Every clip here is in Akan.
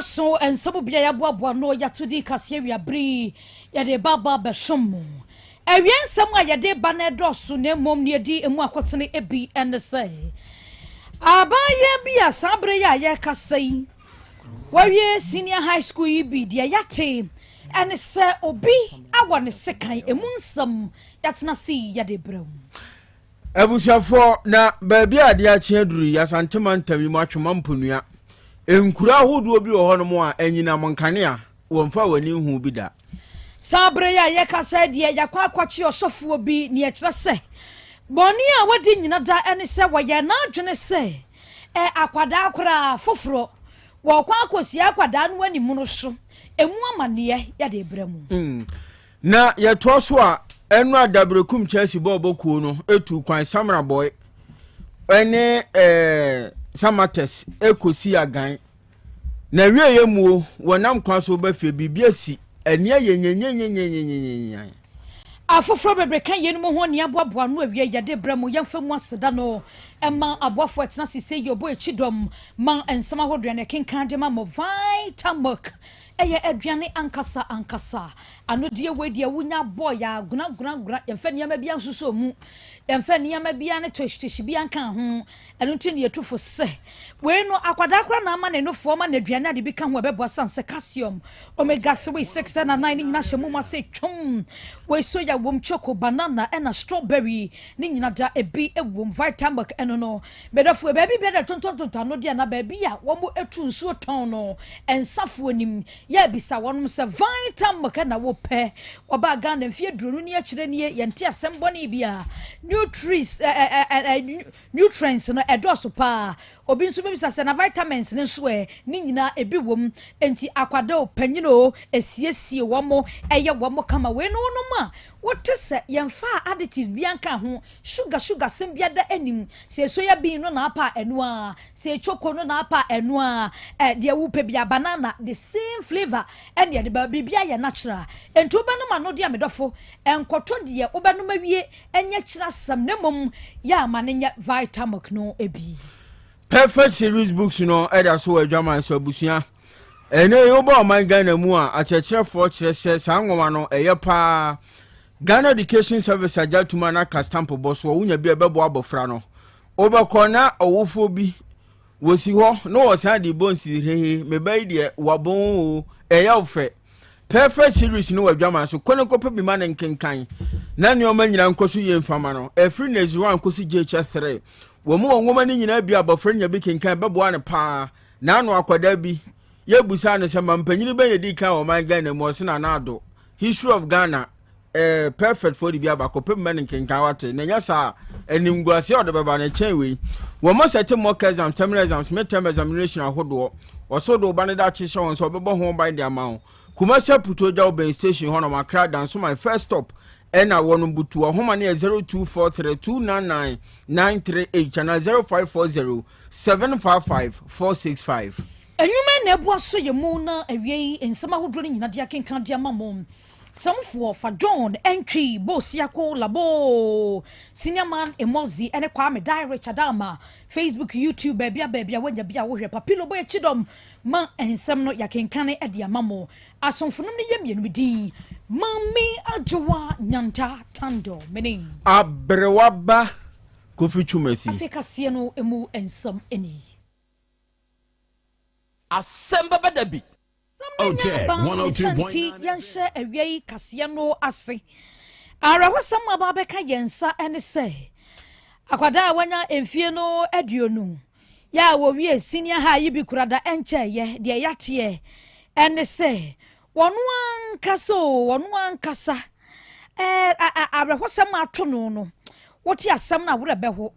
so nsɛm bi a yɛaboaboa no yɛato di kaseɛ awiabere yi yɛde ba aba abɛsom mo. Awia nsɛm a yɛde ba no ɛdɔɔso na mmom nea ɛdi emu akotene bi ne sɛ abaayewa bi a saa bere yi a yɛrekasa yi wawie senior high school yi bi deɛ yɛate ɛne sɛ obi awɔ ne sekan emu nsɛm yɛatena se yi yɛde brɛ mu. Abusuafoɔ, na baabi a adeɛ akye aduru yi, Asante mantam yi mu Atwoma Mponua, nkuro ahodoɔ bi wɔ hɔnom a anyinam nkanea wɔmfa wɔn ani nhuu bi da. Saa bere yi a yɛrekasa yi deɛ, yɛakɔ akɔkye ɔsɔfoɔ bi, nea ɛkyerɛ sɛ bɔne a wadi nyina da ne sɛ wɔyɛɛ n'adwene sɛ ɛ akwadaa koraa foforɔ, wɔrekɔ akɔsie akwadaa no animono so, ɛmu amaneɛ yɛde rebrɛ mo. Na yɛtoa so a, ɛno a Daberekum Chelsea bɔɔlbɔ kuo no tuu kwan Samra Boy ne eh, Samatex kɔsi agan. Na wieɛ muo, wɔnam kwan so ba fie, biribi asi, ani ayɛ nyenyenyenyenyenyenyen. Afoforɔ bebree ka yeinom ho nea aboaboa ano awie yɛde brɛ mo. Yɛmfa mu aseda no mma aboafoɔ a ɛtena ase sɛ yi ɔbɔ akyi dɔm ma nsɛm ahodoɔ na ɛkenkan de ma mo. Vitamilk Ɛyɛ aduane ankasa ankasa. Anodeɛ wei deɛ wonya bɔ yɛ a guna guna guna yɛmfa nneɛma biara nsusuo mu. Yɛmfa nneɛma biara ne tohyitohyi biara nka ho. Ɛno nti na yɛtu fo sɛ wei no akwadaa koraa na ama ne nofoɔ ma no aduane a de bi ka ho a ɛbɛboa sane sɛ calcium, omega 3, 6 ɛna 9 ne nyinaa hyɛ mu ma sɛ twom. Wei soya wom, choco, banana ɛna strawberry ne nyina da ebi wom. Vitamilk ɛno no Medɔfoɔ, baabi biara da tontontonto ano deɛ na baabi a wɔtu nsuo tɔn no, nsafoɔ nim. Yɛrebisa wɔnom sɛ, Vitamilk na wopɛ? Wɔbaa Ghana mfeɛ aduonu ne akyire nie, yɛnte asɛm bɔne biara. Nutris, ɛ, ɛ, ɛ, ɛ, nutrients no ɛdɔɔso paa. Obi nso bɛbisa sɛ, na vitamins no nso ɛ? Ne nyinaa ebi wom. Enti akwadaa o, panyin o, ɛsiesie wɔn, ɛyɛ wɔn kama. Wei no wonom a, wote sɛ yɛmfaa additives biara nkaa ho. Sugar sugar asɛm biada nnim. Sɛ soya bean no na apa a ɛno ara, sɛ choco no na apa a ɛno ara, ɛ deɛ wopɛ biara, banana, the same flavour ɛna yɛde ba, biribiara yɛ natural. Enti wobɛnom ano deɛ me dɔfo, nkɔtɔ deɛ wobɛnom awie nyɛ kyerɛ asɛm na mmom yɛ a ma no nyɛ Vitamilk no bi. Perfect Series Books no da so wɔ adwaman so abusua. Ɛnɛ yi wobɔ ɔman Ghana mu a akyerɛkyerɛfoɔ kyerɛ sɛ saa nwoma no ɛyɛ paa. Ghana Education Service agye atum a na ka stamp bɔ soɔ wonya bi a ɛbɛboa abɔfra no. Wobɛkɔ na ɔwofoɔ bi wɔsi hɔ na wɔsan de bɔ nsirhehe me ba yi deɛ wabɔn o ɛyɛ wo fɛ. Perfect Series no wɔ adwaman so kɔ ne kɔpɛ bi ma ne nkenkan na nneɛma nyinaa nkɔ so yie mfama no. Ɛfiri Nursery 1 kɔsi JHS 3. Wɔn wɔ nwoma no nyinaa bi a abɔfra nya bi kenkan bɛboa no paa. N'ano akwadaa bi, yɛbusaa no sɛ mampanyini bɛn na ɛdii kan wɔ ɔman Ghana mu, ɔse Nana Addo. History of Ghana, eh, perfect foɔ de bi aba, kɔpɛ mu ma no nkenkan wate, na ɛnyɛ saa a, animguaseɛ a ɔde bɛba no ɛkyɛn wei. Wɔn sɛte mock exams, terminal exams, midterm examination ahodoɔ. Ɔsoro de wo ba no daakye hyɛ wɔn sɛ ɔbɛbɔ ho ban de ama wo. Kumasi Aputuo Gya wo bɛn station hɔnom, Accra Dansoman first stop ɛna wɔnom butu. Ɔhoma no yɛ 0243 299 938 anaa 0540 755 465. Nnwuma yi na ɛboa so yɛ mu na awiei nsɛm ahodoɔ no nyina de akenkan de ama mo. Sɛmfoɔ fa John Antwi, Bosiako, Laboo, Senior Man Emozi ne Kwame Dai Richard Ama, Facebook, YouTube, baabi a baabi a woanya bi a wohwɛ Papilo bɔ akyidɔm ma nsɛm no yɛakenkane de ama mo. Asomfonom no yɛ mmienu me din Maame Adwoa Nyanta Tandor mene. Aberewa ba Kofi Twumasi. Afei kaseɛ no mu nsɛm ni. Asɛm bɛba da bi. Sɛm no nya aba ne sa nti yɛnhyɛ awia yi kaseɛ no ase. Awerɛhosɛm a aba abɛka yɛn nsa ne sɛ akwadaa a wanya mfie no 20 yɛ a wɔwie senior high yi bi kora da ɛnkyɛeɛ deɛ yɛateɛ ne sɛ Ɔno ankasa oo, ɔno ankasa. Ɛɛ, awerɛhosɛm a ato no no, wote asɛm no a, werɛ bɛho.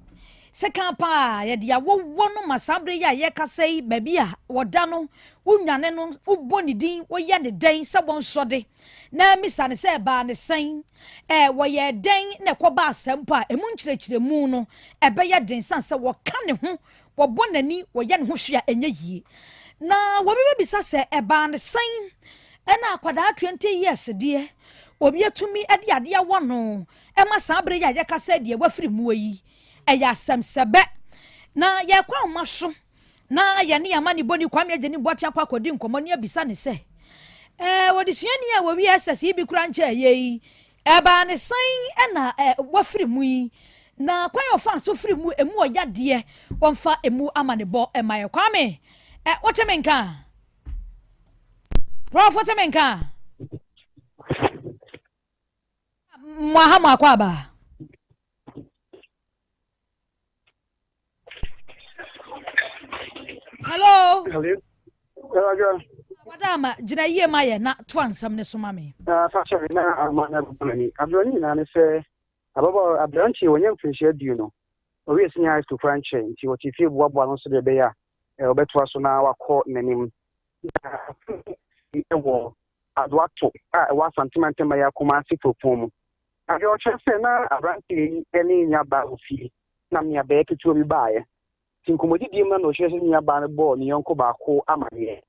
Sekan paa, yɛde awowɔ no ma saa bere yi a yɛrekasa yi, baabi a wɔda no, wonwane no, wobɔ ne din, woyɛ ne dɛn sɛ wɔnsɔ de, na misa no sɛ ɛbaa ne sɛn, ɛɛ, wɔyɛɛ dɛn na ɛkɔbaa saa mpo a, emu nkyerɛkyerɛmu no, ɛbɛyɛ den sane sɛ wɔka ne ho Wɔbɔ n'ani, wɔyɛ ne ho hwee a ɛnyɛ yie. Na obi bɛbisa sɛ ɛbaa no sɛn ɛna akwadaa 20 years deɛ obi atumi de adeɛ awɔ no ɛma saa berɛ yi a yɛka sɛ deɛ wafiri muo yi ɛyɛ asɛm sɛbɛ. Na yɛkɔ ahoma so. Na yɛne yɛn amanebɔni Kwame Agyenim Boakye akɔ akɔdi nkɔmmɔ ne abisa no sɛ, Ɛɛ, odesuani a wɔwie SS yi bi koraa nkyɛɛ yɛ yi, ɛbaa ne sɛn na wafiri mu yi? Na kwan a ɔfaa so firi mu, emu ɔyadeɛ, wɔmfa emu amanebɔ mma yɛn. Kwame, ɛ, wote me nka a? Prof, wote me nka a? Mo aha mo akɔ aba. Hello. Hello. Hello. Wada gyina yie ma yɛ na toa nsɛm ne so ma me. Fa kyɛ me na ama na ɛbɛbɔ m'ani. Aberɛ no nyinaa ne sɛ ababaawa aberanteɛ wɔnyɛ mfirinhyia aduonu. Ɔwie senior high school koraa nkyɛe nti ɔte fie boaboa no sɛdeɛ ɛbɛyɛ a ɔbɛtoa so na wakɔ n'anim. Na asɛm yi wɔ Adoato a ɛwɔ Asante Mantam Maya Kumasi kuropɔn mu. Adeɛ ɔkyerɛ sɛ na aberanteɛ yi ne ne nuabaa wɔ fie na nuabaa ketewa bi baeɛ. Nti nkɔmmɔdidie mu na na ɔkyerɛ sɛ ne nuabaa no bɔɔ ne yɔnko baako amaneɛ.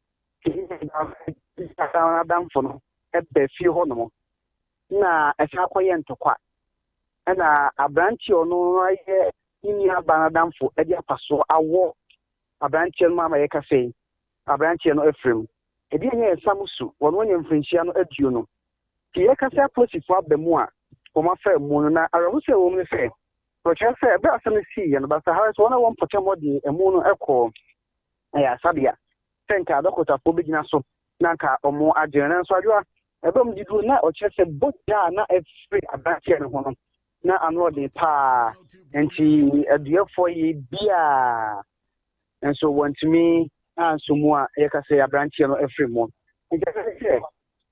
Nti ne nuabaa no adamfo no baa fie hɔnom na ɛsan akɔyɛ ntɔkwa. Ɛna aberanteɛ ɔno ayɛ ne nuabaa no adamfo de apasoɔ awɔ aberanteɛ no ama yɛkasa yi, aberanteɛ no afiri mu. Ebi nyɛ nsa mu su, wɔn anya mfirinhyia no aduonu. Nti yɛka sɛ apolisifo aba mu a wɔafa amu no, na awerɛhosɛm a ɛwɔ mu ne sɛ, wɔkyerɛ sɛ bere a asɛm no siiɛ no, Basaharɛ sɛ wɔn a ɛwɔ mpɔtam hɔ de amu no kɔɔ ayaresabea sɛ nka adɔkotafoɔ bɛgyina so na anka wɔagye no. Nanso Adwoa, ɛberɛ a wɔde duru no, na ɔkyerɛ sɛ bogya a na ɛfiri aberanteɛ no ho no, na ano ɔden paa. Nti aduafoɔ yi biara nso wɔantumi anso mu a yɛka sɛ aberanteɛ no afiri mu. Nti ɛsɛ sɛ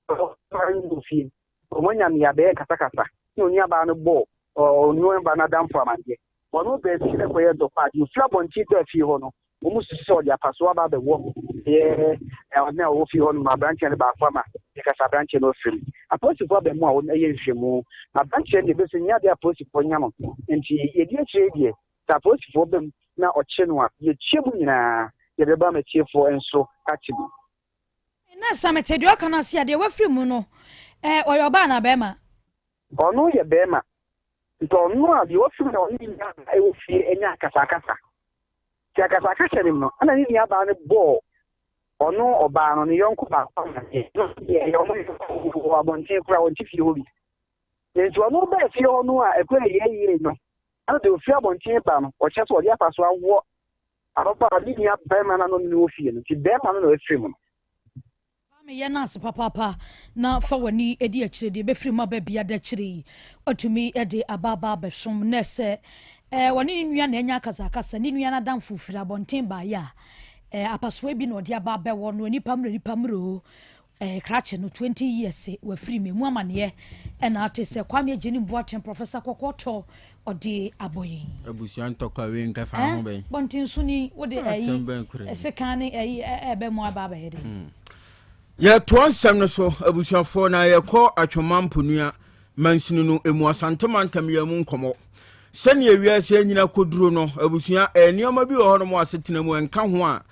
ɔware fie, wɔanya mmea bɛyɛ kasakasa na onuabaa no bɔɔ onuabaa no adamfo amanneɛ. Ɔno baa fie bɛkɔyɛ ntɔkwa a, deɛ ɔfiri abɔnten baa fie hɔ no, wɔn susu sɛ ɔde apasoɔ aba abɛwɔ ɛyɛ ɔne a ɔwɔ fie hɔ no ma aberanteɛ no baako ama yɛka sɛ aberanteɛ no afiri mu. Apolisifoɔ aba mu a wɔn ɛyɛ nhwehwɛmu. Aberanteɛ no deɛ bɛsɛ nyɛ adeɛ apolisifoɔ nya no. Nti yɛdi akyire yi deɛ, sɛ apolisifoɔ ba mu na ɔkye no a, yɛkyia mu nyinaa yɛde bɛba ama atiefoɔ nso ate bi. Na sɛ mete deɛ ɔka no ase a, deɛ wafiri mu no, ɔyɛ ɔbaa anaa barima? Ɔno yɛ barima. Nti ɔno a deɛ wafiri mu na ɔne ne nuabaa ɛwɔ fie anya akasakasa. Nti akasakasa no mu no, ɛna ne nuabaa no bɔɔ ɔno ɔbaa no ne yɔnko baako amaneɛ. Ɛno deɛ ɛyɛ ɔno yɔnko wɔ abɔnten koraa, ɔnte fie hɔ bi. Nti ɔno baa fie hɔ no a ɛkɔ ɛyɛ yie no, ɛna deɛ ɔfiri abɔnten ba no, ɔkyerɛ sɛ ɔde afa so awɔ ababaawa ne nua barima no a na ɔne no wɔ fie no. Nti barima no na wafiri mu no. Kwame yɛ nurse papaapa na fa w'ani di akyire deɛ ɛbɛfiri mu aba biada akyire yi watumi de aba aba abɛsom nurse sɛ eh, ɔne ne nua na anya akasakasa ne nua no adamfo firi abɔnten baeɛ a eh, apasoɛ bi na ɔde aba abɛwɔ no nipa mmerɛ nipa mmerɛ o Eh, krakye no 20 years wafiri mu emu amaneɛ ɛna ate sɛ Kwame Agyenim Boateng Professor Kɔkɔɔtɔ ɔde abɔ yɛn. Abusua ntɔkwa wei nka fa ho bɛn. Bɔntensoni wode ɛyi sekan ne ɛyi ɛbɛ mu aba abɛyɛ dɛ. Hmm. Yɛtoa nsɛm no so abusuafoɔ na yɛkɔ Atwoma Mponua mansini no emu Asante mantam yɛn mu nkɔmmɔ. Sɛnea wiase anyina kɔduro no abusua nneɛma bi wɔ hɔnom asetena mu ɛnka ho a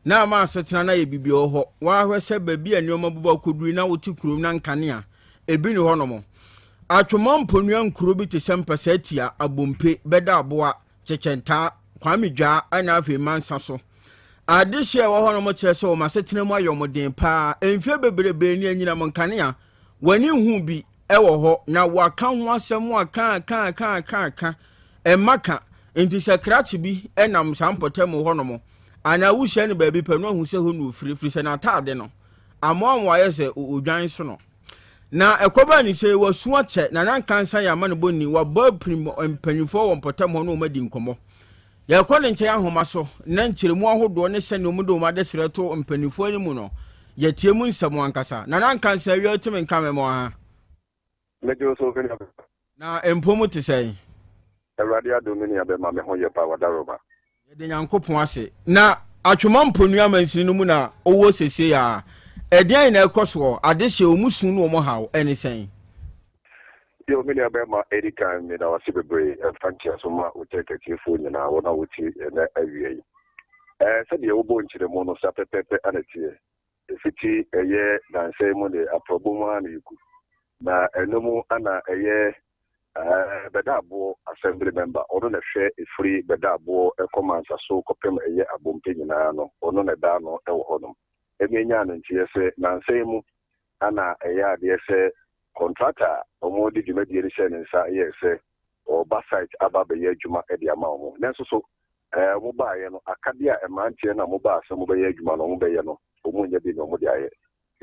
Na ama asetena no ayɛ biribi wɔ hɔ. Woahwɛ sɛ baabi a nneɛma bobɔ akoduru yi na wote kurom na nkanea ebi nni hɔnom. Atwoma mponua nkuro bi te sɛ Mpasaatia, Abompe, Bɛda Aboa, Kyekyɛntaa, Kwame Dwaa ɛna afei Mansa so. Adehye a ɛwɔ hɔnom kyerɛ sɛ wɔn asetena mu ayɛ wɔn den paa. Mfeɛ bebrebe ni anyinam nkanea W'ani nhu bi wɔ hɔ na waka ho asɛm aka aka aka aka aka ɛmma ka. Nti sɛ krakye bi nam saa mpɔtam hɔnom anaa wohyia no baabi pɛ no ahu sɛ hɔ na ofiri, firi sɛ n'ataade no amoamoa ayɛ sɛ odwan sono. Na ɛkɔbaa ne sɛ wasu akyɛ na na nkansa yɛ amanebɔ ni, wabɔ apirim mpanyinfoɔ wɔ mpɔtam hɔ na wɔn adi nkɔmmɔ. Yɛkɔ ne nkyɛn ahoma so, na nkyerɛmu ahodoɔ ne sɛdeɛ wɔde wɔn adesrɛ to mpanimfoɔ anim no, yɛtie mu nsɛm ankasa. Nana Nkansah awia wotumi nka me mmoa ha? Megye wo so, me nua bɛma. Na mpɔ mu te sɛn? Awurade adom, me nua bɛma, me ho yɛ paa, wadaworoma. Yɛda Nyankopɔn ase. Na Atwoma Mponua mansini no mu na ɔwɔ seesei a. Ɛdeɛn na ɛkɔ soɔ? Adehyeɛ, wɔn su ne wɔn haw ne sɛn? Yo, me nua bɛrima, edi kan meda wo ase bebree mfa nteaso ma wo tɛk atiefoɔ nyinaa, wɔn a wɔtie ɛnnɛ awia yi. Ɛɛ, sɛdeɛ wobɔɔ nkyerɛmu no, saa pɛpɛɛpɛ na ɛteɛ. Ɛfiti ɛyɛ nnansa yi mu de, aprɔbɔ mu ara na yɛgu, na ɛno mu na ɛyɛ ɛɛ bɛda aboɔ. Assembly member, ɔno na ɛhwɛ ɛfiri Bɛdaaboɔ kɔ Mansaso kɔpem ɛyɛ Abompe nyinaa no, ɔno na ɛda ano wɔ hɔnom. Ɛmi nyaa no nteɛ sɛ nansa yi mu ana ɛyɛ adeɛ sɛ contractor a wɔde dwumadie no hyɛɛ ne nsa yɛɛ sɛ ɔreba site aba abɛyɛ adwuma de ama wɔn. Nanso so wɔbaeɛ no, akadeɛ a mmeranteɛ no a wɔbaa sɛ wɔbɛyɛ adwuma no wɔbɛyɛ no, wɔnnya bi na wɔde ayɛ.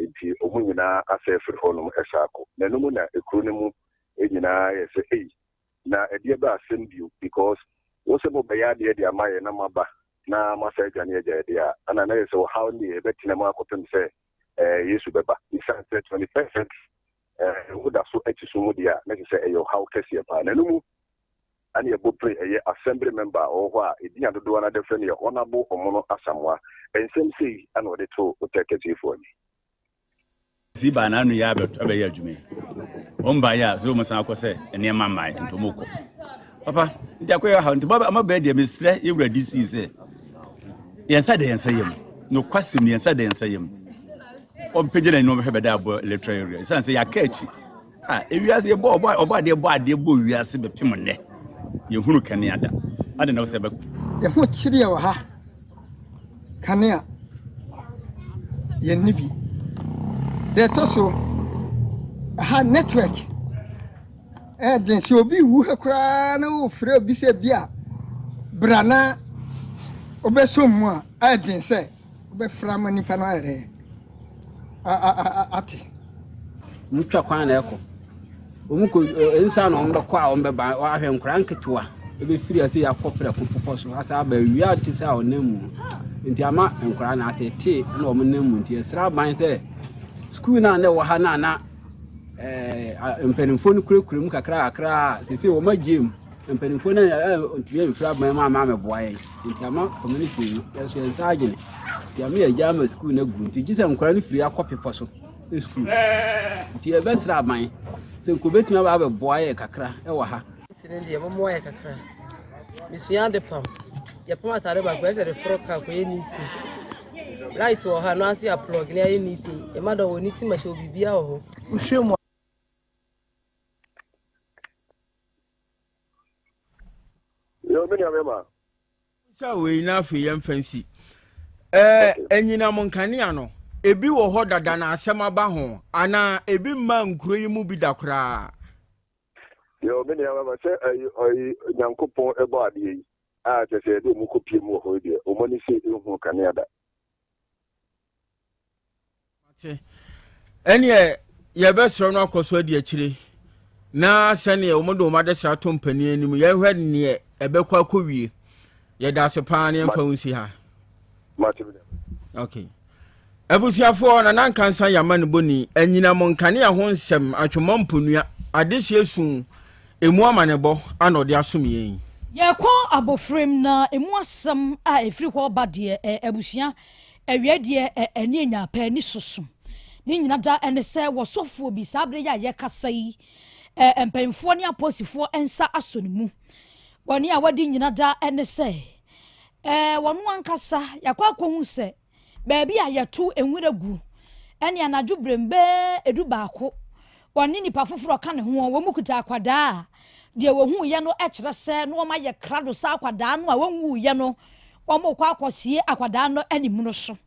Enti wɔn nyinaa asɛ afiri hɔnom san akɔ. Na ɛno mu na ekuro no mu nyinaa yɛ sɛ, Ei, na ɛdeɛ bɛ asɛm bio? Because wo sɛ mobɛyɛ adeɛ de ama yɛn na moaba na moasan adwane agya yɛn deɛ a, ɛna na yɛ sɛ ɔhaw no deɛ yɛbɛtena mu akɔpem sɛ Yesu bɛba. Esiane sɛ 21st century woda so te sum mu deɛ a, na kyerɛ sɛ ɛyɛ ɔhaw kɛseɛ paa. Na ɛno mu na yɛbɔ pire ɛyɛ Assembly member a ɔwɔ hɔ a edin a dodoɔ no ara de frɛ no yɛ Honourable Omono Asamoah. Nsɛm sei na ɔde too Otec atiefoɔ ani. Si baa n'ano yi abɛyɛ adwuma yi. Wɔn baeɛ a sɛ wɔn san akɔ sɛ nneɛma mmae nti wɔn kɔ. Papa nti akɔyɛ ha nti bɔbɛ ama bɛyɛ deɛ mesrɛ yɛwura DC sɛ yɛn nsa da yɛn nsa yam. Nokwasɛm ni yɛn nsa da yɛn nsa yam. Ɔmpagya n'ani na ɔbɛhwɛ bɛda abɔ electoral area. Ɛsiane sɛ yɛaka akyi. Ah, ewiase yɛbɔ ɔbɔ ɔbɔ adeɛ bɔ adeɛ bɔ wiase bɛpem nnɛ. Yɛhunu kanea da. Ade na wosɛ bɛ. Yɛn ho kyere yɛ wɔ ha. Kanea, yɛnni bi. Deɛ ɛtɔ so, ɛha network ɛyɛ den. Sɛ obi wu ha koraa na wofrɛ obi sɛ bi a bra na wobɛsɔ mu a, ɛyɛ den sɛ wobɛfrɛ ama nipa no ayɛ dɛ ate. Wɔtwa kwan na ɛkɔ. Wɔn kɔ nsa na wɔn bɛkɔ a wɔn bɛba ahwɛ nkwadaa nketewa ebɛfiri ase akɔ prɛko pɔpɔ so asa aba awia te sɛ a ɔnam mu nti ama nkwadaa na atetee na wɔn nam mu nti ɛsrɛ aban sɛ sukuu no a na ɛwɔ ha no a na ɛɛ mpanimfoɔ no kurakura mu kakra kakra a sese wɔn agye mu mpanimfoɔ no ntumi mfiri aban mu ama amɛboa yɛn nti ama community no yɛso yɛn nsa agyene nti ama yɛgya ama sukuu no agu nti gye sɛ nkwadaa no firi akɔ pepɔ so sukuu nti yɛbɛsrɛ aban sɛ nka obɛtumi aba abɛboa yɛ kakra wɔ ha. Nti no deɛ mommoa yɛ kakra. Mesua ade pam. Yɛpam atade baako ɛsɛ de foro kaa kɔyɛ knitting. Light wɔ ha no ase yɛ plug ne ayɛ knitting. Yɛ madam wɔ knitting machine wɔ biribiara wɔ hɔ. Wohwɛ mu a. Yo, me nua bɛma. Sɛ wei na afei yɛmfa nsi. Ɛɛ anyinam nkanea no, ebi wɔ hɔ dada na asɛm aba ho anaa ebi mmaa nkuro yi mu bi da koraa? Yo, me nua bɛma sɛ ɛyi ɔyi Nyankopɔn ɛbɔ adeɛ yi a kyɛ sɛ yɛde ɔmo kɔ pie mu wɔ hɔ yi deɛ ɔmo ani sɛ ehu kanea da. Mate. Ɛneɛ yɛbɛsrɛ no akɔ so adi akyire na sɛneɛ wɔn de wɔn adesrɛ ato mpanin anim yɛhwɛ neɛ ɛbɛkɔ akɔwie. Yɛda ase paa ne yɛmfa wo nsi ha. Okay. Abusuafoɔ Nana Nkansa Yama ne Boni anyinam nkanea ho nsɛm atwoma mponua adehyeɛ su emu amanebɔ ana ɔde asom yɛn yi. Yɛkɔ abɔfrem na emu asɛm a ɛfiri hɔ ba deɛ ɛ abusua Awiei deɛ ɛ ani anya pɛ ani soso. Ne nyina da ne sɛ wɔ sɔfoɔ bi saa berɛ yi a yɛkasa yi ɛ mpanyinfoɔ ne apolisifoɔ nsa asɔ ne mu. Bɔne a wadi nyina da ne sɛ ɛ wɔn ankasa yɛakɔ akɔhu sɛ baabi a yɛto nwura gu ɛne anadwo berɛm bɛɛ edu baako Wɔne nnipa foforɔ a ɔka ne ho, wɔn mu kuta akwadaa a deɛ wɔhuiɛ no kyerɛ sɛ na wɔayɛ krado sɛ akwadaa no a wɔnwuiɛ no, wɔrekɔ akɔsie akwadaa no animono so.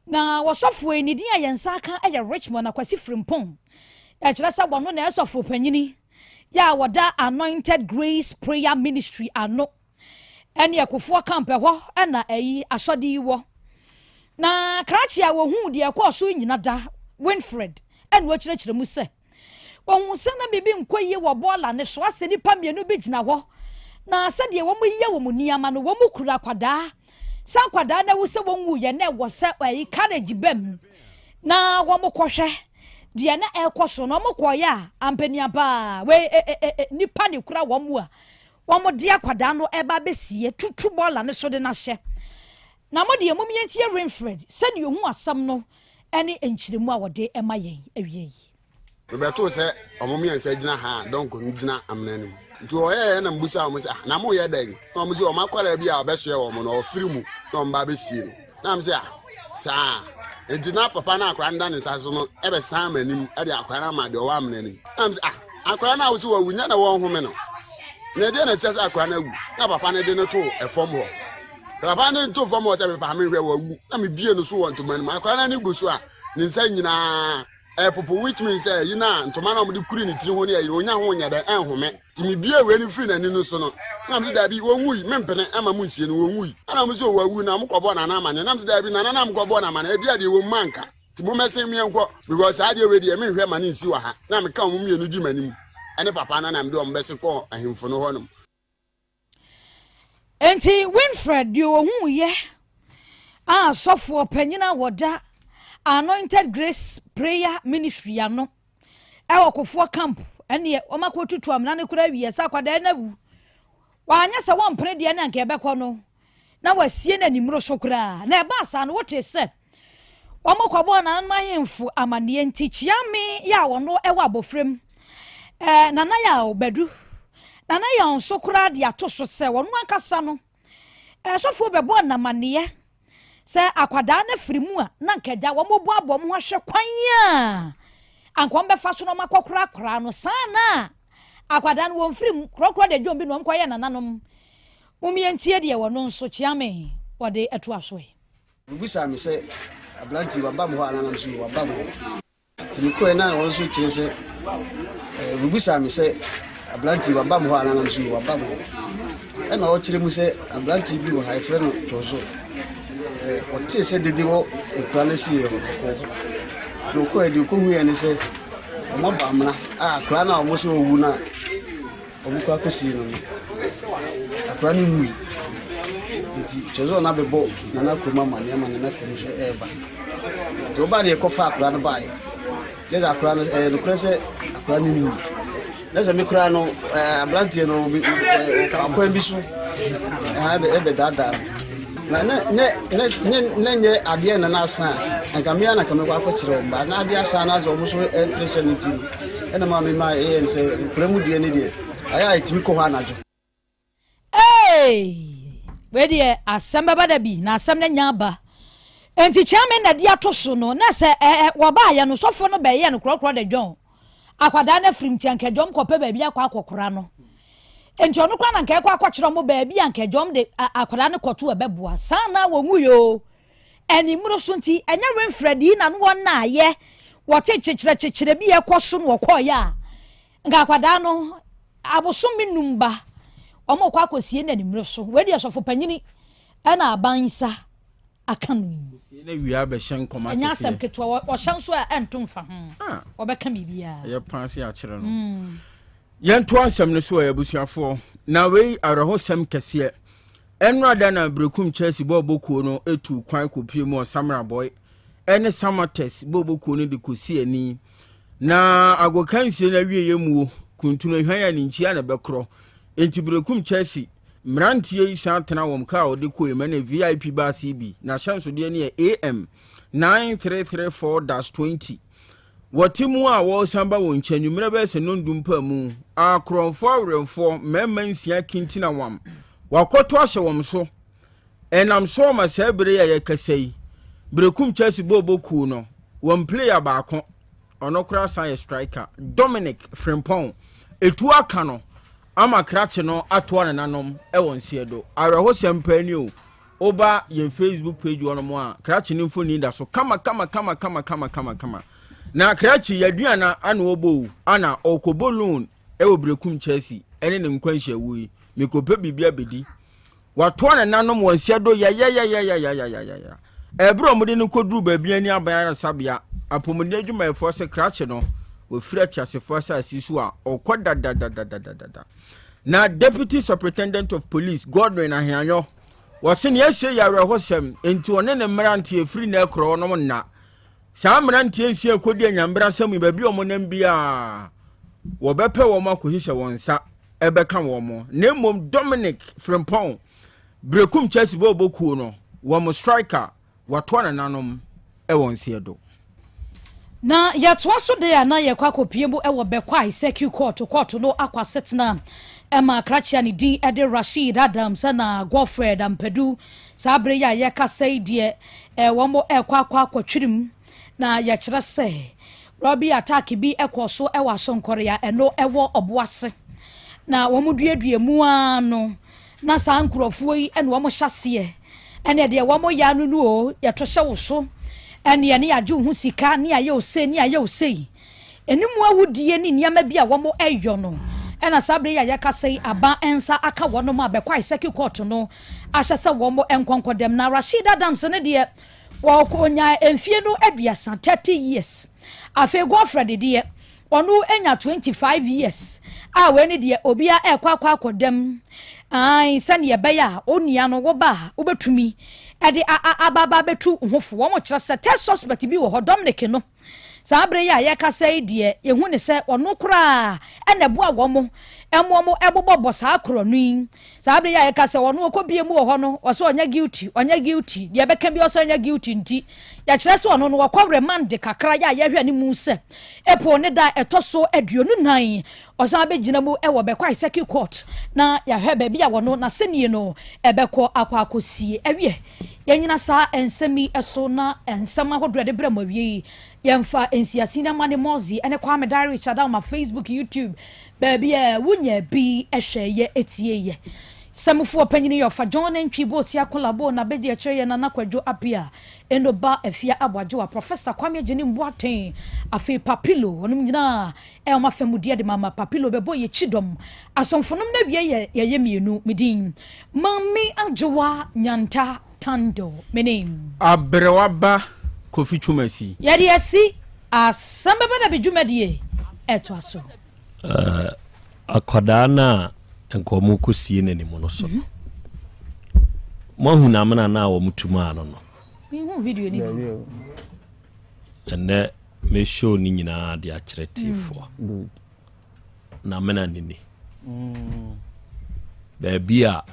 Na ɔsɔfoɔ yi, ne din a yɛn nsa aka yɛ Richmond Akwasi Frimpong. Ɛkyerɛ sɛ wɔno na ɛyɛ sɔfo panyini yɛ a wɔda Anointed Grace Prayer Ministry ano. Ɛne ɛkofoɔ camp ɛhɔ na ɛyi asɔde yi wɔ. Na krakye a wɔhuu deɛ ɛkɔɔ so nyina da, Winfred, ɛna ɔkyerɛkyerɛ mu sɛ, wɔhuu sɛ na biribi nkɔ yie wɔ bɔɔla no so asɛ nnipa mmienu bi gyina hɔ na sɛdeɛ wɔyɛ wɔn nneɛma no wɔn kura akwadaa sɛ akwadaa no awu sɛ wɔnwuiɛ na ɛwɔ sɛ ɛyi carriage bam na wɔn kɔhwɛ deɛ na ɛrekɔ so na wɔn kɔɔyɛ a ampaniaba wei e, e, e, nipa ne kura wɔn mu a Wɔde akwadaa no reba abɛsie, tutu bɔɔla no so de no ahyɛ. Na mo deɛ, mom yɛntie Winfred sɛdeɛ ɔhu asɛm no ne nkyerɛmu a ɔde ma yɛn awiei. Mebɛtoo sɛ wɔn mmiɛnsa gyina ha a dɔnkɔ no gyina amena no mu. Nti wɔyɛeɛ na mebisaa wɔn sɛ, ah, na moyɛ dɛn? Na wɔn sɛ wɔn akwadaa bi a ɔbɛsoɛ wɔn no, ɔfiri mu na wɔn ba abɛsie no. Na mese, ah, saa. Nti na papa no akwadaa no da ne nsa so no ɛbɛsan m'anim de akwadaa no ama deɛ ɔwɔ amena no mu. Na mese, ah, akwadaa no a wose wawu nyɛ na wɔnhome no. Na ɛdeɛn na ɛkyerɛ sɛ akwadaa no awu? Na papa no de no too fam hɔ. Papa no de no too fam hɔ sɛ mepa menhwɛ wawu. Na mebie no so wɔ ntoma no mu. Akwadaa no ani gu so a ne nsa nyinaa ɛpopo which means sɛ ayi no a ntoma no a wɔde kuri ne tiri ho ne ayi no ɔnya ho nyɛ dɛ ɛnhome. Nti mebie wei no firi n'ani no so no na mese daabi wɔnwui mempene ɛma mo nsie no wɔnwui. Ɛna wɔn sɛ wawu na wɔkɔbɔɔ nana amaneɛ na mese daabi nana na mokɔbɔɔ no amaneɛ ebi a deɛ wɔn mu anka. Nti mommɛsen me yɛnkɔ because saa adeɛ wei deɛ menhwɛ ma no nsi wɔ ha. Na meka wɔn mmienu di m'anim ɛne papa no na mede wɔn bɛse kɔɔ ahemfo no hɔnom. Enti Winfred deɛ ɔhuiɛ a sɔfoɔ panyin a wɔda Anointed Grace Prayer Ministry ano ɛwɔ Kofoɔ Camp ɛneɛ wɔn akɔtutu amena no koraa awie sɛ akwadaa no awu. Wanyɛ sɛ wɔmpene deɛ na anka ɛbɛkɔ no na wasie no animuro so koraa. Na ɛbaa saa no wotee sɛ wɔkɔbɔɔ nananom ahemfo amanneɛ nti Kyeame yɛ a ɔno wɔ abɔfra mu eh, Nana Yaw Badu. Nana Yaw nso koraa de ato so sɛ ɔno ankasa no eh, sɔfoɔ bɛbɔɔ no amanneɛ sɛ akwadaa no afiri mu a na anka agya wɔbɔaboa wɔn ho ahwɛ kwan a anka wɔbɛfa so na wɔakɔkora akwadaa no saa na akwadaa no wɔmfiri mu korɔkorɔ de dwom bi na wɔkɔyɛ nananom. Mom yɛntie deɛ wɔno nso Kyeame wɔde atoa so ɛ. Wobisaa me sɛ, Aberante yi, waba mo hɔ anaa? Na mese, Waba mo hɔ. Nti mekɔe na wɔn nso kyerɛ sɛ, eh, wobisaa me sɛ, Aberante yi, waba mo hɔ anaa? Na mese, Waba mo hɔ. Ɛna ɔkyerɛ mu sɛ, aberante bi wɔ ha, yɛfrɛ no Twɔso. Eh, ɔtee sɛ dede wɔ nkura no asieɛ hɔ, ɔkɔɔ hɔ. Na ɔkɔɛ deɛ ɔkɔhuiɛ ne sɛ, wɔabɔ amena a akwadaa no a wɔn sɛ ɔwu no a, Wɔkɔ akɔsie no no, akwadaa no nwui. Nti kyerɛ sɛ ɔno abɛbɔ Nana kurom amanneɛ ama Nana kurom nso ɛreba. Nti ɔbaa no yɛkɔfa akwadaa no baeɛ. Kyerɛ sɛ akwadaa no ɛyɛ nokorɛ sɛ akwadaa no nwui. Na sɛ me koraa no ɛɛ aberanteɛ no ɔfa kwan bi so ɛha ɛbɛdaadaa me. Na na nyɛ na nyɛ na nyɛ adeɛ na na asa a anka mmea na nka mekɔ akɔkyerɛ wɔn ba na adeɛ asa na sɛ wɔn nso ɛpere hyɛ no nti no ɛna maa me ma ɛyɛ no sɛ nkura mu deɛ ne deɛ ayɛ a ɛtumi kɔ hɔ anadwo. Eeii wei deɛ asɛm bɛba da bi na asɛm no anya aba. Enti Kyeame na de ato so no na sɛ ɛ ɛ wɔbaayɛ no sɔfoɔ no bɛyɛɛ no korɔkorɔ de dwɔn akwadaa no afirim nti anka dwɔm kɔpɛ baabi akɔ akɔkora no. Enti ɔno koraa na anka ɛkɔ akɔkyerɛ wɔn baabi a anka dwɔm de akwadaa no kɔto ɛbɛboa. Saa na wɔnwui oo. Animere so nti, ɛnyɛ Winfred yi na no wɔnaayɛ wɔte kyekyerɛ kyekyerɛ bi a ɛkɔ so no wɔkɔɔyɛ a, nka akwadaa no abosome num ba, wɔn kɔ akɔsie no animere so. Wei deɛ sɔfo panyini ɛna aban nsa aka no yi. Kɔsie no awie abɛhyɛ nkɔm akɛseɛ. Ɛnyɛ asɛm ketewa, wɔhyɛ nso a ɛnto mfa ho, wɔbɛka biribiara. Ɛyɛ paa sɛ yɛakyerɛ no. Yɛntoa nsɛm no so ɛ abusuafoɔ. Na wei awerɛhosɛm kɛseɛ. Ɛnora da na Berekum Chelsea bɔɔlbɔ kuo no tuu kwan kɔpue mu wɔ Samrabɔe ne Samatex bɔɔlbɔ kuo no de kɔsi ani. Na agokansie no awieɛ muo, kuntunu ahwan a ne nkyia na ɛbɛkorɔ. Enti Berekum Chelsea mmeranteɛ yi san tena wɔn kaa a wɔde kɔe mu ɛne VIP bus yi bi. N'ahyɛnsodeɛ no yɛ AM 9334-20. Wɔte mu a wɔresan ba wɔn nkyɛn anwummerɛ bɛyɛ sɛ nnɔndu mpaamu. Akorɔmfoɔ awerɛmfoɔ, mmarima nsia kintinawam, wɔakɔto ahyɛ wɔn so. Ɛnam so ama saa bere yi a yɛkasa yi, Berekum Chelsea bɔɔlbɔ kuo no, wɔn player baako, ɔno koraa san yɛ striker, Dominic Frimpong, etuo aka no ama krakye no atoa nenanom wɔ nseɛ do. Awerɛhosɛm paa ni o. Woba yɛn Facebook page hɔ nom a, krakye no mfoni da so kama kama kama kama kama kama kama. Na krakye yɛaduana ana ɔbɔ o, ana ɔkɔbɔ loan ɛwɔ Berekum Chelsea ɛne ne nkwanhyiawu yi. Mekɔpɛ biribi abɛdi. Watoa ne nanom wɔn nsia do yɛyɛyɛyɛyɛyɛyɛyɛ. Ɛberɛ a wɔde no kɔduru baabi ani aban ayaresabea, apɔmuden adwumayɛfoɔ se krakye no wafiri ateasefoɔ asase so a ɔkɔ dadadadadadada. Na Deputy Superintendent of Police Godwin Ahianyɔ Wɔse nea asie yɛ awerɛhosɛm, enti ɔne ne mmeranteɛ firi nnɛ korɔ wɔnom nna. Saa mmeranteɛ nsia kɔdi anyambrasɛm yi baabi a wɔnam biara wɔbɛpɛ wɔn akɔsi sɛ wɔn nsa ɛbɛka wɔn. Na mmom Dominic Frimpong, Berekum Chelsea bɔɔlbɔ kuo no, wɔn striker Wɔatoa nananom wɔ nseɛ do. Na yɛtoa so de a na yɛkɔ akɔpue mu wɔ Bekwai Circuit Court, kɔɔto no akɔ asetena ma krakye a ne din de Rasheed Adams na Godfred Ampadu. Saa bere yi a yɛkasa yi deɛ wɔn rekɔ akɔ akɔtwere mu na yɛkyerɛ sɛ robbery attack bi kɔɔ so wɔ Asonkɔre a ɛno wɔ Ɔboase. Na wɔn duadua mu ara no, na saa nkurɔfoɔ yi na wɔn hyɛ aseɛ. Ɛne deɛ wɔn yɛ ano no o, yɛto hyɛ wo so, ɛne ɛne yɛagye wo ho sika, ne yɛayɛ wo sei, ne yɛayɛ wo sei. Ɛne mu awudie ne nneɛma bi a wɔn ɛyɔ no. Ɛna saa berɛ yi a yɛkasa yi, aban nsa aka wɔn a bɛkɔ Isaki court no ahyɛ sɛ wɔn nkɔ nkɔdɛm. Na Rasheed Adams no deɛ, wɔkɔ ɔnyaa mfie no aduasa, 30 years. Afei Godfred deɛ, Ɔno anya 25 years a wei ne deɛ obia ɛkɔ akɔ akɔ dɛm ae sɛdeɛ ɛbɛyɛ a onua no woba a wobɛtumi ɛde aba aba abɛtu ho fo. Wɔn kyerɛ sɛ third suspect bi wɔ hɔ Dominic no saa bere yi a yɛkasa yi deɛ yɛhu ne sɛ ɔno koraa ɛna ɛboa wɔn ɛmo wɔn ɛbobɔbɔ saa korɔ no yi. Saa bere yi a yɛka sɛ ɔno ɔkɔbie mu wɔ hɔ no, ɔsɛ ɔnyɛ guilty, ɔnyɛ guilty, deɛ ɛbɛka bi ɔsɛ ɔnyɛ guilty nti, yɛkyerɛ sɛ ɔno no ɔkɔ remand kakra yɛ a yɛhwɛ ne mu sɛ April ne da a ɛtɔ so 24 ɔsan bɛgyina mu wɔ Bekwai Circuit Court na yɛahwɛ baabi a ɔno n'asɛnnie no ɛbɛkɔ akɔ akɔsie. Ɛwiɛ, yɛnyina saa nsɛm yi so na nsɛm ahodoɔ a yɛde brɛ mo awie yi, yɛmfa nsiasin na Mane Mozi ne Kwame Dare Richard Alma Facebook, YouTube, Baabi a wonya bi hwɛ yɛ tie yɛ. Samufoɔ panyini yɛ ɔfa John Antwi Bosia Kolabo na bɛdi akyire yɛ Nana Kwadwo Appiah Eno Ba Afia Aboagyewa Professor Kwame Agyenim Boateng afei Papilo wɔnom nyinaa ɛyɛ wɔn afamudeɛ de ma ma Papilo bɛbɔ yɛ kyidɔm asomfonom no awie yɛ yɛyɛ mmienu me din Maame Adwoa Nyanta Tando me ne. Aberewa ba Kofi Twumasi. Yɛde asi Asɛm Bɛba Da Bi dwumadie ɛtoa so. Eh, akwadaa no a nka wɔrekɔsie no anim no so no, moahu n'amena no a wɔtu maa no no? Ɛnnɛ me show no nyinaa de akyerɛ tiefoɔ. Mm. N'amena no ni. Mm. Baabi a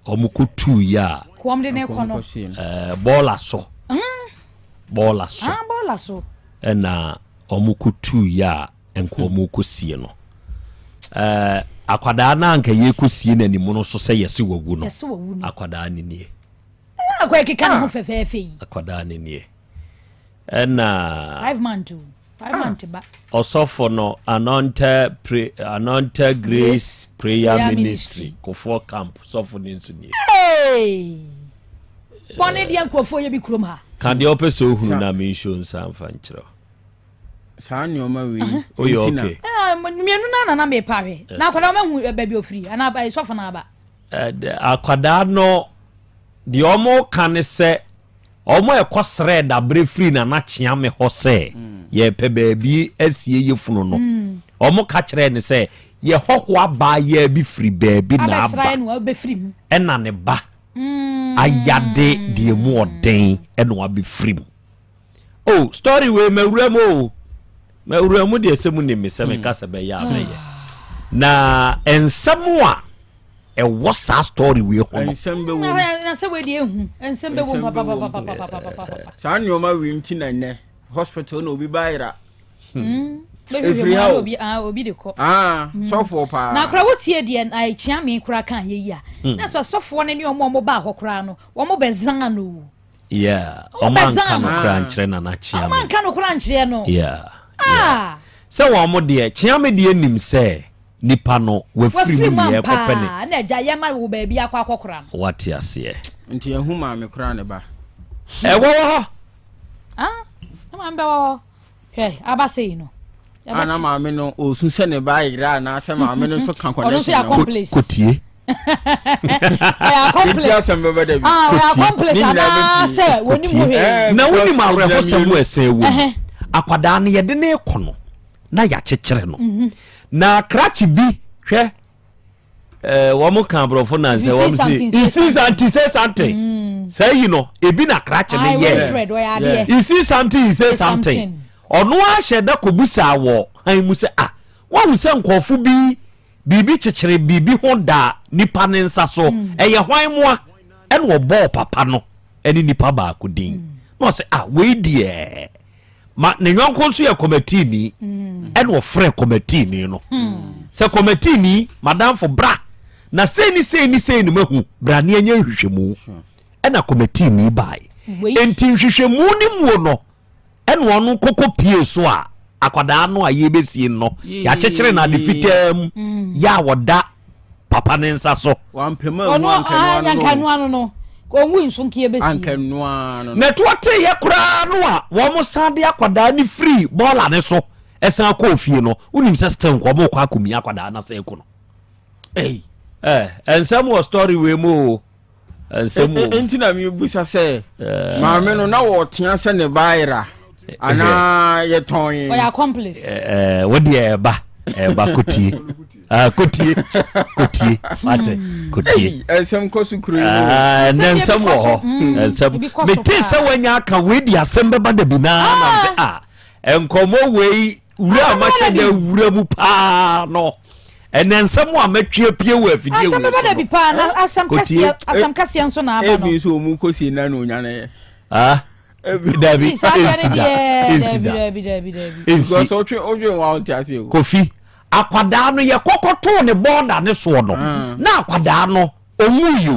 wɔkɔtuu yɛ a eh, bɔɔla so. Mm. Bɔɔla so. Ah, so. Ɛna wɔkɔtuu yɛ a nka wɔn kɔsie no ɛɛ akwadaa no anka yɛkɔsie no anim no so sɛ yɛse wawu no akwadaa no nie akwadaa keka ne ho ah. fɛfɛɛfɛ yi akwadaa no nie ɛna ah. ɔsɔfo no anointed pre anointed grace prayer ministry kofoɔ camp sɔfo no nso nie bɔne deɛ nkurɔfoɔ yɛ bi kurom ha ka deɛ ɔpɛ sɛ ohunu na mensuo nsa mfa nkyerɛ saa nneɛma wei Woyɛ nti na. okay? Ah, mmienu no na na mepa ahwɛ. Na akwadaa no mahu baabi ofiri anaa sɔfo no aba. Akwadaa no deɛ wɔn ka ne sɛ wɔn a ɛkɔ srɛ dabrɛ firi Nana Kyeame hɔ sɛ yɛpɛ baabi asie yɛ funu no wɔn ka kyerɛɛ ne sɛ yɛ hɔho abaayaa bi firi baabi na aba Abɛsra no abɛfiri mu. ɛna ne ba ayade deɛ mu ɔden ɛna wabɛfiri mu. Oh story wei mawura mu o mawura mu deɛ sɛ mu nim me sɛ meka sɛ bɛyɛ a mɛyɛ na nsɛm a ɛwɔ saa story wei ho no nsɛm bɛwɔ mu na sɛ wei deɛ ehu nsɛm bɛwɔ mu papapapapapapa saa nneɛma wei nti na nnɛ hospital na obi ba yera efiri ha o ah, obi de kɔ ah, hmm. sɔfoɔ paa na akora wotie deɛ na ekyia mi kora kan yɛ yi a hmm. na sɛ sɔfoɔ no ne wɔn a wɔn ba hɔ koraa no wɔn bɛ zan no. Yeah, ɔmo anka no koraa nkyerɛ Nana Kyeame. Ɔmo anka no koraa nkyerɛ no. Yeah. Ah. Sɛ wɔn mo deɛ Kyeame deɛ nim sɛ nipa no wafiri mu ne yɛkɔpɛ ne. Na agya yɛ ma wo baabi akɔ akɔkora no. Wate aseɛ. Nti ɛho maame koraa ne ba. Ɛwɔ wɔ hɔ. Ah, ne maame bɛwɔ hɔ. Hwɛ, aba sei no. A na maame no ɔresu sɛ ne ba ayera anaasɛ maame no nso ka connection no ho. Kotie. Ɔyɛ accomplice. Nti asɛm bɛba da bi. Ah, ɔyɛ accomplice anaasɛ wɔnim ho hwee. Na wonim awerɛhosɛm wɔ ɛsɛn wɔ mu. Akwadaa no yɛde ne kɔ no na yɛakyekyere no. Mhm. Na krakye bi hwɛ Eh, wɔn ka aborɔfo na nsɛ wɔn se you see something say something mm. sɛ yi no ebi na krakye ne yɛ you see something you say something ɔno ahyɛ da kɔbusa wɔ han mu sɛ ah wɔn sɛ nkɔɔfo bi biribi kyekyere biribi ho da nipa ne nsa so mm. ɛyɛ hwan moa ɛna ɔbɔɔ papa no ɛne nipa baako din mm. na ɔsɛ ah wei deɛ ma ne yɔnko nso yɛ kɔmɛtiini mm. ɛna ɔfrɛ kɔmɛtiini no mm. sɛ kɔmɛtiini madamfo bra na sei ne sei ne sei ne mahu bra ne ɛnyɛ nhwehwɛmu ɛna kɔmɛtiini bae nti nhwehwɛmu ne muo no ɛna ɔno kɔkɔ pie so a. Akwadaa no a yɛbɛsie no, yɛakyekyere no ade fitaa mu, yɛ a wɔda papa ne nsa so. Wampema mu ankɛnoa no no. Ɔnwui nso nka yɛbɛsie. Ankɛnoa no. Na ɛtoɔ teeɛ koraa no a wɔn san de akwadaa no firi bɔɔla no so ɛsan kɔɔ fie no, wonim sɛ still nka wɔn rekɔ akɔmia akwadaa no asan aku no. Ei. Eh, nsɛm wɔ story wei mu o. Nsɛm wɔ mu. Nti na mebusa sɛ maame no na wɔtea sɛ ne ba ayera anaa yɛtɔn yɛn. Ɔyɛ accomplice. Eh, wo deɛ ɛba ɛba kotie ah, kotie kotie wate kotie. Nsɛm kɔ so kuro yi mu. Ah, ɛnɛ nsɛm wɔ hɔ nsɛm mete sɛ wanya aka wei di asɛm bɛba da bi naa na sɛ ah nkɔmmɔ wei wura a mahyɛ da wura mu paa no ɛnɛ nsɛm a matwe apue wɔ afidie wei so asɛm bɛba da bi paa na asɛm kɛseɛ asɛm kɛseɛ nso na aba no ebi nso wɔn kɔsie na na onya no yɛ ah dabi ensi da ensi da ensi kofi akwadaa no yɛ kɔkɔtoo ne bɔɔda ne soɔ no ah. na akwadaa no ɔnwui o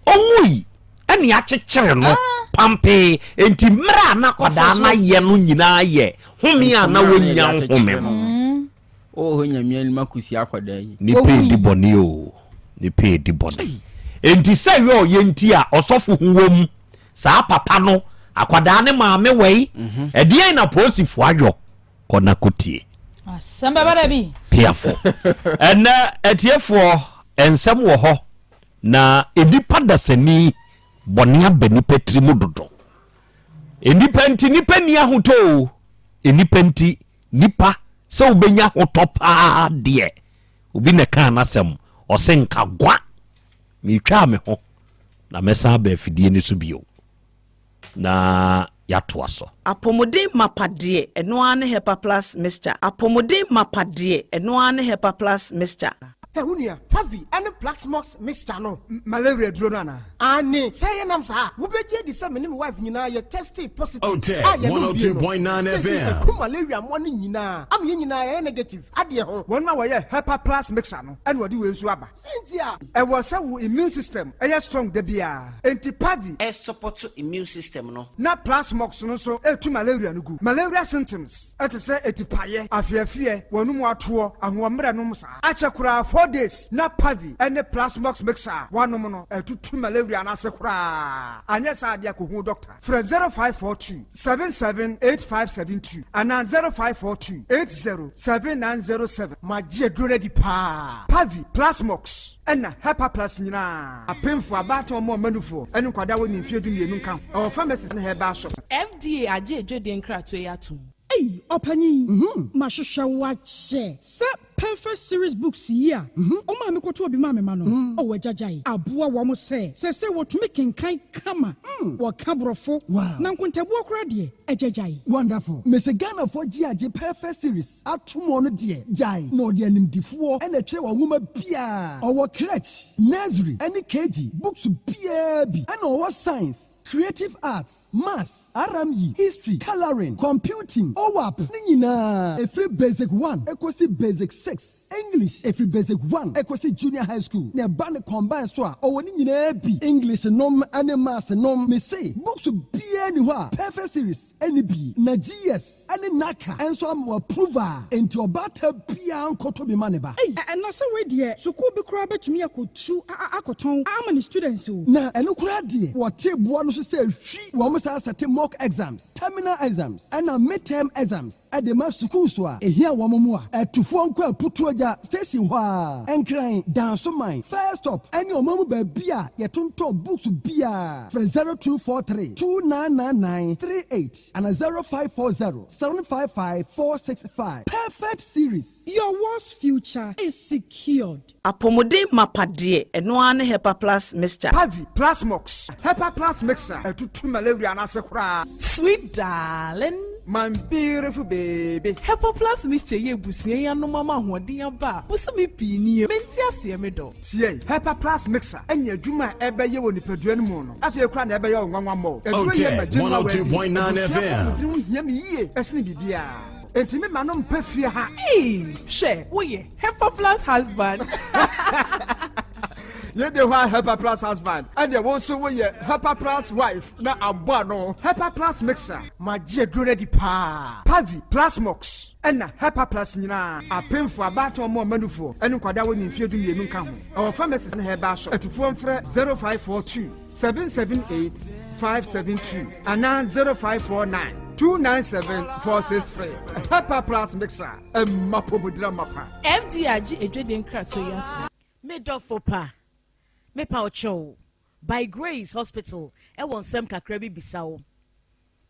ɔnwui ɛne akyekyere no ah. pampee nti mmerɛ a na akwadaa no ayɛ no nyinaa yɛ home a na wɔnya home no mm. Oh, nyame anim akosi akwadaa yi. Nipa edi bɔne o. Nipa edi bɔne. Enti sɛ yɛ ɔyɛ nti a ɔsɔfo ho wɔ mu. Saa papa no, akwadaa ne maame wɛi. Mhm. Ɛdeɛn na polisifo ayɔ? Kɔ na kɔtie. Asɛm bɛba da bi. Piafo. Ɛnɛ atiefoɔ, nsɛm wɔ hɔ na nnipa dasani bɔne aba nipa tiri mu dodo. Nnipa nti nipa nni ahotɔ o. Nnipa nti Nipa sɛ wobɛnya ahotɔ paa deɛ obi na ɛkaa n'asɛm ɔse nka gwa metwaa me ho na mɛsan aba afidie no so bio na yɛatoa so. Apɔmuden mapa deɛ, ɛno ara ne Hepa Plus Mixture. Apɔmuden mapa deɛ, ɛno ara ne Hepa Plus Mixture. Hɛ wo nua, Pavi ne Plaxmox mixture no, malaria duro no anaa? Aane, sɛ ɛyɛ nam saa a, wobɛgye adi sɛ me ne me wife nyinaa yɛ testee positive a yɛnom bie no. Seesei ɛku malaria mmoa no nyinaa ama yɛn nyinaa yɛayɛ negative adeɛ ho. Wɔn a wɔyɛ Hepa Plus mixture no na wɔde wei nso aba. Sɛ nti a. Ɛwɔ sɛ wo immune system yɛ strong da biara, enti Pavi. Ɛsupɔto immune system no. Na Plasmox no nso ɛtu malaria no gu. Malaria symptoms te sɛ atipaeɛ, afeafeɛ, w'anum atoɔ, ahoɔmmerɛ nom saa. Akyɛ koraa 4 days na Pavi ne Plasmox mixture a woanom no atutu malaria no ase koraa. Anyɛ saa deɛ kɔhu dɔkta. Frɛ 0542 77 8572 anaa 0542 80 7907. Magye aduro no adi paa. Pavi, Plasmox, ɛna Hepaplus nyinaa. Apemfoɔ, abaatan, wɔn a wɔma nufoɔ, ne nkwadaa a wɔnnii mfeɛ 12 nka ho. Ɛwɔ pharmacies ne herbal shops. FDA agye adwadie nkratoɔ yi atom. Ei ɔpanyin, mahwehwɛ wo akyɛ sɛ Perfect Series Books yi a wo maame kɔtɔɔ bi maa me ma no. Oh agya gyae aboa wɔn sɛ seesei wɔtumi kenkan kama, wɔka borɔfo, na nkontabuo koraa deɛ agya gyae. Wonderful. Mese Ghanafoɔ gye agye Perfect Series atom ɔno deɛ gyae na ɔde animdifoɔ na ɛtwerɛ wɔ nwoma biara. Ɔwɔ crèche, nursery ɛne KG books biara bi ɛna ɔwɔ science, creative arts, Maths, RME, History, Colouring, Computing, OAP ne nyinaa ɛfiri Basic one kɔsi Basic 6, English ɛfiri Basic one kɔsi Junior High School na ɛba no combine so a ɔwɔ ne nyinaa bi, English nom ne Maths nom, mese books biara nni hɔ a Perfect Series nni bi na GS ne NACA nso ama wɔ approve a enti ɔbaatan biara nkɔtɔ bi ma ne ba. Ei na sɛ wei deɛ sukuu bi koraa bɛtumi akɔtu akɔtɔn ama ne students o. Na ɛno koraa deɛ wɔte boɔ no so sɛ hwi wɔn saa sɛte mock exams, terminal exams ɛna mid term exams de ma sukuus a ɛhia wɔn mmoa. Atufoɔ nkɔ Aputuogya station hɔ ara, Nkran, Dansoman, First Stop ɛne ɔman mu baabi a yɛtontɔn books biara. Frɛ 0243 2999 38 ana 0540 755 465. Perfect Series. Your world's future is secured. Apɔmuden mapa deɛ, ɛno ara ne Hepa Plus Mixture. Pavi, Plasmox, Hepa Plus Mixture atutu malaria no ase koraa. Sweet darling. My beautiful baby. Hepa Plus Mixture yi abusua yi anom ama ahoɔden aba a bosome pii nie. Mente aseɛ me dɔ. Tie, Hepa Plus Mixture ne adwuma a ɛbɛyɛ wɔ nipadua no mu no, afei koraa na ɛbɛyɛ wo nwanwa mmɔ. Aduro yi ma general well-being. Abusua apɔmuden ho hia me yie sene biribiara. Enti me ma no mpɛ fie ha. Eii hwɛ woyɛ Hepa Plus husband. Yei de hɔ a Hepa Plus husband, ɛnneɛ wo nso woyɛ Hepa Plus wife na abɔ ano. Hepa Plus mixture. Magye aduro no adi paa. Pavi, Plasmox, ɛna Hepa Plus nyinaa. Apemfo, abaatan, wɔn a wɔma nufoɔ, ne nkwadaa a wɔnni mfeɛ dumienu nka ho. Ɛwɔ pharmacies ne herbal shop. Atufoɔ mfrɛ 0542 778 572 anaa 0549 297 463. Hepa Plus mixture, ɛma apɔmudira mapa. FDA agye adwadie nkratoɔ yi atom. Me dɔfo pa, mepa wo kyɛw, By Grace Hospital wɔ nsɛm kakra bi bisa wo.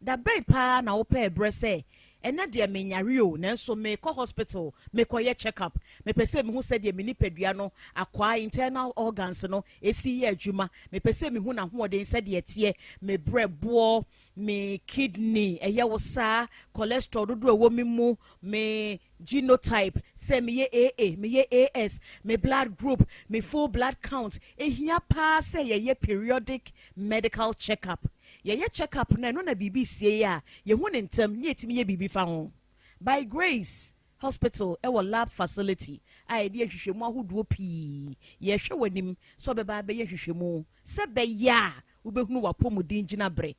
Da bɛn paa na wopɛɛ berɛ sɛ, ɛnnɛ deɛ menyare o, nanso merekɔ hospital mekɔyɛ check up, mepɛ sɛ mehu sɛdeɛ me nipadua no akwaa, internal organs, no si yɛ adwuma, mepɛ sɛ mehu n'ahoɔden sɛdeɛ ɛteɛ, me berɛboɔ, me kidney, ɛyɛ wo saa, cholesterol dodoɔ a ɛwɔ me mu, me genotype, sɛ meyɛ AA, meyɛ AS, me blood group, me full blood count. Ɛhia paa sɛ yɛyɛ periodic medical check up. Yɛyɛ check up no a, ɛno na biribi sie a, yɛhu no ntɛm na yɛtumi yɛ biribi fa ho. By Grace Hospital wɔ lab facility a yɛde yɛ nhwehwɛmu ahodoɔ pii. Yɛrehwɛ w'anim sɛ wobɛba abɛyɛ nhwehwɛmu sɛ ɛbɛyɛ a wobɛhunu w'apɔmuden gyinaberɛ.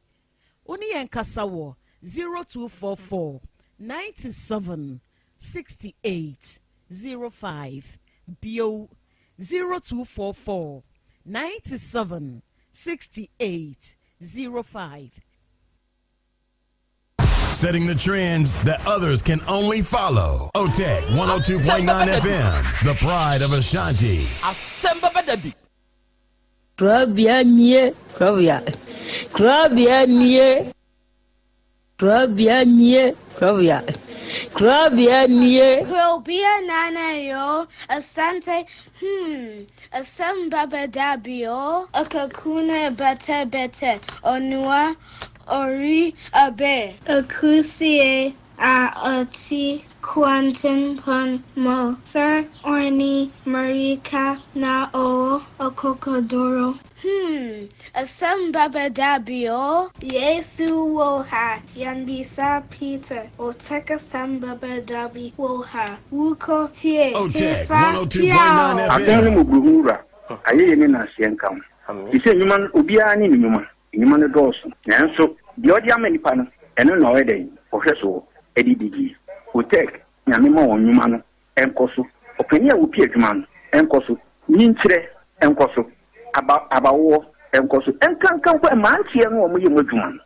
Wo ne yɛn nkasa wɔ 0244 97 68 05, bio 0244 97 68 05. Setting the trends that others can only follow. OTEC 102.9 FM, the pride of Ashanti. Asɛm bɛba da bi. Korabea nie, korabea, korabea nie, korabea nie, korabea, korabea nie. Krobea nana yo, Asante hmm, asem baba dabi o. Akakuna bete bete, onua ori abe. Akusie a ɔte kwantempɔn mu sɛ ɔne mmirika na ɔwɔ akokoduru. Hmm, asɛm bɛba da bi o. Yesu wɔ ha, yɛmmisa Peter, Otec asɛm bɛba da bi wɔ ha, wokɔ tie Otec hefa 102.9 piaw. Adom ne FM. mmɔborɔhunu Wura, ayɛyie ne nnaaseɛ nka wo. Te sɛ nnwuma no, obiara ne ne nnwuma. Nnwuma no dɔɔso, nanso deɛ ɔde ama nnipa no, ɛno na ɔyɛ dɛn? Ɔhwɛ soɔ de di die. Otec, Nyame ma wɔn nnwuma no nkɔ so. Ɔpanin a ɔpi adwuma no nkɔ so. Nyinkyerɛ nkɔ so. Aba, abawoɔ nkɔ so. Nkanka mpo mmeranteɛ no a wɔyɛ mu adwuma no,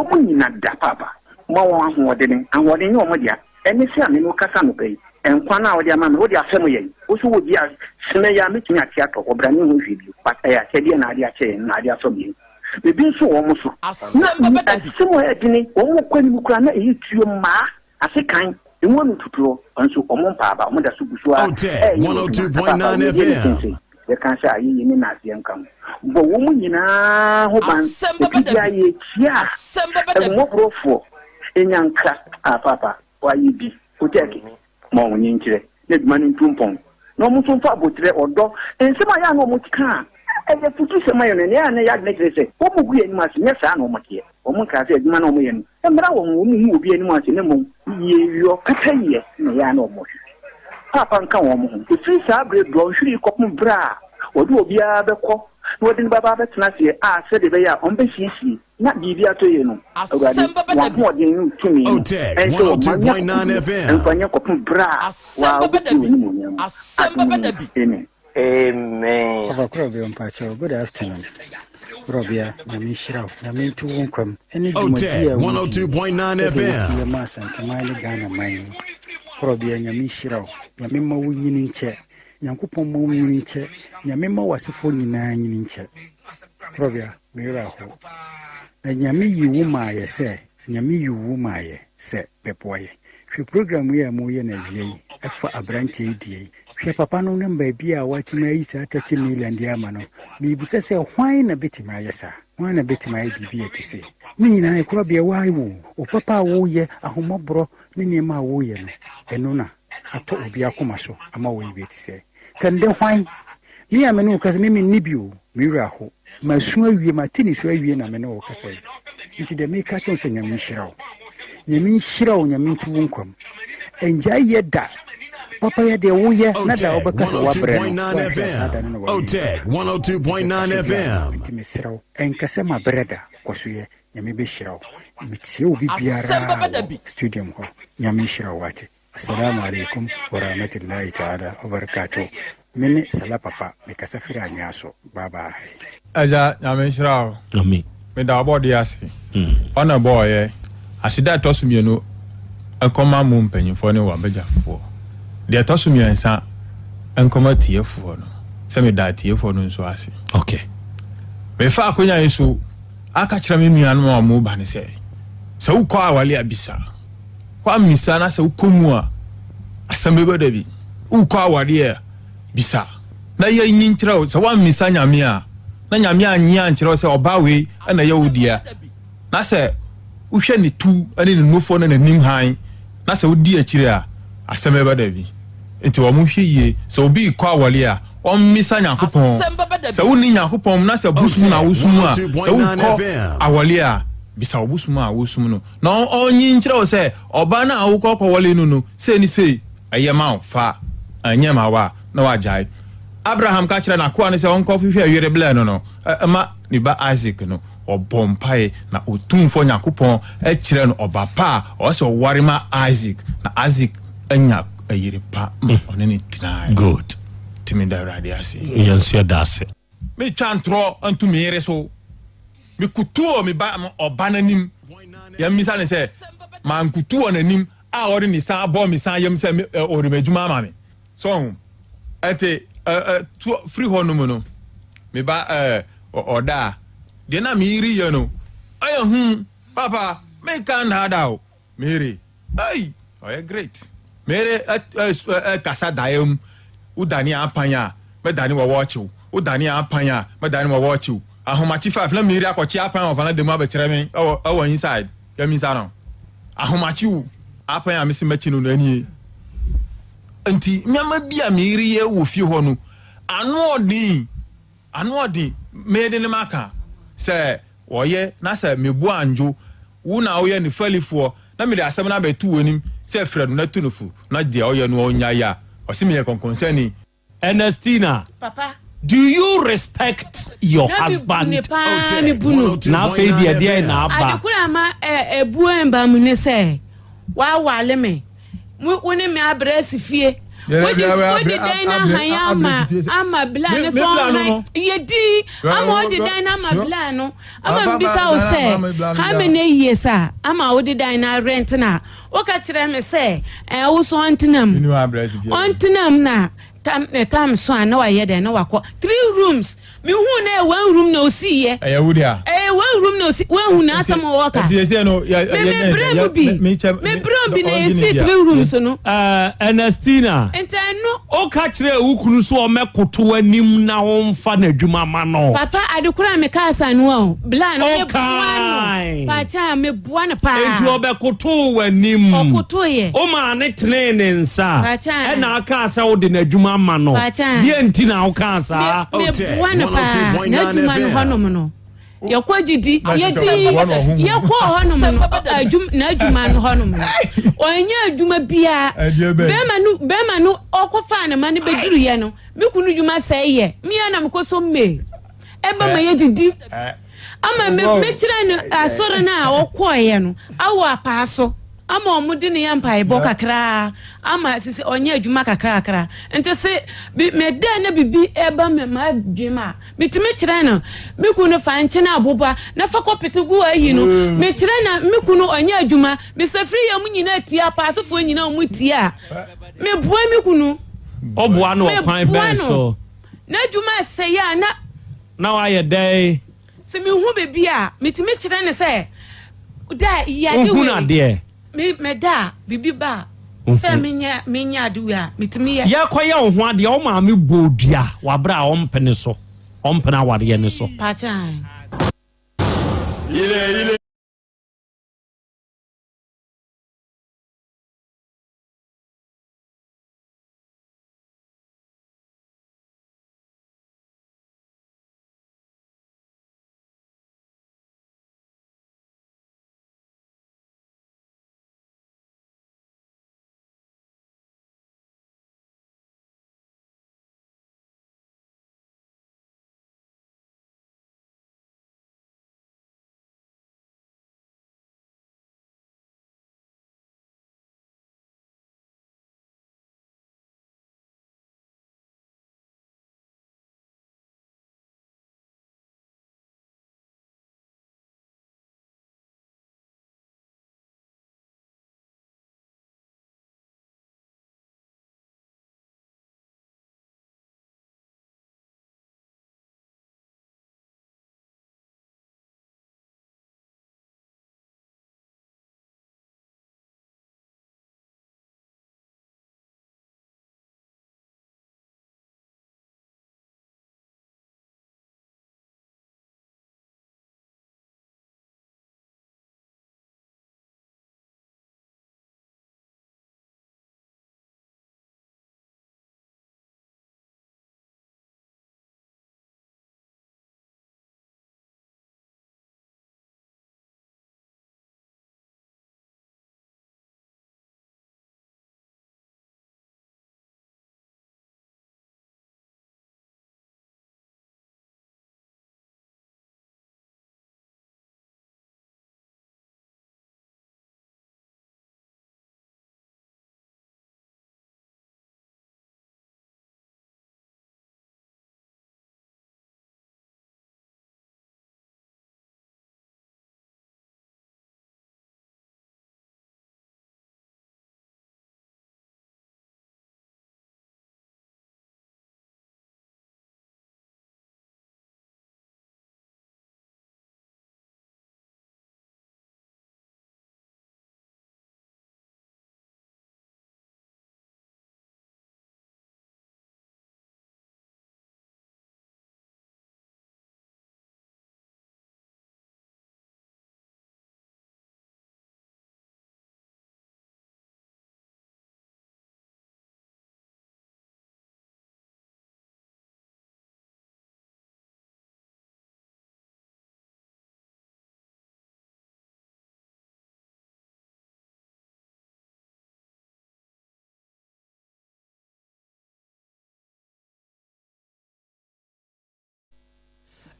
wɔn nyina da paapa. Ma wɔn ahoɔdene. Ahoɔden nyɛ wɔn dea. Ɛne sɛ a me ne wo kasa anɔpa yi, nkwa no a wode ama me, wode afɛm yɛn. Wo nso wɔ bi a, semɛ yi ara mɛtumi ate atɔ hɔ, bra menhu hwee bio. But ɛyɛ akyɛdeɛ na ade akyɛ yɛn, na ade afɛm yɛn. Ebi nso wɔ wɔn so. Na Asɛm bɛba da bi. asɛm a ɛyɛ dene, wɔn kɔ anim koraa na ɛyɛ tuo mmaa, ase kan, emu ano tutuo, nso wɔn mpa aba, wɔn da so gu so ara Otec ɛreyɛ wɔn adwuma. Papaapa, 102.9 wɔn yɛ ne FM. sensei. Yɛka sɛ ayɛyie ne naaseɛ nka ho. Bɔ wɔn nyinaa ho ban, Asɛm bɛba ɛfiri da biara bi. yɛkyia Asɛm bɛba da bi. ahummɔborɔfoɔ, nya nkra, ah paapa, wɔayɛ bi, Otec. Ma wɔn nkyerɛ na adwuma no ntu mpɔn, na wɔn nso mfa aboterɛ, ɔdɔ, nsɛm a ɛyɛ a na wɔka a ɛyɛ afutusɛm ma yɛn no, ɛnna ɛyɛ a na ɛyɛ adwene kyerɛ sɛ wɔgu yɛn anim ase. Nyɛ saa na wɔteɛ. Wɔnkaa sɛ adwuma no a wɔyɛ no mmra wɔn ho, wɔnhu obi anim ase, na mmom yieyɔ, pɛpɛyɛ na ɛyɛ a na wɔhwehwɛ. Paapa nka wɔn ho. Ɛfiri saa berɛ dɔnhwere yi kɔpem berɛ a wɔde obiara bɛkɔ na wɔde no bɛba abɛtena aseɛ a sɛdeɛ ɛbɛyɛ a wɔbɛsiesie na biribi atɔ yie no, Awurade, Asɛm bɛba da bi. w'ahoɔden ne wo tumi no Otec nhyɛ wɔn ma nyɛ 102.9 akokoɔduro FM. mfa nyɛ kɔpem berɛ a Asɛm woa bɛba da wobɛpue bi. w'animuonyam mu. Asɛm Adom bɛba da mu, bi. amen. Amen. Ɔfa Korɔbea mpakyɛw good afternoon Korɔbea Nyame nhyira wo Nyame nto wo nkwa mu ɛne dwumadie Otec a wodi yi 102.9 sɛdeɛ wosi FM. yɛ ma Asanteman ne Ghana man yi Korɔbea Nyame nhyira wo Nyame mma wo nyini nkyɛ Nyankopɔn mma wo nyini nkyɛ Nyame mma w'asefoɔ nyinaa nyini nkyɛ Korɔbea me werɛ ahow. Na Nyame yi wo maayɛ sɛ, Nyame yi wo maayɛ sɛ bɛboa yɛ. Hwɛ program yi a moyɛ no awia yi ɛfa abranteɛ yi deɛ yi. Hwɛ papa no ne baabi a watumi ayi saa 30 million de ama no. Mebisa sɛ hwan na bɛtumi ayɛ saa? Hwan na bɛtumi ayɛ biribi a ɛte sei? Ne nyinaa ɛkorabea woayɛ o. Wo papa a woyɛ, ahomɔborɔ ne nneɛma a woyɛ no, ɛno na atɔ obi akoma so ama woayɛ bi a ɛte sɛɛ. Kɛndɛ hwan? Me a me ne wo kasa, me menni bi o, me werɛ aho. Masu awie, mate nisuo awie na me ne wo kasa yi. Nti deɛ meka kyerɛ wo sɛ Nyame nhyira wo. Nyame nhyira wo, Nyame nto wo nkwa mu. Ɛngyae yɛ da. Papayɛ deɛ woyɛ na da Otec wobɛka sɛ woabrɛ no, 102.9 woanhwɛ a saa da no FM. na w'awie Otec papa. 102.9 Ɛsɛ ɔkɔ so biara FM. nti mesrɛ wo, ɛnka sɛ mabrɛ da, kɔ so yɛ, Nyame bɛhyira wo. Metie obi biara Asɛm bɛba da wɔ bi. studium hɔ. Nyame nhyira wo wate. Assalamu alaikum warahmatullahi ta'ala wabarakatuh. Me ne Salah Papa, mekasa firi Anwea so. Bye bye. Agya Nyame nhyira wo. Amen. Meda ɔbɔdeɛ ase. Ɔna ɛbɔɔyɛ. Aseda a ɛtɔ so mienu nkɔma mo mpanyinfoɔ ne w'abagyafoɔ. Deɛ ɛtɔ so miɛnsa nkɔma atiefoɔ no, sɛ meda atiefoɔ no nso ase. Okay. Mefa akonya yi so aka kyerɛ me nuanom a wɔreba no sɛ, sɛ wokɔ awale a bisa. Woammisa na sɛ wokɔ mu a, asɛm bɛba da bi. Wokɔ awareɛ a, bisa na yɛnyi nkyerɛ wo. Sɛ woammisa Nyame a, na Nyame annye ankyerɛ wo sɛ ɔbaa wei na ɛyɛ wo dea, na sɛ wohwɛ ne tu ne ne nufoɔ ne n'anim hann, na sɛ wodi akyire a, asɛm bɛba da bi. Nti wɔn hwɛ yie, sɛ obi rekɔ aware a, ɔmmisa Nyankopɔn. Sɛ wonni Nyankopɔn mu na sɛ bosom na wosom a, sɛ wokɔ aware a, bisa wo bosom a wosom no, na ɔnyi nkyerɛ wo sɛ ɔbaa no a wokɔ kɔwale no no, sei ne sei, ɛyɛ ma wo, fa, ɛnyɛ ma wo a, na wagyae. Abraham ka kyerɛɛ n'akoa no sɛ ɔnkɔhwehwɛ yere blɛ no no ma ne ba Isak no, ɔbɔɔ mpae, na Otumfoɔ Nyankopɔn kyerɛɛ no ɔba pa a ɔwɔ sɛ ɔware ma Isak, na Isak anya yere pa ma ɔne no tenae. Good. Nti meda Awurade ase. Yɛn nso yɛda ase. Metwa ntorɔ nto me yere so. Mekutu wɔ me ba ɔba no anim. Yɛmmisa no sɛ, mankutu wɔ n'anim a ɔde ne sa abɔ me sa yam sɛ ɔrema adwuma ama me? So ɔho? Ɛnti ɛ ɛ to firi hɔ nom no, me ba ɛ ɔda a, deɛ na me yere yɛ no, ɛyɛ hu. Papa, me nka nnaadaa o, me yere, ei, ɔyɛ great. Me yere ɛ ɛ ɛ kasa daeɛ mu, wo dane apan a, mɛ dane wɔ wɔɔkye wo, wo dane apan a, mɛ dane wɔ wɔɔkye wo. Ahomakye five na me yere akɔkye apan wɔ valanda mu abɛkyerɛ me ɛwɔ ɛwɔ inside, yɛ me nsa no. Ahomakye o, apan a mese mɛkye no no ɛnie. Nti nneɛma bi a me yere yɛ wɔ fie hɔ no, ano ɔden, ano ɔden. Me de ne maka sɛ ɔyɛ na sɛ me bo andwo, wo na woyɛ ne falifoɔ na mede asɛm no abɛto w'anim sɛ frɛ no na tu no fo na deɛ ɔyɛ no ɔnnyae a, ɔse meyɛ kɔnkɔnsani. Ernestina, Papa. do you respect your Na me bu husband? ne paa, me bu no. Na afei deɛ deɛn na aba? Ade koro a ama ɛ ebuo mba mu ne sɛ wawale me. Mo wo ne me abrɛ asi fie. Wode wode dan no ahan ama ama bla no so ɔhan yɛ din ama wode dan no ama bla no ama mbisa wo sɛ how many years a ama wode dan no arent na Woka kyerɛɛ me sɛ, Ɛɛ, wo so ɔntena mu. Ɔntena mu na tam ne tam so a na wayɛ dɛn na wakɔ. Three rooms. Mehuu na ɛyɛ one room na osiiɛ. Ɛyɛ wo dea. Ɛyɛ one room na osi. Woahu n'asɛm a ɔka. Nti seesei no, yɛ Me me brɛ mu bi. Me brɛ mu bi na yɛsii three rooms no. Ɛɛ, Ernestina. Nti ɛno. Woka kyerɛɛ wo kunu sɛ ɔmmɛkoto w'anim na womfa n'adwuma mma no. Papa ade koro a mekaa saa no o, bla no meboa no. Ɔkae. Pakyɛ meboa no paa. Enti ɔbɛkotoo w'anim. Ɔkotoeɛ. Womaa no tenee ne nsa. Pakyɛ. Ɛna akaa sɛ wode n'adwuma ma no. Pakyɛ. Deɛ nti na wokaa saa? Me meboa no paa. N'adwuma no hɔnom no. Yɛkɔ gyidi yɛdi yɛkɔ hɔnom no adwuma n'adwuma no hɔnom no ɔnyɛ adwuma biara bɛrima no bɛrima no ɔkɔfaa ne ma no bɛduru yɛ no me kunu dwuma sɛe yɛ mea na mekɔ so mmee ɛba ma yɛdidi ama me mekyerɛ no asɔre no a ɔkɔɔyɛ no awɔ apaa so ama wɔn de ne yɛ mpaebɔ kakraa ama sisi ɔnyɛ adwuma kakrakra nti se bi meda na bibi ɛba me ma adwuma a Metumi kyerɛ no, me kunu fa nkyene aboba na fa kɔ pete gu ayi no. Mm. Mekyerɛ na me kunu ɔnyɛ adwuma. Mesafiri yɛ mu nyinaa tie apaasofoɔ nyinaa wɔn tie a. Meboa me kunu. Ɔboa no ɔkwan bɛn so? N'adwuma ɛsɛe a na. Na wayɛ dɛn? Sɛ mehu baabi a, metumi kyerɛ no sɛ da yade wei. Wohunu adeɛ? Me meda a, biribi ba a, sɛ menyɛ menyɛ ade wei a, metumi yɛ. Yɛrekɔyɛ wo ho adeɛ, wo maame bɔɔ dua wɔ aberɛ a ɔmpene so, ɔmpene awareɛ no so. Pakyɛ ae.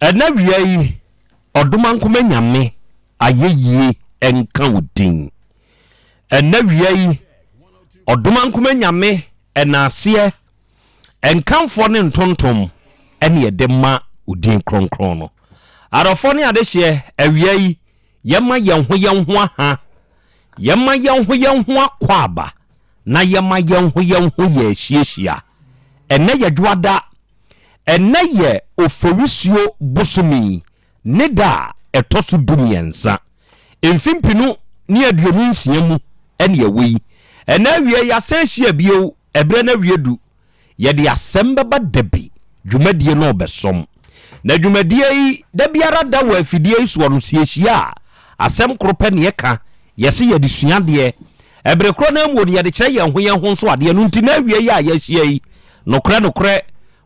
Ɛna wia yi, Ɔdomankoma Nyame ayɛyie nka wo din. Ɛna wia yi, Ɔdomankoma Nyame ɛnaaseɛ, nkamfoɔ ne ntontom ɛne yɛde ma wo din kronkron no. Adɔfoɔ ne adehyeɛ, awia yi, yɛma yɛn ho yɛn ho aha, yɛma yɛn ho yɛn ho akwaaba, na yɛma yɛn ho yɛn ho yɛ ahyiahyia. Ɛnnɛ yɛ Dwoada. Ɛnnɛ yɛ Oforisuo bosome ne da a ɛtɔ so dumiɛnsa, mfe 2026 mu ɛne ɛwɔ yi. Ɛnnɛ awia yi yɛasan ahyia bio, ɛberɛ no awie du. Yɛde asɛm bɛba dabi dwumadie no rebɛsom. Na dwumadie yi da biara da wɔ afidie yi soɔ no sɛ yɛhyia a, asɛm koro pɛ na yɛka, yɛse yɛde sua adeɛ. Ɛbere korɔ no ara mu no yɛde kyerɛ yɛn ho yɛn ho nso adeɛ. Ɛno nti na awia yi a yɛahyia yi, nokorɛ nokorɛ,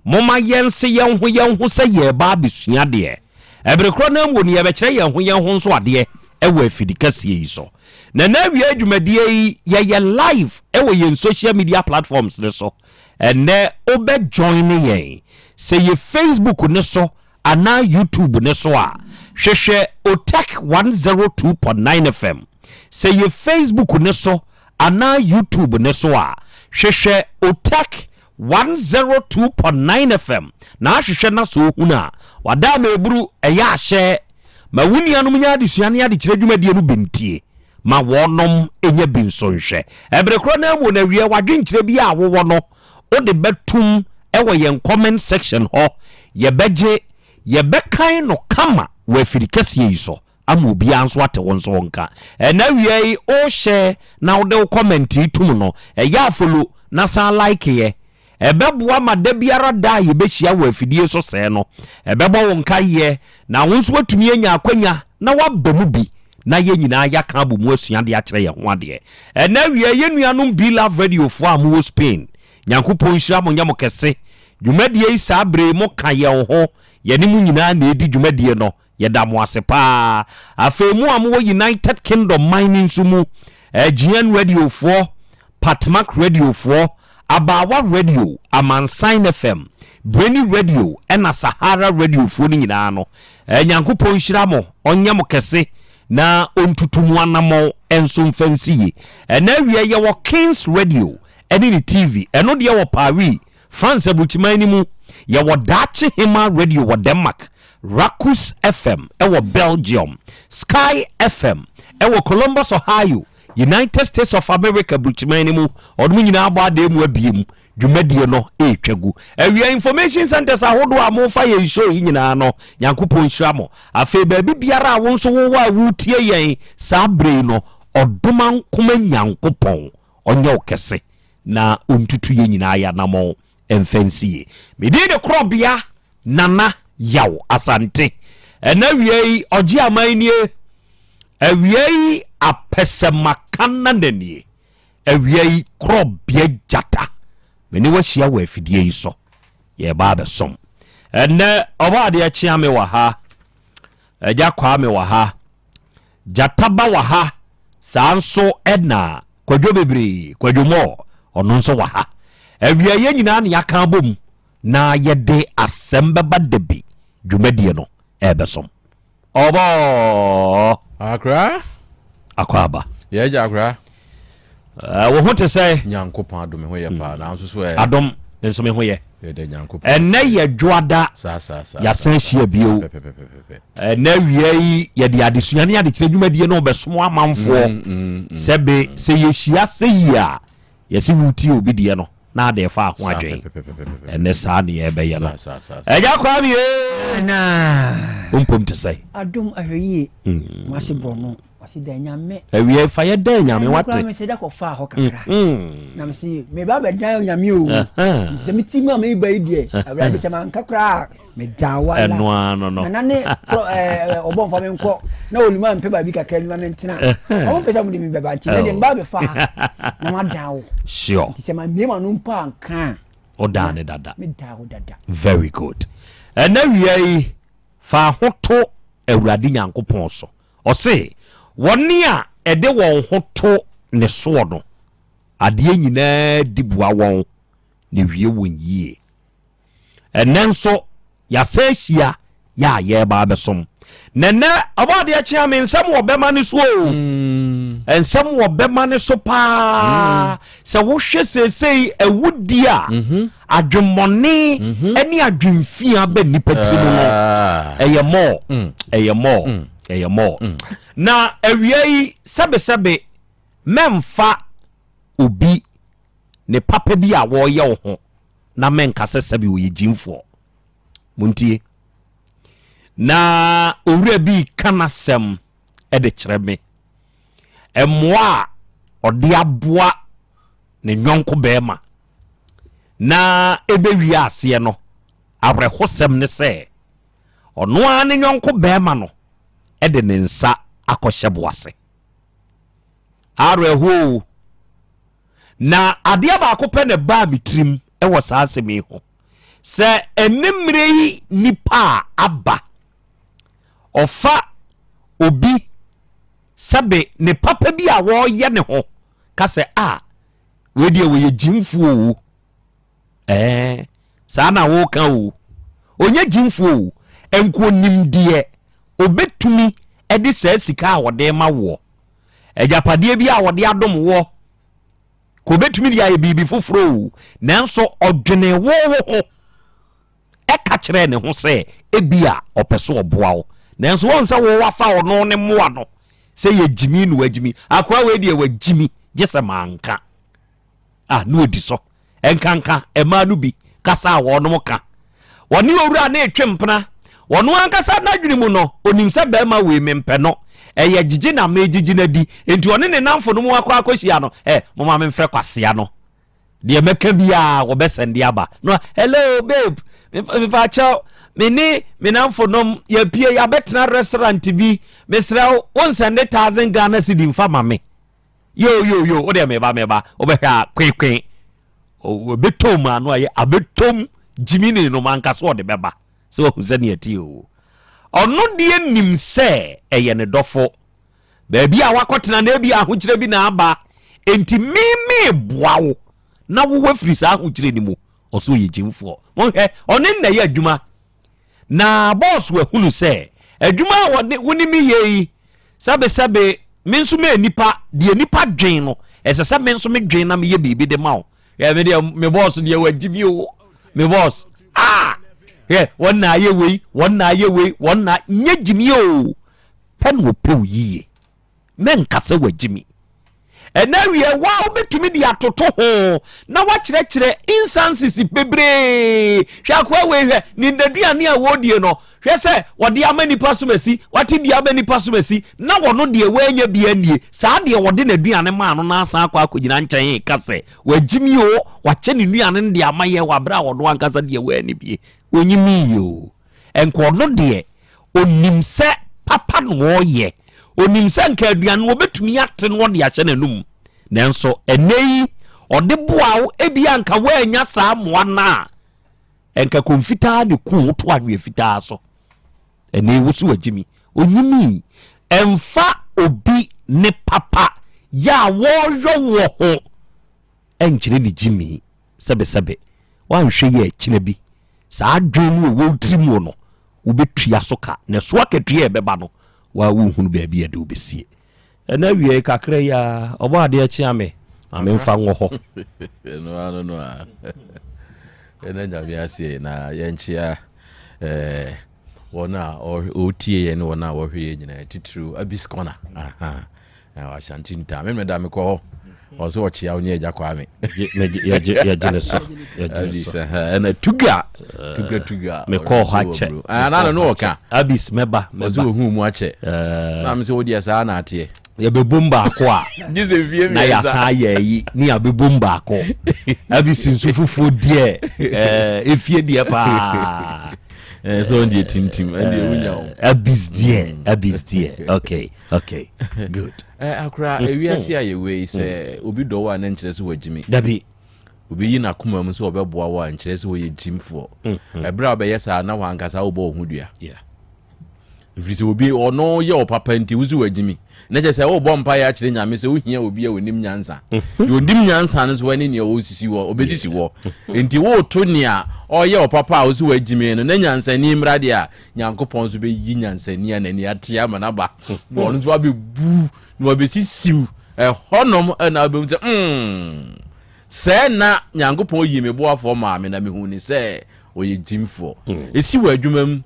momma yɛnse yɛn ho yɛn ho sɛ yɛreba abɛsua adeɛ. Ɛbere korɔ no ara mu no yɛbɛkyerɛ yɛn ho yɛn ho nso adeɛ wɔ afidi kɛseɛ yi so. Na na awia dwumadie yi yɛyɛ live wɔ yɛn social media platforms no so. Ɛnnɛ wobɛ joine yɛn sɛ yɛ Facebook no so anaa YouTube no so a, hwehwɛ Otech 102.9 FM. Sɛ yɛ Facebook no so anaa YouTube no so a, hwehwɛ Otech 102.9 FM na ahwehwɛ na sɛ ohunu a, wada ama eburu ɛyɛ ahyɛ. Ma wo nuanom nya adesua ne adekyerɛ dwumadie no bi ntie. Ma wɔnom nya bi nso nhwɛ. Ɛbere korɔ no ara mu no awiɛ w'adwenkyerɛ bi a wowɔ no wode bɛtom wɔ yɛn comment section hɔ. Yɛbɛgye, yɛbɛkan no kama wɔ afiri kɛseɛ yi so ama obiara nso ate wo nso wo nka. Ɛna awia yi wo share na wode wo comment yi tom no, ɛyɛ a follow na san like yɛ. Ɛbɛboa ma da biara da a yɛbɛhyia wɔ afidie so sɛɛ no, ɛbɛbɔ wo nkaeɛ na wo nso woatumi anya akwanya na woaba mu bi na yɛn nyinaa yɛaka abɔ mu asua adeɛ akyerɛ yɛn ho adeɛ. Ɛnnɛ awia yɛn nuanom Be Love Radio foɔ a mowɔ Spain, Nyankopɔn nhyira mo nyɛ mo kɛse. Dwumadie yi saa berɛ yi moka yɛn ho, yɛne mo nyinaa na ɛredi dwumadie no. Yɛda mo ase paa. Afei mo a mowɔ United Kingdom man no nso mu, GN Radio foɔ, Patmak Radio foɔ, Abaawa Radio, Amansan FM, Breni Radio ɛna Sahara Radio foɔ no nyinaa no, Nyankopɔn nhyira mo, ɔnyɛ mo kɛse na ɔntutu mo anamɔn nso mfa nsi yie. Ɛna awia yɛwɔ Kings Radio ɛne ne TV, ɛno deɛ wɔ Paris, France aburukyiman no mu, yɛwɔ Daakye Hema Radio wɔ Denmark, Rakus FM wɔ Belgium, Sky FM wɔ Columbus, Ohio, United States of America aburukyiman no mu. Wɔn nyinaa abɔ adan mu abiem. Dwumadie no retwa gu. Awia information centers ahodoɔ a mofa yɛn show yi nyinaa no, Nyankopɔn nhyira mo. Afei baabi biara a wo nso wowɔ a woretie yɛn saa berɛ yi no, Ɔdomankoma Nyankopɔn ɔnyɛ wo kɛse. na ɔntutu yɛn nyinaa yɛn anammɔn mfa nsi yie. Me din de Korɔbea Nana Yaw Asante. Ɛna awia yi ɔgye aman nie. Awia yi apɛsɛmakanana nie. Awia yi Korɔbea Gyata. Me ne wahyia wɔ afidie yi so. Yɛreba abɛsom. Ɛnɛ ɔbɔ adeɛ kyea me wɔ ha. Agya Kwame wɔ ha. Gyata ba wɔ ha. Saa nso ɛna Kwadwo bebree, Kwadwo Moore, ɔno nso wɔ ha. Awia yɛn nyinaa na yɛaka abom na yɛde asɛm bɛba da bi dwumadie no ɛrebɛsom. Ɔbɔɔ. Akra. Akɔ aba. Yɛ gya akra. Uh, wo ho te sɛ? Nyankopɔn adom me ho yɛ paa. Nanso so ɛ. Adom nso me ho yɛ. Yɛda Nyankopɔn. Ɛnɛ yɛ dwoada. Saa saa saa. Yɛasan hyia bio. Ɛnɛ awia yi yɛde adesua ne adekyerɛ dwumadie no bɛsom amanfoɔ mm, mm, mm, sɛ be sɛ yɛhyia sɛ yi a yɛse wotie obi deɛ no na ade fa ho adwen ɛnɛ saa ne yɛbɛyɛ no ɛgya kwaa mi wompom te sɛ adom ahwɛ yie mase bɔ no Ɔsi da nyame. Awia fa yɛ dan nyame wate. Ɛnu kura mi sɛ da kɔ fa hɔ kakra. Na mi si mi ba bɛ dan nyame o. Nti sɛ mi ti mu a mi ba yi deɛ. Awurade sɛ ma nka koraa mi dan wa la. Ɛnu ano no. Nana ne kɔ ɛɛ ɔbɔ nfa mi nkɔ na oluma mpɛ baabi kakra mi ma mi ntena. Ɔmo pɛ sɛ ɔmo de mi bɛ ba nti ne de mba bɛ fa na ma dan wo. Sure. Nti sɛ ma mie ma no mpo anka. O dan ne dada. Mi dan wo dada. Very good. Ɛnɛ wia yi fa ho to Awurade Nyankopɔn so. Ɔse, Wɔn a ɛde wɔn ho to Ne soɔ no, adeɛ nyinaa di boa wɔn na ɛwie wɔn yie. Ɛnnɛ nso, yɛasan ahyia, Yɛ a yɛreba abɛsom. Na nnɛ, Ɔbɔadeɛ kyea me, nsɛm wɔ bɛma no so o. Nsɛm wɔ bɛma no so paa. Sɛ wohwɛ seesei awudie a, adwemmɔne ne adwemfi aba nnipa tiri mu no, ɛyɛ mɔɔ, ɛyɛ mɔɔ, ɛyɛ mɔɔ. Na awia yi, sɛbesɛbe, mɛmfa obi ne papa bi a wɔreyɛ wo ho na mɛnka sɛ sɛbe ɔyɛ gyimfoɔ. Montie. Na owura bi reka n'asɛm de kyerɛ me. Mmoa a ɔde aboa ne yɔnko bɛrima na ɛbɛwie aseɛ no, awerɛhosɛm ne sɛ ɔno ara ne yɔnko bɛrima no de ne nsa akɔhyɛ bo ase. Awerɛhoɔ o. Na adeɛ baako pɛ na ɛbaa me tirim wɔ saa asɛm yi ho. Sɛ ɛne mmerɛ yi nipa a aba, ɔfa obi sɛbe ne papa bi a wɔreyɛ ne ho ka sɛ a wei deɛ wɔyɛ gyimfoɔ o, ɛɛ saa na woka o, ɔnyɛ gyimfoɔ o, nka onim deɛ obɛtumi de saa sika a wɔde ma woɔ, agyapadeɛ bi a wɔde adom woɔ, Ka obetumi de ayɛ biribi foforɔ o, nanso ɔdwenee wo wo ho. Ɛka kyerɛɛ ne ho sɛ ebia ɔpɛ sɛ ɔboa wo. Nanso woahu sɛ wo wafa ɔno ne mmoa no sɛ yɛ gyimi na wagyimi. Akoa wei deɛ wagyimi gye sɛ manka. Ah, na ɔdi so. Ɛnkanka mmaa no bi kasa a wɔnom ka. Wɔne owura no retwe mpena. Ɔno ankasa n'adwene mu no, onim sɛ barima wei mempɛ no. Ɛyɛ gyegye na megyegye no adi. Enti ɔne ne nnamfonom akɔ akɔhyia no, ɛ, momma memfrɛ kwasea no. Deɛ mɛka biara wɔbɛsɛnde aba. No, hello babe, mepa kyɛw, me ne me nnamfonom yɛapue yɛabɛtena restaurant bi. Mesrɛ wo, wonsɛnde thousand Ghana cedi mfa ma me. Yo yo yo, wo deɛ meba meba, wobɛhwɛ a kwekwe. Ɔbɛtɔ mu ano ayɛ abɛtɔm gyimi ne nom ankasa ɔde bɛba sɛ wahu sɛ neɛ ɛteɛ o. Ɔno deɛ nim sɛ ɛyɛ ne dɔfo. Baabi a wakɔtena no ebi ahokyerɛ bi na aba enti me meboa wo na wo wafiri saa ahokyerɛ no mu. Ɔsɛ ɔyɛ gyimfoɔ. Monhwɛ ɔne nna yɛ adwuma Na bɔɔso ahunu sɛ adwuma a wɔne wo ne me yɛ yi, sɛbesɛbe me nso meyɛ nipa, deɛ nipa dwen no, ɛsɛ sɛ me nso medwen na meyɛ biribi de ma wo. Hwɛ, me deɛ, me bɔɔso deɛ wagye mi o, me bɔɔso. Ah! Hwɛ, wɔn na ayɛ wei, wɔn na ayɛ wei, wɔn na nyɛ gyimi o. Pɛ na ɔpɛ wo yie. Mɛnka sɛ wagye mi. Ɛnɛ awie wo a wobɛtumi de atoto ho na woakyerɛkyerɛ instances bebree. Hwɛ akoa wei hwɛ ne nnaduane a wɔredie no, hwɛ sɛ wɔde ama nipa som asi, wate bi ama nipa som asi, na wɔno deɛ wɔanya bi annie. Saa deɛ wɔde n'aduane maa no na asan akɔ akɔgyina nkyɛn ka sɛ wagye mi o, wakyɛ ne nnuane no de ama yɛn wɔ aberɛ a ɔno ankasa deɛ wɔanni bie. Ɔnyi mi o. Nka ɔno deɛ ɔnim sɛ papa na ɔreyɛ. Ɔnim sɛ nka aduane no ɔbɛtumi ate na ɔde ahyɛ n'anum. Nanso ɛnnɛ yi ɔde boa wo, ebia nka woannya saa mmoa no a, nka kɔnfitaa ne ku wo to anwea fitaa so. Ɛnnɛ yi wo so wagyimi. Onyimii. Ɛmfa obi ne papa yɛ a wɔreyɔ wɔ ho nkyerɛ ne gyimii. Sɛbesɛbe, woanhwɛ yie a ɛkyena bi, saa adwene no a ɛwɔ wo tirim mu no, wobɛtua so ka, na ɛso akatua a ɛbɛba no, wo ara wonhunu baabi a ɛde wo bɛsie. Ɛna awiei kakra yi ara, ɔbɔ adeɛ kyea me, ma memfa nwɔ hɔ. Ɛno ano no a, ɛna Nyame aseɛ na yɛnkyea eh, wɔn a wɔtie yɛn ne wɔn a wɔhwɛ yɛn nyinaa, titiriw Abis Corner. Aha. Ashanti ntaa me meda mekɔ hɔ ɔsɛ ɔkyea wo ne agya Kwame yɛgye ne so yɛgye ne so ɛna tuga tuga tuga mekɔ hɔ akyɛ ana no ɔka abis mɛba mɛba ɔsɛ ohun mu akyɛ na me sɛ wo deɛ saa na ateɛ yɛbɛbom baako a na yɛasan ayɛ ayi ne yɛabɛbom baako abis nso fufuo deɛ efie deɛ paa sɛ ɔn deɛ tintim ɛndeɛ wonya o abis deɛ abis deɛ okay okay good. Eh, akora mm. ewiase a yɛwɔ yi sɛ mm. obi dɔ wo a na nkyerɛ sɛ wagyimi. Dabi. Obi yi n'akoma mu sɛ ɔbɛboa wo a nkyerɛ sɛ ɔyɛ gyimfoɔ. Mm-hmm. Ɛberɛ a wobɛyɛ saa na wankasa wobɔ wo ho dua. Ɛfiri sɛ obi ɔno yɛ ɔpapa nti wo so wagyimi. Na kyerɛ sɛ wobɔ mpaeɛ akyerɛ Nyame sɛ wohia obi a ɔnim nyansa. Deɛ ɔnim nyansa no nso ɛne nea ɔsisi hɔ, ɔbɛsisi hɔ. Nti woto nea ɔyɛ ɔpapa a wo so wagyimi no na nyansani mmra deɛ a, Nyankopɔn nso bɛyi nyansani a n'ani ate ama no aba. Na ɔno nso abɛbu na wabɛsisiw. Ɛhɔnom na wobɛhu sɛ mm, sɛɛ na Nyankopɔn yii me boafoɔ maa me na mehuu ne sɛ ɔyɛ gyimfoɔ. Ɛsi wɔ adwuma mu.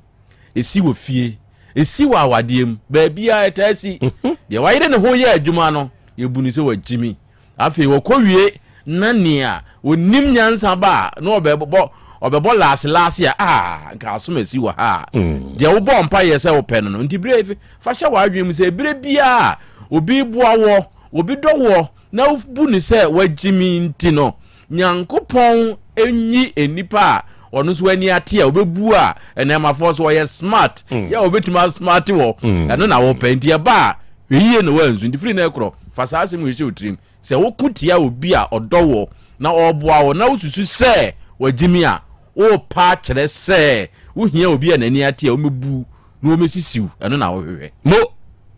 Ɛsi wɔ fie, ɛsi wɔ awadeɛ mu, baabiara ɛtaa si. Mhm. Deɛ wayere ne ho yɛ adwuma no, yɛbu no sɛ wagyimi. Afei wɔkɔwie na nea ɔnim nyansa ba a, na ɔbɛbɔ ɔbɛbɔ laase laase a, ah, nka asom asi wɔ ha a. Mm. Deɛ wobɔ mpa yɛ sɛ wopɛ no no. Nti berɛ fa hyɛ w'adwene mu sɛ berɛ biara obi boa wɔ, obi dɔ wɔ, na wobu no sɛ wagyimi nti no, Nyankopɔn nyi nnipa a ɔno nso ani ate a ɔbɛbu a ɛnɛmafoɔ so ɔyɛ smart mm. yɛ a ɔbɛtumi asmart wɔ mm. ɛno na wɔpɛ nti ɛba a hwɛ yie na wansu nti firi no ɛkorɔ fa saa asɛm wei hyɛ wo tirim sɛ woko tia obi a ɔdɔ wɔ na ɔreboa wo na wosusu sɛ wagyimi a worepa akyerɛ sɛ wohia obi a n'ani ate a ɔmɛbu na ɔmɛsisiw ɛno na wohwehwɛ. Mo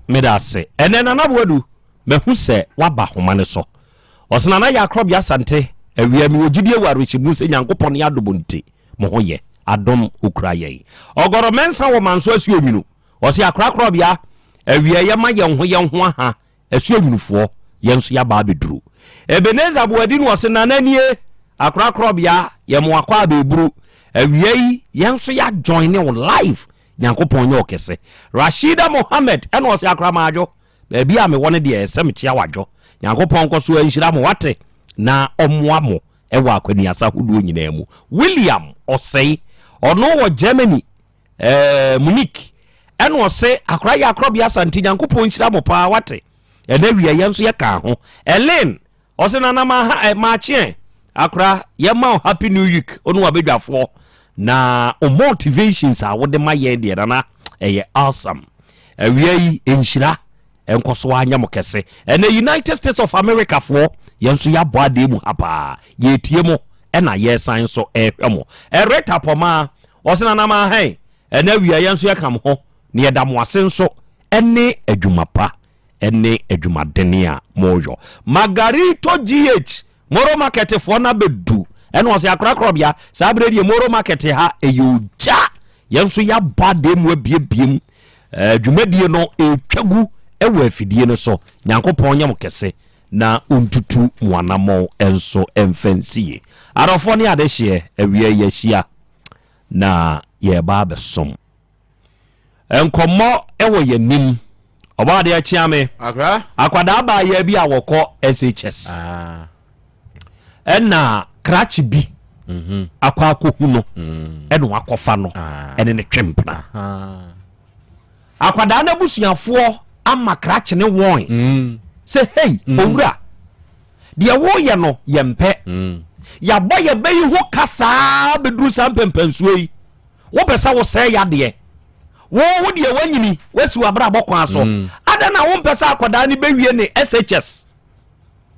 meda ase ɛnɛ Nana Boadu mahu sɛ woaba homa no so Ɔse Nana Yaa Krɔbea Asante awia mewɔ gyidie wɔ awerehyɛmu sɛ Nyankopɔn ne adom nti mo ho yɛ adom okura yɛn. Ɔgɔrɔ Mɛnsa wɔ Manso Asuo Nwunu ɔse Akora Krɔbea awia yɛma yɛn ho yɛn ho aha Asuo Nwunufoɔ yɛn nso yɛaba abɛduru. Ebenezer Boadi no ɔse Nana nie Akora Krɔbea yɛ mo akɔ abɛburu awia yi yɛn nso yɛ join wo live Nyankopɔn nyɛ ɔkɛse. Rashida Mohammed ɛna ɔse Akora Maadwo Baabi a mewɔ no deɛ ɛsɛ mekyea wadwo. Nyankopɔn nkɔ so nhyira mo wate na ɔmmoa mo wɔ akwaniasa hodoɔ nyinaa mu. William Osei, ɔno wɔ Germany, eh, Munich, ɛna ɔse akora yɛ akorɔbea Asante Nyankopɔn nhyira mo paa wate. Ɛna wia yɛn nso yɛka ho. Ellen, Ɔse nana ma ha eh, maakye eh. Akora yɛma wo happy new week wo ne wabadwafoɔ na o motivations a wode ma yɛn deɛ nana ɛyɛ awesome awia yi nhyira nkɔ so anyɛ mo kɛse ɛnɛ United States of America foɔ yɛn nso yɛabɔ adeɛ mu ha paa yɛtie mo ɛna yɛsan nso ɛhwɛ mo ɛreta pɔmaa ɔse nana ma ha eh, ɛnɛ awia yɛn nso yɛka mo ho na yɛda mo ase nso ɛne adwuma pa ne adwumadene a moyɔ. Margarito GH, Moro Market foɔ no abɛdu ɛna ɔsɛ akorakorɔbea saa berɛ deɛ Moro Market ha ɛyɛ ogya yɛn nso yɛabɔ adeɛ mu abiebiem eh, dwumadie no ɛtwa gu ɛwɔ afidie no so Nyankopɔn nyɛ mo kɛse na ɔntutu mo anammɔn nso ɛmfa nsie adɔfoɔ ne adehyeɛ awia yɛahyia na yɛreba abɛsom Nkɔmmɔ wɔ yɛn anim. Ɔbɔ adeɛ kyea me. Akwadaa abaayaa bi a wɔkɔ SHS. Ah. Ɛna krakye bi mhm. akɔ akɔhu no mm. ɛna wakɔfa no ah. ɛne ne twe mpena. Akwadaa no abusuafoɔ ama krakye ne wɔn mm. sɛ hei mm. owura deɛ woyɛ no yɛmpɛ. Yɛabɔ yɛbɛ yi ho ka saa bɛduru saa mpɛmpɛnsuo yi. Wopɛ sɛ wosɛe yadeɛ. Wo wo deɛ woanyini, woasi w'abrabɔ kwan so. Mm. Adɛn na wompɛ sɛ akwadaa no bɛwie ne SHS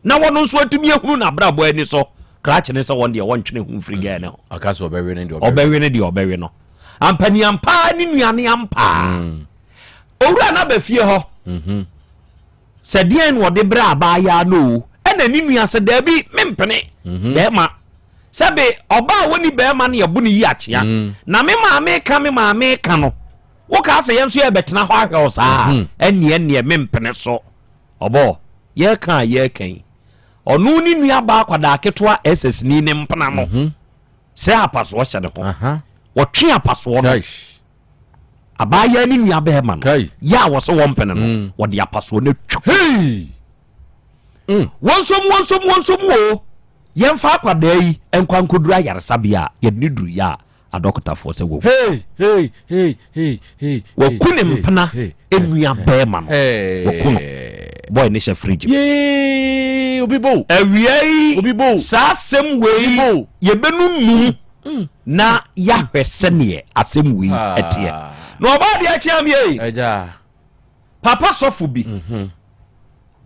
na wɔno nso atumi ahunu n'abrabɔ ani so? Krakye ne sɛ wɔn deɛ wɔntwene ho mfiri gɛɛ ne ho. Ɔka sɛ ɔbɛwe ne deɛ ɔbɛwe ne deɛ ɔbɛwe no. Ampaniampaa ne nuane ampaa. Mm. Owura no aba fie hɔ. Mm-hmm. Sɛ deɛn na ɔde brɛ abaayaa no o, ɛna ne nua sɛ daabi mempene mhm. bɛrima sɛbe ɔbaa a wɔni bɛrima no yɛbo no yi akyea mm. na me maame ka me maame ka no wokaa sɛ yɛn nso yɛbɛtena hɔ ahwɛ wo saa mhm. ɛneɛ neɛ mempene so ɔbɔ yɛka a yɛka yi ɔno ne nua baa kwadaa ketewa ss ni ne mpena no mhm. sɛ apasoɔ hyɛ ne ho wɔtwe apasoɔ no Abaayaa ne nua bɛrima no yɛ a wɔsɛ wɔmpene no mm. wɔde apasoɔ no atwa mm. wɔnsom wɔnsom wɔnsom o yɛmfa akwadaa yi nkwa nkɔduru ayaresabea a yɛde ne duru yɛ a adɔkotafoɔ sɛ wɔwu wɔku ne mpena nua bɛrima no wɔku no bɔɔ ne hyɛ fridge mu awia yi saa asɛm wei yɛbɛnunum mm. na yɛahwɛ sɛneɛ asɛm wei ɛteɛ na ɔbaa deɛ akyea me ei papa sɔfo bi mhm.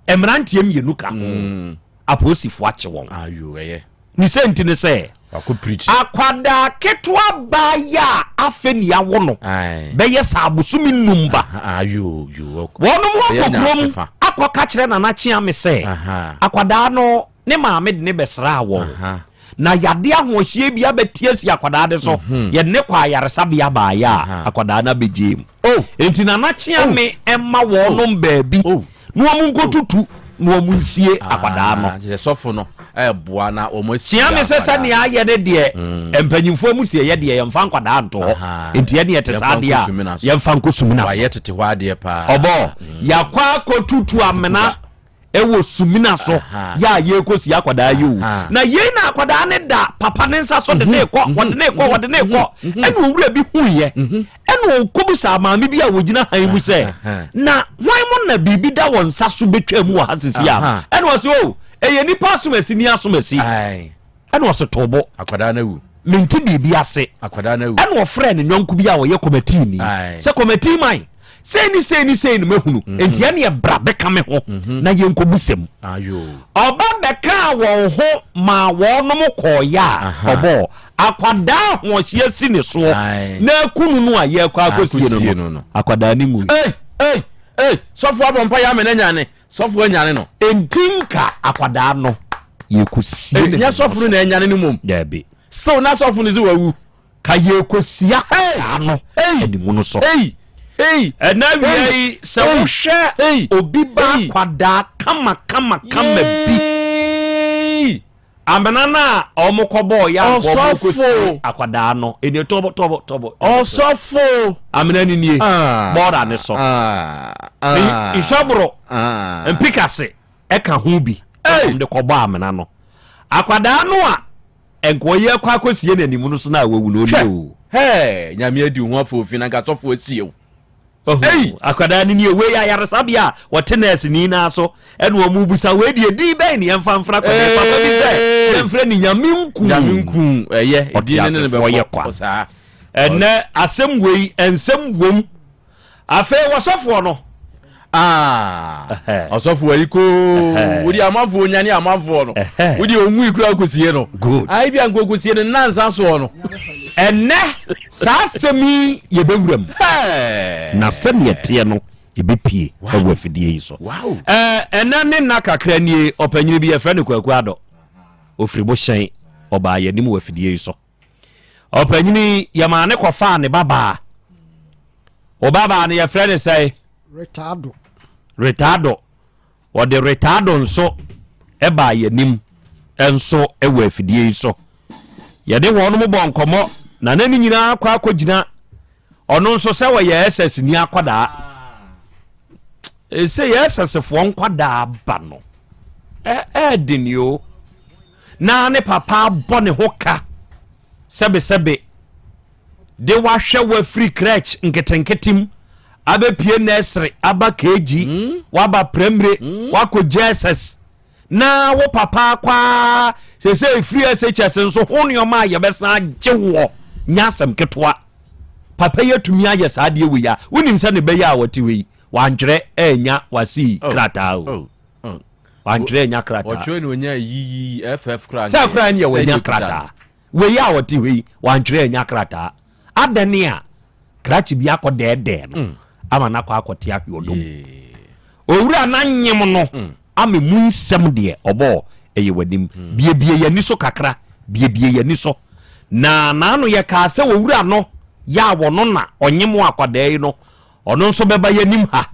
mmeranteɛ mmienu ka ho mm. apolisifoɔ akye wɔn ne sɛ nti ne sɛ. Akwadaa ketewa baa yi a afei ne yɛawo no bɛyɛ sɛ abosome num ba. Wɔnom akɔ kurom akɔka kyerɛ Nana Kyeame sɛ akwadaa no ne maame de ne bɛsraa wɔn na yadeɛ ahoɔhyeɛ bi abɛte asi akwadaa de so mhm. yɛde ne kɔ ayaresabea baayɛ a akwadaa no abɛgye mu oh. enti Nana Kyeame oh. ɛma wɔnom oh. baabi na wɔn nkɔtutu na wɔn nsie ah, akwadaa no. Sɔfo no ɛboa na wɔn asie akwadaa. Tia mi sɛ sɛnea ayɛ ne deɛ mm. mpanyinfoɔ mu si ɛyɛ deɛ yɛnfa nkwadaa nto hɔ nti ɛne ɛte saa adeɛ a yɛnfa nkɔ sumina so. Wayɛ tete hɔ adeɛ paa. Ɔbɔ mm. yakɔ akɔtutu amena ɛwɔ sumina so yɛ a yɛrekɔsi akwadaa yi o na yei na akwadaa ne da papa ne nsa so de ne kɔ mhm. wɔde ne kɔ wɔde ne kɔ mhm. Mhm. ɛna owura bi huiɛ ɛna ɔkɔbisa maame bi a wɔgyina han mu sɛ na hwan mo na biribi da wɔn nsa so bɛtwa mu wɔ ha sisi a ɛna ɔsɛ o oh, ɛyɛ nipa asomasi ni asomasi ɛna ɔsɛ tɔbɔ akwadaa no awu mente biribi ase akwadaa no awu ɛna ɔfrɛ ne nyɔnko bi a ɔyɛ kɔmɛtii ni sɛ kɔmɛtii man sei ne sei ne sei no mahunu mhm. enti ɛne ɛbra bɛka me ho mhm. na yɛnkɔbu sɛm ɔba bɛkaa wɔn ho maa wɔnom kɔɔyɛ a ɔbɔɔ akwadaa ahoɔhyeɛ si ne soɔ na aku no no a yɛkɔ akɔsie no no akwadaa ne mu sɔfo abɔ mpa yɛ amena nyane sɔfo anyane no enti nka akwadaa no yɛkɔsie no nyɛ sɔfo no na anyane no mmom daabi sew na sɔfo no sɛ wawu Ka yɛrekɔsia akwadaa no animu no so. Ɛna awia yi sɛ wohwɛ obi ba akwadaa kama kama kama bi amena no a wɔkɔbɔɔ yɛ a wɔkɔsie akwadaa no ɛnie tɔbɔ tɔbɔ tɔbɔ ɔsɔfo amena no nie bɔɔda ne so nhwɛboro mpikase ɛka ho bi ɛna wɔde kɔbɔ amena no akwadaa no a Nka ɔyɛ kɔ akɔsie no anim no so na wawu no ɔnie o. Hwɛ! Nyame adi wo ho afoofi na nka sɔfo asie wo. Ei! Akwadaa no nie, wei ayaresabea a wɔte nurse ni naa so ɛna wɔn busa wei deɛ din bɛn ne yɛmfa mfra akwadaa yi papa bi sɛ yɛmfrɛ ne Nyame nku. Nyame nku ɛyɛ ɔte asefoɔ yɛ kwa. Ɛnɛ asɛm wei nsɛm wom. Afei wɔsɔfoɔ no. Ah, ɔsɔfo ayi koo wodi amanfoɔ nyane amanfoɔ no wodi onwui kura okosie no good ayi bi a nka okosie no nansa soɔ no ɛnɛ saa asɛm yi yɛbɛwura mu na sɛdeɛ teɛ no ɛbɛpie ɛwɔ afidie yi so ɛnɛ ne nna kakra nie ɔpanyini bi yɛfrɛ no Kwaku Adɔ ɔfiri Bohyɛn ɔbaa yɛnim wɔ afidie yi so Ɔpanyini yɛmaa ne kɔfaa ne babaa. Wo babaa no yɛfrɛ ne sɛe? Retado. Retado. Wɔde retado nso ɛbaa yɛnim nso wɔ afidie yi so. Yɛde wɔn bɔ nkɔmmɔ na na ne nyinaa kɔ akɔgyina ɔno nso sɛ wɔyɛ SS ni akwadaa. Ɛsɛ yɛ SS foɔ nkwadaa ba no. Ɛɛden yoo. na ne papa abɔ ne ho ka sɛbesɛbe de wahwɛ wafiri crèche nketenkete mu abɛpie nursery aba KG mm. waba primary mm. wakɔ JSS na wo papa kwaa sɛ sɛ ɛfiri SHS nso ho nneɛma a yɛbɛsan agye woɔ nyɛ asɛm ketewa papa yi atumi ayɛ saa adeɛ wei a wonim sɛ ne bɛyɛ a wɔte wei wantwerɛ ɛnya wasii oh. krataa o oh. Oh. Wantwerɛ anya krataa. Ɔtwerɛ na onya yiyi FF koraa. Sɛ koraa ne yɛ wanya krataa. Wei a ɔte hɔ yi wantwerɛ anya krataa. Adɛn a krakye bi akɔ dɛɛdɛɛ no mm. ama no akɔ akɔte ahwe ɔdɔ mu. Owura no anyem no mm. ama mu nsɛm deɛ ɔbɔɔ ɛyɛ w'anim. Mm. Biebie yɛni so kakra, biebie yɛni so. Na n'ano yɛ kaa sɛ owura no yɛ a wɔno na ɔnyem akwadaa yi no ɔno nso bɛba yɛnim ha.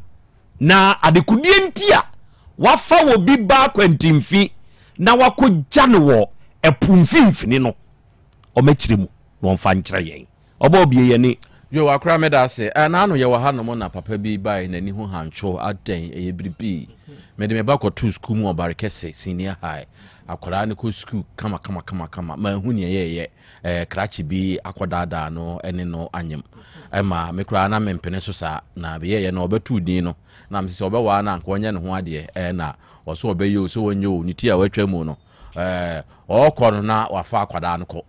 Na adekodeɛ nti a wafa obi ba akwantimfi na wakɔgya no wɔ ɛpo mfimfini no, ɔmɛkyerɛ mu na ɔmfa nkyerɛ yɛn. Ɔbɔɔ bie yɛn ani. Yo akora meda ase. Eh, naano yɛwɔ ha nom na papa bi bae n'ani ho hantwo adɛn ɛyɛ biribi. Mede me ba kɔtoo sukuu mu ɔbare kɛse senior high. Akwadaa no kɔ sukuu kama kama kama kama manhu nea ɛyɛɛyɛ. Eh, krakye bi akɔdaadaa no ne no anyem. Ɛma me koraa na mempene so saa. Na meyɛeɛ no ɔbɛtoo din no. Na mese sɛ ɔbɛwaa no a anka ɔnyɛ ne ho adeɛ. Eh, na ɔso ɔbɛyɛ o sɛ ɔnyɛ o ne ti a watwa mu no. Eh, ɔɔkɔ no na wafa akwadaa no kɔ.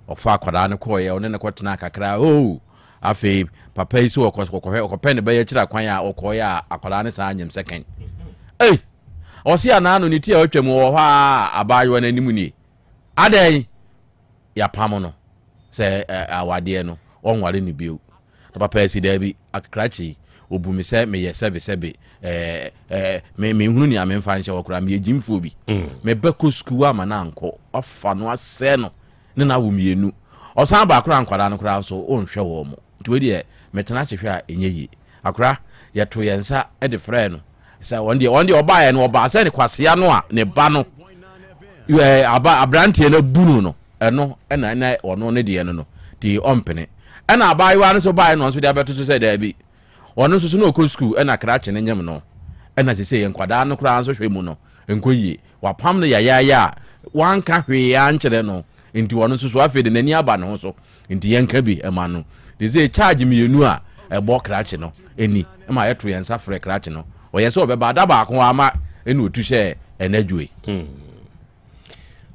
Ɔfa akwadaa no kɔɔeɛ, ɔne no kɔtenaa kakra. Oh, afei papa yi sɛ ɔkɔ ɔkɔhwɛ ɔkɔpɛ ne bɛyɛ akyiri akwan a ɔkɔɔeɛ a akwadaa no saa nyem sɛkɛn. Ei, ɔse anaa no ne ti a watwa mu wɔ hɔ a abaayewa no anim nie. Adɛn? yɛapam no sɛ awadeɛ no ɔnware no bio. Na papa yi se daabi, akrakye yi, ɔbu me sɛ meyɛ sɛbesɛbe, ɛɛ, ɛɛ, me, menhunu nea memfa nhyɛ hɔ koraa, meyɛ gyimfoɔ bi. Me ba kɔ sukuu ama no ankɔ, wafa no asɛe no ne n'awo mmienu. Ɔsan ba koraa nkwadaa no koraa nso ɔnhwɛ wɔn. Nti wei deɛ metena ase hwɛ a ɛnyɛ yie. Akora, yɛtoo yɛn nsa de frɛɛ no sɛ ɔno deɛ, ɔno deɛ ɔbaeɛ no ɔbaa sɛ ne kwasea no a ne ba no, ɛɛ, aba, aberanteɛ no abu no no, ɛno ɛna na ɔno ne deɛ no no, nti ɔmpene. Ɛna abaayewa no nso baeɛ na ɔno nso de abɛto so sɛ daabi, ɔno nso so na ɔkɔ sukuu ɛna krakye no nyem no, ɛna sesei nkwadaa no koraa nso hwɛ mu no nkɔ yie. Wapam no yayaaya a wanka hwee ankyerɛ no, nti ɔno nso so afei de n'ani aba ne ho so, nti yɛnka bi ma no. Sesei charge mmienu a ɛbɔ krakye no ni, ma yɛto yɛn nsa frɛ krakye no, ɔyɛ sɛ ɔbɛba da baako ama ɛna ɔtu hyɛɛ anadwo yi.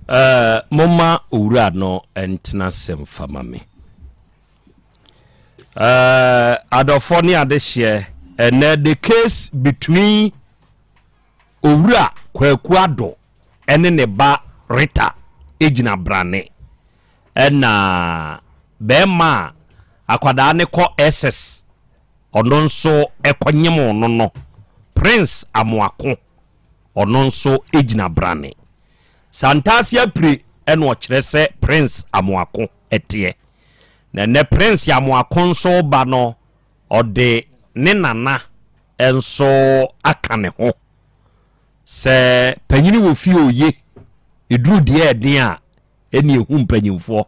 Eh, momma owura no ntena ase mfa ma me. Eh, adɔfoɔ ne adehyeɛ, ɛnɛ the case between Owura Kwaku Addo ne ne ba Rita gyina brane, ɛna bɛrima a akwadaa no kɔ SS ɔno nso kɔnyem no no, Prince Amoako, ɔno nso gyina brane. Santase Apire na ɔkyerɛ sɛ Prince Amoako teɛ. Na ɛnɛ Prince Amoako nso reba no, ɔde ne nana nso aka ne ho. Sɛ panyini wɔ fie oye, ɛduru deɛ ɛden a, ɛne ɛhu mpanyimfoɔ.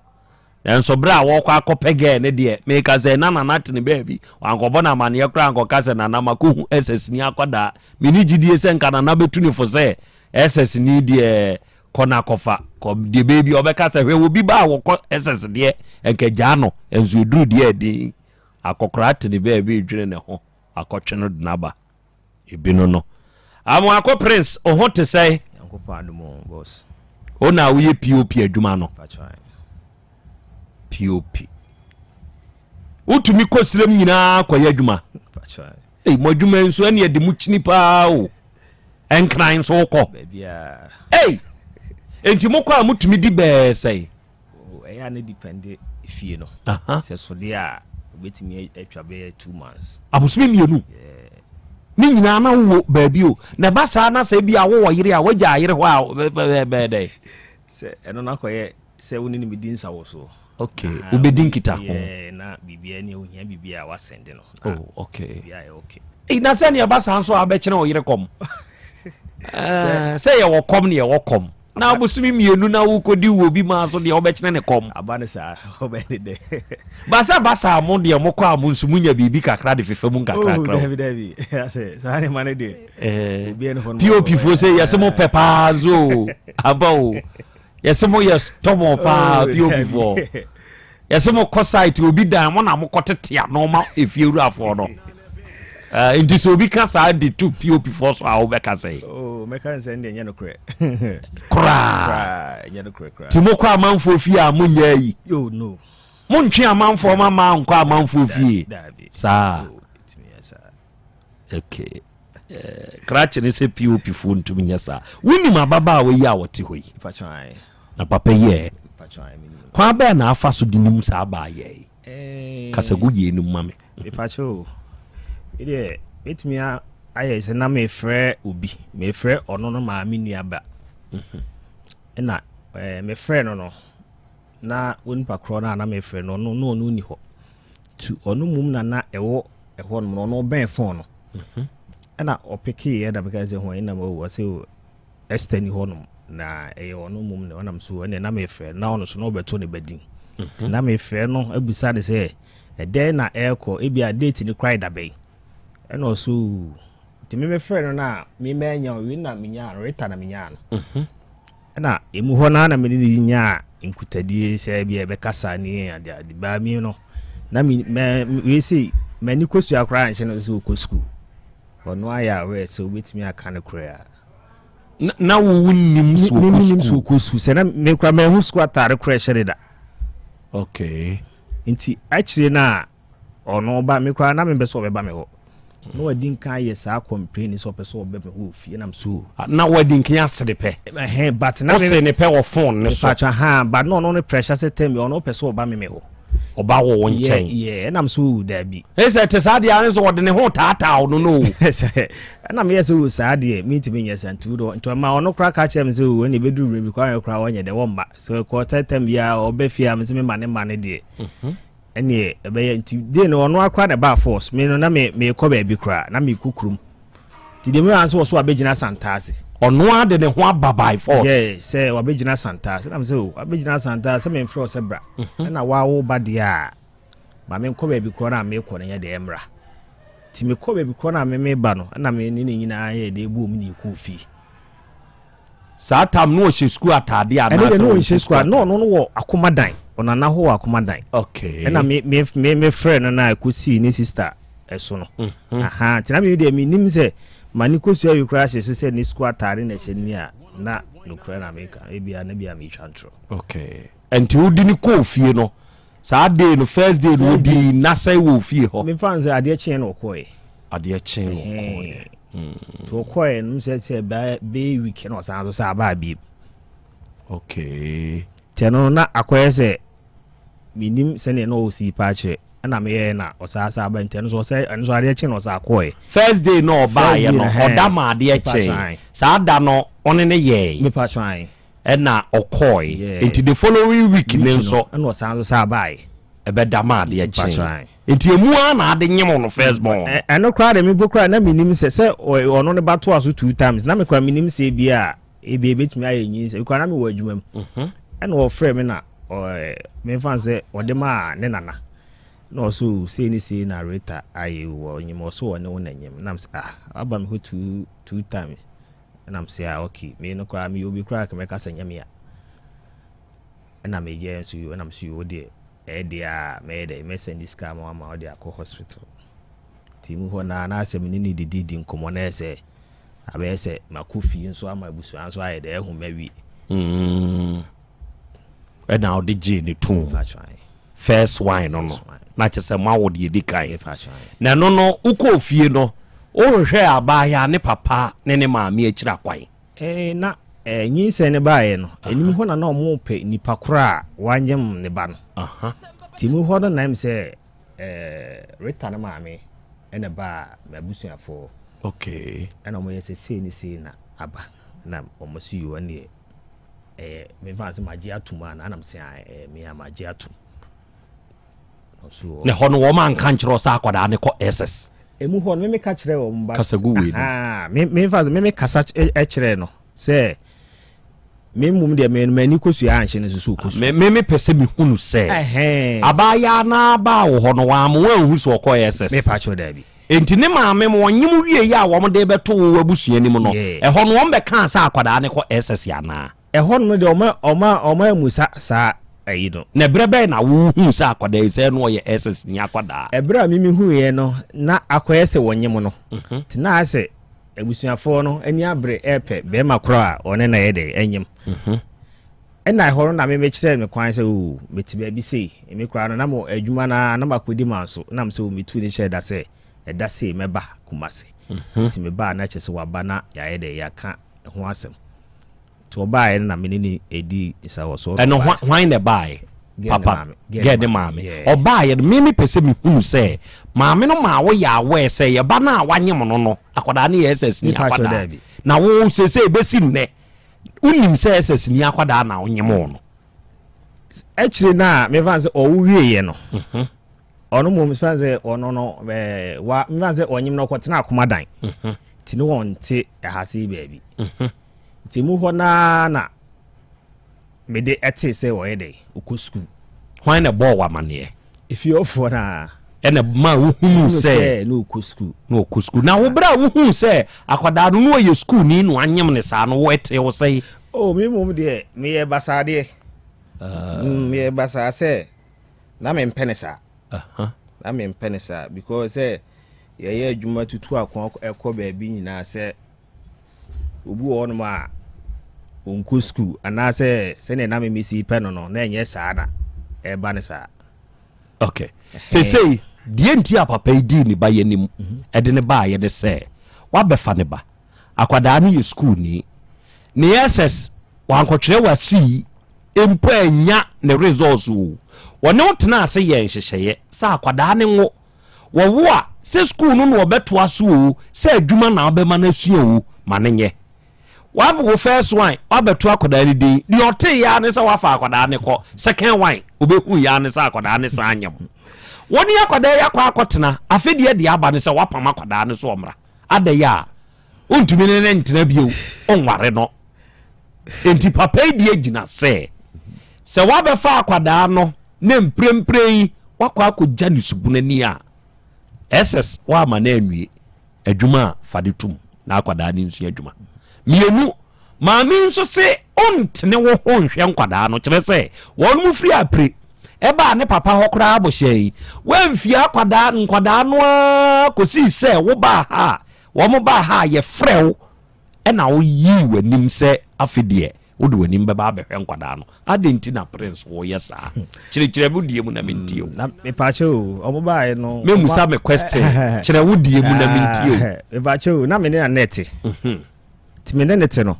Nanso berɛ a wɔrekɔ akɔpɛ gɛɛ no deɛ, meka sɛ na Nana te ne baabi. Wankɔbɔ no amaneɛ koraa ankɔka sɛ Nana makɔhu SS ni akwadaa. Menni gyidie sɛ nka Nana bɛtu ne fo sɛ SS ni deɛ kɔ na kɔfa. Kɔ deɛ baabi a ɔbɛka sɛ hwɛ obi ba a wɔkɔ SS deɛ nka gyaa no. Nso ɛduru deɛ ɛden akɔkoraa te ne baabi redwene ne ho akɔtwe no de no aba. Ebi no no. Amoako Prince, wo ho te sɛn? Nyankopɔn adom o, boss. Wo na woyɛ POP adwuma no? POP. Wotumi kɔ serem nyinaa kɔyɛ adwuma? Ei, mo adwuma nso ɛne ɛde mo kyini paa o. Ɛnkran nso wokɔ? Ei, enti mokɔ a motumi di bɛɛ sɛn? Oh, ɛyɛ a ne depende fie no. Sɛ so deɛ a, obetumi atwa bɛyɛ 2 months. Abosome 2. Ne nyinaa na wowɔ baabi o. Na ɛba saa na sɛ ebi a wowɔ yere a wagya ayere hɔ a bɛyɛ dɛ. Sɛ ɛno no akɔyɛ sɛ wo ne no bɛdi nsa wɔ so. Okay, wobɛdi nkita ho. Yeah, na biribiara ni ohia biribiara a wasɛnde no. Oh, okay. Biribiara yɛ okay. Ei, na sɛ nea ɛba saa nso a wobɛkyerɛ wo yere kɔm. Sɛ yɛwɔ kɔm ne yɛwɔ kɔm. Na abosome 2 na wokɔdi wɔ bi maa so deɛ wobɛkyerɛ ne kɔm. Aba ne saa, wobɛyɛ ne dɛ. Ba sɛ ba saa mo deɛ mokɔ a mo nso monya biribi kakra de fefa mu nkakrakra. Oh, dabi dabi. Asɛ saa ne ma ne deɛ. Obi ne hɔ no. POP foɔ sɛ yɛsɛ mo pɛ paa nso o. Aba o. Yɛsɛ mo yɛ stubborn paa oh, POP foɔ. Yɛsɛ mo kɔ site obi dan mo na mo kɔ tete ano ma efie wurafoɔ no. Nti sɛ obi ka saa de to POP foɔ so a wobɛka sɛ? Oh, mɛka sɛ ɛndeɛ nyɛ nokorɛ. Koraa. Nyɛ nokorɛ koraa. Nti mokɔ amanfoɔ fie a monyɛ ayi? Oh, no. Montwe amanfoɔ ma maa nkɔ amanfoɔ fie? Saa. Oh, Okay. Krakye ne sɛ POP foɔ ntumi nyɛ saa. Wonim ababaawa yi a wɔte hɔ yi? Na papa yi ɛ? Kwan bɛn na afa so de nim saa abaayɛ yi? Kasa gu yei no ma me. Mepakyɛ o, medeɛ mɛtumi ayɛ sɛ na mefrɛ obi, mefrɛ ɔno no maame nua ba. Ɛna mefrɛ no no, na onipa korɔ no a na mefrɛ no ɔno na ɔno nni hɔ. Nti ɔno mmom na na ɛwɔ ɛhɔ nom no, ɔno ɔbɛn fon no. Ɛna ɔpekeeɛ na meka sɛ hwan nam o, ɔsɛ o Esther ni hɔ nom na ɛyɛ ɔno mmom na ɔnam so ɛna na mefrɛ na ɔno so na ɔbɛto ne ba din. Nti na mefrɛ no abisa ne sɛ ɛdɛn na ɛrekɔ, ebi a date no koraa da bɛn. Ɛna ɔso nti me mefrɛ no na me manya ɔwe na menyaa no, Rita na menyaa no. Ɛna emu hɔ no ara na me ne no nyaa nkutadie sɛ ebi a yɛbɛkasa ne ade ade baa mi no na me mɛ wei sei m'ani kosua koraa nhyɛ no sɛ ɔkɔ sukuu. Ɔno ayɛ aware sɛ wobɛtumi aka no korɛ a. Na wo wonnim sɛ ɔkɔ sukuu? Mennim sɛ ɔkɔ sukuu sɛ na me koraa manhu sukuu ataare koraa ɛhyɛ ne da. Okay. Nti akyire no a ɔno ba me koraa na mempɛ sɛ ɔbɛba me hɔ. Na wadi nkan ayɛ saa complain sɛ ɔpɛ sɛ ɔbɛ me hɔ wɔ fie nam so. Ah, na wadi nkan asere pɛ. Ɛhɛn but na me. Ɔsere ne pɛ wɔ phone ne so. Mepakyɛ ha but na ɔno ne pressure sɛ tell me ɔno ɔpɛ sɛ ɔba me me hɔ. Ɔba wɔ wo nkyɛn. Yeah yeah ɛnam so daabi. Ɛsɛ te saa deɛ ane sɛ ɔde ne ho taataa ɔno no o. Ɛna meyɛ sɛ o saa deɛ mentumi nyɛ saa nti wodɔ nti ɔma ɔno koraa ka kyerɛ me sɛ o ɛne ɛbɛduru mmerɛ bi koraa koraa ɔnyɛ dɛ wɔmma sɛ kɔ sɛ tɛm biara ɔbɛ fie a me sɛ mema ne ma ne deɛ mhm. ɛneɛ ɛbɛyɛ nti dei no ɔno akora na ɛbaa force me no na me mekɔ baabi koraa na mekɔ kurom nti deɛ mewɔ sɛ wɔ so wabɛgyina Santaase ɔno ara de ne ho aba by force yeah sɛ wabɛgyina Santaase na me sɛ o wabɛgyina Santaase sɛ memfrɛ wo sɛ bra mhm. ɛna wawo ba deɛ a ma menkɔ baabi korɔ no a mekɔ no nyɛ deɛ ɛmmra nti mekɔ baabi korɔ no a me meba no ɛna me ne ne nyinaa yɛ deɛ ɛbɔɔ mu ne ɛkɔɔ fie Saa tam no ɔhyɛ sukuu ataadeɛ anaasɛ ɛno deɛ no ɔnhyɛ sukuu ataadeɛ no ɔno no wɔ akomadan ɔnana hɔ wɔ akomadan okay ɛna me me me me frɛ no na ɛkɔsii ne sister ɛso no mhm. aha nti na me deɛ menim sɛ ma ne kɔsua wi koraa hyɛ so sɛ ne sukuu ataade na ɛhyɛ ni a na nokorɛ na meka ebia na bia metwa ntorɔ okay nti wodi ne kɔɔ fie no saa day no first day no wodi nasɛe wɔ fie hɔ mefa no sɛ adeɛ kyeɛ na ɔkɔɛ adeɛ kyee no ɔkɔɔeɛ. Nti ɔkɔɔeɛ no sɛ sɛ bɛyɛ week na ɔsan so sɛ abaa biem. Okay. Nti ɛno na akɔyɛ sɛ menim sɛdeɛ na ɔsi pa akyerɛ ɛna meyɛɛ na ɔsaa sɛ aba nti ɛno so ɔsɛ ɛno so adeɛ kye na ɔsaa kɔɔeɛ. First day na ɔbaeɛ no ɔda ma adeɛ kyee saa da no ɔne ne yɛɛ. Mepa kyɛw. Ɛna ɔkɔɔe. Nti the following week ne nso. Ɛna ɔsan so saa baae. Ɛbɛda ma adeɛ kyee. Nti emu ara na ade nyem no first born. Ɛno koraa deɛ me mpo koraa na menim sɛ sɛ ɔno ne ba toa so two times na me koraa menim sɛ ebi a ebi ebetumi ayɛ nyinsɛn koraa na mewɔ adwuma mu. Mhm. Ɛna ɔfrɛ me na memfa sɛ ɔde maa ne nana na ɔso sei ne sei na Rita ayɛ wɔ nyim ɔso ɔne wo na nyim nam sɛ ah aba me hɔ two two times. Ɛna mese ah ok me no koraa meyɛ obi koraa nka mɛka sɛ nyɛ me a ɛna meyɛ nso yo ɛna mese yo wodeɛ ɛyɛ deɛ a mɛyɛ dɛ mɛsɛnde sika ama wama wode akɔ hospital nti mu hɔ naa na asɛ me ne ne didi di nkɔmmɔ na ɛyɛ sɛ abɛyɛ sɛ makɔ fie nso ama abusua nso ayɛ dɛ ahu mawie mm. Ɛna ɔde gyee ne too first wine no no na kyerɛ sɛ moawo deɛ ɛdi kan na ɛno no wokɔɔ fie no wohwehwɛɛ abaayewa ne papa ne ne maame akyiri akwan. Eh, na eh, nyinsɛn no baeɛ no, anim hɔ na na ɔmo pɛ nipa korɔ a wanyem ne ba no. Nti mu hɔ no na ɛm sɛ eh, Rita no maame ɛna baa m'abusuafoɔ. Okay. Ɛna ɔmo yɛ sɛ sei ne sei na aba na ɔmo si yi wɔn deɛ ɛyɛ memfa sɛ magye atom a na anam sɛ ɛyɛ me a magye atom. Na ɛhɔ no wɔn anka nkyerɛ sɛ akwadaa ne kɔ SS. Emu hɔ no meme ka kyerɛ wɔn ba. Kasa gu wei no. Memfa sɛ meme kasa kyerɛ no sɛ me mmom deɛ me m'ani kosua anhyɛ no nso so kosua. Me me pɛ sɛ mehunu sɛ abaayaa no abaa wɔ hɔ no wɔn ama wɔn anhu sɛ ɔkɔ SS. Mepa kyɛw daabi. Enti ne maame ma ɔnyem wieeɛ a wɔde rebɛto wo abusua no mu no, ɛhɔ no wɔbɛkaa sɛ akwadaa no kɔ SS anaa? Ɛhɔ nom deɛ wɔn wɔn wɔn ammusa saa ayi no. Na ɛberɛ bɛn na wohuu sɛ akwadaa yi sɛ na ɔyɛ SS ni akwadaa? Ɛberɛ a mimi huiɛ no na akɔyɛ sɛ wɔnyem no, nti na ayɛ sɛ abusuafoɔ no ani abere repɛ barima korɔ a ɔne no ayɛ dɛn anyem. Ɛna ɛhɔ no na me mekyerɛɛ me kwan sɛ oo mete baabi sei, me koraa no na mo adwuma no ara na makɔdi manso, na mesɛ oo metuu ne hyɛɛ da sɛ ɛda sei mɛba Kumasi. Nti mebaa na kyerɛ sɛ waba na yɛayɛ dɛ yɛaka ɛho asɛm. Nti ɔbaeɛ no na me ne no ɛdi nsawɔsoɔ. Ɛno hwan na ɛbaeɛ? Papa, gɛɛ ne maame. Ɔbaeɛ no me mepɛ sɛ mehunu sɛ maame no maa woyɛ aware sɛ yɛba no a wanyem no no akwadaa no yɛ SS ni akwadaa. Na wo seesei bɛsi nnɛ Wonim sɛ SS ni akwadaa na wonyem wo no. Akyire no a mefa sɛ ɔwo wieɛ no mhm. ɔno mmom mefa sɛ ɔno no ɛɛ wa mefa sɛ ɔnyem no ɔkɔtena akomadan mhm. nti ne wɔn te ɛha se baabi mhm. nti mu hɔ naa na mede ɛte sɛ ɔyɛ dɛ ɔkɔ sukuu. Hwan na ɛbɔɔ wo amaneɛ? Efiefoɔ no ara. Ɛna maa wohunuu sɛ. Na ɔkɔ sukuu. Na ɔkɔ sukuu. Na wo berɛ a wohuu sɛ akwadaa no na ɔyɛ sukuuni na wanyem no saa no, wo ɛtee wo sɛn? Oh, me mmom deɛ, meyɛ basaa deɛ. Uh. Mm, meyɛ basaa sɛ na mempɛ ne saa. Uh -huh. Na mempɛ ne saa because sɛ yɛyɛ adwuma tutu ako ɛkɔ baabi nyinaa sɛ Obi wɔ hɔnom a, ɔnkɔ sukuu anaasɛ sɛdeɛ na meme si pɛ no no, na ɛnyɛ saa na ɛba no saa. Okay. Seesei, Deɛ nti a papa yi dii ne ba yi anim de no baeɛ ne sɛ, wabɛfa ne ba. Akwadaa no yɛ sukuuni. Ne SS, wankɔtwerɛ w'asii mpo annya ne results o. Wɔne wo tenaa ase yɛɛ nhyehyɛeɛ sɛ akwadaa no nwo. Wɔwo a, sɛ sukuu no na ɔbɛtoa so o, sɛ adwuma na wobɛma no asua o, ma no nyɛ. Wawo first one, wabɛto akwadaa no din. Deɛ ɔtee ya ne sɛ wafa akwadaa no kɔ. Second one, ɔbɛhu ya ne sɛ akwadaa no san nyam. Wo ne akwadaa yi akɔ akɔtena, afe deɛ deɛ aba ne sɛ wapam akwadaa no so ɔmmra. Adɛn a, wontumi ne ne ntena bio, ɔnware no. Enti papa yi deɛ gyina sɛ, sɛ wabɛfa akwadaa no na mprempren yi wakɔ akɔgya ne subunu ani a, SS woama no anwie. Adwuma a, fa de tom na akwadaa no nsua adwuma. Mmienu, maame yi nso se ɔntene wo ho nhwɛ nkwadaa no, kyerɛ sɛ wɔn mu firi apire ɛbaa ne papa hɔ koraa bɔhyɛ yi, woamfie akwadaa nkwadaa no ara kɔsii sɛ wobaa ha a, wɔn baa ha a yɛfrɛ wo ɛna woyii w'anim sɛ afe deɛ Wode w'anim bɛba abɛhwɛ nkwadaa no. Adɛn nti na Prince woyɛ saa? Kyerɛkyerɛ me deɛ mu na mentie o. Na mepaakyɛ o, ɔmo baeɛ no. Memusa me question, kyerɛ wo deɛ mu na mentie o. Mepaakyɛ o, na me ne Annette. Mhm. Nti me ne ne te no,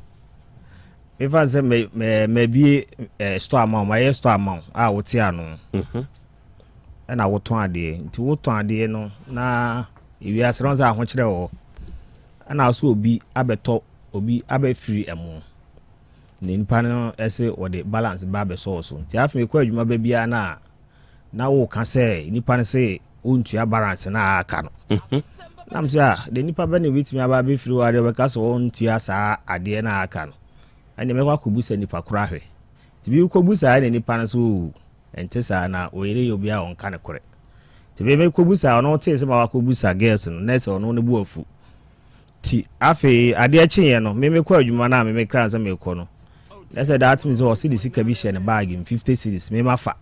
mefa sɛ me me mabie eh, store ama wo, mayɛ store ama wo a wote ano. Mhm. Ɛna wotɔn adeɛ, nti wotɔn adeɛ no na ewiase no sɛ ahokyerɛ wɔ hɔ. Ɛna so obi abɛtɔ obi abɛfiri ɛmo. Na nipa no se wɔde balance ba abɛsɔ wo so. Nti afei mekɔ adwuma ba biara no a, na woka sɛ nipa no se ɔntua balance no a aka no. Mhm. Na mese a, ah, de nipa bɛ na ebetumi aba abɛfiri hɔ adeɛ ɔbɛka sɛ ɔntua saa adeɛ no a aka no. Ɛnna mɛkɔ akɔbusa nipa koro ahwɛ. Nti bi kɔbusa ɛna nipa no so oo, ɛnte saa na oyere yɛ obi a ɔnka ne korɛ. Nti bi mekɔbusa ɔno tee sɛ ma wakɔbusa girls no, na ɛsɛ ɔno ne bo afu. Nti afei adeɛ kyeeɛ no, me mekɔ adwuma no a me mekra sɛ mekɔ no, na sɛ that means sɛ ɔse de sika bi hyɛ ne bag mu, 50 cedis, me mafa.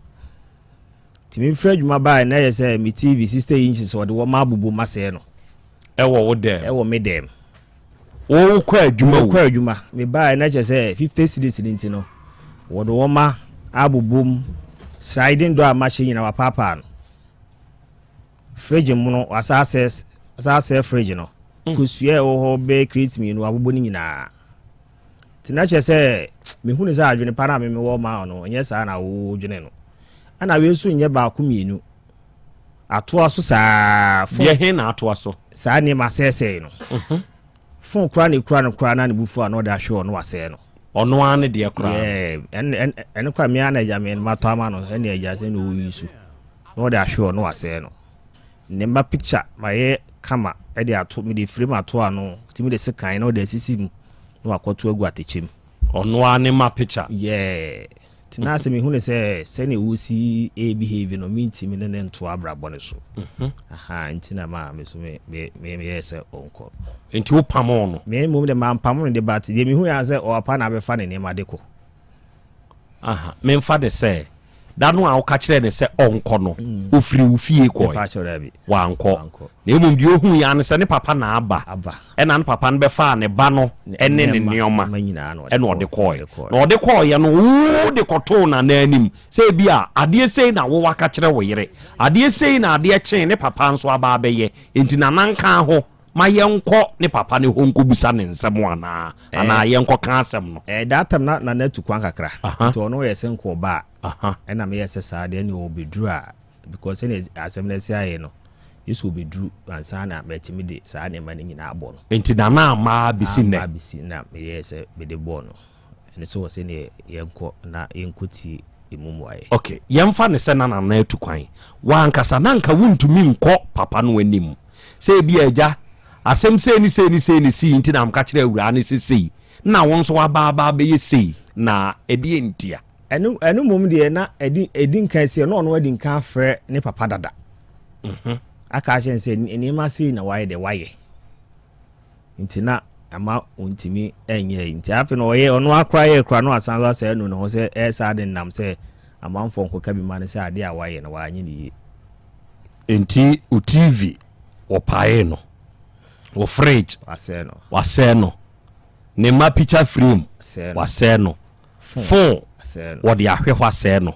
Nti me firi adwuma baeɛ na ɛyɛ sɛ me TV 60 inches ɔde wɔ ma abobom asɛe no. Ɛwɔ wo dɛm? Ɛwɔ me dɛm. Wo kɔ adwuma o? Mekɔ adwuma. Me baeɛ na kyerɛ sɛ 50 cedis no nti no, wɔde wɔ ma abobom, sliding door a mahyɛ nyinaa wapaapaa no. Fridge mono, wasan asɛe wasan asɛe fridge no. Mm. Kosua a ɛwɔ hɔ bɛyɛ crate mmienu wabobɔ ne nyinaa. Nti na kyerɛ sɛ mehu ne sɛ adwene pa no a me mewɔ ma no ɛnyɛ saa na wodwene no. Ɛna wei nso nyɛ baako mmienu. Atoa so saa. Deɛ he na atoa so? Saa nneɛma asɛesɛe no. Mhm. Phone koraa na ekura no koraa na ne bo fu a na ɔde ahwe ɔno wasɛe no. Ɔno ara ne deɛ koraa. Yeah, ɛno koraa me ara na agya me matɔ ama no ɛne agya sɛ na ɔyi so na ɔde ahwe ɔno wasɛe no. Ne mma picture mayɛ kama ɛde ato mede frame ato ano tumi de sekan na ɔde asisi mu na wakɔto agu atɛkyɛ mu. Ɔno ara ne mma picture. Yeah. Nti na sɛ mehu no sɛ sɛnea ɔsi ɛrebehave no mentumi ne no ntoa abrabɔ no so. Mhm. Aha, nti na maa me so me me meyɛɛ sɛ ɔnkɔ. Nti wopamoo no? Me mmom de mampamo no de but deɛ mehu yɛ sɛ ɔapa na abɛfa ne nneɛma de kɔ. Aha, memfa ne sɛ da no a woka kyerɛɛ no sɛ ɔnkɔ no, mm. ofiri wo fie kɔe? Wankɔ. Na mmom deɛ ɔhu yɛ ne sɛ ne papa na aba. Ɛna ne papa no bɛfaa ne ba no ne ne nneɛma ɛna ɔde kɔe. Na ɔde kɔeɛ no, wo de kɔtoo nana anim sɛ ebi a adeɛ sei na wo waka kyerɛ wo yere, adeɛ sei na adeɛ kyee ne papa nso aba abɛyɛ, enti nana nka ho ma yɛnkɔ ne papa no hɔ nkɔbisa ne nsɛm anaa, anaa yɛnkɔka asɛm no. Eh, that time na nana atu kwan kakra, nti ɔno yɛ sɛ nka ɔba a, ɛna meyɛ sɛ saa deɛ ɛne ɔbɛduru a, because sɛnea asɛm no asi ayɛ no, gye sɛ ɔbɛduru ansa na matumi de saa nneɛma no nyinaa abɔ no. Nti Nana amma abɛsi nnɛ? Amma abɛsi na meyɛɛ sɛ mede bɔɔ no. Ɛne sɛ wɔ sɛdeɛ yɛnkɔ na yɛnkɔtie ɛmu mmuaeɛ. Ok, yɛmfa no sɛ na Nana atu kwan. W'ankasa na anka wontumi nkɔ papa no anim sɛ ebia agya, asɛm sei ne sei ne sei na esii nti na meka kyerɛɛ awuraa no sɛ sei, na wo nso woaba aba abɛyɛ sei, na ɛdeɛn ntia? Ɛno ɛno mmom deɛ na ɛdi ɛdi nkan sɛ na ɔno adi nkan afrɛ ne papa dada. Mhm. Aka akyerɛ no sɛ nneɛma sei na wayɛ deɛ wayɛ. Nti na ama ɔntumi nyɛ yi. Nti afei na ɔyɛ ɔno akora yɛ kora na wasan so asɛ anu ne ho sɛ ɛyɛ saa de nam sɛ amanfoɔ nkɔka bi ma no sɛ adeɛ a wayɛ no wanyɛ ne yie. Nti wo TV wɔpaee no, wo fridge wasɛe no, wasɛe no, ne mma picture frame wasɛe no. Phone wɔde ahwɛ hɔ asɛe no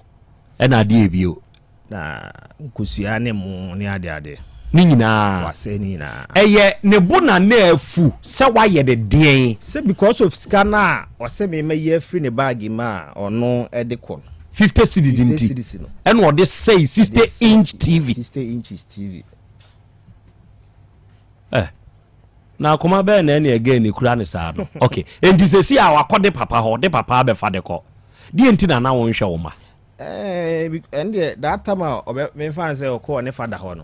ɛna adeɛ bio. Na nkosua ne mo ne ade ade. Ne nyinaa. Wasɛe ne nyinaa. Ɛyɛ ne bo na na afu sɛ wayɛ no deɛn? Sɛ because of sika no a ɔsɛ me ma yi afiri ne bag mu a ɔno de kɔ no. 50 cedi no nti ɛna ɔde sɛe 60 inch TV. 60 inches TV. Eh, na akoma bɛyɛ na ɛne ɛgɛn ne kura ne saa no. Okay, enti sɛsi a wakɔ de papa hɔ, de papa abɛfa de kɔ. Deɛ nti na na wonhwɛ wo ma? Ɛɛ ɛn deɛ that time a ɔbɛ menfa no sɛ ɔkɔɔ ne fada hɔ no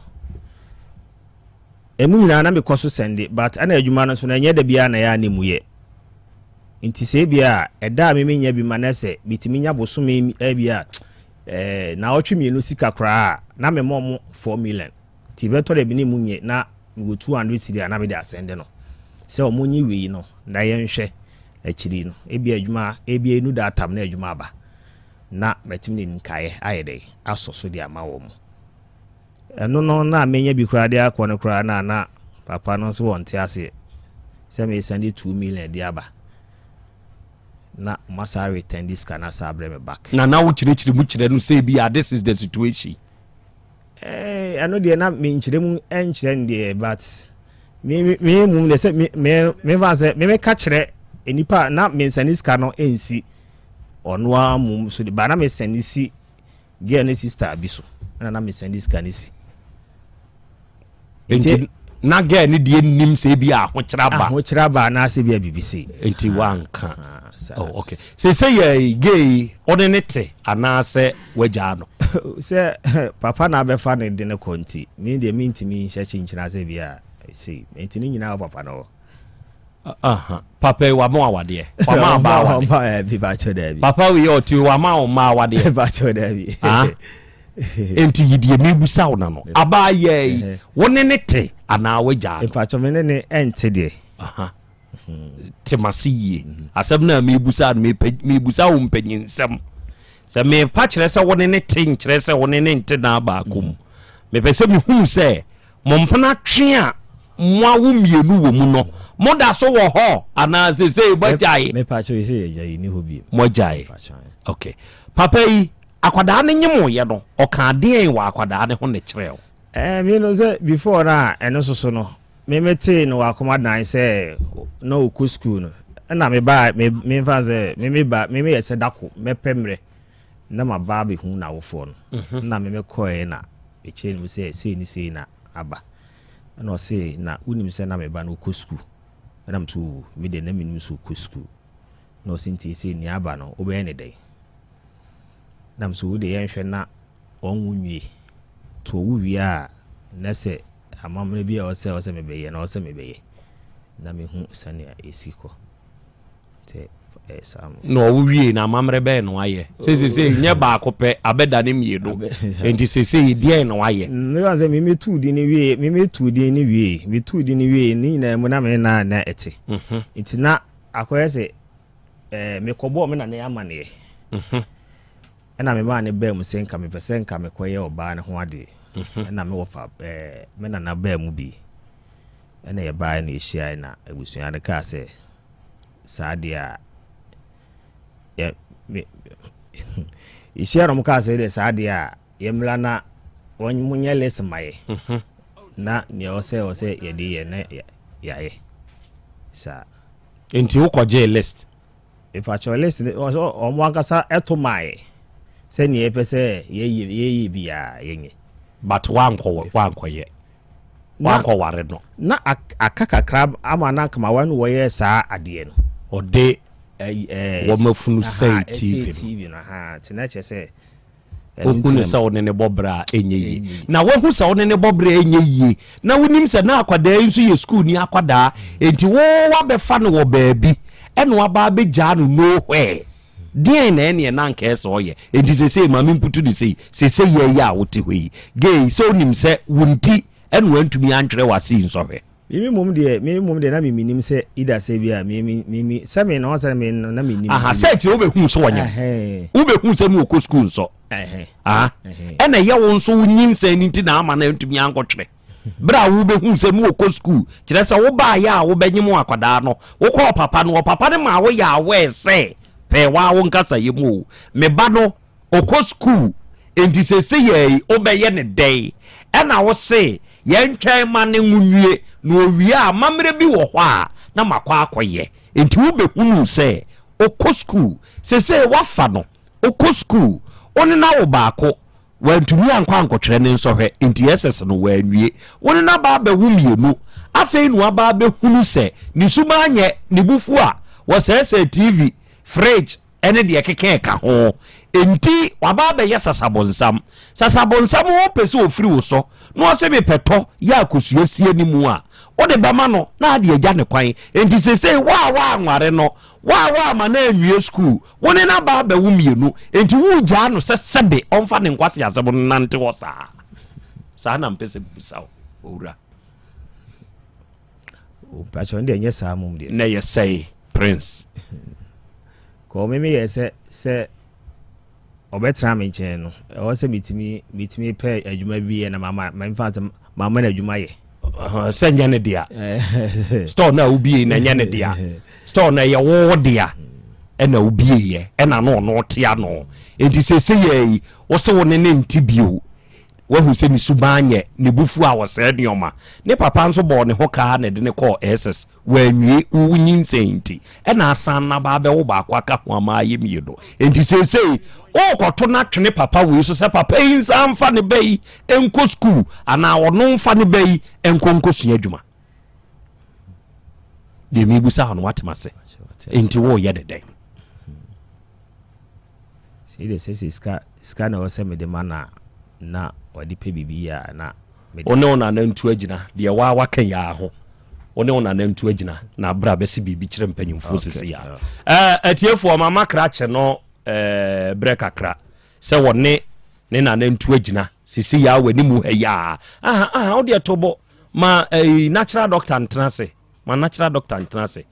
ɛmu nyinaa na mekɔ so sɛnde but ɛna adwuma no nso no ɛnyɛ da biara na ɛyɛ a na ɛmu yɛ nti sɛ ebi a ɛda a meme nya bi ma na sɛ metumi nya bosome ebi a ɛɛ naawɔtwe mmienu sika koraa a na mema ɔmo 4 million nti bɛtɔ da bi na ɛmu nyɛ na mewɔ 200 cedi a na mede asɛnde no sɛ ɔmo nye wei no na yɛnhwɛ akyiri no ebi adwuma ebi enu that time na adwuma aba na matumi de nkaeɛ ayɛ dɛn asɔ so de ama wɔn. Ɛno no na menya bi koraa de akɔ no koraa na na papa no nso wɔnte aseɛ sɛ meresan de 2 million de aba na wɔasan return de sika no asan abrɛ me back. Na na wokyerɛkyerɛ mu kyerɛ no sɛ bi a this is the situation. Eh, ɛno deɛ na menkyerɛ mu nkyerɛ no deɛ but me me me mmom deɛ sɛ me me mefa sɛ me meka kyerɛ nnipa a na mensane sika no nsi ɔno ara mmom so de ba na mesɛnde si girl ne sister bi so ɛna na mesɛnde sika no si. Nti na girl ne deɛ nim sɛ ebi ahokyerɛ aba. Ahokyerɛ aba anaasɛ bi a biribi sei. Nti wanka. Oh, okay. Sese yɛ gay ɔne ne te anaasɛ wagyaa no. Sɛ papa na abɛfa ne de ne kɔ nti me deɛ mentumi nhyɛ kyinkyina sɛ bi a sei nti ne nyinaa wɔ papa no hɔ. Papa yi wama awadeɛ wama aba awadeɛ papa wei ɔte wama ɔma awadeɛ nti yi deɛ mebusa wo na no abaa yɛ yi wo ne ne te anaa wagyaa no. Mpakyɛ me ne ne ɛnte deɛ. Te mase yie asɛm no a mebusa no mebusa wo mpanyinsɛm sɛ mepa kyerɛ sɛ wo ne ne te nkyerɛ sɛ wo ne ne nte naa baako mu mepɛ sɛ mehunu sɛ Mo mpena twe a moawo mmienu wɔ mu no, moda so wɔ hɔ anaa seesei moagyae? Me pa kyɛw sɛ yɛgyae, yɛnni hɔ bio. Moagyae. Okay. Papa yi, akwadaa no nyemoeɛ no, ɔkaa deɛn wɔ akwadaa no ho na ɛkyerɛɛ wo? Eh, me no sɛ before no a ɛno nso so no, me metee no wɔ Akomadan sɛ na ɔkɔ school no, ɛna me ba me memfa sɛ me me ba me meyɛ sɛ dako mɛpɛ mmerɛ na maba abɛhu n'awofoɔ no, ɛna me mekɔɛ na Mekyerɛɛ no mu sɛ sei ne sei na aba. Ɛna ɔse, na wonim sɛ na me ba no ɔkɔ sukuu? Ɛna mese, oo, me deɛ na mennim sɛ ɔkɔ sukuu. Ɛna ɔse, nti seesei nea aba no, wobɛyɛ no dɛn? Ɛna mese, wo deɛ yɛnhwɛ na ɔnwo nwie. Nti ɔwo wie a, na sɛ amammerɛ bi a ɛwɔ sɛ ɛwɔ sɛ mebɛyɛ no, ɛwɔ sɛ mebɛyɛ. Na mehu sɛnea ɛsi kɔ. Na ɔwo wiei no amammerɛ bɛn na wayɛ? Sɛ sesei nyɛ baako pɛ abɛda ne mmienu nti sesei deɛn na wayɛ? Meka sɛ me metuu din no wie me metuu din no wie metuu din no wie ne nyinaa mu na me na na ɛte mhm. nti na akɔyɛ sɛ ɛɛ mekɔbɔɔ me na ne amaneɛ mhm. ɛna me maa ne baa mu sɛ nka mepɛ sɛ nka mekɔyɛ ɔbaa no ho adeɛ mhm. ɛna me wɔfa ɛɛ me nana baa mu bi ɛna yɛbaeɛ na yɛhyiaeɛ na abusua no kaa sɛ saa deɛ a yɛ me yɛhyia na wɔn kaa sɛ deɛ saa deɛ a yɛmmra na wɔn mo nyɛ list ma yɛ mhm. na nea ɔsɛ ɔsɛ yɛde yɛ na yɛayɛ saa. Nti wokɔgyee list? Mepakyɛw list no ɔsɛ wɔn ankasa ɛto maa yɛ sɛ nea yɛpɛ sɛ yɛyɛ yɛyɛ biara yɛnyɛ. But wankɔ wankɔyɛ. Wankɔware no. Na aka kakra ama na anka mawa no wɔyɛɛ saa adeɛ no. Ɔde wɔn afunu sɛe TV no. TV no ahaa nti na kyerɛ sɛ. Wohu no sɛ wo ne no bɔ bra a ɛnyɛ yie. Na woahu sɛ wo ne no bɔ bra a ɛnyɛ yie. Na wonim sɛ na akwadaa yi nso yɛ sukuuni akwadaa. Enti wo woabɛfa no wɔ baabi ɛna waba abɛgyaa no nowhere. Deɛn na ɛneɛ na anka ɛsɛ ɔyɛ? Enti sesei ma memputu no sei, sesei yɛ yi a wote hɔ yi, gay, sɛ wonim sɛ wo nti ɛna wantumi antwerɛ w'asei nsɔhwɛ. Me me mmom deɛ, me mmom deɛ na me menim sɛ either sɛ bi a me me me me sɛ me no sɛ me no na me nim. Aha, sɛ akyire wobɛhuu sɛ ɔnyem, wobɛhuu sɛ ne ɔkɔ sukuu nsɔ. Aha, ɛna ɛyɛ wo nso wo nyinsɛn no nti na ama no antumi ankɔtwerɛ. Berɛ a wobɛhuu sɛ ne ɔkɔ sukuu, kyerɛ sɛ wobaeɛ a wobɛnyem akwadaa no, wokɔɔ papa no hɔ, papa no maa woyɛ aware sɛ pɛɛ waa wo nkasayɛ mu o, me ba no ɔkɔ sukuu. Enti seesei yi wobɛyɛ no dɛn? Ɛna wo se yɛntwɛn ma ne nwo nwie, na owie a amammerɛ bi wɔ hɔ a na makɔ akɔyɛ. Enti wobɛhunuu sɛ ɔkɔ sukuu. Seesei woafa no, ɔkɔ sukuu, wo ne no awo baako, wantumi ankɔ ankɔtwerɛ ne nsɔhwɛ, enti SS no wanwie. Wo ne no aba abɛwo mmienu, afei na waba abɛhunu sɛ ne suban nyɛ, ne bo fu a, wɔsɛesɛe TV, fridge, ne deɛ ɛkeka ɛka ho. Enti waba abɛyɛ sasabonsam. Sasabonsam ho pɛ sɛ ɔfiri wo so na ɔse mepɛ tɔ yɛ akosua sie ne mu a, wode bɛma no na ade agya ne kwan. Enti sesei wo a woanware no, wo a woamma no anwie sukuu, wo ne no aba abɛwo mmienu, enti woregyaa no sɛ sɛbe ɔmfa ne nkwaseasɛm no nnante hɔ saa? Saa na mpɛ sɛ mebisa wo, owura. Mpakyɛ no deɛ ɛnyɛ saa mom deɛ. Na ɛyɛ sɛe Prince. Kɔ me meyɛ sɛ sɛ ɔbɛtena me nkyɛn no ɛwɔ sɛ metumi metumi pɛ adwuma bi yɛ na mama mfa sɛ mama no adwuma yɛ. Sɛ nyɛ ne dea. Store no a wobie na ɛnyɛ ne dea. Store no ɛyɛ wo dea ɛna wobie yɛ ɛna no ɔno ɔte ano. Enti sese yɛ yi wo se wo ne ne nte bio. Wahu sɛ ne suban nyɛ, ne bo fu a ɔsɛe nneɛma. Ne papa nso bɔɔ ne ho ka na ɛde no kɔɔ SS. Wanwie, wo nyinsɛn nti, ɛna asan no aba abɛwo baako aka ho ama ayɛ mmienu. Enti seesei, worekɔto no atwene papa wei so sɛ papa yi nsan mfa ne ba yi nkɔ sukuu anaa ɔno mfa ne ba yi nkɔ nkɔsua adwuma. Deɛ mebusa wo no, woate m'ase? Enti woreyɛ ne dɛn? Sei deɛ sɛ sɛ sika sika na ɛwɔ sɛ mede ma no a na ɔde pɛ biribi yɛ a na mede. Wo ne wo nana ntu agyina deɛ waa waka yi ara ho. Wo ne wo nana ntu agyina na bra bɛsi biribi kyerɛ mpanyinfoɔ sisi a. Ɛɛ atiefoɔ mama krakye no ɛɛ brɛ kakra sɛ wɔne ne nana ntu agyina sisi yi ara wɔ anim ha yi ara. Aha aha wo deɛ to bo ma ɛyi natural doctor ntena ase ma natural doctor ntena ase.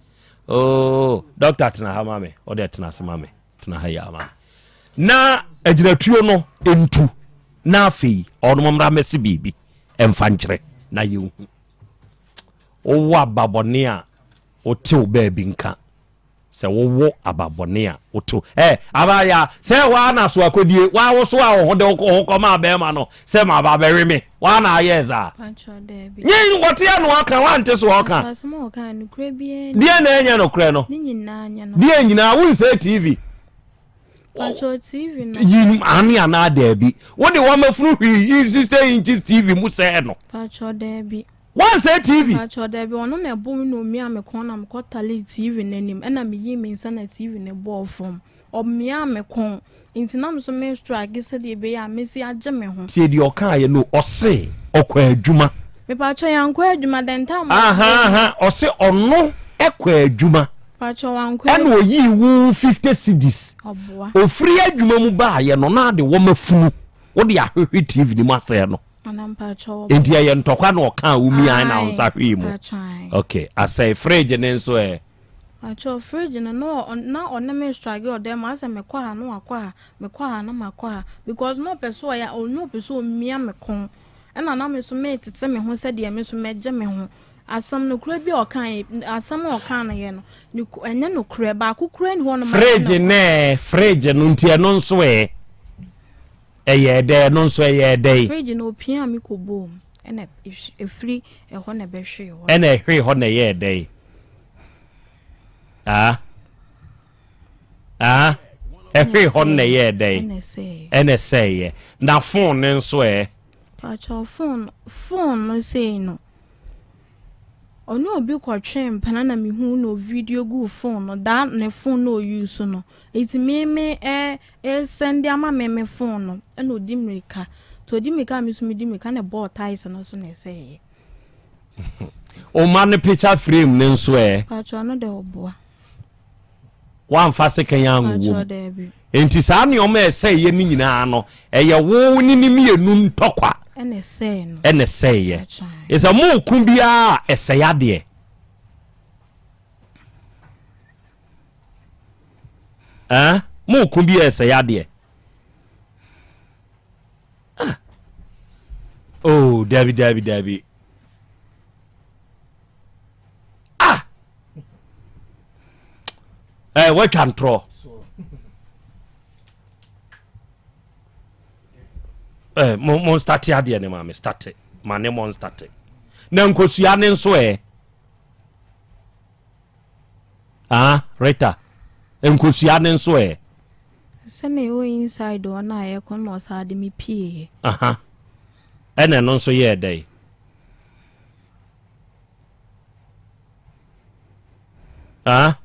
Oh doctor tena ha ma me wo deɛ tena ase ma me. Tena ha yi ara ma me. Na agyinatuo no ntu, na afei ɔnom mmra mmɛse biribi mfa nkyerɛ na yɛnhu. Wowɔ aba bɔne a wotew baabi nka. Sɛ wowɔ aba bɔne a wotew ɛ abaya sɛ waa na so akodie waa wo so a wo ho de wo ho kɔma bɛrima no sɛ ma aba bɛwe me waa na ayɛ saa. Nye wɔte ano aka wante so ɔka. Deɛ na ɛnyɛ nokorɛ no. Deɛ nyinaa wonsɛ TV. Yi ane anaa daabi. Wode wɔmafunu hwii yi 60 inches TV mu sɛɛ no. Wansɛ TV. Mpakyɛw daabi ɔno na ɛbɔ me na omia me kɔn na mekɔ tale TV n'anim ɛna meyii me nsa na TV no bɔɔ fam. Ɔmiaa me kɔn nti na me nso me strike sɛdeɛ ɛbɛyɛ a mɛsi agye me ho. Tie deɛ ɔkaeɛ no ɔse ɔkɔ adwuma. Mepakyɛw yankɔ adwuma the time a. Aha aha ɔse ɔno kɔ adwuma. Pakyɛw wankɔ. Ɛna oyii wo 50 cedis. Ɔboa. Ofiri adwuma mu baayɛ no na ade wɔma funu wode ahwehwe TV no mu asɛe no. Enti ɛyɛ ntɔkwa na ɔkaa wo miae na wo nsa hwee mu. Ok, asɛe fridge ne nso ɛ? Pakyɛw fridge no na na ɔne me struggle ɔdan mu asɛ mekɔ ha na wakɔ ha, mekɔ ha na makɔ ha because na ɔpɛ sɛ ɔyɛ na ɔpɛ sɛ ɔmia me kɔn ɛna na me nso metete me ho sɛdeɛ me nso mɛgye me ho. Asɛm nokorɛ bi a ɔka asɛm a ɔka no yɛ no ɛnyɛ nokorɛ baako koraa ni hɔ nom. Fridge no ɛ fridge no nti ɛno nso ɛ? Ɛyɛɛ dɛ, ɛno nso ɛyɛɛ dɛn? Fridge no opiaa me kɔbɔɔ mu, ɛna ɛfiri ɛhɔ na ɛbɛhwee hɔ. Ɛna ɛhwee hɔ na ɛyɛɛ dɛn? Ah? Ah? Ɛhwee hɔ na ɛyɛɛ dɛn? Ɛna ɛsɛeɛ. Na phone no nso ɛ? Pakyɛw phone, phone no sei no, Ɔne obi kɔtwee mpena na mehuu na ɔvideo guu phone no daa ne phone na ɔuse no nti me me ɛ ɛsɛnde ama me me phone no ɛna ɔdi mmirika nti ɔdi mmirika a me nso medi mmirika na ɛbɔɔ tiles no so na ɛsɛeɛ. Ɔma no picture frame no nso ɛ? Paatwa ɔno deɛ ɔboa. Woamfa sekan anwowɔ mu. Enti saa nneɛma a ɛsɛeɛ no nyinaa no, ɛyɛ wo ne ne mmienu ntɔkwa ɛna ɛsɛeɛ. Ɛsɛ mooko biara a ɛsɛe adeɛ. Eh? Mooko bi a ɛsɛe adeɛ. Ah. Oh, dabi, dabi, dabi. Ah! Eh, woatwa ntorɔ. Eh, mo mo nstate adeɛ ne ma me state ma ne mo nstate na nkosua ne nso ɛ ah Rita nkosua ne nso ɛ. Sɛnea ɛwɔ inside hɔ na yɛkɔ na ɔsaa de me pieeɛ. Aha ɛna ɛno nso yɛɛ dɛn. Ah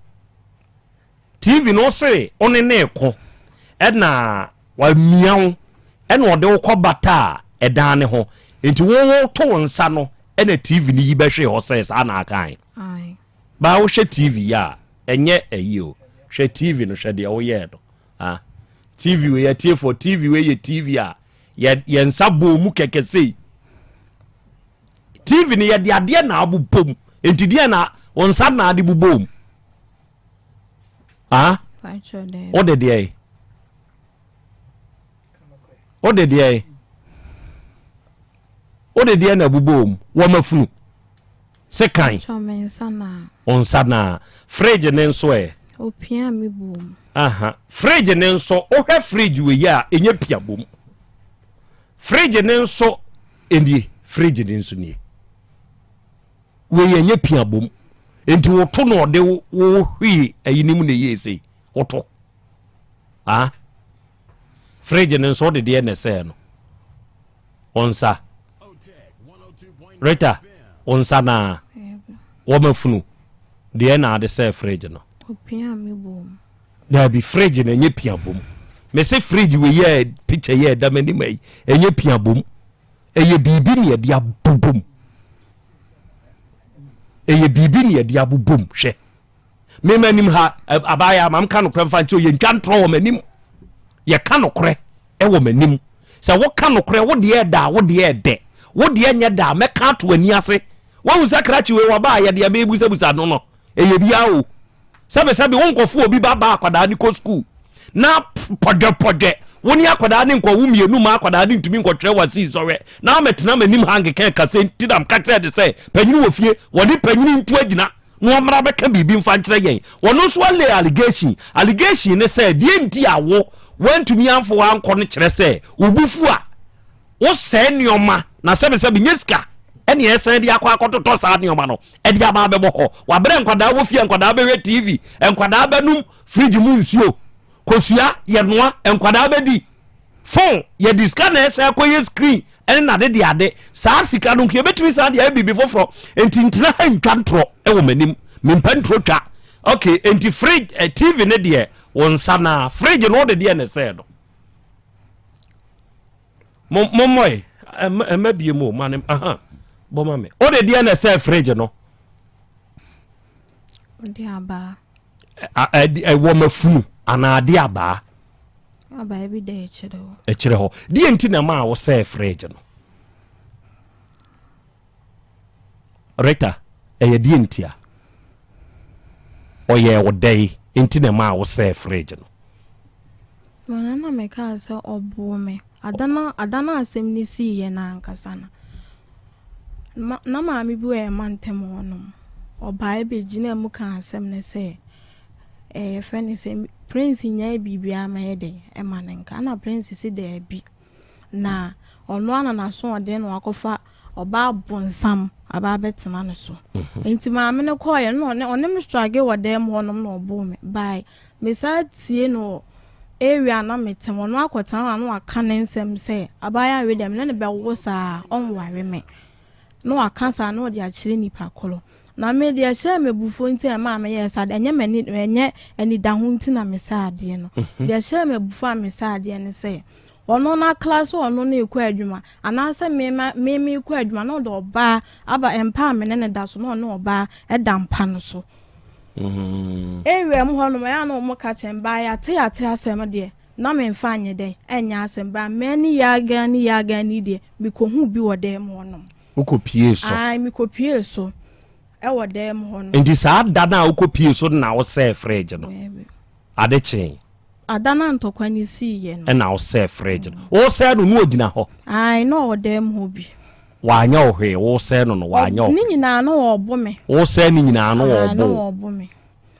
TV no se wo ne ne ko ɛna wamia wo ɛna ɔde wo kɔ bata a ɛdan ne ho nti wo wo to wo nsa no ɛna TV no yi bɛhwee hɔ sɛ saa na akan baa wohwɛ TV yi a ɛnyɛ ɛyi o hwɛ TV no hwɛ deɛ woyɛɛ no ah TV wei atiefoɔ TV wei yɛ TV a yɛ yɛn nsa bɔɔ mu kɛkɛ sei TV no yɛde adeɛ na abobɔ mu nti deɛ na wo nsa na ade bobɔ mu ah wode deɛ wode deɛ wode deɛ na abobɔ mu wɔ mafunu sekan wo nsa na fridge ne nso ɛ opia me bom aha fridge ne nso wohwɛ fridge wei a ɛnyɛ pia bom fridge ne nso nie fridge ne nso nie Wei ɛnyɛ pia bom. Nti woto na ɔde wo hwee ayi ne mu na ɛyɛ sei. Woto. Ah. Fridge no nso wode deɛ na ɛsɛɛ no. Wo nsa. Rita, wo nsa na wɔma funu. Deɛ na ade sɛɛ fridge no. Opia me bom. Daabi fridge no ɛnyɛ pia bom. Mese fridge wei yɛ picture yɛ ɛda m'anim ayi ɛnyɛ pia bom. Ɛyɛ biribi na yɛde abobom. Ɛyɛ biribi na yɛde abobom. Hwɛ. Me m'anim ha, abaayɛ ama mka nokorɛ mfa nkyerɛ yɛntwa ntorɔ wɔ m'anim. Yɛka nokorɛ wɔ m'anim. Sɛ woka nokorɛ, wo deɛ ɛda a, wo deɛ ɛdɛ. Wo deɛ nyɛ da a, mɛka ato ani ase. Woahu sɛ krakye wei waba a yɛde ɛbɛbusabusa no no, ɛyɛ biara o. Sɛbesɛbe wo nkɔfo obi ba ba akwadaa no kɔ sukuu na pɔdwɛpɔdwɛ wo ne akwadaa ne nkɔwo mmienu ma akwadaa no ntumi nkɔtwerɛ wasi nsɔhwɛ na amɛtena m'anim ha nkeka kasa nti na mka kyerɛ de sɛ panyini wɔ fie wɔne panyini ntu agyina na ɔmmra bɛka biribi mfa nkyerɛ yɛn wɔno nso ale allegation allegation ne sɛ deɛ nti a wo wantumi amfo ankɔ no kyerɛ sɛ wo bufu a Wosɛe nneɛma na sɛbesɛbe nyɛ sika ɛne ɛsan de akɔ akɔtotɔ saa nneɛma no ɛde aba abɛbɔ hɔ. Wabrɛ nkwadaa wɔ fie nkwadaa bɛhwɛ TV, nkwadaa bɛnom fridge mu nsuo, kosua yɛnoa, nkwadaa bɛdi phone, yɛde sika na ɛsan akɔyɛ screen ɛne nade de ade. Saa sika no nka yɛbɛtumi san de ayɛ biribi foforɔ. Nti ntena ha ntwa ntorɔ ɛwɔ m'anim. Mempɛ ntorɔ twa. Okay, nti fridge, eh, TV ne deɛ wo nsa naa, fridge no wode deɛ na ɛsɛɛ no. Mommɔe, ɛmma bie mu o, ma ne, aha, bɔ ma me. Wode deɛ na ɛsɛ fridge no. Wode abaa. Ɛwɔ mafunu anaa ade abaa. Abaa bi da akyerɛ hɔ. Akyerɛ hɔ. Deɛ nti na ɛma a wosɛɛ fridge no. Rita, ɛyɛ deɛ ntia? Ɔyɛɛ wo dɛn nti na ɛmaa wosɛɛ fridge no? Nana na mekaa sɛ ɔboo me. Ada no ada no asɛm no siiɛ no ankasa no, ma na maame bi wɔ yɛn mantam hɔnom. Ɔbaeɛ bɛgyinaa mu kaa asɛm no sɛ, ɛɛ yɛfrɛ no sɛ Prince nyae biribiara ma yɛ dɛn ɛma no nka. Ɛna Prince se daabi. Na ɔno ara na n'asoɔden na wakɔfa ɔbaa bonsam aba abɛtena ne so. Mhm. Nti maame no kɔɔeɛ no ɔne ɔne me struggle wɔ dan mu hɔnom na ɔboo me. By mesaa tie no wɔ area a na mete mu ɔno akɔtena hɔ a na waka ne nsɛm sɛ abaayewa wei deɛ me ne no bɛwo saa ɔnware me. Na waka saa na ɔde akyerɛ nipa korɔ. Na me deɛ ɛhyɛɛ me abufuo nti a ɛmaa meyɛɛ saa deɛ ɛnyɛ m'ani ɛnyɛ anidaho nti na mesaa adeɛ no. Mhm. Deɛ ɛhyɛɛ me abufuo a mesaa adeɛ ne sɛ ɔno n'akla sɛ ɔno no rekɔ adwuma anaasɛ me ma me merekɔ adwuma na ɔde ɔbaa aba mpa a me ne no da so na ɔne ɔbaa ɛda mpa no so. Mm. Area mu hɔnom ɛyɛ a na wɔn ka kyɛn baa yɛate yɛate asɛm deɛ na memfa nyɛ dɛn ɛnyɛ asɛm baa mɛ ne yaagan ne yaagan ni deɛ mekɔhu bi wɔ dan mu hɔnom. Wokɔpuee so? Ae, mekɔpuee so wɔ dan mu hɔ no. Nti saa da no a wokɔpuee so no na wosɛɛ fridge no? Daabi. Ade kyee? Ada no a ntɔkwa no siiɛ no. Ɛna wosɛɛ fridge no. Wosɛɛ no na ɔgyina hɔ? Ae, na ɔwɔ dan mu hɔ bi. Wanyɛ wo hwee, wosɛɛ no no wanyɛ wo Ne hwee? nyinaa na ɔɔbo me. Wosɛɛ ne nyinaa na Ae, na ɔɔbo wo? ɔɔbo me.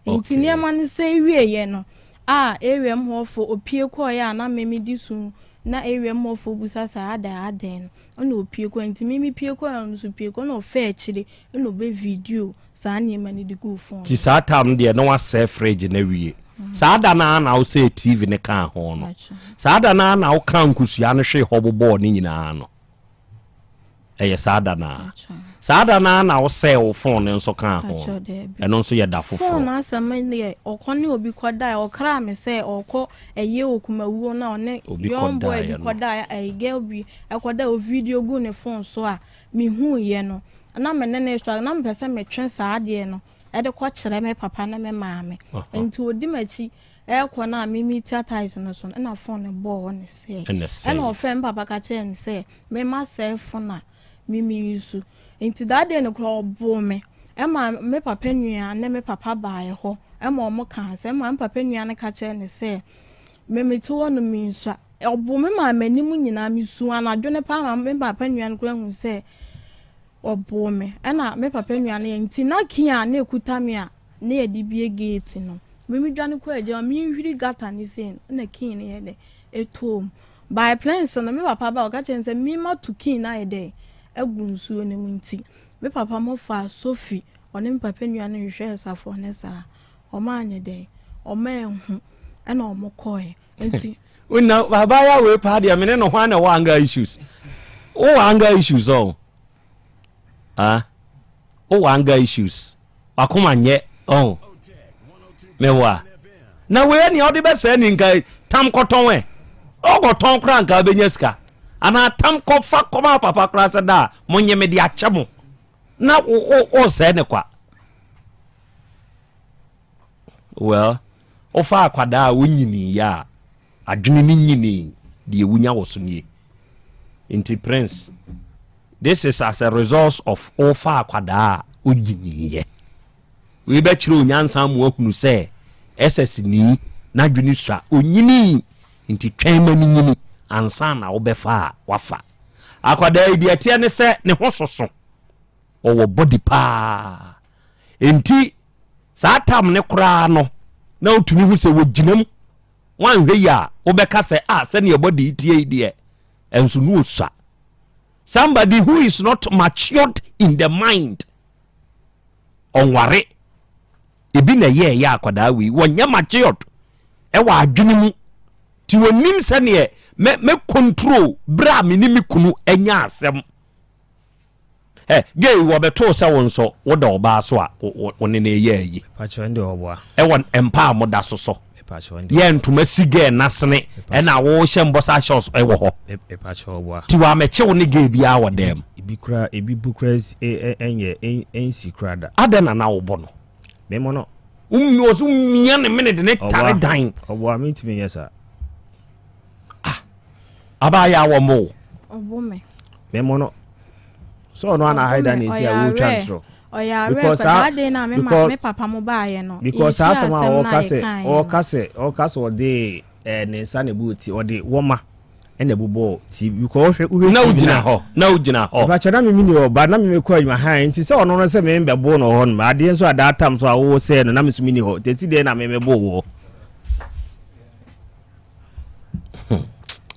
Nti Okay. nneɛma no sɛe wieeɛ no, a area mu hɔfoɔ opie kɔeɛ a na me medi su. Na area mu hɔfoɔ bisa sɛ adɛn adɛn no ɛna ɔpue kɔɛ nti me mepue kɔɛ ɔno nso pue kɔɛ ɛna ɔfaa akyire ɛna ɔbɛ video saa nneɛma no de guu phone Nti saa time no deɛ na wasɛe fridge no awie. Saa da no ara na wosɛe TV no kaa ho no. Saa da no ara na wokaa nkosua no hwee hɔ bobɔɔ ne nyinaa no. Ɛyɛ saa da no ara. Saa da no ara na wosɛe wo phone no nso kaa ho no. Ɛno nso yɛ da foforɔ. Phone asɛm deɛ ɔkɔ ne obi kɔdaeɛ ɔkraa me sɛ ɔkɔ ɛyɛ okumawuo no a ɔne young boy bi kɔdaeɛ ɛyɛ girl bi ɛkɔdaeɛ o video gu ne phone so a mehuiɛ no na me ne no struggle na mepɛ sɛ metwe saa adeɛ no ɛde kɔkyerɛ me papa ne me maame nti ɔdi m'akyi ɛrekɔ no a me metia tiles no so no ɛna phone no bɔɔ hɔ ne sɛe ɛna ɔfrɛ me papa ka kyerɛɛ no sɛ me ma sɛe phone a me me use nti that day no koraa ɔboo me ɛma me papa nua ne me papa baeɛ hɔ ɛma ɔmo kaa sɛ ɛma me papa nua no ka kyerɛɛ no sɛ me mete hɔ no me nsua ɔboo me maa m'anim nyinaa me su anadwo no paa ma me papa nua no koraa hu sɛ ɔboo me ɛna me papa nua no yɛ nti na key a na ekuta me a na yɛde bue gate no. Me me dwane kɔɔ agya hɔ, me hwiri gutter no sei no, ɛna key no yɛ dɛ, ɛtɔɔ mu. By plans no, me papa ba ɔka kyerɛ no sɛ me ma to key no ayɛ dɛ, agu nsuo no mu nti, me papa mo faa sofi, ɔne me papa nua no hwehwɛɛ safoɔ no saa, ɔmo anyɛ dɛ, ɔmo anhu, ɛna ɔmo kɔɛ. Nti. Wona abaayewa wei paa deɛ mene no hwan na ɛwɔ anger issues? Wowɔ anger issues ɔn? Ah, wowɔ anger issues. Wakoma nyɛ ɔn. Mewa. Na wei nea ɔde bɛsɛe ne nka tam kɔtɔn ɛ. Ɔkɔtɔn koraa nka wobɛnya sika. Anaa tam kɔfa kɔma papa koraa sɛ da a monye me de akyɛ mo. Na wosɛe ne kwa. Well, wofa akwadaa a wonyiniiɛ a adwene no nyinii deɛ wonya wɔ so nie. Nti Prince, this is as a result of wofa akwadaa a onyiniiɛ. Wei bɛkyerɛ onyansa ama wahunu sɛ SS ni n'adwene sua onyinii nti twɛn ma no nyini ansa na wobɛfa a wafa. Akwadaa yi deɛ ɛteɛ ne sɛ ne ho soso, ɔwɔ body paa nti saa tam no koraa no na wotumi hu sɛ wɔgyina mu woanhwɛ yi a wobɛka sɛ a ah, sɛdeɛ bɔde yi tie yi deɛ ɛnso no ɔsua somebody who is not matured in the mind ɔnware ebi na ɛyɛ ɛyɛ akwadaa wei wɔnyɛ matured ɛwɔ adwene mu nti wɔnim sɛdeɛ mɛ mɛ control berɛ a me ne me kunu anya asɛm Ɛ gay wɔbɛtoo sɛ wo nso woda ɔbaa so a wo ne no yɛ ayi. Ɛwɔ mpa a moda so so. Yɛ ntoma si gay n'asene ɛna wohyɛ mbɔsa shorts ɛwɔ hɔ. Ti wɔamɛkye wo ne gay biara wɔ dɛm. Ebi kura ebi bu kura ɛnyɛ ɛnsi kura da. Adɛn na na wobɔ no? Memo no. Wɔ so mia ne mene de ne tare dan. Ɔboa mentumi nyɛ saa. Ah, abaayɛ a wɔmmɔ wo. Ɔbɔ me. Memo no. So ɔno ana haida na esi a wotwa ntorɔ. Ɔyɛ awɛ saa de na me ma me papa mo baayɛ no. Because saa asɛm a ɔka sɛ ɔka sɛ ɔka sɛ ɔde ɛɛ ne nsa na ebu ti ɔde wɔma ɛna ɛbobɔ ti because wohwɛ wohwɛ na wogyina hɔ na wogyina hɔ. Ìbàkyɛ na mi mi ni hɔ ba na mi mi kɔ adwuma han nti sɛ ɔno no sɛ mi bɛ bo no hɔ no adeɛ nso a that time so a wɔwɔ sɛ no na mi nso mi ni hɔ tɛsi deɛ na mi mi bo wɔ.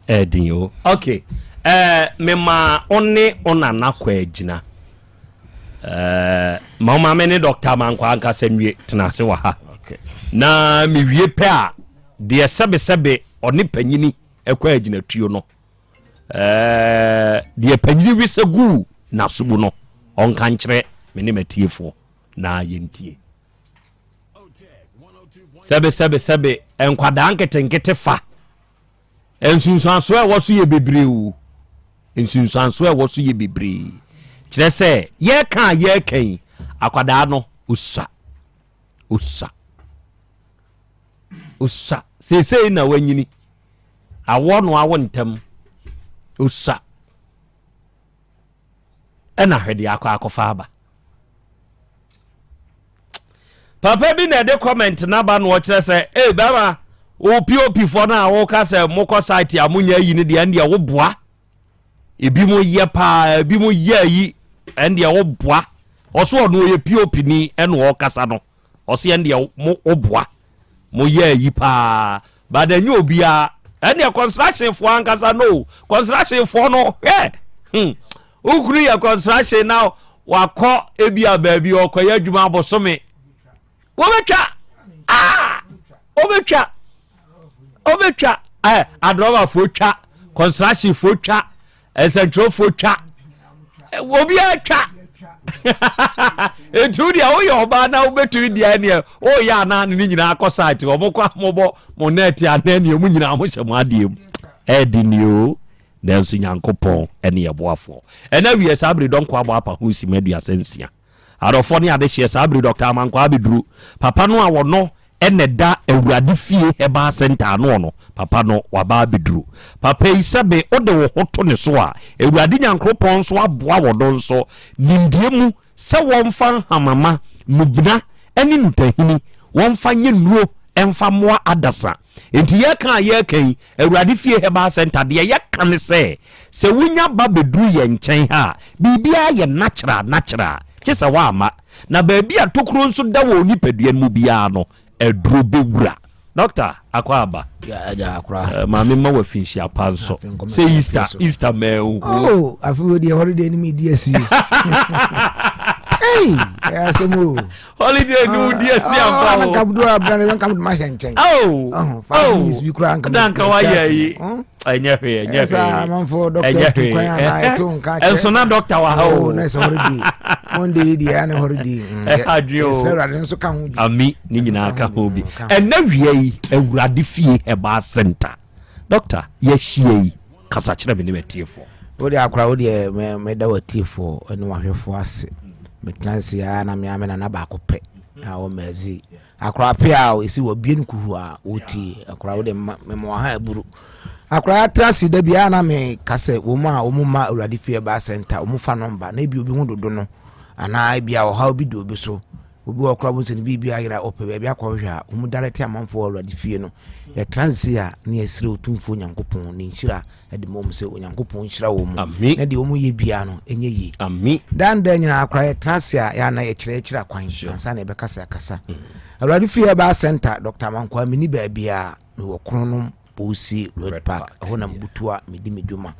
Ɛdin o. Okay. Eh, mema wo ne wo nana kɔ agyina. Eh, ma wo maame ne dɔkta mankɔ ankasa nwie tena ase wɔ ha. Okay. Na mewie pɛ a deɛ sɛbesɛbe ɔne panyini ɛkɔ agyinatuo no. Eh, deɛ panyini wesa guu n'asobu no ɔnka nkyerɛ me ne matiefoɔ na yɛntie. Sɛbe sɛbe sɛbe nkwadaa nketenkete fa. Nsunsuansoɔ a ɛwɔ so yɛ bebree o. Nsunsuansoɔ a ɛwɔ so yɛ bebree. Kyerɛ sɛ yɛreka a yɛreka yi akwadaa no osua osua osua seesei na wanyini awɔ no awo ntɛm osua. ɛna hwɛ deɛ akɔ akɔfa aba papa bi na ɛde comment n'aba na ɔkyerɛ sɛ ee bɛrima wo pop foɔ no a woka sɛ mokɔ site a monyɛ ayi no deɛ ɛndeɛ woboa ebi mo yɛ paa ebi mo yɛ ayi ɛndeɛ woboa ɔso ɔno ɔyɛ pop ni ɛna ɔkasa no ɔso ɛndeɛ mo woboa mo yɛ ayi paa but ɛnyɛ obiara. Ɛneɛ construction foɔ ankasa no construction foɔ no hwɛ hmm wokunu yɛ construction na wakɔ ebi a baabi ɔkɔyɛ adwuma abosome wɔbɛtwa ah wɔbɛtwa wɔbɛtwa ɛ adrɔbafoɔ twa construction foɔ twa nsɛntwerɛfoɔ twa obiara twa nti wo deɛ woyɛ ɔbaa na wobɛtumi deɛ neɛ woyɛ anaa ne ne nyinaa kɔ site wɔn kɔ amobɔ mo nɛɛte anaa neɛ mu nyinaa mo hyɛ mo adeɛ mu ɛdi ni o nanso nyankopɔn ɛne yɛboafoɔ ɛna wiɛ saa bere dɔnkɔ abɔ apa ho sima 36. Adɔfoɔ ne adehyeɛ, saa bere Dɔkta Amankwaa abɛduru. Papa no a ɔno na ɛda Awurade Fie Herbal Centre ano no, papa no waba abɛduru. Papa yi, sɛbe wode wo ho to ne so a, Awurade Nyankoropɔn nso aboa wɔ no nso nimdeɛ mu sɛ wɔmfa nhamama, nubena ne nutahini, wɔmfa nyɛ nnuro mfa mmoa adasa. Enti yɛreka a yɛreka yi, Awurade Fie Herbal Centre, deɛ yɛka ne sɛ, sɛ wonya ba bɛduru yɛn nkyɛn ha a, biribiara yɛ natural natural, gye sɛ woamma. Na baabi a tokuro nso da wɔ wo nipadua no mu biara no, aduro bɛwura. Dɔkta, akɔ aba. Eh, maame mma wo afinhyia pa nso. Sɛ Easter, Easter mɛn o. Oh, afi wo deɛ holiday ni mi di asi. Hey, ɛyɛ asɛm o. Holiday ni wo di asi ampa o. Ah, nka budu abira ne nka ma hyɛ nkyɛn. Oh, oh, 5 minutes bi kura nka. Na nka wa yɛ yi. Ɛnyɛ hwee, ɛnyɛ hwee. Ɛsɛ amanfo doctor tu kwan ana ɛto nka kyerɛ. Ɛnso na doctor wɔ ha o. Oh, na ɛsɛ holiday. Monday yi deɛ ɛne holiday. Ɛha adwene o. Ɛsɛ awurade nso ka ho bi. Ami ne nyinaa ka ho bi. Ɛnɛ wia yi awurade fie herbal center. Doctor yɛahyia yi kasa kyerɛ me ne m'atiefoɔ. Wo deɛ akora wo deɛ meda w'atiefoɔ ne w'ahwɛfoɔ ase. Metena ase ara na me ara me nana baako pɛ a ɔwɔ Mɛzi. Akora pɛ a ɛsi wɔ bie no kuhu a wɔtie. Akora wo deɛ mema waha aburu. Akora atena ase da biara na meka sɛ wɔn a wɔn ma Awurade fie ba center wɔn fa nɔmba na ebi obi ho dodo no anaa ebi a ɔhaw bi da obi so. Obi wɔ hɔ koraa wohu sɛ ne biribi ayera, ɔpɛ baabi akɔhwehwɛ a, wɔn direct amanfoɔ wɔ Awurade fie no. Yɛtra nse a na yɛsrɛ Otumfoɔ Nyankopɔn ne nhyira de ma wɔn sɛ Onyankopɔn nhyira wɔn Ami. na deɛ wɔn yɛ biara no ɛnyɛ yie. Ami. Daa ne daa nyinaa koraa yɛtra ase a yɛ a na yɛkyerɛkyerɛ akwan ansa na yɛbɛkasa akasa. Awurade fie Herbal Center, Dr. Amankwaa, menni baabiara, mewɔ Kronom. Bosie Red Park, ɛhɔ na mebutu a medi me dwuma.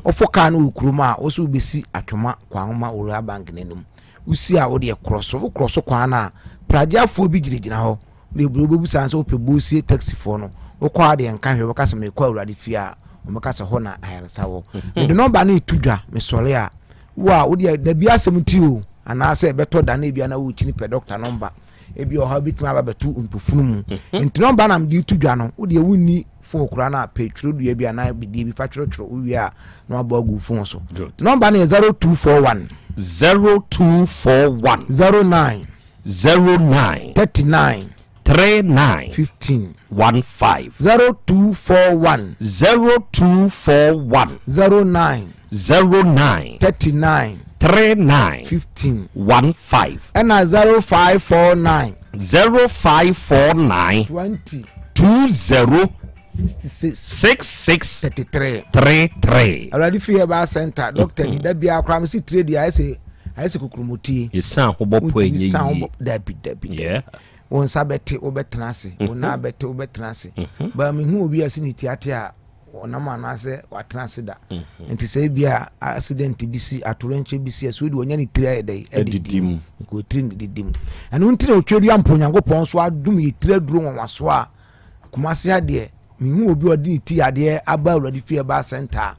Wofo kaa no wɔ kurom a, wo so wobɛsi Atwoma Kwanwoma Rural Bank no anim. Wosi a wodeɛ korɔ so, wokorɔ so kwan no a, pragyeafoɔ bi gyinagyina hɔ. Wode bere wobɛbusa sɛ wopɛ Bosie taxifoɔ no, wokɔ a deɛ nka hwee, wobɛka sɛ merekɔ Awurade fie a, wɔbɛka sɛ hɔ na ayaresa wɔ. Mede nɔmba no reto dwa, mesɔre a, wo a wodeɛ dabi asɛm nti o, anaasɛ ɛbɛtɔ da na ebia na worekyini pɛ dɔkta nɔmba. Ebi wɔ hɔ a ebetumi aba bɛto mpofunu mu. Mhm. Nti nɔmba na mede to dwa no, wo deɛ wonni fon koraa no a pɛ twerɛdua bi anaa bidie bi fa twerɛtwerɛ wowie a na wabɔ agu fon so. Nɔmba no yɛ 0241. 0241. 09. 09. 39. 39. 15. 15. 0241. 0241. 09. 09. 39. 39. 15. 15. Ɛna 0549. 0549. 20. 20. 66. 66. 33. 33. Awurade fi Herbal Center doctor ni da biara koraa mesi tire deɛ ayɛ sɛ ayɛ sɛ kokuromoti. Yɛsan ho bɔ po ɛnyɛ yie. Dabi dabi. Yeah. Wo nsa bɛte wobɛtena ase wo nan bɛte wobɛtena ase. Baa mehu obi a sɛ ne ti ate a ɔnam anaasɛ watena ase da. Nti sɛ ebi a accident bi si atorenkyɛ bi si ɛso de wɔnya ne tiri ayɛ dɛ adidi mu nka otiri ne didi mu. Ɛno nti na otwa mpo Onyankopɔn so adom yɛ tiri aduro nwanwaso a Kumasi ha deɛ mehu obi a ɔde ne ti yadeɛ aba Awurade fie ɛba center a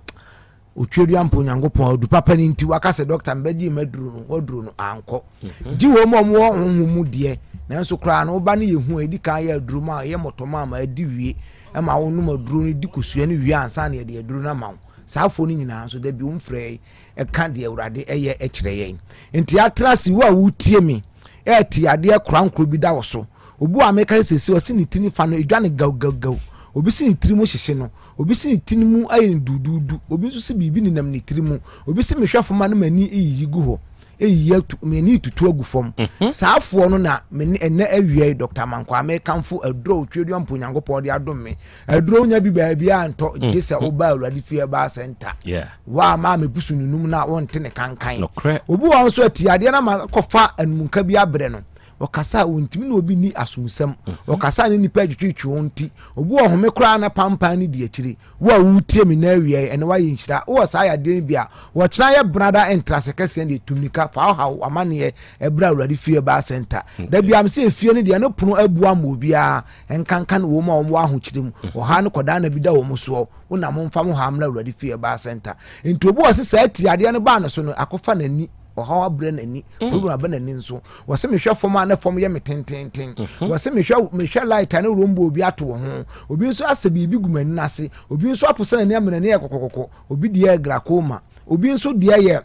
otwa mpo Onyankopɔn adu papa no nti waka sɛ dɔkta mbɛgye maduro no waduro no ankɔ mhm. gye wɔn a wɔwɔ honhom mu deɛ nanso koraa no woba no yɛ hu a ɛdi kan yɛ aduro mu a ɛyɛ mmɔtɔm a ma adi wie ma wonom aduro no di kosua no wie ansa na yɛde aduro no ama wo saa afoɔ no nyinaa nso da bi wɔmfrɛ ɛka deɛ Awurade ɛyɛ kyerɛ yɛn nti atena ase wo a wotie me ɛte adeɛ korankoro bi da wo so Obi wɔ a meka sɛ seesei ɔse ne ti nifa no edwa no gawgawgaw, obi se ne tiri mu hyehye no, obi se ne ti no mu ayɛ no duuduudu, obi nso se biribi nenam ne tiri mu, obi se mehwɛ fam a na m'ani reyiyi gu hɔ, eyiyi atu, m'ani retutu agu fam. Mhm. Saa afoɔ no na me ne ɛnɛ awia yi Dr. Amankwaa mekamfo aduro a Otweaduampo Onyankopɔn de adom me. Aduro wonya bi baabi a ntɔ mhm. gye sɛ woba Awurade fie ɛbaa sɛnta. Wa ma mebusu nunum no a wonte ne kankan. Obi wɔ hɔ nso ati adeɛ no ama kɔfa anumka bi abrɛ no. Ɔkasa a ɔntumi ne obi nni asomsɛm. Ɔkasa a ne nnipa retwetwetwe wɔn ti. Obi wɔ ɔhome koraa na pampan no di akyiri. Wo a woretie me nnɛ awia yi, ɛnnɛ woayɛ nhyira. Wowɔ saa yadeɛ no bi a, wɔkyena yɛ benada ntrase kɛseɛ no deɛ, tu mmirika fa wo haw, w'amanneɛ bra Awurade fie Herbal Centre. Da biara mese efie no deɛ, ne pono abu ama obiara, nkanka ne wɔn a wɔwɔ ahokyere mu. Ɔhaw ne kɔdaanna bi da wɔn soɔ. Wo na momfa mo haw mmra Awurade fie Herbal Centre. Nti obi wɔ se saa tiriadeɛ no baa ne so no, akɔfa n'ani. Ɔhaw abrɛ n'ani, problem aba n'ani nso. Wɔse mehwɛ fam a na fam yɛ me tententen. Wɔse mehwɛ mehwɛ light a na rombo obi ato wɔ ho. Obi nso asɛ biribi gu m'ani no ase. Obi nso aposa n'ani ama n'ani ayɛ kɔkɔkɔkɔ. Obi deɛ yɛ glaucoma. Obi nso deɛ yɛ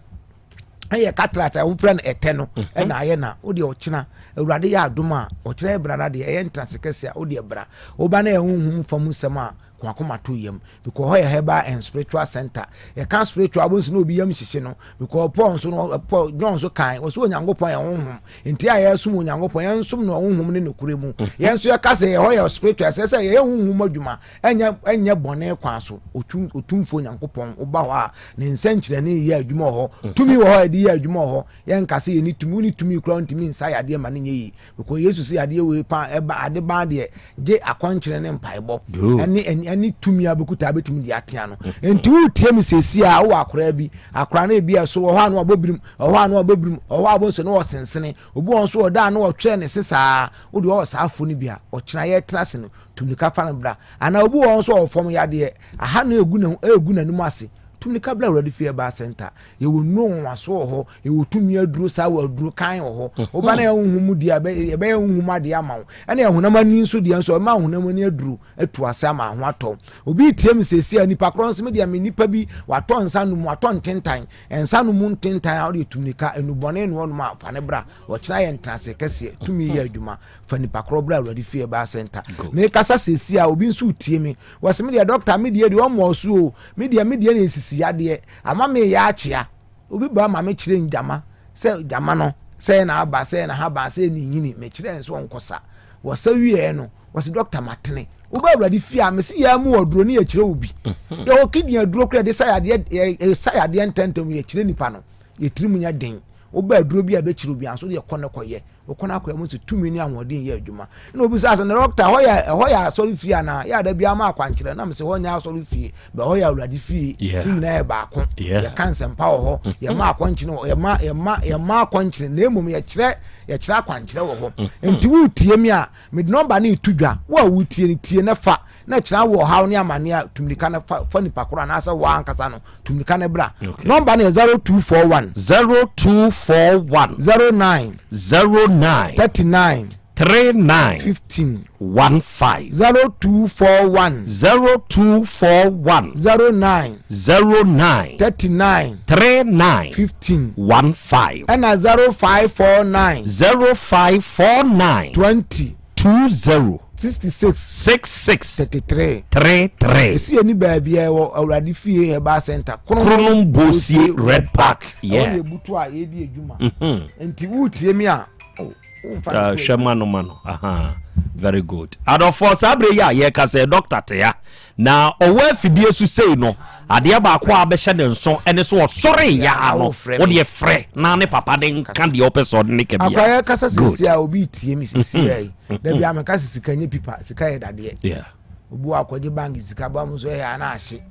ɛyɛ cataract a wɔfrɛ no ɛtɛ no ɛna ayɛ na wo deɛ ɔkyena Awurade yɛ adom a ɔkyena yɛ bra na deɛ ɛyɛ ntenase kɛse a wo deɛ bra. Woba na ɛyɛ honhom fam nsɛm a Ko akoma to yam because hɔ yɛ herbal and spiritual center. Yɛka spiritual abɔ nso na obi yam hyehye no because Paul nso no Paul John nso kan wɔsɛ Onyankopɔn yɛ honhom nti a yɛsom Onyankopɔn yɛnsom no honhom ne nokorɛ mu. Mm. Yɛn nso yɛka sɛ yɛhɔ yɛ spiritual ɛsɛ sɛ yɛyɛ honhom adwuma ɛnyɛ ɛnyɛ bɔne kwan so otum otumfoɔ Onyankopɔn woba hɔ a ne nsɛnkyerɛnne yɛ adwuma wɔ hɔ mm. tumi wɔ hɔ a yɛde yɛ adwuma wɔ hɔ yɛnka sɛ yɛni tumi woni tumi koraa ntumi nsa yadeɛ ma no nyɛ yie Because Yesu se adeɛ wei pa ɛba ade baa deɛ gye akɔnkyerɛ ne mpaebɔ ɛne ɛne tumi a bɛkuta bɛtumi de atea no. Mm-hmm. Nti wotie me sɛsi a wowɔ akoraa bi akoraa no ebi ɛso wɔ hɔ a na wabɔ birim wɔ hɔ a na wabɔ birim wɔ hɔ a wɔnso na wɔsensene obi wɔn nso ɔda a na wɔtwerɛ ne se saa wode wɔwɔ saa afo no bi a ɔkyena yɛtena ase no tumika fa no bra anaa obi wɔn nso ɔwɔ fam yadeɛ aha no egu ne egu n'anim ase tumika bra awurade fie ba center Yɛwɔ nnuro nwanwaso wɔ hɔ, yɛwɔ tumi aduro saa wɔ aduro kan wɔ hɔ. Mhm. Woba na yɛ honhom mu deɛ yɛbɛyɛ honhom adeɛ ama wo. Ɛna yɛ honam ani nso deɛ nso ɛma honam ani aduro atu ase ama ho atɔ. Obi tie me sɛsi a nipa korɔ nso me deɛ me nipa bi watɔ nsa nom watɔ ntentan nsa nom ntentan a ɔde tumnika enubɔne no ɔnom a fa ne bra ɔkyena yɛ ntenase kɛseɛ tumi yɛ adwuma fa nipa korɔ bra awurade fie ɛbaa center. Mekasa sɛsi a obi nso tie me wɔsi me deɛ dɔkta me deɛ deɛ ɔmmɔ so o me deɛ me deɛ na esisi yadeɛ Ama me yɛ akyea. Obi ba ma me kyerɛ ngyama sɛ gyama no sɛ na aba sɛ na haban sɛ ne nyini me kyerɛ nso ɔnkɔ sa. Wɔsa wieɛ no wɔsi dɔkta matene. Woba awurade fie a mesi yɛ mu aduro ne yɛkyerɛ wo bi. Mhm. Yɛwɔ kidney aduro kora de sa yadeɛ yɛ sa yadeɛ ntɛntɛm yɛkyerɛ nipa no yɛ tirim nyɛ den. Woba aduro bi a bɛkyerɛ obi anso deɛ kɔ ne kɔyɛ. Wokɔ no akɔyɛ mu sɛ tumi ne ahoɔden yɛ adwuma. Ɛna obi sɛ asɛ na dɔkta ɛhɔ yɛ ɛhɔ yɛ asɔre fie anaa? Yɛ ada biara ma akwankyerɛ na mesɛ hɔ nyɛ asɔre fie bɛ hɔ yɛ awurade fie. Ne nyinaa yɛ baako. Yɛka nsɛmpa wɔ hɔ. Mm-hmm. Yɛma akwankyerɛ wɔ yɛma yɛma yɛma akwankyerɛ na mmom yɛkyerɛ yɛkyerɛ akwankyerɛ wɔ hɔ. Mm-hmm. Nti wotie mi a mede nɔmba no etu dwa. Wo a wotie no tie na fa na kyerɛ wɔ ɔhaw ne amane a tummirika no fa fa nipa koro anaasɛ wɔ ankasa no tummirika no bra. Nɔmba no yɛ 0241. 0241. 09. 09. 39. 39. 15. 15. 0241. 0241. 09. 09. 39. 39. 15. 15. Ɛna 0549. 0549. 20. 20. 66. 66. 33. 33. Esi yɛ ni baabi a ɛwɔ Awurade fie Herbal Center. Kronom Bosie Red Park. Yeah. Ɛwɔ yɛ butu a yɛdi adwuma. Mhm. Nti wutie mi a. Oh, hwɛ ma no ma no. Aha. Very good. Adɔfoɔ saa berɛ yi a yɛka sɛ dɔkta te ha na ɔwɔ afidie so sei no adeɛ baako a bɛhyɛ ne nso ɛne so ɔsɔre ya no wodeɛ frɛ na ne papa ne nka deɛ ɔpɛ sɛ ɔde ne ka bia. Akwa yɛ kasa sisi a obi tie mi sisi a yi. Dabi a meka sɛ sika nyɛ pipa sika yɛ dadeɛ. Obi wɔ akɔgye bank sika ba mu nso ɛyɛ ana ahye.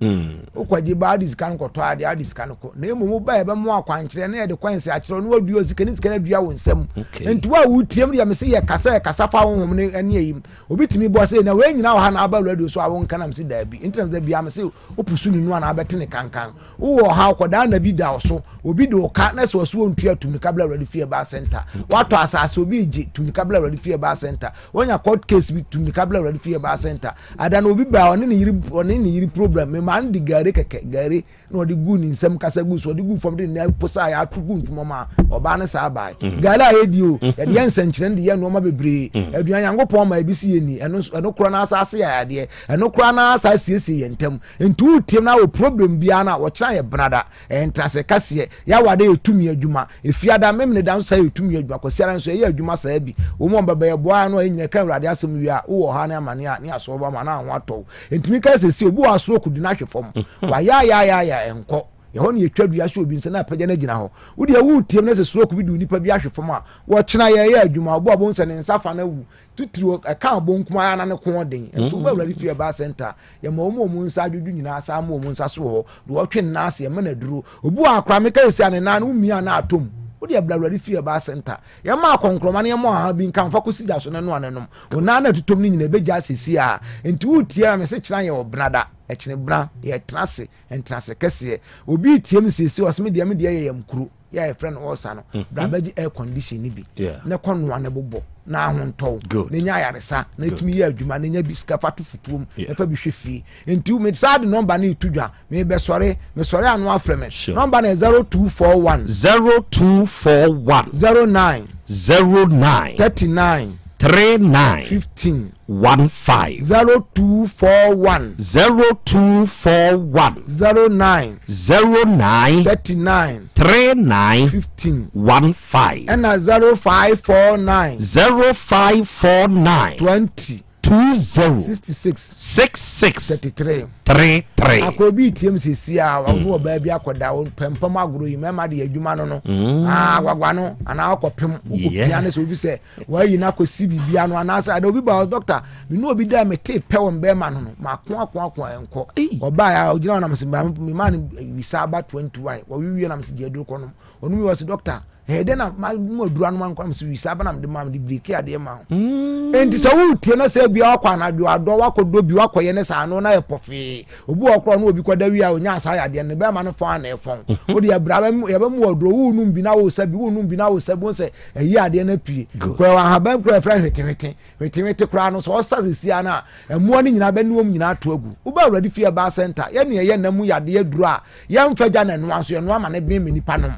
Wokɔgye ba ade sika no kɔtɔ adeɛ ade sika no kɔ. Na mmom woba yɛbɛmo akwankyerɛ na yɛde kwan sɛ akyerɛ no wadua sika ne sika no adua wo nsam. Nti wo a wotie mu deɛ mese yɛ kasa yɛ kasa fa honhom ne ɛne ayi Obi tumi bɔ sɛ na wei nyina wɔ ha na aba radio so a wonka na mese daabi. Nti na da bia mese wopusu ne nu anaa bɛte ne kankan. Wowɔ ɔhaw kɔdaa na bi da wo so. Obi de wo ka na sɛ ɔso ɔntua tumika bla awurade fie ɛbaa center. Watɔ asase obi regye tumika bla awurade fie ɛbaa center. Wanya court case bi tumika bla awurade fie ɛbaa center. Ada na obi baa ɔne ne yere ɔne ne yere problem me maa no de gare kɛkɛ gare na ɔde gu ne nsam kasa gu so ɔde gu fam de ne nan posa yɛ ato gu ntoma ma ɔbaa no saa baa mm. gare a yɛdi o mm. yɛde yɛ nsɛnkyerɛnne de yɛ nneɛma bebree mm. aduan Nyankopɔn ma ebi si yɛ ni ɛno ɛno korɔ n'asase yɛ adeɛ ɛno korɔ n'asa siesie yɛn ntam Nti wo tie na wɔ problem biara na wɔkyerɛ yɛ benada ɛyɛ ntrase kaseɛ yawada yɛ tumi adwuma efiada memene da nso saa yɛ tumi adwuma kwasiara nso ɛyɛ adwuma saa bi wɔn a bɛbɛyɛ boa ano a ɛnyina ka awurade asɛm wie a wowɔ ha ne amane a ne asoɔ ba ma na ho atɔw ntumi ka sɛ si obi wɔ asoro kudi na ahwe fam wayɛ ayɛ ayɛ ɛnkɔ. Yɛhɔ na yɛtwa dua hyɛ obi nsa na apagya no agyina hɔ. Wo deɛ woretie me na sɛ stroke bi de onipa bi ahwe fam a, wɔkyena yɛyɛ adwuma, ɔbɔ a wobɛhu sɛ ne nsa fa no awu. Titiriw ɛka bonkum ara na ne kɔn den. Nso woba Awurade fie ɛbaa center, yɛma wɔn a wɔn nsa adwodwo nyinaa san ma wɔn nsa so wɔ hɔ. Deɛ ɔtwe ne nan ase, yɛma no aduro. Obi wɔ ha koraa, meka sɛsi a ne nan no womia a na atɔ mu. Wo deɛ bra Awurade fie ɛbaa center. Yɛma akɔnkrɔma no yɛma ɔhaw bi nka mfa kɔsi gya so na noa na nom. Wo nan no atotɔ mu no nyinaa ɛbɛgyaa sɛsi a. Nti woretie a mese kyena yɛ ɔbenada, ɛkyene bena, yɛtena ase. Ntenase kɛseɛ. Obi retie me seesei ɔse me deɛ me deɛ yɛ yam kuro yɛ a yɛfrɛ no ɔɔsa no mhm. bra bɛgye air condition no bi na kɔ noa ne bobɔ na ahontɔw na nya ayaresa na ɛtumi yɛ adwuma na nya bi sika fa to futuo mu na fa bi hwɛ fie nti me saa de nɔmba no ɛtu dwa mebɛsɔre mesɔre ano afrɛ me nɔmba no yɛ 0241 0241 09 09 39 39 15 15. 0241. 0241. 09. 09. 39. 39. 15. 15. Ɛna 0549. 0549. 20. 20. 66. 66. 33. 33. Akɔ obi tie mu sisi a ɔno mm. ɔbaa bi akɔda pɛmpɛm agorɔ yi mɛma de adwuma no no. Mm. Ah, agwagwa no anaa ɔkɔpem wokɔpia ne sɛ ofi sɛ Wɔayi no akɔsi biribi ano anaasɛ ada obi ba hɔ dɔkta me ne obi da a metee pɛ wɔ mbɛrima no no mako ako ako a ɛnkɔ ɔbaa a ɔgyina hɔ nam sɛ memaa no wisa aba 21 wɔwewie nam sɛ gye aduro kɔnom ɔnom yi wɔ sɛ dɔkta ɛyɛ dɛ na ma aduro anom ankɔ nam sɛ wisa aba na mede ma mede biriki adeɛ ma ho mm. enti sɛ woretie na sɛ bia wakɔ anadwo adɔ wakɔdɔ bi wakɔyɛ ne saa no na yɛ pɔfee obi wɔ korɔ no obi kɔda wie a ɔnya saa yadeɛ no bɛrima no fɔn ana ɛfɔn mhm. wode yɛbra yɛbɛmu aduro wonum bi na wosa bi wonum bi na wosa bi wo sɛ ɛyi adeɛ no apue kɔ ɛwɔ ahaban kura ɛfrɛ hwetehwete hwetehwete koraa no sɛ ɔsa sisi ano a ɛmoa no nyinaa bɛne wɔm nyinaa ato agu wobɛ awurade fie ɛbaa sɛnta yɛne ɛyɛ nna mu yadeɛ aduro a yɛmfa gya na ɛnoa nso yɛnoa ma ne ben ma nipa nom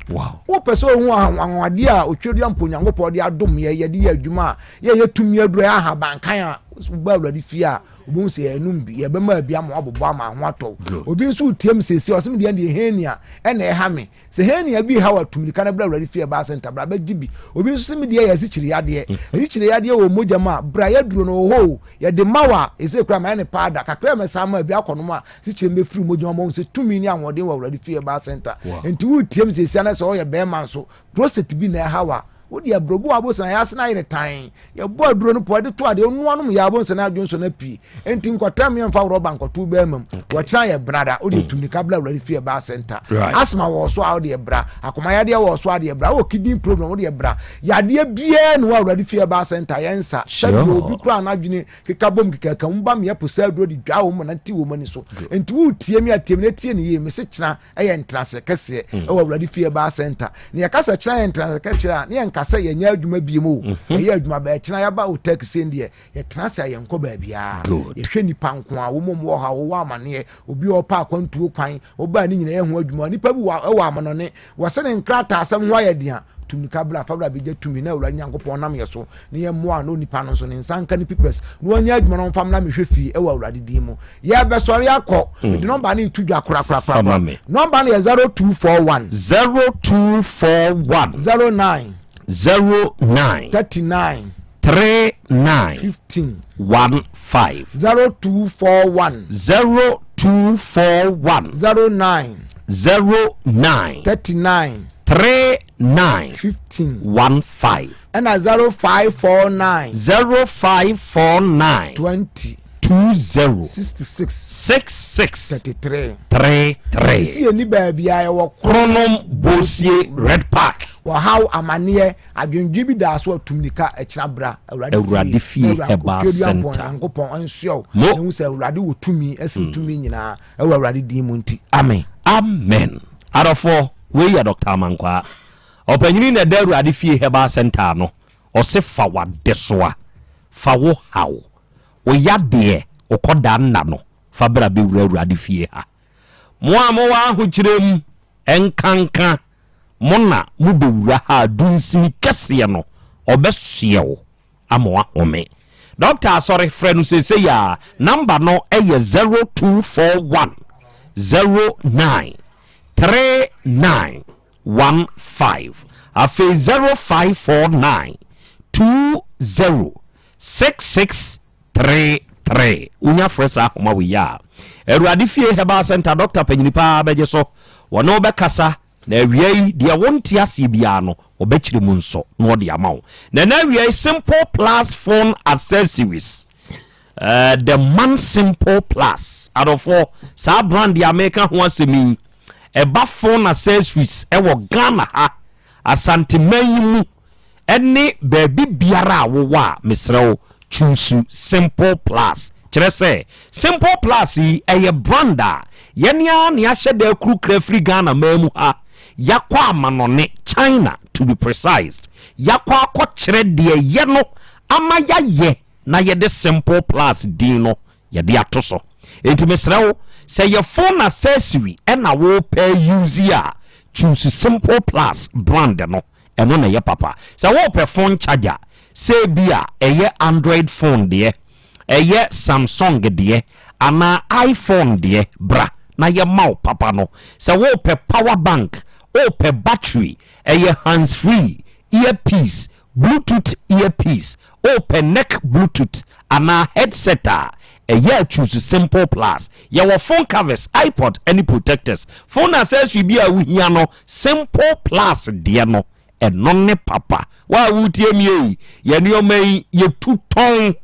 wopɛ sɛ ohu anwanwadeɛ a otwedeɛ mpo Onyankopɔn de adom yɛ yɛde yɛ adwuma a yɛyɛ tumi aduro yɛ ahaban kan a wobɛ awurade fie a wobɛhu sɛ yɛnom bi yɛbɛma bi ama wabobɔ ama ho atɔ obi nso wotiam siesie ɔsɛm deɛ deɛ henia ɛna ɛha me Sɛ hernia bi rehaw a, tu mmirika na bra Awurade fie ɛbaa sɛnta, bra bɛgye bi. Obi nso se me deɛ yɛ asikyire yadeɛ. Mhm. Asikyire yadeɛ wɔ mogya mu a, bra yɛaduro no wɔ hɔ o. Yɛde ma wo a, ɛsei koraa mayɛ ne paada. Kakra a mɛsan ama bi akɔnom a, asikyire no bɛfiri mogya mu ama woahu sɛ tumi ne ahoɔden wɔ Awurade fie ɛbaa sɛnta. Enti woretie me seesei anaasɛ woyɛ barima nso, prostate bi na ɛhaw a, wo deɛ brɛ obi wɔ abonsa na yɛase no ayere tan. Yɛbɔ aduro no pɔ de to adeɛ onua nom yɛ abonsa na adwonsɔ no apue. Enti nkɔtɛm yɛmfa rɔba nkɔto bɛrima mu. Wɔkyena yɛ brada wo deɛ tumika bla awurade fie ɛbaa center. Asthma wɔ so a wo deɛ bra. Akoma yadeɛ wɔ so a deɛ bra. Wɔ kidney problem wo deɛ bra. Yadeɛ biara ni wɔ awurade fie ɛbaa center yɛnsa. Sɛdeɛ obi kura n'adwene keka bom keka mu ba meɛ po sɛ aduro de dwa wɔn mu na ti wɔn ani so. Enti wo tie mi a tie mi na tie ne yie mese kyena ɛyɛ ntenase kɛseɛ mm. ɛwɔ awurade fie baa center na yɛka sɛ kyena yɛ ntenase kɛseɛ a ne yɛnka sɛ yɛnyɛ adwuma bie mu o mhm. yɛyɛ adwuma bɛɛ kyena yɛba hotel kɛseɛ deɛ yɛtena ase a yɛnkɔ baabiara yɛhwɛ nipa nko a wɔn mu wɔ ha wɔwɔ amaneɛ obi a ɔpa akwantuo kwan ɔbaa ne nyinaa yɛ ho adwuma nipa bi wɔ ɛwɔ amanɔne wɔsɛ ne nkrataa asɛm ho ayɛ den a tumi ka bra fa bra bɛgya tumi na awurade nyankopɔn nam yɛ so na yɛmmoa na onipa no nso ne nsa nka ne pipɛs na wɔnyɛ adwuma no ɔmfa mmra mehwɛ fie ɛwɔ awurade din mu yɛbɛsɔre akɔ mm. mede nɔmba no ɛtu dwa korakorakora nɔmba no yɛ 0241 0241 09 09 39 39 15 15 0241 0241 09 09 39 39 15 15 ɛna 0549 0549 20 20 66 66 33 33. Esi yɛ ni baabi a yɛwɔ Kronom Bosie Red Park. Wɔhaw amaneɛ adwendwen bi daa so atum nika ɛkyena bra Awurade fie Herbal Center. Nyankopɔn nsoɛ wo Mo. na hu sɛ Awurade wɔ tumi ɛsen tumi nyinaa ɛwɔ Awurade din mu nti amen. Amen. Adɔfoɔ, wei yɛ Doctor Amankwaa. Ɔpanyini na ɛda Awurade fie Herbal Center ano. Ɔse fa w'adesoa, fa wo haw, wo yadeɛ, wo kɔdaa nna no fa bra bɛwura Awurade fie ha. Mo a mowɔ ahokyerɛ mu, ɛnkanka mo na mobɛwura ha a, dunsini kɛseɛ no, ɔbɛsoɛ wo ama woahome. Dɔkta Asɔre, frɛ no seesei ara. Namba no yɛ 0241 09 39 15. Afei 0549 20 66 33. Wonya frɛ saa ahoma wei a, Awurade Fie Herbal Centre dɔkta panyini paa bɛgye so. Wɔne wo bɛkasa, na awia yi, deɛ wonte aseɛ biara no, wɔbɛkyerɛ mu nso na wɔde ama wo. Na ɛnɛ awia yi, Simple Plus Phone Accessories. Uh, the Man Simple Plus. Adɔfoɔ, saa brand a meka ho asɛm yi, ɛba phone accessories ɛwɔ Ghana ha, Asanteman yi mu, ɛne baabi biara a wowɔ a, mesrɛ wo, choose Simple Plus. Kyerɛ sɛ, Simple Plus yi, ɛyɛ brand a yɛne ara ne ahyɛ da akurukura firi Ghana man mu ha, yɛakɔ amanɔne, China to be precise, yɛakɔ akɔkyerɛ deɛ yɛ no ama yɛayɛ na yɛde Simple Plus din no yɛde ato so. Enti mesrɛ wo, sɛ yɛ phone accessory ɛna wopɛ use a, choose Simple Plus brand no, ɛno na ɛyɛ papa. Sɛ wopɛ phone charger, sɛ bi a ɛyɛ Android phone deɛ, ɛyɛ Samsung deɛ, anaa iPhone deɛ, bra na yɛma wo papa no. Sɛ wopɛ power bank, wopɛ battery, ɛyɛ hands free, earpiece, Bluetooth earpiece, wopɛ neck Bluetooth anaa headset a, ɛyɛ a choose Simple Plus. Yɛwɔ phone covers, iPod ne protectors. Phone accessory bi a wohia no, Simple Plus deɛ no, ɛno ne papa. Wo a woretie me ei, yɛn nneɛma yi yɛtu tɔn.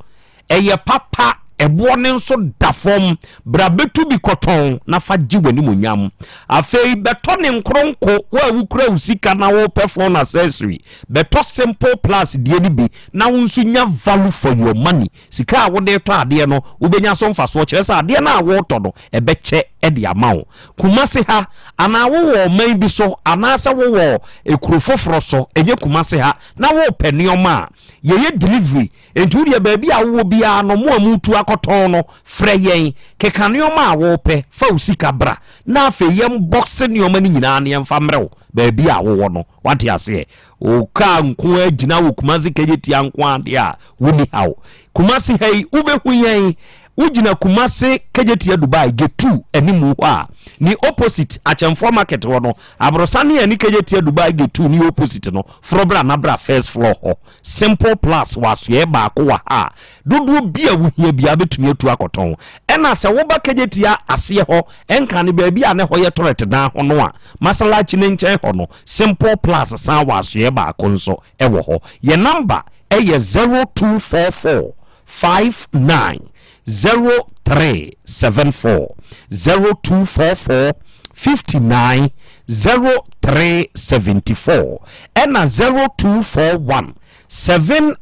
Ɛyɛ papa, ɛboɔ no nso da fam. Bra bɛtu bi kɔtɔn na fa gye w'animuonyam. Afei bɛtɔ ne nkoronko, wo a wokura wo sika na wopɛ phone accessory, bɛtɔ Simple Plus deɛ no bi na wo nso nya value for your money. Sika a wode retɔ adeɛ no, wobɛnya so mfasoɔ, kyerɛ sɛ adeɛ no a woretɔ no, ɛbɛkyɛ de ama wo. Kumasi ha, anaa wowɔ ɔman bi so, anaasɛ wowɔ kuro foforɔ so, ɛnyɛ Kumasi ha, na worepɛ nneɛma a, yɛyɛ delivery. Enti wo deɛ baabi a wowɔ biara no, mo a moretu akɔtɔn no, frɛ yɛn, keka nneɛma a worepɛ, fa wo sika bra, na afei yɛmbɔkse nneɛma no nyinaa na yɛmfa mmrɛ wo baabi a wowɔ no. Wate aseɛ? Wo kaa nko ara gyina wɔ Kumasi Kejetia nko ara deɛ a, wonni haw. Kumasi ha yi, wobɛhu yɛn. Wogyina Kumasi Kejetia Dubai Gate 2 animu hɔ a, ne opposite Akyɛmfoɔ Market hɔ no, aborosan ne ɛne Kejetia Dubai Gate 2 ne opposite no, foro bra na bra first floor hɔ. Simple Plus wɔ asoɛeɛ baako wɔ ha a, dodoɔ bi a wohia biara bɛtumi atu akɔtɔn. Ɛna sɛ woba Kejetia aseɛ hɔ, ɛnkane baabi a na ɛhɔ yɛ tɔrɛt dan ho no a, Masalachi no nkyɛn hɔ no, Simple Plus san wɔ asoɛeɛ baako nso wɔ hɔ. Yɛn namba yɛ 0244 59 0374, 0244 59 0374, ɛna 0241 70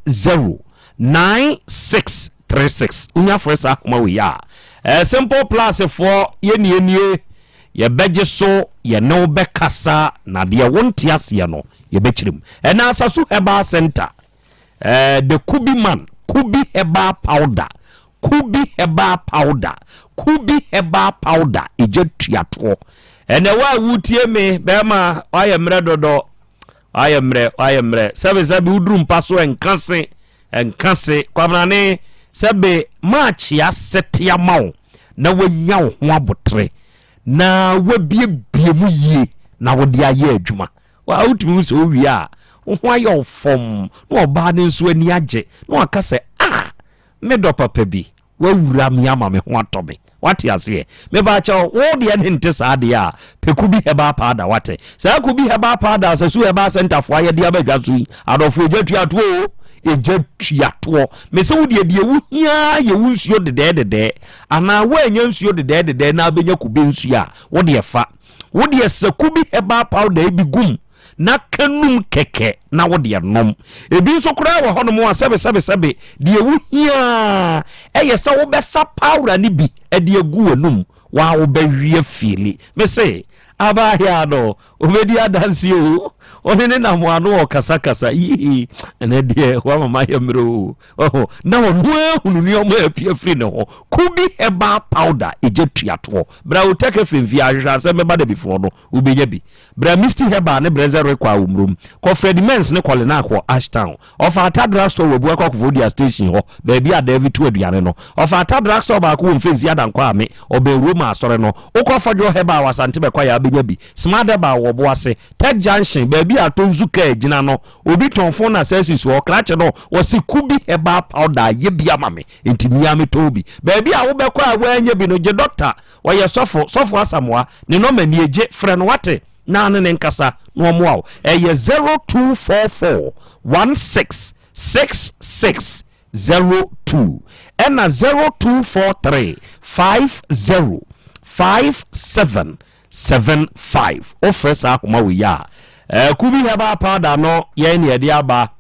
9636. Wonya frɛ saa ahoma wei a, eh, Simple Plus foɔ yɛnie nie, yɛbɛgye so, yɛne wo bɛkasa, na deɛ wonte aseɛ no yɛbɛkyerɛ mu. Ɛna Asasu Herbal Center Eh, the Kubi man, Kubi herbal powder, Kubi herbal powder, Kubi herbal powder, egya tuatoɔ. Ɛnɛ wo a wotie me, bɛrima, wayɛ mmerɛ dɔdɔ, wayɛ mmerɛ, wayɛ mmerɛ. Sɛbe sɛbe woduru mpa so ɛnka se, ɛnka se. Kwabrane, sɛbe maakye asete ama wo na wanya wo ho abotere na wabiebie mu yie na wode ayɛ adwuma. Wa wotumi hu sɛ wowie a wo ho ayɛ wo fɔmm na ɔbaa no nso ani agye na waka sɛ ah me dɔ papa bi wawura me ama me ho atɔ me. Wate aseɛ? Mepaakyɛw wo deɛ ne nte saa deɛ a pɛ Kubi Herbal Powder wate. Saa Kubi Herbal Powder a Sasu Herbal Center foɔ ayɛ de aba dwa so yi adɔfoɔ egya tua toɔ o egya tua toɔ. Mese wo deɛ deɛ wohia yɛ wo nsuo dedɛɛdedɛɛ anaa woannya nsuo dedɛɛdedɛɛ na abɛnya kube nsuo a wo deɛ fa. Wo deɛ sɛ kubi herbal powder yi bi gum na ka num kɛkɛ na wo deɛ nom. Ebi nso koraa wɔ hɔnom a sɛbe sɛbe sɛbe deɛ wohia ɛyɛ sɛ wobɛsa powder no bi de agu w'anum waa wobɛwe afieli. Me se abaayewa no obɛdi adanseɛ o, ɔne ne nam ano ɔkasakasa yii ɛnɛ deɛ wama mayɛ mmerɛ o. Ɔho, na ɔno ara hunu nneɛma a apue afiri ne ho. Kubi herbal powder, egya tua toɔ. Bra Otec FM fie ahwehwɛ asɛm bɛba da bifoɔ no, wobɛnya bi. Bra Misty Herbal ne Brɛzɛ Rekɔ a wɔ Murom. Kɔ Freddie Mens ne Kɔlenak wɔ Ashtown. Ɔfa Ata Drug Store wɔ Abuakwa Koforidua Station hɔ, baabi a Davy to aduane no. Ɔfa Ata Drug Store baako wɔ Mfensi Adankwa Ame, ɔbɛn Roma Asɔre no. Wokɔ Fɔdwoɔ Herbal wɔ Asante Bɛkwae a, wobɛnya. wobɛnya bi. Smart Herbal wɔ Boase, Tech Junction, baabi a Atonsu kaa gyina no, obi tɔn phone accessories wɔ hɔ, krakye no, wɔse Kubi Herbal Powder ayɛ bi ama me, enti me ara metɔn bi. Baabi a wobɛkɔ a woannya bi no, gye dɔkta, ɔyɛ sɔfo, Sɔfo Asamoah, ne nɔma nie, gye, frɛ no, woate, na ne ne nkasa na ɔmmoa wo. Ɛyɛ 0244 16 66 02 ɛna 0243 50 57 75. Wofrɛ saa ahoma wei a, eh, Kubi Herbal Powder no yɛn ne yɛde aba.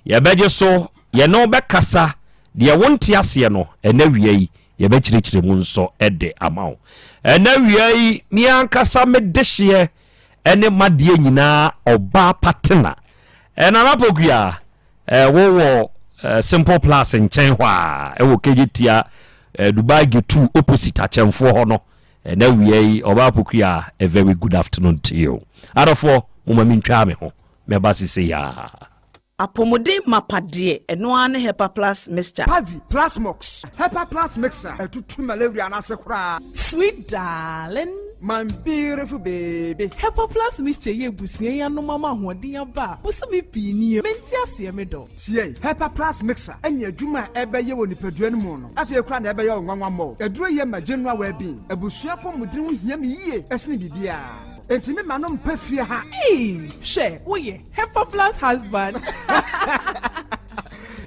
Yɛbɛgye so, yɛne wo bɛkasa, deɛ wonte aseɛ no, ɛnɛ wia yi yɛbɛkyerɛkyerɛ mu nso de ama wo. Ɛnɛ wia yi, me ankasa me dehyeɛ ne m'adeɛ nyinaa ɔbaa patena. Nana Pokuya, Wo wɔ Simple Plus nkyɛn hɔ a, ɛwɔ Kejetia, Dubai Gate 2 opposite Akyɛnfoɔ hɔ no. Ɛnɛ awia yi, Ɔbaa Pokuya, a very good afternoon to you. Adɔfoɔ, momma mentwaa me ho, mɛba sesei ara. Apɔmuden mapa deɛ ɛno ara ne Hepa Plus mixture. Pavi, Plasmox, Hepa Plus Mixture, ɛtutu malaria no ase koraa. Sweet darling. My beautiful baby. Hepa Plus mixture yi abusua yi anom ama ahoɔden aba a bosome pii nie. Mente aseɛ me dɔ. Tie! Hepa Plus Mixture ne adwuma a ɛbɛyɛ wɔ nipadua no mu no, afei koraa na ɛbɛyɛ wo nwanwa mmɔɔ. Aduro yi ma general well-being. Abusua apɔmuden ho hia me yie sene biribiara. Enti me ma no mpa fie ha. Eii hwɛ woyɛ Hepa Plus husband.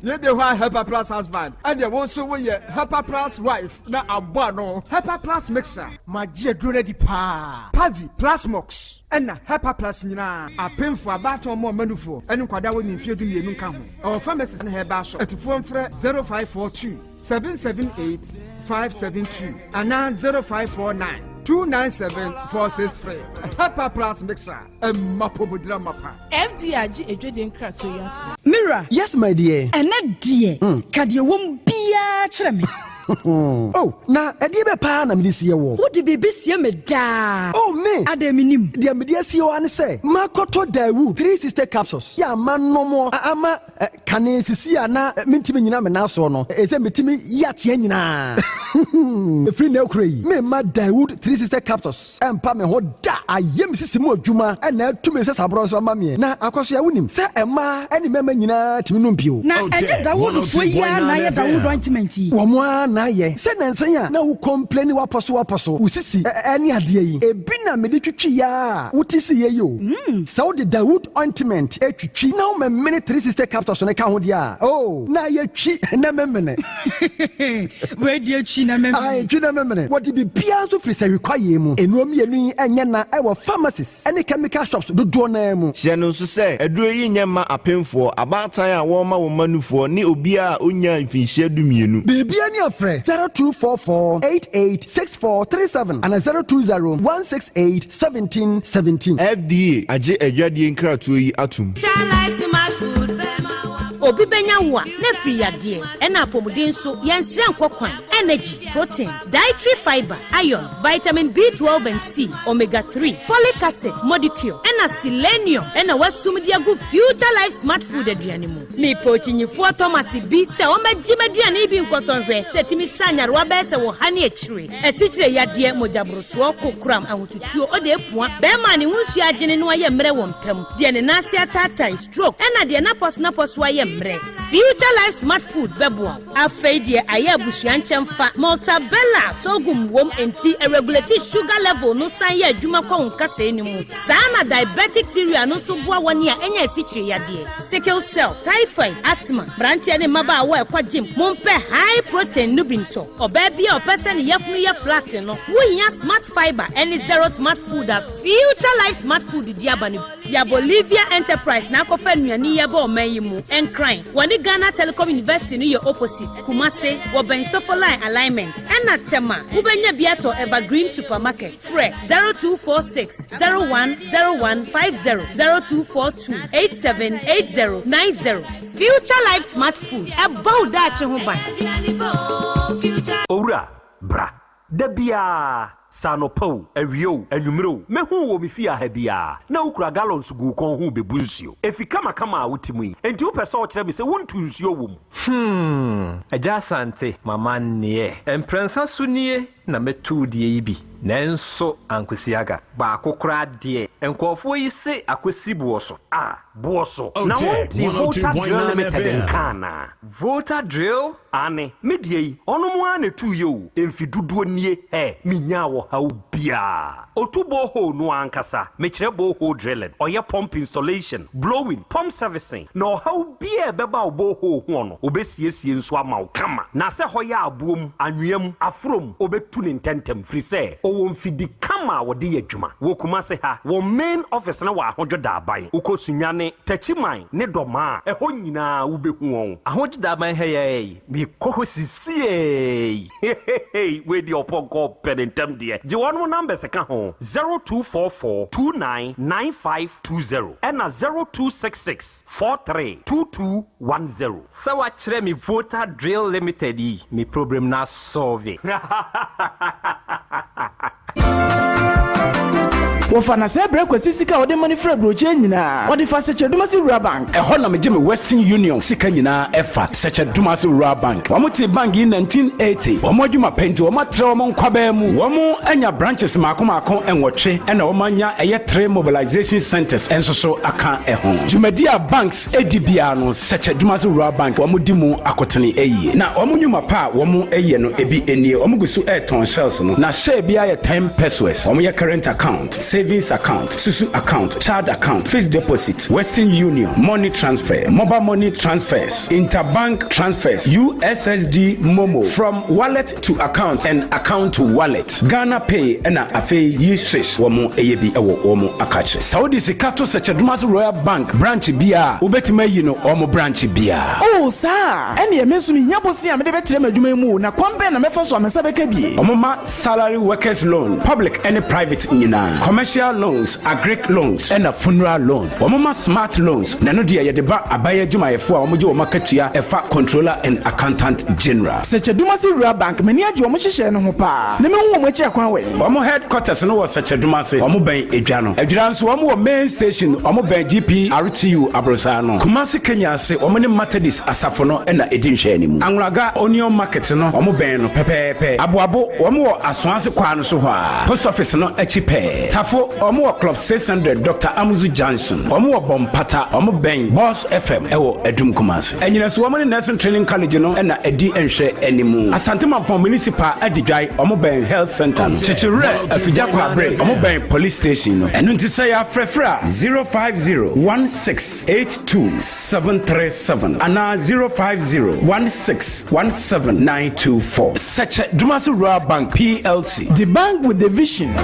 Yei de hɔ a Hepa Plus husband ɛneɛ wo nso woyɛ Hepa Plus wife na abɔ ano. Hepa Plus mixer. Magye aduro no adi paa. Pavi, Plasmox, ɛna Hepa Plus nyinaa. Apemfoɔ, abaatan ɔmo ɔma nufoɔ, ɛne nkwadaa a wɔnni mfeɛ 12 nka ho. Ɛwɔ pharmacies ne herbal shop. Atufoɔ mfrɛ 0542 778 572 anaa 0549 297 463. Hepa Plus mixer. Ɛmma apɔmuden amapa. FDA agye adwadie nkratoɔ yi atom. Me wura. Yes my dear. Ɛnnɛ deɛ, ka deɛ ɛwɔ mu biara kyerɛ me. Oh, na ɛdeɛ bɛ paa na mede sie woɔ? Wode biribi sie me daa. Oh, me! Adɛn mennim? Deɛ mede asie wo ara ne sɛ, makɔtɔ Daewoo 360 capsules yɛ a manom a ama kane sisi a na mentumi nnyina me nan soɔ no, ɛsɛ metumi yi ateɛ nyinaa. Ɛfiri nnɛ rekora yi, meremma Daewoo 360 capsules. Ɛmpa me ho da. Ayɛ me sisi mu adwuma na atu me nsasaborɔ nso ama meɛ. Na Akwasoa wonim sɛ mmaa ne mmarima nyinaa tumi nom bio. Na ɛnyɛ Dawudfoɔ yi ara na ayɛ Dawud ointment yi? Wɔn ara na ayɛ. Sɛ nansa yi a na wo complaini wapɔso wapɔso, wo sisi ne adeɛ yi, ebi na mede twitwi yɛ a wote siiɛ yi o. Sɛ wode Dawud ointment twitwi na womemene 360 capsules no ka ho deɛ a, oh, na ayɛ twi na memene. Wei deɛ twi na memene. Ae, twi na memene. Wɔde biribiara nso firi sahwi kwaeɛ mu. Nnuro mmienu yi nyɛ na wɔ pharmacies ne chemical shops dodoɔ no ara mu. Hyɛ no nso sɛ, aduro yi nyɛ mma apemfoɔ, abaatan a wɔrema wɔn mma nufoɔ, ne obiara a ɔnnyaa mfinhyia dumienu. Biribiara ni a frɛ 0244 88 6437 anaa 020 168 17 17. FDA agye adwadie nkratoɔ yi atom. Obi bɛnya wo a, na afiri yadeɛ, ɛna apɔmuden nso, yɛnsrɛ nkɔ kwan, energy, protein, dietary fibre, iron, vitamin B12 and C, omega 3, folic acid, modicure, ɛna selenium ɛna wasum de agu Future Life Smart Food aduane mu. Mepɛ okyinyifoɔ Thomas bi sɛ ɔmmɛgye m'aduane yi bi nkɔsɔ nhwɛ sɛ ɛtumi sa nyarewa bɛyɛ sɛ ɔha ne akyire, asikyire yadeɛ, mogyaborosoɔ, kokoram, ahotutuo, ɔde apua, bɛrima a ne ho nsuo agyene na wayɛ mmerɛ wɔ mpa mu, deɛ ne nan ase ataatae, stroke, ɛna deɛ n'apɔso-n'apɔso ayɛ mmerɛ. Future Life Smart Food bɛboa wo. Afei deɛ ayɛ abusua nkyɛmfa. Maltabella sorghum wom enti ɛregulate sugar level no san yɛ adwuma kɔ wo nkasɛɛ no mu. Saa na diabetic cereal no nso boa wɔn a anya asikyire yadeɛ, sickle cell, typhoid, asthma. Mmeranteɛ ne mmabaawa a ɛkɔ gym, mompɛ high protein no bi ntɔ. Ɔbaa bi a ɔpɛ sɛ ne yafunu yɛ flat no, wohia Smart Fibre ne Zero Smart Food a Future Life Smart Food de aba no bi. Ya Bolivia Enterprise na akɔfa nnuane yi aba ɔman yi mu. Nkran, wɔne Ghana Telecom University no yɛ opposite. Kumase, wɔbɛn Sofoline Alignment. Ɛna Tema, wobɛnya bi atɔ Evergreen Supermarket. Frɛ 0246 01 01 50, 0242 87 80 90. Future Life Smart Food, ɛbɔ wo daakye ho ban. Owura, bra. Da biara. Sɛ anɔpa o, awia o, anwummere o, mɛhu wo wɔ me fie ha biara, na wokura gallons gu wo kɔn ho rebebu nsuo. Efi kamakama a wote mu yi, enti wopɛ sɛ wokyerɛ me sɛ wontu nsuo wɔ mu? Hmm, Agya Asante, m'amanneɛ. Mprɛnsa so nie na mɛtu wo deɛ yi bi, nanso ankosi aga. Baako koraa deɛ, nkurɔfoɔ yi se akɔsi boɔ so. Ah, boɔ so. Na wontee Volta Drill Limited nka anaa? Volta Drill? Aane, me deɛ yi, ɔnom ara na ɛtuiɛ o, mfe dodoɔ nie, hɛ, menyaa ɔhaw biara. Ɔtu borehole no ara ankasa, mekyerɛ borehole drilling, ɔyɛ pump installation, blowing, pump servicing, na ɔhaw biara a ɛbɛba wo borehole hoɔ no, ɔbɛsiesie nso ama wo kama. Na sɛ hɔ yɛ aboɔ mu, anwea mu, aforɔ mu, ɔbɛtu no ntɛntɛm, firi sɛ ɔwɔ mfidi kama a wɔde yɛ adwuma. Wɔ Kumase ha, wɔn main office no wɔ Ahodwo Daaban. Wokɔ Sunyani, Techiman ne Dɔmaa a, ɛhɔ nyinaa wobɛhu wɔn. Ahodwo Daaban ha yi ara yi, mekɔ hɔ sisiei. Hehehe wei deɛ ɔpɔnkɔ ɔpɛ ne ntɛm deɛ. Gye wɔnom numbers ka ho, 0244 29 9520 ɛna 0266 43 2210. Sɛ wakyerɛ me Volta Drill Limited yi, me problem no asɔlve. Wɔfa na sɛ brɛ Kwasi sika a ɔde ma no firi aburokyire nyinaa, ɔde fa Sɛkyɛ-Dumasi Rural Bank. Ɛhɔ na megye me Western Union sika nyinaa ɛfa, Sɛkyɛ-Dumasi Rural Bank. Wɔn tee bank yi 1980. Wɔn adwuma pɛ nti wɔn atrɛ wɔn nkwabaa mu. Wɔn anya branches mmaako mmaako nwɔtwe ɛna wɔn anya ɛyɛ three mobilization centers nso so aka ɛho. Dwumadi a banks di biara no, Sɛkyɛ Dumasi Rural Bank wɔn di mu akotene yie. Na wɔn nnwuma pa a wɔn yɛ no ebi nie, wɔn gu so retɔn shells no, na share biara yɛ ten pesewas. Wɔn yɛ current account, savings account, susu account, child account, fixed deposit, Western Union, money transfer, mobile money transfers, interbank transfers, USSD momo, from wallet to account and account to wallet, Ghana Pay ɛna afei yi swish wɔn yɛ bi wɔ wɔn akakye. Sɛ wode sika to Sɛkyɛdomase Royal Bank branch biara a, wobɛtumi ayi no wɔn branch biara. Oh, saa a? Ɛnneɛ me nso mehia bosea a mede bɛtrɛ m'adwuma yi mu o, na kwan bɛn na mɛfa so a me nsa bɛka bi? Wɔma salary workers loan, public ne private nyinaa, commercial loans, agric loans, ɛna funeral loan. Wɔma smart loans, na ɛno deɛ yɛde ba aban adwumayɛfoɔ a wɔgye wɔn akatua ɛfa Controller and Accountant General. Sɛkyɛdumase Rural Bank, m'ani agye wɔn nhyehyɛɛ no ho paa, na mehu wɔn akyiri akwan wɛn? Wɔn headquarters no wɔ Sɛkyɛdumase, wɔn bɛn Edwa no. Adwira nso wɔn wɔ main station, wɔn bɛn GPRTU aborosaa no. Kumasi Kenya ase, wɔn ne Methodist asafo no na ɛdi nhwɛanimu. Anwulaga Onion Market no, wɔn bɛn no pɛpɛɛpɛ. Aboabo, wɔn wɔ Asoase kwaa no so hɔ ara, Post Office no akyi pɛɛ. Tafo, wɔn wɔ Club 600, Doctor Amuzu Junction. Wɔn wɔ Bɔmpata, wɔn bɛn Boss FM wɔ Adum Kumasi. Anyinaso, wɔn ne Nursing Training College no na ɛdi nhwɛanimu. Asante Mampong Municipal Adidwae, wɔn bɛn Health Centre no. Kyekyewerɛ, Afigya Kwabre, wɔn bɛn Police Station no. Ɛno nti sɛ yɛafrɛfrɛ a, 050 1682 737 anaa 050 16 17 924. Sɛkyɛ Dumasi Rural Bank PLC. The bank with the vision.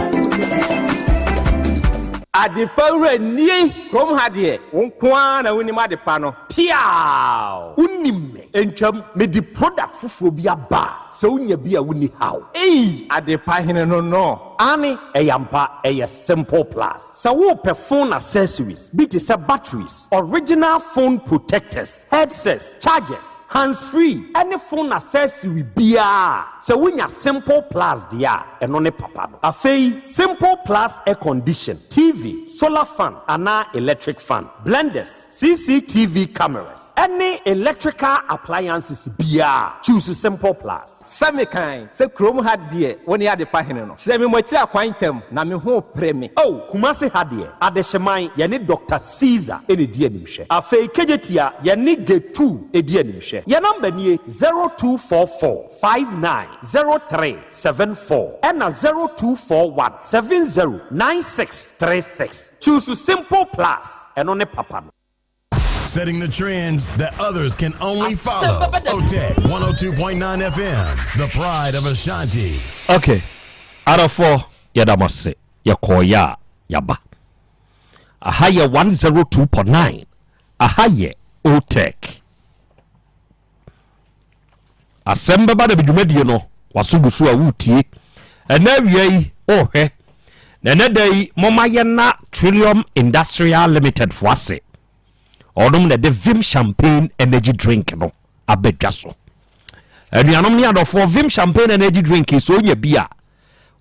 Adepa wura nie kurom ha deɛ wo nko ara na wonim adepa no. Piaaww! Wonim me ntwam mede product foforɔ bi aba a sɛ wonya bi a wonni haw. Ei! Adepa hene no no. Aane ɛyɛ ampa ɛyɛ simple plus. Sɛ wopɛ phone accessories bi te sɛ batteries, original phone protectors, headsets, chargers, hands free ɛne phone accessory biara a, sɛ wonya simple plus deɛ a ɛno ne papa no. Afei simple plus air condition, TV, solar fan anaa electric fan, blenders, CCTV cameras ɛne electrical appliances biara a, choose simple plus. Sɛ mekan sɛ kurom ha deɛ wo ne adepa hene no, kyerɛ me mo akyiri akwan ntɛm na me ho repere me. Oh, Kumasi ha deɛ, Adehyeman, yɛne Doctor Caesar na ɛdi animhwɛ. Afei Kejetia, yɛne Getu di animhwɛ. Yɛn number nie, 0244 59 03 74 ɛna 0241 70 96 36. Choose Simple Plus, ɛno ne papa no. Setting the trends that others can only follow. OTEC 102.9 FM, the pride of Ashanti. Okay. Adɔfoɔ yɛda mo ase yɛkɔɔyɛ a yɛaba. Aha yɛ 102.9 aha yɛ OTEC. Asɛm bɛba na dwumadie no waso gu so a woretie. Ɛnɛ awia yi wohwɛ na ɛnɛ da yi moma yɛna Trillium Industrial Limited fo ase. Ɔnom na ɛde Vim Champagne Energy Drink no aba dwa so. Anuanom ne adɔfoɔ Vim Champagne Energy Drink sɛ onya bi a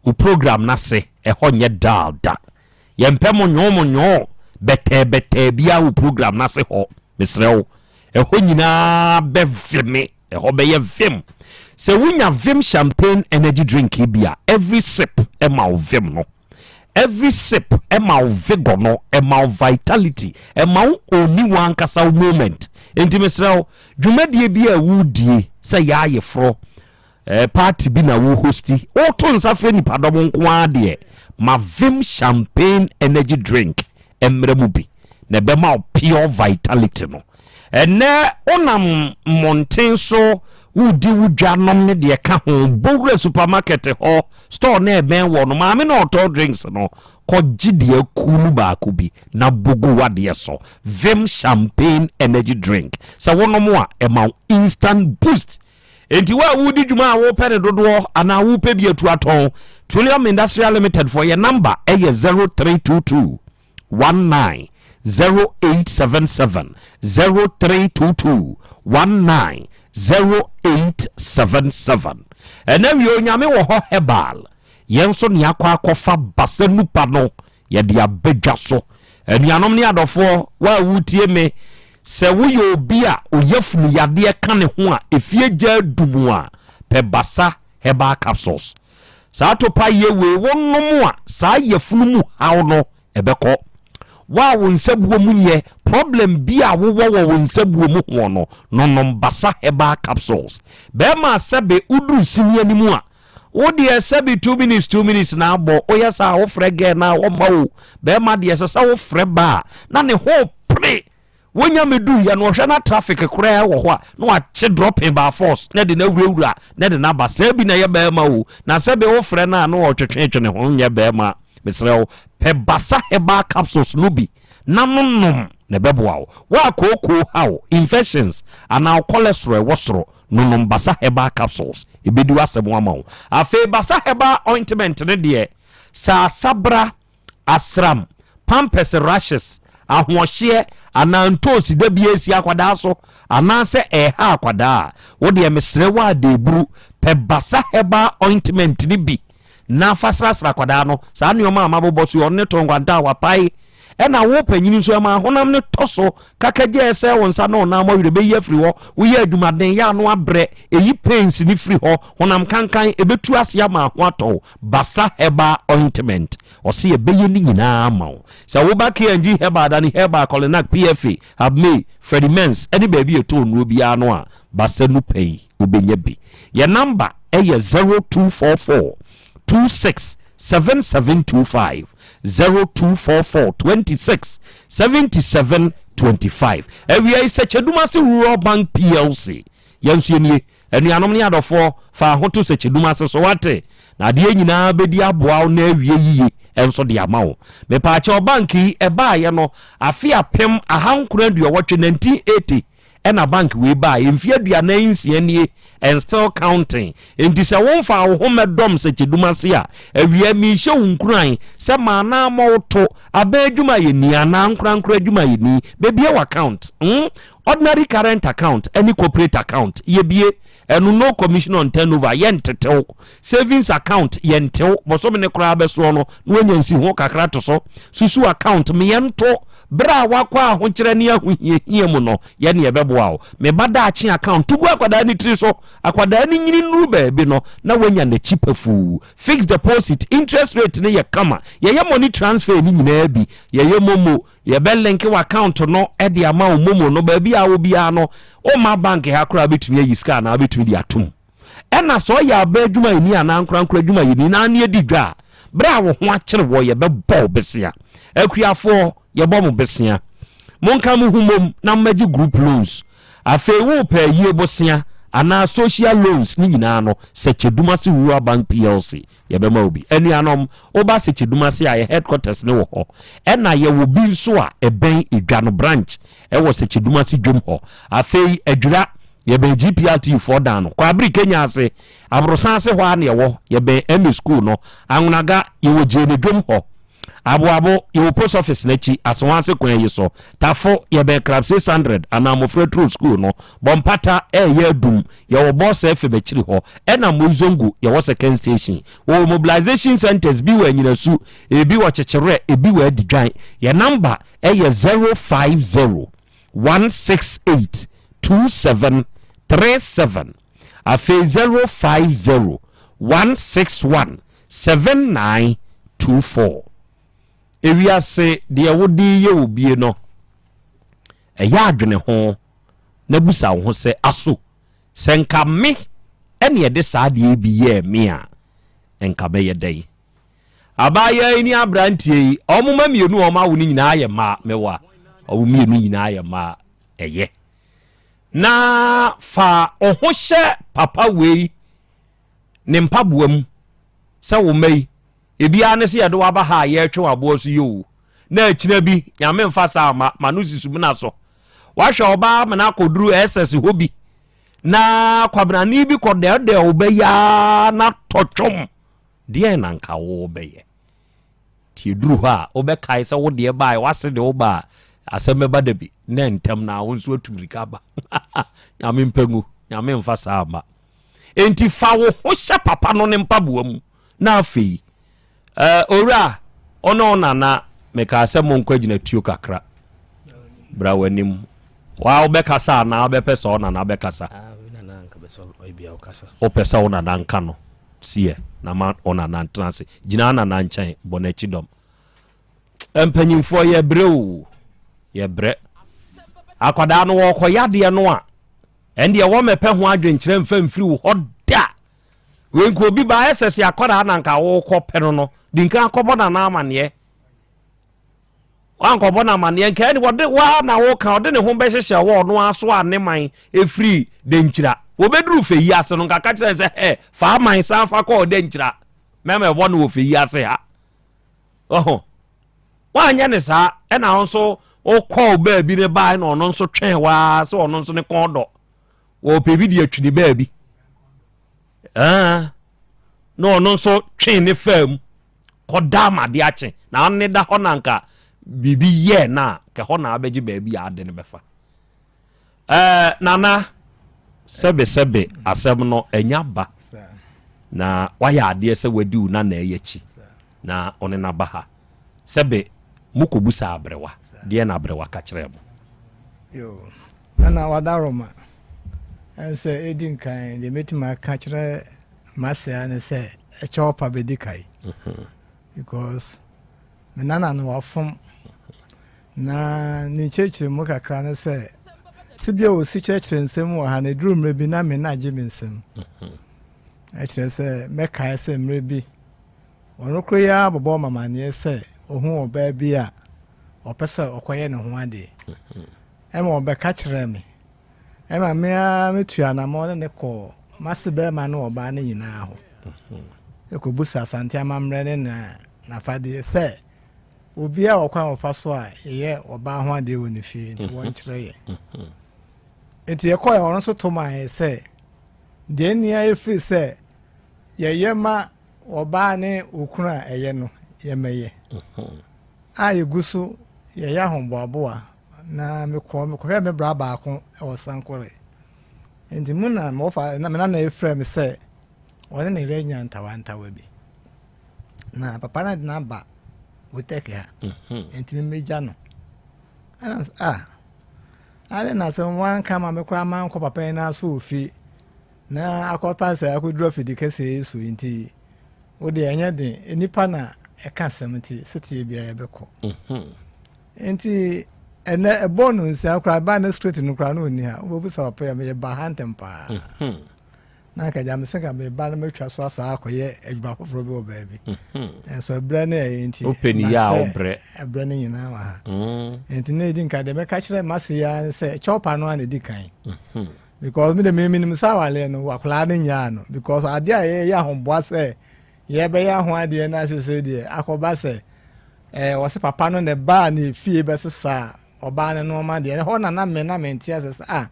Wo program no ase ɛhɔ nyɛ dull da. Yɛmpɛ monyoo monyoo bɛtɛɛ bɛtɛɛ biara wɔ program no ase hɔ. Mesrɛ wo, ɛhɔ nyinaa bɛ veme, ɛhɔ bɛyɛ vim. Sɛ wonya Vim Champagne Energy Drink yi bi a, every sip ɛma wo vim no. Every sip ɛma wo vigor no, ɛma wo vitality, ɛma wo ɔni w'ankasa wo moment. Enti mesrɛ wo, dwumadie bi a wodie sɛ yɛ ayeforɔ, Eh, party bi na wo hosti, woto nsa frɛ nipadɔm nko ara deɛ, ma Vim Champagne Energy Drink mmra mu bi, na ɛbɛma wo pure vitality no. Ɛnnɛ wonam mmɔnten so woredi wo dwa nom ne deɛ ɛka ho, bɔ wura supermarket hɔ, store no a ɛbɛn wɔ no, maame no a ɔtɔn drinks no, kɔgye deɛ aku no baako bi na bɔ gu w'adeɛ so. Vim Champagne Energy Drink, sɛ wonom a, ɛma wo instant boost. Enti wo a woredi dwuma a worepɛ ne dodoɔ anaa worepɛ bi atu atɔn, Trillium Industrial Limited foɔ yɛn namba yɛ 0322 19 0877, 0322 19 0877. Ɛnɛ wie Onyame wɔ hɔ Herbal, yɛn nso ne akɔ akɔfa basa nupa no Yɛde aba dwa so. Anuanom ne adɔfoɔ, wo a woretie me, sɛ woyɛ obi a oyafunu yadeɛ ka ne ho a efie gya adu mu a, pɛ Basa Herbal Capsules. Saa topaeɛ wei wonom a, saa yafunu mu haw no ɛbɛkɔ. Wo a wo nsabuo mu nyɛ, problem bi a wowɔ wɔ wo nsabuo mu hoɔ no, nonom Basa Herbal Capsules. Bɛrima a sɛbe woduru sini anim a, Wo deɛ sɛbi 2 minutes 2 minutes na abɔ, woyɛ saa a wofrɛ girl na wɔma wo bɛrima deɛ ɛsɛ sɛ wofrɛ ba a na ne ho pere wonya medu yɛ no ɔhwɛ na traffic koraa wɔ hɔ a na wakye dropping by force na de no awurawura na de no aba. Saa bi na ɛyɛ bɛrima o, na sɛbi wofrɛ no a na ɔtwetwetwe ne ho nyɛ bɛrima. Mesrɛ wo, pɛ Basa Herbal Capsules no bi na nonom na ɛbɛboa wo. Wo a kookoo haw, infections anaa cholesterol ɛwɔ soro, nonom Basa Herbal Capsules, ɛbɛdi w'asɛm ama wo. Afei Basa Herbal Ointment no deɛ, sɛ asabra, asram, pampers rashes, ahoɔhyeɛ anaa ntoosi da bi asi akwadaa so anaasɛ ɛreha akwadaa a, wo deɛ mesrɛ wo adeeburu, pɛ Basa Herbal Ointment no bi na fa srasra akwadaa no. Saa nneɛma a mabobɔ so yi, ɔno ne to nkwanta a wapae. Ɛna wo panyini nso, ɛma honam no tɔ so kaka gyae sɛ wo nsa ne wo nan mɔwerɛ bɛyi afiri hɔ. Woyɛ adwumaden yɛ ano abrɛ, ɛyi pains no firi hɔ. Honam kankan ɛbɛtu ase ama ho atɔ wo. Basa Herbal Ointment, ɔse ɛbɛyɛ ne nyinaa ama wo. Sɛ woba K&G Herbal, Dani Herbal, Kolinak, PFA, Habmay, Freddie Mens ɛne baabi a ɛtɔ nnuro biara no a, Basa nu pɛ yi wobɛnya bi. Yɛ namba ɛyɛ 0244 26 7725, 0244 26 77 25. Awia yi Sɛkyɛdumase Rural Bank PLC yɛn nso yɛnie. Anuanom ne adɔfoɔ, fa ho to Sɛkyɛdumase so wate, na adeɛ nyinaa bɛdi aboa wo na awie yiye nso de ama wo. Mepaakyɛw, bank yi ɛbaayɛ no afe 1980, 1980, ɛna bank wei baeɛ mfeɛ 46 nie and still counting. Enti sɛ womfaa wo ho mmɛdɔm Sɛkyɛdum ase a, awia merehyɛ wo nkuran sɛ ma anaa mmɔ wo to aban adwumayɛni anaa ankorankoro adwumayɛni bɛbie w'account, Ordinary current account ɛne corporate account yɛbie ɛno, no commission on turnover, yɛntetew. Savings account yɛntew, bosome ne koraa bɛsoɔ no na wanya nsiho kakra to so. Susu account meyɛnto berɛ a wakɔ ahokyerɛ ne ahohiahia mu no, yɛne yɛbɛboa wo. Meba daakye account to gu akwadaa ne tiri so, akwadaa ne nyini nnuru baabi no na wanya n'akyi pafuu. Fixed deposit interest rate no yɛ kama, yɛyɛ money transfer ne nyinaa bi, yɛyɛ MoMo, yɛbɛ link w'account no de ama wo MoMo no. Baabi a wɔ biara no, womma bank ha koraa bɛtumi ayi sika anaa wobɛtumi de atom. Ɛna sɛ ɔyɛ aba adwumayɛni anaa nkorankora adwumayɛni na ane adi dwa a, berɛ a wo ho akyere wɔ, yɛbɛbɔ wo besea. Akuafoɔ, yɛbɔ mo besea, monka mo ho mmom na mommɛgye group loans. Afei worepɛ ayie bosea anaa social loans ne nyinaa no, Sɛkyɛdumase Rural Bank PLC yɛbɛma wo bi. Anuanom, woba Sɛkyɛdumase a, yɛ headquarters no wɔ hɔ. Ɛna yɛwɔ bi nso a ɛbɛn edwa no, branch ɛwɔ Sɛkyɛdumase dwom hɔ. Afei Adwira, yɛbɛn GPRTU foɔ dan no. Kwabere Kenya ase, Aborosan ase hɔ ara na yɛwɔ, yɛbɛn MA school no. Anwonaga, yɛwɔ Gyeene dwom hɔ. Aboabo, yɛwɔ post office no akyi, Asoase kwan yi so. Tafo, yɛbɛn Club 600 anaa Mmofra Turo Sukuu no. Bɔmpata, ɛreyɛ adum, yɛwɔ Bɔsɛ FM akyiri hɔ. Ɛna Moizongo, yɛwɔ Second Station. Wɔwɔ mobilization centres bi wɔ Anyinasu, ebi wɔ Kyekyewerɛ, ebi wɔ Adidwan. Yɛn number yɛ 050 168 2737. Afei 050 161 7924. Ewiase deɛ wode reyɛ obie no, ɛyɛ adwene ho na bisa wo ho sɛ, aso sɛ nka me ɛne ɛde saa adeɛ yi bi yɛɛ me a, nka mɛyɛ dɛn? Abaayewa yi ne aberanteɛ yi, wɔn mma mmienu a wɔn awo no nyinaa yɛ mmaa, mɛwa, wɔn mmienu nyinaa yɛ mmaa, ɛyɛ. Na fa wo ho hyɛ papa wei ne mpaboa mu sɛ wo mma yi, ebiara ne sɛ yɛde wo aba ha a yɛretwe w'aboa so yi o, na akyina bi, Nyame mfa saa mma, ma no si sumina so. Wahwɛ ɔbaa ma no akɔduru SS hɔ bi, na kwabenane bi kɔdɛɛdɛɛ wo bɛ yi ara na tɔ twom. Deɛn na nka wobɛyɛ? Nti ɛduru hɔ a, wobɛkae sɛ wo deɛ baeɛ, w'ase de wo ba a, asɛm bɛba da bi, na ntɛm no ara wo nso atu mmirika aba. Nyame mpɛ ngu, Nyame mfa saa mma. Enti fa wo ho hyɛ papa no ne mpaboa mu, na afei, eh, owura, wo ne wo nana, mekaa sɛ monkɔ agyinatuo kakra. Bra w'anim. Waa wobɛkasa anaa wobɛpɛ sɛ wo nana bɛkasa? Wopɛ sɛ wo nana nka no? Seɛ na ma wo nana ntena ase. Gyina wo nana nkyɛn, bɔ n'akyi dɔm. Mpanyimfoɔ yɛbrɛ o, yɛbrɛ. Akwadaa no wɔkɔ yadeɛ no a, ɛndeɛ wɔmɛpɛ ho adwenkyerɛ mfa mfiri wo hɔ da. Wei nka obi ba ɛsɛ sɛ akwadaa na nka wokɔ pɛ no no, di nka akɔbɔ nana amaneɛ. Wankɔbɔ no amaneɛ nka ɛne wɔde waa na woka ɔde ne ho bɛhyehyɛ wɔ ɔno ara so a ne man ɛfiri Denkyira. Wɔbɛduru fɛ yi ase no nka ka kyerɛ sɛ ɛ fa aman san fa kɔɔ Denkyira mɛma ɛbɔ no wɔ fɛ yi ase ha. Ɔho woanyɛ ne saa ɛna wo nso wokɔɔ baabi ne baa na ɔno nso twɛn waa sɛ ɔno nso ne kɔn dɔ wɔpɛ bi de atwi ne baabi na ɔno nso twee ne faa mu kɔda ama ade akye na ɔne da hɔ na nka biribi yɛɛ no a kɛ hɔ na abɛgye baabi a ade no bɛfa ɛɛ nana sɛbesɛbe asɛm no ɛnya ba na wayɛ adeɛ sɛ wadi wo nana yi akyi na ɔne no aba ha sɛbe mokɔbu saa aberewa deɛ na aberewa ka kyerɛɛ mo Yo, nana wadaroma ɛnsɛ ɛdi nkan deɛ mɛtumi aka kyerɛ m'asea ne sɛ ɛkyɛ ɔpa bɛdi kae because me nana no wafom na ne nkyerɛkyerɛ mu kakra ne sɛ sɛ bia ɔsi kyerɛkyerɛ nsɛm wɔ ha no ɛduru mmerɛ bi na me na agye me nsɛm ɛkyerɛ sɛ mɛkae sɛ mmerɛ bi ɔno koro yi ara bɔbɔ mamaneɛ sɛ ɔhu ɔbaa bi a ɔpɛ sɛ ɔkɔyɛ ne ho adeɛ ɛma ɔbɛka kyerɛ me Ɛma me ara metuu anammɔn ne no kɔɔ m'ase barima ne ɔbaa no nyinaa hɔ kɔbusa Asante amammerɛ ne n'afadeɛ sɛ obiara wɔ kwan a ɔfa so a yɛyɛ ɔbaa ho adeɛ wɔ ne fie nti wɔnkyerɛ yɛn. Nti yɛkɔɛ ɔno nso to maa yɛ sɛ deɛ nnia ɛfiri sɛ yɛyɛ ma ɔbaa ne okunu a ɛyɛ no yɛmɛyɛ a yɛgu so yɛyɛ ahoboaboa Na mekɔɔ mekɔhwɛɛ me bra baako wɔ Sankore. Nti mu na mewɔfa na me nana efrɛ me sɛ ɔne ne yere anya ntawantawa bi. Na papa no de no aba Wotɛk ha. Mhm. Nti memmegya no. Ɛna sɛ ah ade na sɛ wanka ma me koraa mankɔ papa yi nan so wɔ fie na akɔpa sɛ akɔduru afidi kɛseɛ yi so nti wo deɛ ɛnyɛ den nnipa na ɛka asɛm nti seteɛ biara yɛbɛkɔ. Mhm. Nti ɛnɛ ɛbɔɔ no nsia koraa ɛbaa ne script no koraa na ɔnni ha wobɛbu sɛ ɔpɛ yɛ meyɛ ha ntɛm paa mhm. na anka gya mesɛ nka meba no mɛtwa so asaa akɔyɛ adwuma foforɔ bi wɔ baabi mhm. nso ɛberɛ ne ɛyɛ nti wopɛ ne yɛ a wobrɛ ɛberɛ no nyinaa wɔ ha mm. nti na ɛdi nka deɛ mɛka kyerɛ mase yi ara ne sɛ kyɛwpa no a na ɛdi kan mhm. because me de memenim sɛ awaleɛ no akwadaa no nyaa no because adeɛ a yɛyɛ ahoboa sɛ Yɛbɛyɛ ho adeɛ na sesei deɛ akɔba sɛ ɛɛ wɔse papa no na ɛbaa ne fie bɛsesaa ɔbaa no nnoɔma deɛ ɛhɔ na na me na mente ase sɛ ah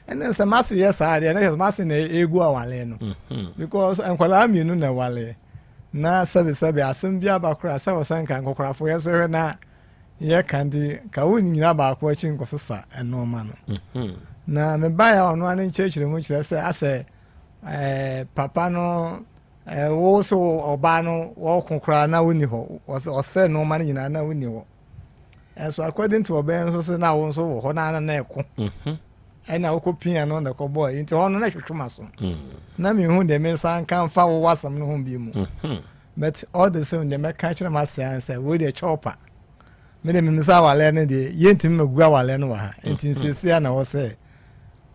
ɛne sɛ mase yɛ saa deɛ na kyerɛ sɛ mase na ɛgu awale no mhm. because nkwadaa mmienu na ɛwale. Na sɛbesɛbe asɛm bi aba koraa sɛ wɔ sɛ nka nkɔkorafo yɛ so hwɛ na yɛka nti ka wo nyina baako akyi nkɔsesa nnoɔma no. Mhm. Na mebaeɛ a ɔno ara ne nkyerɛkyerɛ mu kyerɛ sɛ asɛ ɛɛ papa no ɛɛ wo so ɔbaa no wɔko koraa na wonni hɔ ɔsɛ nnoɔma no nyinaa na wonni hɔ. Ɛnso according to ɔbɛn nso sɛ na wo nso wɔ hɔ na na ɛko. Mhm. Ɛna wokɔ pia no na ɛkɔbɔɔ yi nti hɔ no na ɛtwetwe m'aso. Mm. Na mehu deɛ me nsa nka mfa wo w'asɛm no ho bi mu. Mhm. But all the same deɛ mɛka kyerɛ m'ase ara sɛ wei deɛ kyɛw pa. Me deɛ menim sɛ awaleɛ no deɛ yɛntumi magu awaleɛ no wɔ ha. Nti Mhm. nsiesie a na ɛwɔ sɛ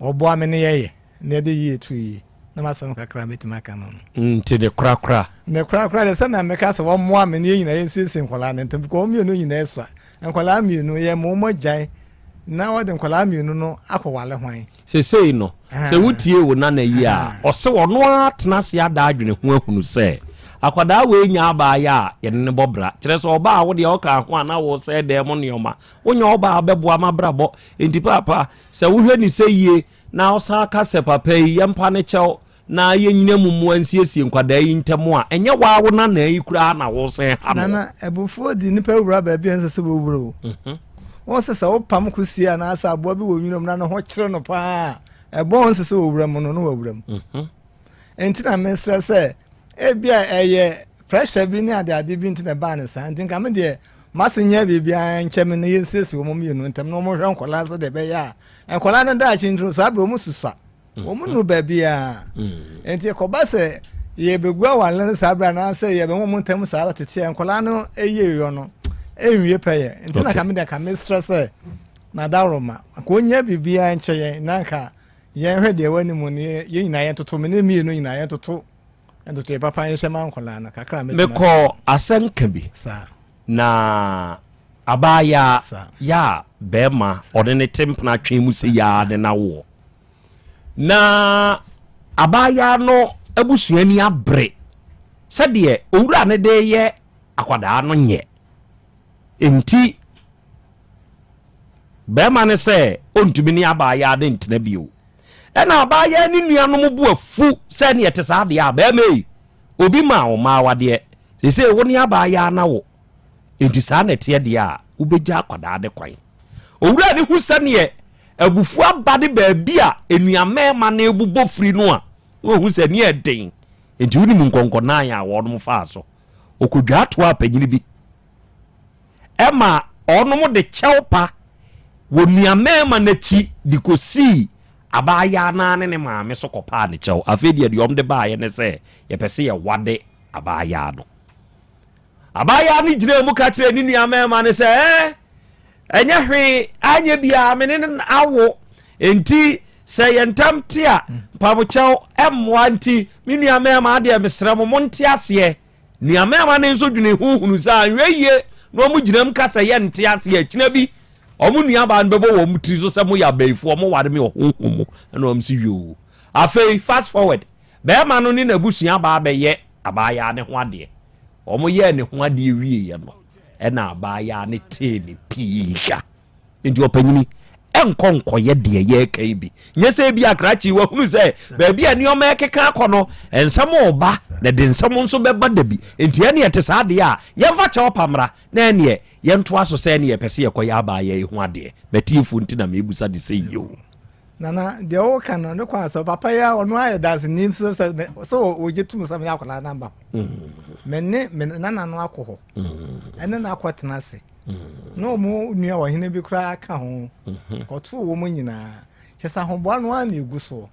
wɔboa me ne yɛyɛ na yɛde yie to yie. Na m'asɛm kakra a mɛtumi aka no no. Nti ne korakora. Ne korakora deɛ sɛnea meka sɛ wɔmmoa me ne yɛn nyinaa yɛnsiesie nkwadaa no ntam because wɔn mmienu nyinaa sua. Nkwadaa mmienu yɛ ma wɔn agyae na wɔde nkwadaa mmienu no akɔwale hwan? Seesei no, sɛ wotie wo nana yi a, ɔse ɔno ara atena ase ada adwene ho ahunu sɛ, akwadaa wei nyɛ abaayɛ a yɛne no bɔ bra. Kyerɛ sɛ ɔbaa a wo deɛ ɔka ho a na wosɛe dan mu nneɛma. Wonyɛ ɔbaa a wobɛboa m'abrabɔ. Enti paapa, sɛ wohwɛ no sɛ yie na wosan ka sɛ papa yi yɛmpa no kyɛw na yɛnnyina mu mmoa nsiesie nkwadaa yi ntam a, ɛnyɛ wo ara wo nana yi koraa na wosan ha no. Nana, abufuo de nnipa wura baabi a ɛnsɛ sɛ wɔwura o. Mhm. Wɔn sɛ sɛ wopam kusie anaasɛ aboa bi wɔ nwura mu na ne ho kyere no paa a, ɛbɔn nsɛ sɛ wɔwura mu no na wawura mu. Mhm. Nti na mesrɛ sɛ ebi a ɛyɛ pressure bi ne adeade bi nti na ɛbaa ne saa nti nka me deɛ mase nyɛ biribiara nkyɛ me no yɛnsiesie wɔn mmienu ntam na wɔhwɛ nkwadaa sɛ deɛ ɛbɛyɛ a nkwadaa no daakye nti no saa berɛ wɔn susua. Wɔn nu baabiara. Nti ɛkɔba sɛ yɛbɛgu awale no saa berɛ anaasɛ yɛbɛma wɔn ntam saa tete a nkwadaa no yie yɔ no ɛnwie pɛyɛ. Nti na ka me deɛ ka mesrɛ sɛ n'adaworoma nka ɔnyɛ biribiara nkyɛ yɛn na nka yɛnhwɛ deɛ ɛwɔ anim no yɛn nyinaa yɛntoto me ne mmienu nyinaa yɛntoto ntotoeɛ papa nhyɛ ma nkwadaa no kakra mɛtumi Mekɔɔ asɛnka bi. Saa. Na abaayaa yɛ a bɛrima ɔne ne te mpena twe mu sɛ yaa ne nawoɔ. Na abaayaa no abusuani abere sɛdeɛ owura no de yɛ akwadaa no nyɛ. Enti bɛrima no sɛ ɔntumi ne abaayaa no ntena bio. Ɛna abaayaa ne nuanom bo afu sɛ neɛ te saa deɛ a bɛrima yi obi maa wo mmaa awadeɛ seesei wo ne abaayaa no awo enti saa na ɛteɛ deɛ a wobɛgya akwadaa no kwan. Owura no hu sɛdeɛ abufuo aba ne baabi a nnuammarima no rebobɔ firi no a, na wahu sɛ ani yɛ den. Enti wonim nkɔnkɔnan a wɔnom faa so. Ɔkɔdwaa toaa panyini bi ɛma wɔnom de kyɛw pa wɔ nnuammarima no akyi de kɔsii abaayaa no ara ne ne maame so kɔpaa ne kyɛw. Afei deɛ deɛ wɔn de baeɛ ne sɛ yɛpɛ sɛ yɛwade abaayaa no. Abaayewa no gyinaa mu ka kyerɛɛ ne nua mmarima no sɛ, Ɛɛ, ɛnyɛ hwee, anyɛ biara me ne no awo. Enti sɛ yɛn ntam te a, mpabokyɛw mmoa nti, me nua mmarima adeɛ mesrɛ mo, monte aseɛ. Nua mmarima no nso dwene ho hunu sɛ anhwɛ yie na wɔn gyina mu ka sɛ yɛnte aseɛ akyina bi wɔn nuabaa no bɛbɔ wɔn tiri so sɛ moyɛ abayifoɔ, moware me wɔ honhom mu. Ɛna wɔn si yoo. Afei fast forward, Barima no ne n'abusua ba abɛyɛ abaayaa no ho adeɛ. Wɔyɛɛ ne ho adeɛ wieeɛ no, ɛna abaayaa no tee ne pii ka. Nti ɔpanyini, ɛnkɔ nkɔyɛ deɛ yɛreka yi bi. Nyɛ sɛ ebi akrakye wahunu sɛ baabi a nneɛma ɛkeka akɔ no, nsɛm reba na de nsɛm nso bɛba da bi. Nti ɛneɛ te saa deɛ a, yɛmfa kyɛw pa mmra na ɛneɛ yɛntoa so sɛ ɛneɛ yɛpɛ sɛ yɛkɔyɛ abaayaa yi ho adeɛ. M'atiefoɔ nti na mebusa de sɛ yio. Nana, deɛ woka no ne kwan sɛ papa yi a ɔno ayɛ danseni nso sɛ sɛ wɔgye tom sɛ meyɛ akwadaa no aba hɔ. Mm. Me ne me nana no akɔ hɔ. Mm. Ɛne no akɔtena ase. Mm. Na wɔn nua ɔhene bi koraa ka ho. Mm-hmm. Kɔtoo wɔn nyinaa. Kyɛ sɛ ahoboa no ara na egu soɔ.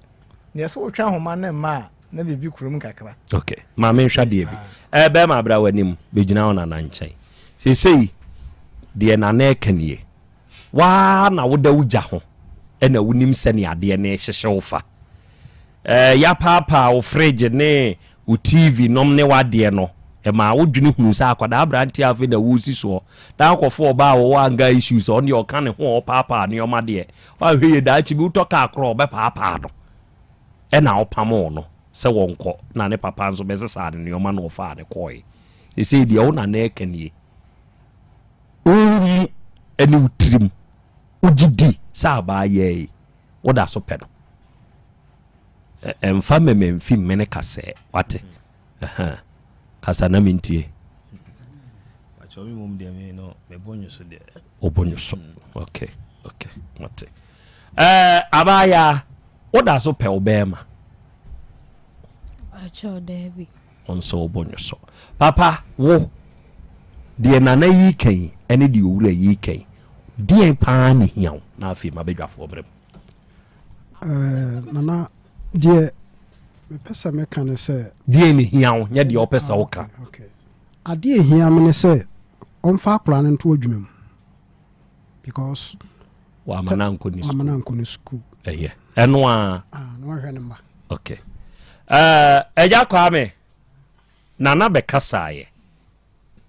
Na ɛsɛ wotwa ahoma no mma a na biribi kurom kakra. Okay. Maame nhwɛ adeɛ bi. Ah. Ɛɛ bɛrima abira w'anim bɛgyina wo nana nkyɛn. Seesei deɛ nana ɛka nie. Wo ara na woda wo gya ho na wonim sɛnea adeɛ no rehyehye wo fa. Ɛɛ, yɛapaapaa wo fridge ne wo TV nom ne w'adeɛ no, ɛmaa wodwene hunu sɛ akwadaa aberanteɛ afei na woresi soɔ. Na akɔfo ɔbaa a wɔwɔ anger issues a ɔno deɛ ɔka ne ho a ɔpaapaa nneɛma deɛ, woanhwɛ yie daakye bi wotɔ kaa korɔ a ɔbɛpaapaa no. Ɛna wopamoo no sɛ wɔnkɔ na ne papa nso bɛsesaa ne nneɛma na ɔfaa no kɔɔe. Seesei deɛ wo nana reka nie. Wo mu ne wo tirim wogye di sɛ abaayaa yi woda so pɛ no? Ɛmfa mmɛmɛmfi mmene kasɛɛ, wate? Kasa na mentie. Pakyɛ me mmom deɛ me no mebɔ nwoso deɛ. Wobɔ nwoso. Okay, okay, mate. Ɛɛ abaayaa, woda so pɛ wo bɛrima? Pakyɛ daabi. Wo nso wobɔ nwoso. Papa, wo deɛ nana yi ka yi ɛne deɛ owura yi ka yi, deɛn paa na ehia wo? Na afei mabɛdwafoɔ mmerɛ mu. Ɛɛ nana deɛ mepɛ sɛ meka ne sɛ. Deɛn na ehia wo nyɛ deɛ ɔpɛ sɛ woka. Okay. Adeɛ ehia me ne sɛ ɔmfa akwadaa no nto adwuma mu because. Wama no ankɔ ne sukuu. Wama no ankɔ ne sukuu. Ɛyɛ ɛno a. Ah, na wahwɛ ne mma. Okay. Ɛɛ ɛgya Kwame nana bɛkasaeɛ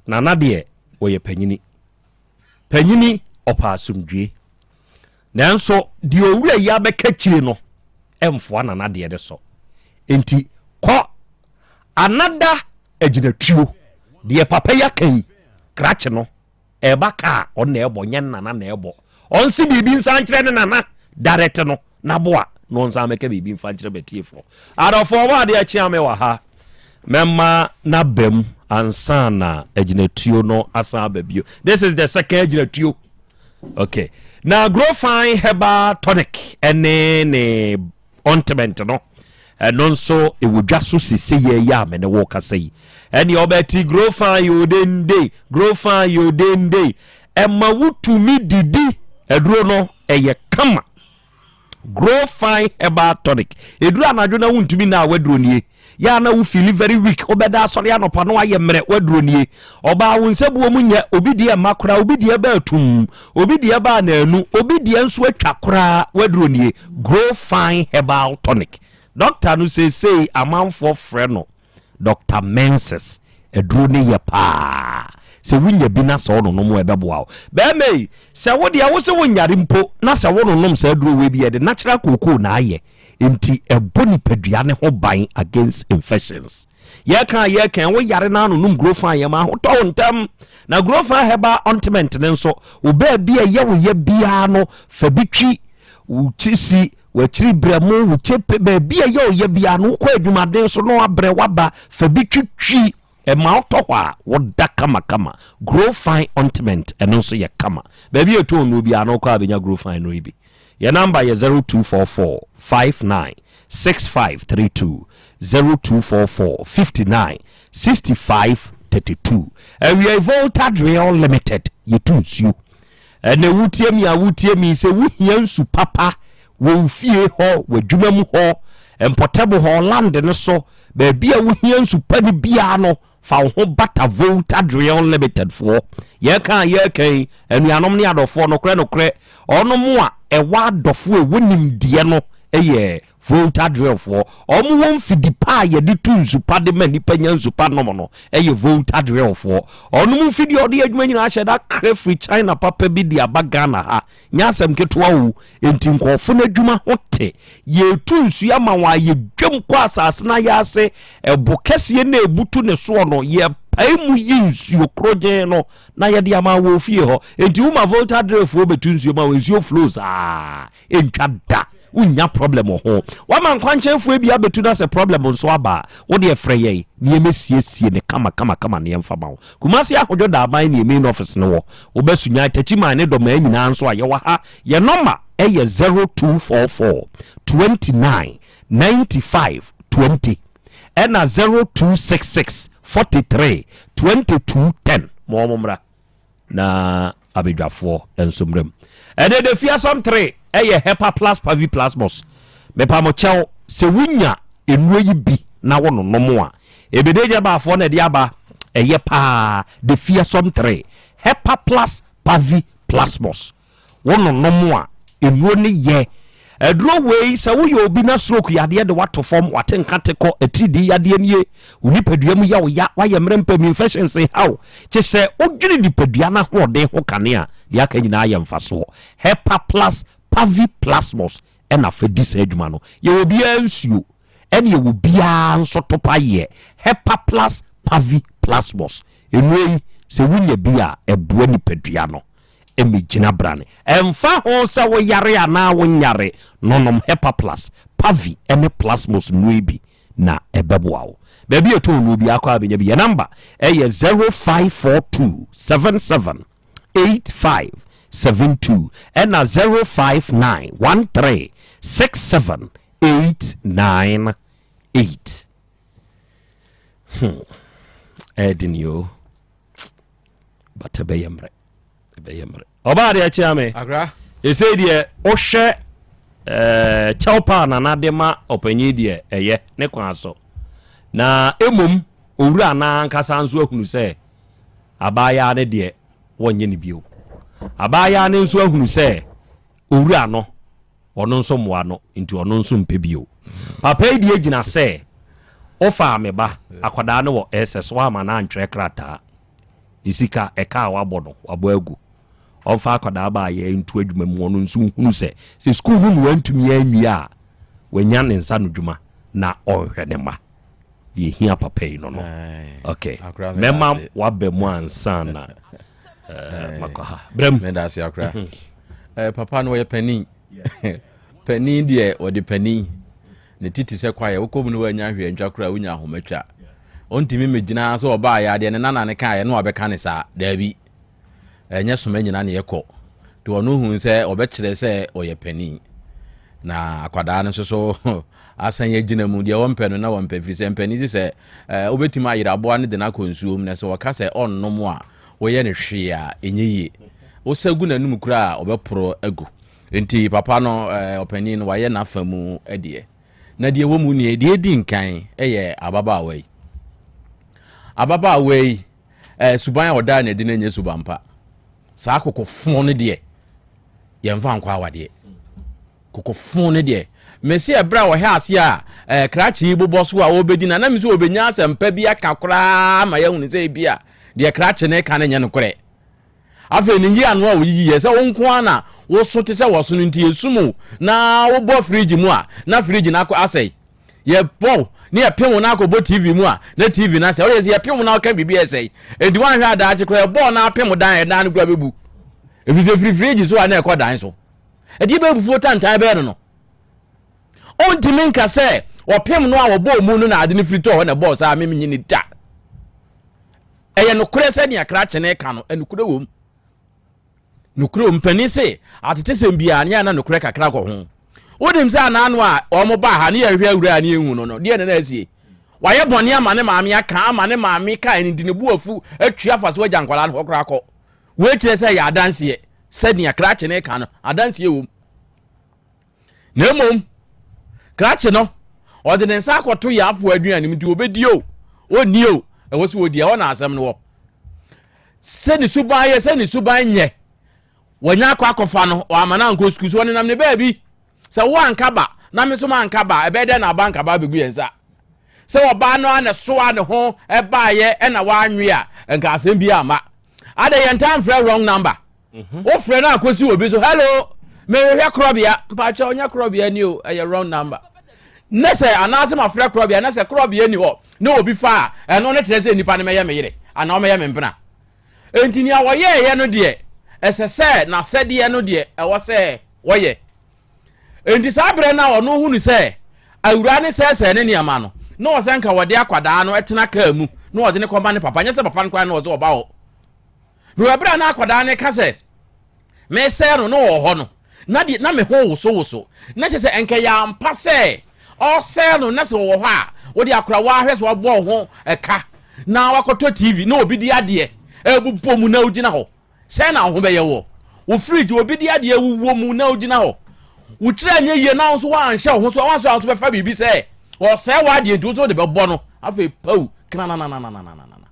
nana deɛ ɔyɛ panyini panyini ɔpɛ asomdwie. Nanso deɛ owura yi abɛka kyire no mfoa nana deɛ no so. Enti kɔ anada agyinatuo. Deɛ papa yi aka yi, krakye no, ɛba ka a ɔno na ɛbɔ, nyɛ nana na ɛbɔ. Ɔnse biribi nsan nkyerɛ ne nana direct no na boa na ɔnsan mɛka biribi mfa nkyerɛ m'atiefoɔ. Adɔfoɔ ɔbɔ adeɛ kyea me wɔ ha. Mɛma n'aba mu ansa na agyinatuo no asan aba bio. This is the second agyinatuo. Okay. Na Growfine herbal tonic ɛne ne ointment no ɛno nso ɛwɔ dwa so sese yɛ yɛ a me ne wo kasa yi. Ɛne ɔbɛti Growfine yodende, Growfine yodende. Ɛma wotumi didi aduro no ɛyɛ kama. Grow Fine Herbal Tonic. Ɛduru anadwo na wontumi nna a waduro nie. Yɛ a na wo feeli very weak, wobɛda asɔre anɔpa na wayɛ mmerɛ, waduro nie. Ɔbaa wo nsabuo mu nyɛ, obi deɛ mma koraa, obi deɛ ba atum, obi deɛ ba anaanu, obi deɛ nso atwa koraa, waduro nie. Grow Fine Herbal Tonic. Dɔkta no seesei amanfoɔ frɛ no Doctor Menses aduro no yɛ paa sɛ wonya bi na sɛ wononom a ɛbɛboa wo. Bɛrima yi, sɛ wo deɛ wo se wonyare mpo na sɛ wononom saa aduro wei bi yɛde natural cocoa na ayɛ nti ɛbɔ nipadua ne ho ban against infections. Yɛka a yɛka wo yare na anonom Grofan yɛ ma ahotɔ wo ntɛm. Na Grofan herbal ointment no nso wo baabi a ɛyɛ wo yɛ biara no fa bi twi wo ti si W'akyiri brɛ mo, wo kyepe, baabi a ɛyɛ ɔyɛ biara no, wokɔ adwumaden so na wabrɛ waba, fa bi twitwi, ɛma wotɔ hɔ a, woda kamakama. Grow Fine Ointment, ɛno nso yɛ kama. Baabi a ɛtɔn nnuro biara no, wokɔ a bɛnya Grow Fine no yi bi. Yɛn namba yɛ 0244 59 6532, 0244 59 65 32. Awiei Volta Drill Limited, yɛtu nsuo. Ɛnɛ wotie me a wotie me sɛ wohia nsu papa wɔ wo fie hɔ, w'adwuma mu hɔ, mpɔtam hɔ, land no so, baabi a wohia nsu pa no biara no, fa wo ho bata Volta Drill Limited foɔ. Yɛka a yɛka yi, anuanom ne adɔfoɔ, nokorɛ nokorɛ, ɔnom a ɛwɔ adɔfoɔ ɛwɔ nimdeɛ no yɛ Volta Drillfoɔ, wɔn wɔ mfidi pa a yɛde tu nsu pa de ma nnipa nya nsu pa nom no yɛ Volta Drillfoɔ. Wɔn mfidie a wɔde yɛ adwuma nyinaa hyɛ da kra firi China papa bi de aba Ghana ha. Nyɛ asɛm ketewa o. Enti nkurɔfo no adwuma ho te. Yɛretu nsuo ama wɔn a yɛdwam kɔ asase no ayaase. Ɛbo kɛseɛ no a ɛbutu ne soɔ no, yɛpae mu yi nsuo korogyenn no na yɛde ama wɔ ofie hɔ. Enti woma Volta Drillfoɔ bɛtu nsuo ma wo, nsuo flow saa. Ɛntwa da. Wonnya problem wɔ ho. Wama nkwankyɛnfoɔ bi abɛtu na sɛ problem nso aba a, wo deɛ frɛ yɛn na yɛmmɛsiesie no kama kama kama na yɛmfa ma wo. Kumasi Ahodwo Daaban ne yɛn main office no wɔ. Woba Sunyani, Takyiman ne Dɔmaa nyinaa nso a, yɛwɔ ha. Yɛn nɔma yɛ 0244 29 95 20 ɛna 0266 43 22 10. Ma wɔn mmra. na abadwafoɔ nso mmra mu. Ɛnɛ da fi asɛm 3 ɛyɛ Hepa Plus Pavi Plasmos. Mepa mo kyɛw sɛ wonya nnuro yi bi na wononom a, ebede gya baafoɔ na ɛde aba ɛyɛ paa da fi asɛm 3 Hepa Plus Pavi Plasmos. Wononom a, nnuro no yɛ. Aduro wei, sɛ woyɛ obi na stroke yadeɛ de wato fam, wate nka te kɔ, atiridii yadeɛ nie, wo nipadua mu yɛ wo ya, woayɛ mmerɛ mpam, infections ha wo, kye sɛ wodwene nipadua no ahoɔden ho kane a, deɛ aka nyinaa yɛ mfasoɔ. Hepa Plus Pavi Plasmos ɛna fa di saa adwuma no. Yɛwɔ biara nsuo, ɛne yɛwɔ biara nso topa yɛ. Hepa Plus Pavi Plasmos. Nnuro yi, sɛ wonya bi a, ɛboa nipadua no. mmegyina brane. Ɛmfa ho sɛ woyare anaa wonyare, nonom Hepa Plus, Pavi ne Plasmos nnuro yi bi na ɛbɛboa wo. Baabi a ɛtɔn no biara kɔ a bɛnya bi. Yɛ namba ɛyɛ 0542 77 8572 ɛna 059 13 67 898. Hmm. Ɛyɛ den o. But ɛbɛyɛ mmerɛ. Ɛbɛyɛ mmerɛ. Ɔbaa deɛ kyea me. Akra. Ɛsei deɛ wohwɛ eh, kyɛw paa nana de ma ɔpanyin deɛ ɛyɛ ne kwan so. Na mmom owura no ankasa nso ahunu sɛ abaayaa no deɛ wɔnyɛ no bio. Abaayaa no nso ahunu sɛ owura no ɔno nso mmoa no nti ɔno nso mpɛ bio. Papa yi deɛ gyina sɛ wofaa me ba akwadaa no wɔ SS woama no antwerɛ krataa. Ne sika ɛka a wabɔ no wabɔ agu. Ɔmfa akwadaa ba a yɛnto adwuma mu ɔno nso nhunu sɛ sɛ sukuu no na wantumi anwie a wanya ne nsa no dwuma na ɔnhwɛ ne mma. Deɛ ɛhia papa yi no no. Ok, mɛma waba mu ansa na eh, makɔ ha. Brɛ mu. Meda ase akora. Mhm. Eh, papa no ɔyɛ panin. Panin deɛ ɔde panin. Ne ti te sɛ kwaeɛ wokɔ mu no woanya hwee antwa koraa wonya ahomatwa. Ɔntumi mmɛgyina sɛ ɔbaeɛ adeɛ ne nana ne kaeɛ na wabɛka ne saa. Daabi. Ɛnyɛ soma nyina ne ɛkɔ. Nti ɔno hu sɛ ɔbɛkyerɛ sɛ ɔyɛ panin. Na akwadaa no nso so asan agyina mu deɛ wɔmpɛ no na wɔmpɛ firi sɛ mpanin si sɛ wobɛtumi ayere aboa no de no akɔ nsuo mu na sɛ wɔka sɛ ɔnnom a woyɛ no hwee a ɛnyɛ yie. Wosa gu n'anum koraa a ɔbɛporɔ agu. Nti papa no ɔpanin no wayɛ n'afa mu deɛ. Na deɛ ɛwɔ mu nie, deɛ ɛdi nkan yɛ ababaawa yi. Ababaawa yi eh, suban a ɔdaa no adi no nyɛ suban pa. Saa kokofo no deɛ, yɛmfa nkɔ awadeɛ. Kokofo no deɛ, mese ɛberɛ a ɔhɛ ase a eh, krakye yi bobɔ so a ɔbɛdi no, na me sɛ ɔbɛnya asɛmpa bi aka koraa ma yɛahunu sɛ ebi a deɛ krakye no ka no nyɛ nokorɛ. Afei ne yi ano a ɔyiyi yɛ sɛ wo nko ara na woso te sɛ wɔsono nti yɛsum wo na wobɔ fridge mu a na fridge no akɔ asɛe. Yɛbɔ wo na yɛpem wo na akɔbɔ TV mu a na TV no asɛe. Woyɛ sɛ yɛpem wo na woka biribi a ɛsɛe. Enti woanhwɛ a daakye koraa yɛbɔ wo na apem dan a ɛdan no koraa bɛbu. Ɛfiri sɛ firi fridge so a na ɛkɔ dan so. Ɛdeɛ bɛyɛ abufuo tantan bɛyɛ no no. Ɔntumi nka sɛ ɔpem no a ɔbɔɔ mu no na ade no firi tɔɔ hɔ na ɛbɔɔ saa mem nyini da. Ɛyɛ nokorɛ sɛ nea krakye no reka no, nokorɛ wom. Nokorɛ wom. Mpanin se, atetesɛm biara ne a na nokorɛ kakra kɔ ho. Wonim sɛ anaano a wɔn baa ha ne yɛhwɛ awura a ne yɛnhu no no, deɛ na na asie? Wayɛ bɔne ama ne maame aka ama ne maame kae no nti ne bo afu atwi afa so agya nkwadaa no hɔ koraa kɔ. Wei kyerɛ sɛ ɛyɛ adanseɛ sɛ nea krakye no reka no, adanseɛ wom. Na mmom, krakye no, ɔde ne nsa akɔto yaafoɔ aduane mu nti ɔbɛdi o, ɔnni o, ɛwɔ sɛ ɔdi, ɛhɔ na asɛm no wɔ. Sɛ ne suban yɛ, sɛ ne suban nyɛ, wɔnya akɔ akɔfa no, wɔama no ankɔ sukuu, so ɔnenam ne baabi. Sɛ wo anka ba, na me nso manka ba, ɛbɛyɛ dɛn na aba nka ba abɛgu yɛn nsa? Sɛ ɔbaa no ara na ɛsoa ne ho baeɛ ɛna wanwe a, nka asɛm bi amma. Adɛn yɛntaa mfrɛ wrong number? Wofrɛ no akɔsi obi so, hello, mehwehwɛ korɔbea, mpakyɛ ɔnyɛ korɔbea ni o, ɛyɛ wrong number. Ne sɛ anaasɛ mafrɛ korɔbea na sɛ korɔbea ni hɔ na obi fa a, ɛno ne kyerɛ sɛ nipa no mɛyɛ me yere anaa ɔmɛyɛ me mpena. Enti nea wɔyɛɛyɛ no deɛ, ɛsɛ sɛ n'asɛdeɛ no deɛ ɛwɔ sɛ wɔyɛ. Enti saa berɛ no a ɔno hunu sɛ awuraa no sɛesɛe ne nneɛma no, na ɔsɛ nka wɔde akwadaa no tena kaa mu na ɔde no kɔma ne papa, nyɛ sɛ papa no koraa na ɔsɛ ɔba hɔ. Mewɔ berɛ a na akwadaa no ka sɛ mesɛe no na ɔwɔ hɔ no, na deɛ na me ho wosowoso. Na kyerɛ sɛ nka ɛyɛ ampa sɛ ɔresɛe no na sɛ ɔwɔ hɔ a, wode akora woahwɛ sɛ wabɔ wo ho ɛka na wakɔtɔ TV na obi de adeɛ ɛbobɔ mu na wogyina hɔ. Sɛn na wo ho bɛyɛ woɔ? Wo fridge obi de adeɛ awuwɔ mu na wogyina hɔ. Wo tiri anyɛ yie na wo nso woanhyɛ wo ho so a, woanso a wo nso bɛfa biribi sɛ ɔresɛe w'adeɛ nti wo nso wode bɛbɔ no. Afei pawu kranananananana.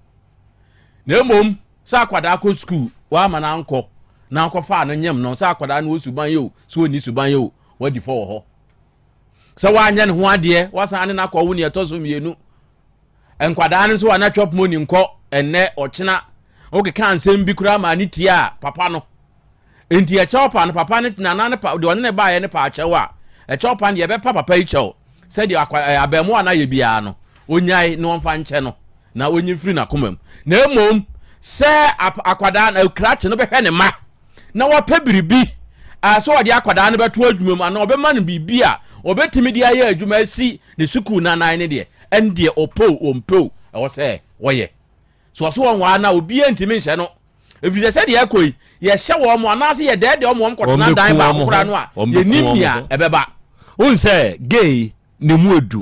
Na mmom sɛ akwadaa kɔ sukuu wamma no ankɔ na akɔfaa no nyem no sɛ akwadaa no wɔ suban yɛ o sɛ ɔnni suban yɛ o wadi fɔ wɔ hɔ. Sɛ woanyɛ ne ho adeɛ wasan ne no akɔ wo nea ɛtɔ so mmienu. Nkwadaa no nso ana chop money nkɔ ɛnnɛ ɔkyena wokeka nsɛm bi koraa maa ne tia papa no. Nti ɛkyɛw pa no papa no nana no pa deɛ ɔne ne baeɛ no pa akyɛw a ɛkyɛw pa no deɛ ɛbɛpa papa yi kyɛw sɛdeɛ akwa ɛɛ abɛɛmoa no ayɛ biara no onyae na ɔmfa nkyɛ no na onyi mfiri n'akoma mu na mmom sɛ akwadaa no krakye no bɛhwɛ ne ma na wapɛ biribi a sɛ ɔde akwadaa no bɛto adwuma mu anaa ɔbɛma no biribi a ɔbɛtumi de ayɛ adwuma asi ne sukuu nanan ne deɛ ɛndeɛ ɔpɛ o ɔmpɛ o ɛwɔ sɛ wɔyɛ. So ɔso wɔn waa na obiara ntumi nhyɛ no. Ɛfiri sɛ sɛdeɛ ɛkɔ yi, yɛhyɛ wɔn mo anaasɛ yɛdɛɛdɛɛ wɔn wɔn kɔtena dan baako koraa no a, yɛnim nea ɛbɛba. Wohu sɛ gay ne mu edu.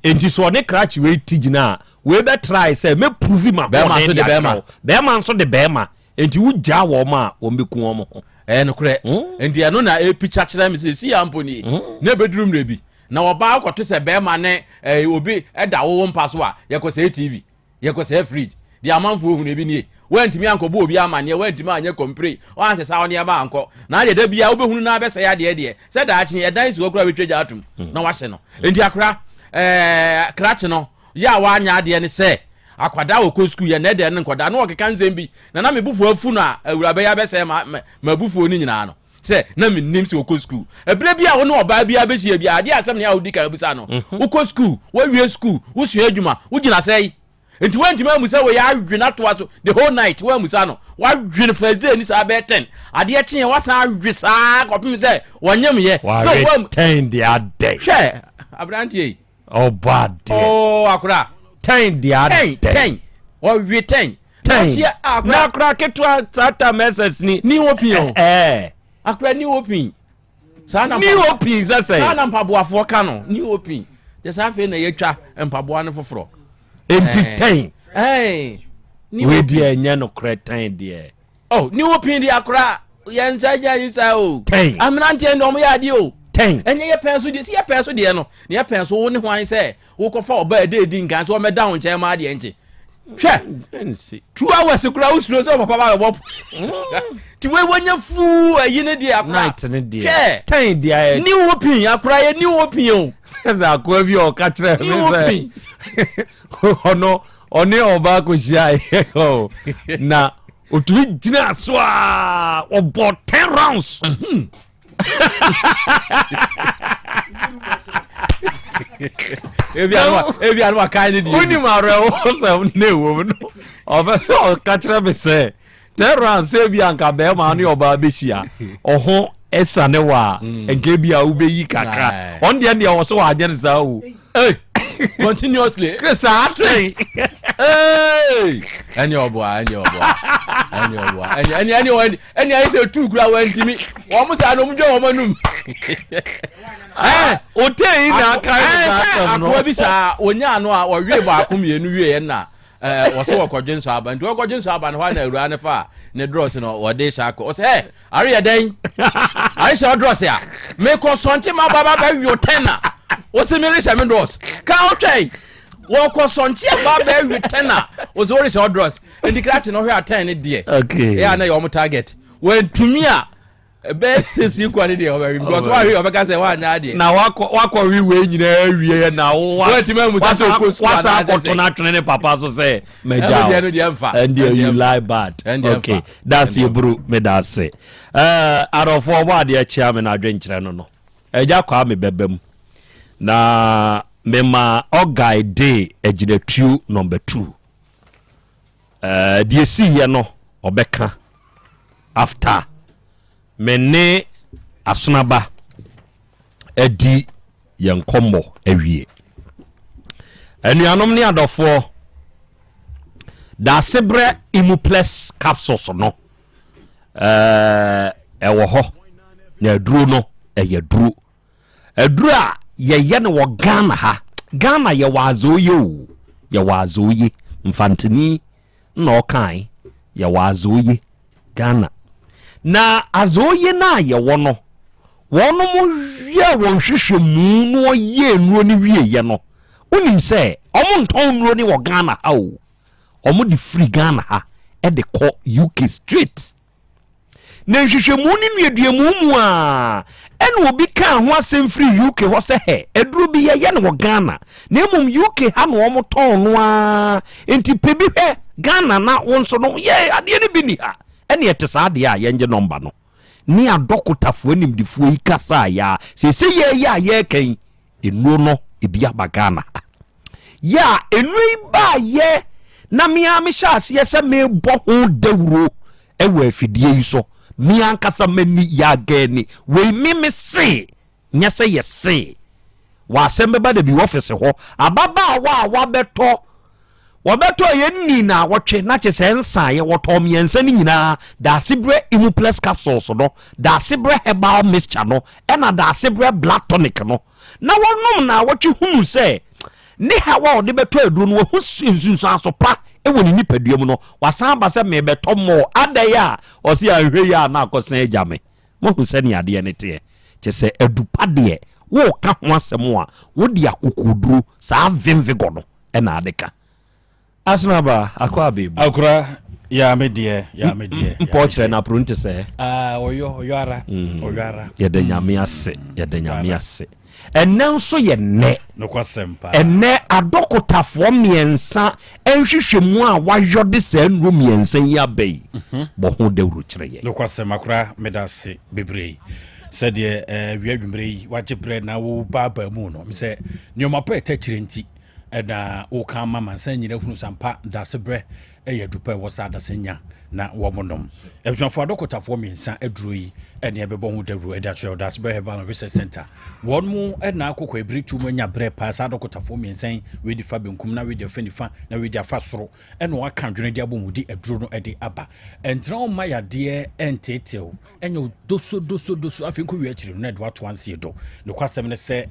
Enti sɛ ɔne krakye wei ti gyina a, wei bɛ try sɛ mɛ prove ma hoɔden de akyerɛ wo. Bɛrima nso de bɛrima. Enti wogyaa wɔn a, wɔn bɛku wɔn ho. Ɛyɛ nokorɛ. Enti ɛno na ɛpikya kyerɛ me sɛ ɛsi a mpo nie, na ɛbɛduru mmerɛ bi, na ɔbaa kɔto sɛ bɛrima ne obi da wo mpa so a, yɛkɔsɛe TV. Yɛkɔsɛɛ fridge. Deɛ amanfoɔ hunu ebi nie. Woantumi ankɔbɔ obi amanneɛ, woantumi anyɛ kɔmpire, woansesa wo nneɛma ankɔ. Na adeɛ da biara wobɛhunu na abɛsɛe adeɛ deɛ, sɛ daakye ɛdan si hɔ koraa bɛtwa gya atom na wahye no. Enti akora, ɛɛ, krakye no, yɛ a woanyɛ adeɛ ne sɛ, akwadaa a ɔkɔ sukuu, yɛ nnɛɛdɛɛ no nkwadaa, na ɔkeka nsɛm bi, na na me bufuo afu no a, awuraba yi abɛsɛe ma, ma, m'abufuo no nyinaa no. Sɛ, na mennim sɛ ɔkɔ sukuu. Ɛberɛ bi a wo ne ɔbaa biara bɛhyia biara, adeɛ asɛm ne a wodi kan bisa no, wokɔ sukuu, woawie sukuu, wosua adwuma, wogyina sɛe? Nti woantumi ammusa wei adwene atoa so the whole night woammusa no, woadwene first day ni saa bɛyɛ 10, adeɛ kyeeɛ woasan awe saa kɔpem sɛ wɔnyemyɛ. Wawe 10 deɛ adɛn? Hwɛ aberanteɛ yi. Ɔbɔ adeɛ. Oh akora. 10 deɛ adɛn? 10 10 ɔwe 10. 10 na akora ketewa saa time ss ni. Ni open o. Ɛɛ. Akora ni open. Saa na ni open sɛ sɛ. Saa na mpaboafoɔ ka no ni open. Kyɛ saa afei na yɛtwa mpaboa no foforɔ. Enti tɛn. Ɛɛ. Wei deɛ ɛnyɛ nokorɛ tɛn deɛ. Oh ni open deɛ akora yɛn nsa gya yi saa o. Tɛn. Ameranteɛ deɛ wɔn yɛ adeɛ o. Tɛn. Ɛnyɛ yɛ pɛn so deɛ si yɛ pɛn so deɛ no na yɛ pɛn so wo ne hwan sɛ wokɔfa ɔbaa ɛda edi nkan so ɔmɛda wo nkyɛn ma adeɛ nkye. Hwɛ 2 hours kura wosuro sɛ papa ba bɛbɔ nti wei wɔnyɛ fuu ayi ne deɛ akora night ne deɛ hwɛ ten deɛ ayɛ new open akora yɛ new open o sɛ akoa bi a ɔka kyerɛ me sɛ ɔno ɔne ɔbaa kɔhyia na ɔtumi gyina so a ɔbɔ 10 rounds mhm. Ebi anu akae ne deɛ. Wonim awerɛhosɛm na ɛwɔ mu no ɔpɛ sɛ ɔka kyerɛ me sɛ tɛran sɛ bi anka bɛrima ne ɔbaa bɛhyia ɔho ɛsane wɔ a mm. nka bi a wobɛyi kakra ɔn deɛ deɛ wɔ so wɔ anyɛ no saa o continuously chris atwɛn ɛne ɔboa ɛne ɔboa ɛne ɔboa ɛne ɛne ɛne ɛne ayɛ sɛ tu kura wɔntumi wɔn mo saa na wɔn dwa wɔn anum. ɛɛ ote yi na aka yi saa asɛm no. akoa bi saa wonya ano a wɔwe baako mmienu wie yɛn na ɛɛ wɔsɛ wɔkɔdwe nsɔ aba nti wɔkɔdwe nsɔ aba no hɔ na awura no fa ne drɔs no wɔde hyɛ akɔ ɔsɛ ɛ are yɛ dɛn are hyɛ ɔdrɔs a mekɔ sɔnkye ma ba ba bɛ wi tɛn na wɔsɛ mi rehyɛ mi drɔs ka ɔtwɛn wɔkɔ sɔnkye aba bɛ wi tɛn na wɔsɛ wɔrehyɛ ɔdrɔs nti krakye no ɔhwɛ atɛn ne deɛ ɛyɛ a na yɛ ɔmo target wɔntumi a ɛbɛyɛ sisi kɔ ne deɛ ɔbɛwe because wɔahwe ɔbɛka sɛ wɔanyɛ adeɛ. Na wakɔ wakɔ wi wei nyinaa wie yɛ na wo wa wɔntumi amu sɛ sɛ okɔ sukuu wasa akɔto n'atwene ne papa so sɛ mɛgya o ɛno deɛ nfa ɛndeɛ you lie bad okay that's eburu meda ase ɛɛ adɔfoɔ ɔbɔ adeɛ kyea me na adwenkyerɛ no no ɛgya kwaa me bɛbɛ mu na mema ɔguy de agyinatuo number 2. Eh, deɛ ɛsiiɛ no ɔbɛka after me ne Asonaba adi yɛn nkɔmmɔ awie. Anuanom ne adɔfoɔ, Daasebrɛ Imuplex capsules no eh, ɛwɔ hɔ na aduro no ɛyɛ aduro. Aduru a yɛyɛ no wɔ Ghana ha. Ghana yɛwɔ adze oye o, yɛwɔ adze oye. Mfantsenyi na ɔkãe, yɛwɔ adze oye Ghana. Na adze oye no a yɛwɔ no, wɔnom yɛɛ wɔn nhwehwɛmu na wɔyɛɛ nnuro no wieeɛ no, wonim sɛ wɔntɔn nnuro no wɔ Ghana ha o, wɔde firi Ghana ha de kɔ UK straight. Na nhwehwɛmu ne nnuaduamu mu a, ɛna obi kaa ho asɛm firi UK hɔ sɛ hɛ, aduro bi yɛyɛ no wɔ Ghana, na mmom UK ha na wɔn tɔn no ara, nti pɛ bi hwɛ Ghana na wo nso no yɛ adeɛ no bi ni ha. Ɛne ɛte saa deɛ a yɛngye nɔmba no. Ne adɔkotafoɔ animdefoɔ yi kasaa yɛ a, seesei yɛyɛ a yɛreka yi, Nnuro no ebi aba Ghana ha. Yɛ a nnuro yi baayɛ na me ara mehyɛ aseɛ sɛ mebɔ ho dawuro wɔ afidie yi so. Me ankasa m'ani yɛ agani. Wei me me se, nyɛ sɛ yɛ se. W'asɛm bɛba da bi wɔfese hɔ. Ababaawa a wabɛtɔ wɔbɛtɔ yɛ nni naawɔtwe na kye sɛ nsaeɛ wɔtɔɔ mmiɛnsa no nyinaa Daasebrɛ Imuplex capsules no, Daasebrɛ herbal mixture no ɛna Daasebrɛ blood tonic no na wɔnom naawɔtwe hunu sɛ ne haw a ɔde bɛtɔ aduro no wahu nsunsuanso pa wɔ ne nipadua mu no wasan aba sɛ merebɛtɔ more adɛn a ɔse anhwɛ yi a na akɔsan agya me. Moahu sɛnea adeɛ no teɛ? Kyerɛ sɛ, adu pa deɛ, woreka ho asɛm a, wode akokoɔduro, saa vim vigor no na ade ka. Asenaba, akɔ abebu. Akora, yaa me deɛ, yaa me deɛ. Mpɔ kyerɛ no apro nte sɛ. Ah, ɔyɔ, ɔyɔ ara, ɔyɔ ara. Yɛda Nyame ase, yɛda Nyame ase. Ɛnnɛ nso yɛ nnɛ. Nokwasɛm paa. Ɛnnɛ adɔkotafoɔ mmiɛnsa nhwehwɛmu a wɔayɔ de saa nnuro mmiɛnsa yi aba yi bɔ ho dawuro kyerɛ yɛn. Nokwasɛm akora meda ase bebree sɛdeɛ awia adwummerɛ yi wagye berɛ na wobaabaa mu no mesɛ nneɛma pa ɛtɛ kyerɛ nti ɛna woka ama mansan nyina hunu sampa dase berɛ yɛ aduru pa a ɛwɔ sɛ adasa nya na wɔnom. Abusuafoɔ adɔkotafoɔ mmiɛnsa aduro yi ɛne ɛbɛbɔ ho dawuro ɛde akyerɛ Ɔdaasebɛ Herbal and Research Center. Wɔn mo ɛna akokɔ ebiri tu mu anya berɛ paa saa adɔkotafoɔ mmiɛnsa yi, wei di fa benkum na wei di afa nifa na wei di afa soro ɛna wɔaka adwene de abɔ mu de aduro no ɛde aba. Ɛntena hɔ mma yadeɛ ɛnteetew ɛnyɛ wo doso doso doso afei nkɔ wie akyiri no na ɛde wato ansie do. Nokwasɛm ne sɛ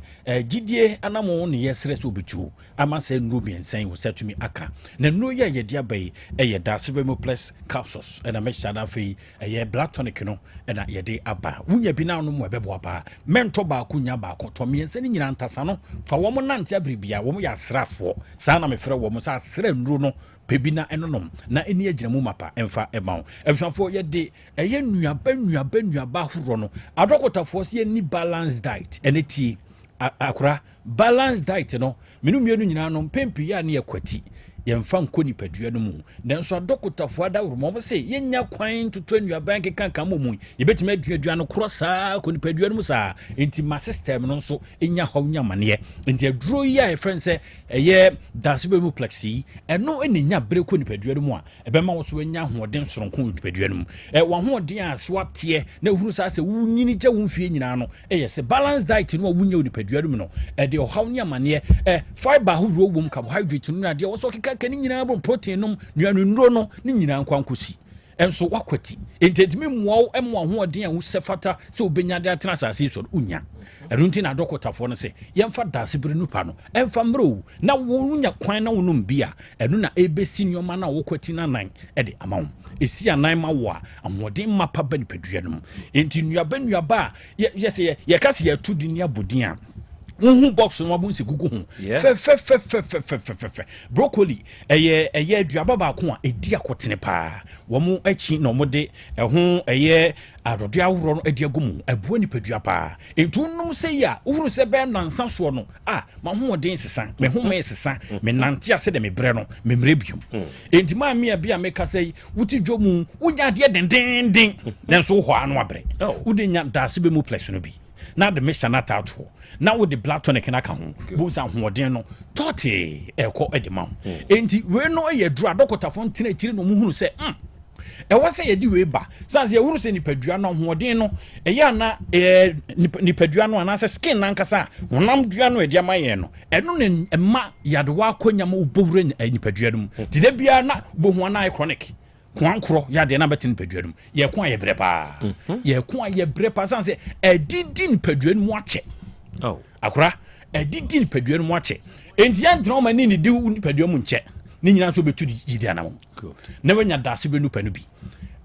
gyidie anamo ne yɛsrɛ sɛ obetuo ama saa nnuro mmiɛnsa yi wo sɛ atumi aka. Na nnuro yi a yɛde aba yi yɛ Daasebemoplex capsules ɛna mixture na afei ɛyɛ blood tonic no ɛna yɛde aba. Wonya bi na anom a ɛbɛboa paa. Mɛntɔ baako nya baako, tɔ mmiɛnsa no nyinaa ntasa no fa wɔn nante abere biara. Wɔn yɛ asraafoɔ, saa na mefrɛ wɔn sɛ asra nnuro no pɛ bi na ɛnonom na ɛni agyina mu mapa ɛmfa ɛma wo. Abusuafoɔ yɛde ɛyɛ nnuaba nnuaba nnuaba ahoroɔ no adɔkotafoɔ sɛ yɛnni balance diet ɛne tie akora Balanced diet no, me no mmienu nyinaa no, mpɛn pii a ne yɛ kwati, yɛmfa nkɔ nipadua no mu. Nanso adɔkotafoɔ adaworoma, wɔn se yɛnnya kwan ntoto nnuaban nkekanka mmɔ mu, yɛbɛtumi adua aduane korɔ saa kɔ nipadua no mu saa. Enti ma system no nso nya haw nya amaneɛ. Enti aduro yi a yɛfrɛ no sɛ ɛyɛ Dansibemuplex yi, ɛno na ɛnya bere kɔ nipadua no mu a, Ɛbɛma wo nso woanya ahoɔden soronko wɔ nipadua no mu. Ɛ w'ahoɔden a so ateɛ na ehunu saa sɛ wonyini gya wo mfie nyinaa no yɛ sɛ balance diet no a wonya wɔ nipadua no mu no. Ɛde ɔhaw ne amaneɛ, ɛ fiber ahodoɔ wom, carbohydrate no ne adeɛ wɔ so ɔkeka ka ne nyinaa bom, protein nom, nnuane nnuro no ne nyinaa nkɔ ankosi nso wakwati. Enti ɛtumi mmoa wo ma w'ahoɔden a wosɛ fata sɛ wobɛnya de atena asase yi so no wonya. Ɛno nti na adɔkotafoɔ no se yɛmfa daasebere nupa no ɛmfa mmerɛ o na wonya kwan na wonom bi a Ɛno na ɛbɛsi nneɛma no a wokwati no anan de ama wo. Ɛsi anan ma wo a, ahoɔden mapa ba nipadua no mu. Enti nnuaba nnuaba a yɛ sɛ yɛka sɛ yɛto din ne abɔ din a, wohu box no wabɔ nsi gugu ho fɛfɛfɛfɛfɛfɛfɛ. Broccoli ɛyɛ ɛyɛ aduaba baako a ɛdi akotene paa. Wɔn akyi na wɔde ɛho ɛyɛ adɔdeɛ ahoroɔ no de agu mu. Ɛboa nipadua paa. Enti wonom sɛ yi a, wohunu sɛ bɛyɛ nnansa soɔ no, a m'ahoɔden sesa, me home sesa, menante a sɛdeɛ mebrɛ no, memmerɛ bio. Enti maame a bi a mekasa yi, wote dwa mu, wonya adeɛ dendenden, nanso wohɔ ano abrɛ. Wode nya daase bɛ mu plɛs no bi, na de mesa no ataatoɔ, na wode blood tonic no aka ho, bohu sɛ ahoɔden no tɔɔtee ɛkɔ de ma wo. Enti wei no yɛ aduro a dɔkotafoɔ ntena akyire na wɔhunu sɛ, mm, ɛwɔ sɛ yɛde wei ba san sɛ yɛhunu sɛ nipadua no ahoɔden no ɛyɛ ana ɛɛ nipadua no anaasɛ skin nankasa a honam dua no ɛde ama yɛn no ɛno na ɛma yadewa akɔnya ma wobɔwura nipadua no mu te da biara na wobɛhu ana ayɛ chronic koankorɔ yadeɛ no abɛte nipadua no mu yɛko a yɛbrɛ paa mhm. yɛko a yɛbrɛ paa san sɛ ɛdidi nipadua no mu akyɛ oh. akora ɛdidi nipadua no mu akyɛ enti yɛntena wɔn ani ne di nipadua mu nkyɛ ne nyinaa nso bɛtu gyidi anam na wanya daase bɛ nupa no bi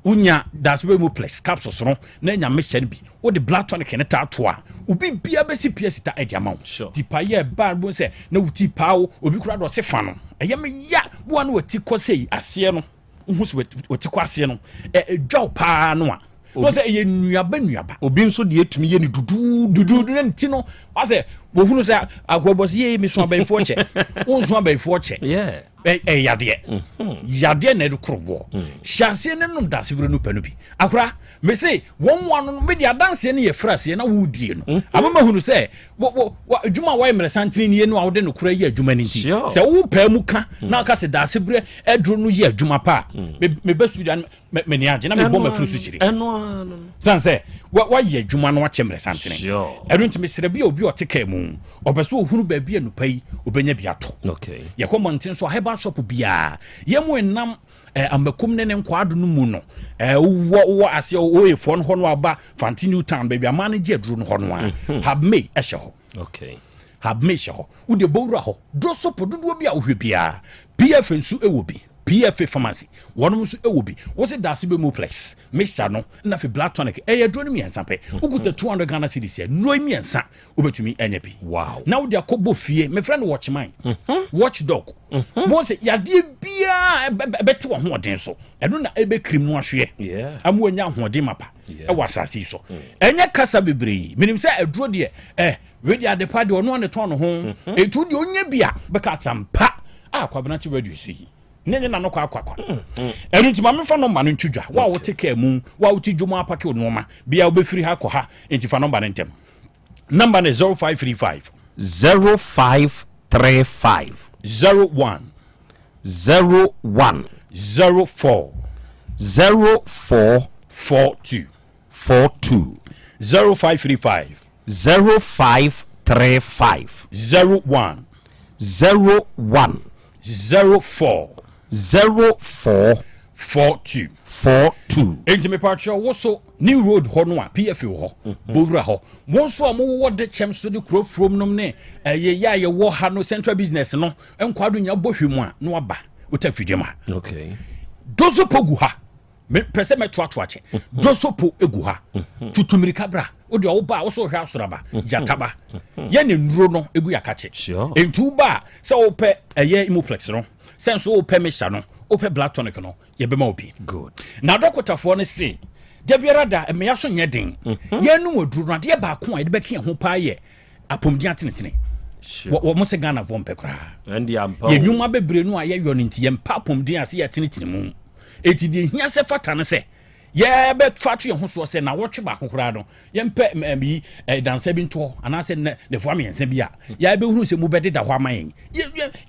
wonya daase bɛ mu plex capsules no na anya mixture no bi wode blood tonic ne taa to a obi bia bɛsi pia sita ɛde ama wo ti pa yɛ ba bo sɛ na wo ti paa wo obi kura dɔ se fa no ɛyɛ me ya boa no wati kɔ sɛ aseɛ no wohu sɛ wati kɔ aseɛ no ɛdwa wo paa no a wọ́n sɛ ɛyɛ nnuaba nnuaba. obi nso deɛ etumi yɛ ne duduudu. Duduudu na ne ti no wasɛ wɔhunu sɛ akɔbɔ sɛ yee meso abɛnfoɔ kyɛ wonso abɛnfoɔ kyɛ ɛyɛ yadeɛ mhm. yadeɛ na ɛde koro boɔ mm. hyɛ aseɛ ne nom daase wura no pɛ no bi akora mese wɔn mu ano no mede adanseɛ no yɛ fira aseɛ na wodie no mhm. ama mahunu sɛ adwuma a wɔyɛ mmerɛsantene nie no a wode nokora yɛ adwuma no nti sɛ wopaa mu ka mm. na aka sɛ daase berɛ aduro no yɛ adwuma pa a mm. mebɛ studio m'ani agye na mebɔ m'afuru so kyiri sane sɛ Wayɛ adwuma no akyɛ mmerɛ santene. Ɛno nti mesrɛ bi a obi ɔte kaa mu ɔpɛ sɛ ɔhunu baabi a nupa yi ɔbɛnya bi atɔ. Yɛkɔ mmɔnten so a herbal shop biara yɛn mu ɛnam eh, amakom ne ne nkwaado no mu no eh, wowɔ wowɔ aseɛ oefoɔ no hɔ no aba Fante New Town baabi amaa no gye aduro no hɔ no a mhm. Habmei ɛhyɛ hɔ. Okay. Habmei hyɛ hɔ. Wode bɔwura hɔ. Duro sopo dodoɔ bi a wohwɛ biara PF nso ɛwɔ bi. PFA Pharmacy, wɔnom nso wɔ bi. Wose Daase Bemoplex mixture no na afei blood tonic, ɛyɛ aduro no mmiɛnsa pɛ. Wokuta 200 Ghana cedis a, nnuro yi mmiɛnsa wobɛtumi anya bi. Wow. Na wode akɔbɔ fie, mefrɛ no watchman, mhm. watchdog. Mhm. Mo sɛ yadeɛ biara ɛbɛte w'ahoɔden so, ɛno na ɛbɛkirim no ahweɛ ama wanya ahoɔden mapa ɛwɔ asase yi so. Mm. Ɛnyɛ kasa bebree, menim sɛ aduro deɛ eh, wei deɛ adepa deɛ ɔno ane tɔn ne ho mhm. ɛtu deɛ ɔnya bi a bɛka asampa a kwabena te radio so yi ne ne nano kɔ akwakwa mhm. ɛno nti ma memfa nɔmba no ntwo dwa wo a wote kaa mu wo a wote dwom apake wo nnoɔma bia wobɛfiri ha kɔ ha nti fa nɔmba no ntɛm nɔmba no 0535 0535 01 01 04 04 42 42 0535 0535. 01. 01. 04. 04. 42. 42. Enti mepakyɛw wo so New Road hɔ no a PFA wɔ hɔ, mhm. Bowura hɔ. Mo nso a mowɔ de kyɛm so de kuro furom nom ne ɛyɛ yɛ a yɛwɔ ha no Central Business no nkwado nyina bɔ hwɛ mu a na waba wota fidie ma. Okay. Dozo pogu ha. Mepɛ sɛ mɛtoatoa kyɛ. Dosopo egu ha. Tutu mmirika bra. Wo deɛ woba a wo so wohwɛ asoraba, gyataba. Yɛ ne nnuro no egu yakakye. Enti woba a sɛ wopɛ ɛyɛ Imoplex no, sɛ nso wopɛ mixture no, wopɛ blood tonic no, yɛbɛma wo bi. Good. Na dɔkotafoɔ no se da biara da mmea so nyɛ den. Yɛnum aduro no adeɛ baako a yɛde bɛka yɛn ho paa yɛ apɔmuden atenetene. Wɔn sɛ Ghanafoɔ mpɛ koraa. Yɛn nnwuma bebree no a yɛyɔ no nti yɛmpɛ apɔmuden ase yɛtenetene mu. Enti deɛ ehia sɛ fata ne sɛ yɛbɛfa ato yɛn ho soɔ sɛ nawɔtwe baako koraa no yɛmpɛ yi dansa bi ntoɔ anaasɛ nnafua mmiɛnsa bi a yɛbɛhunu sɛ mu bɛdeda hɔ ama yɛn.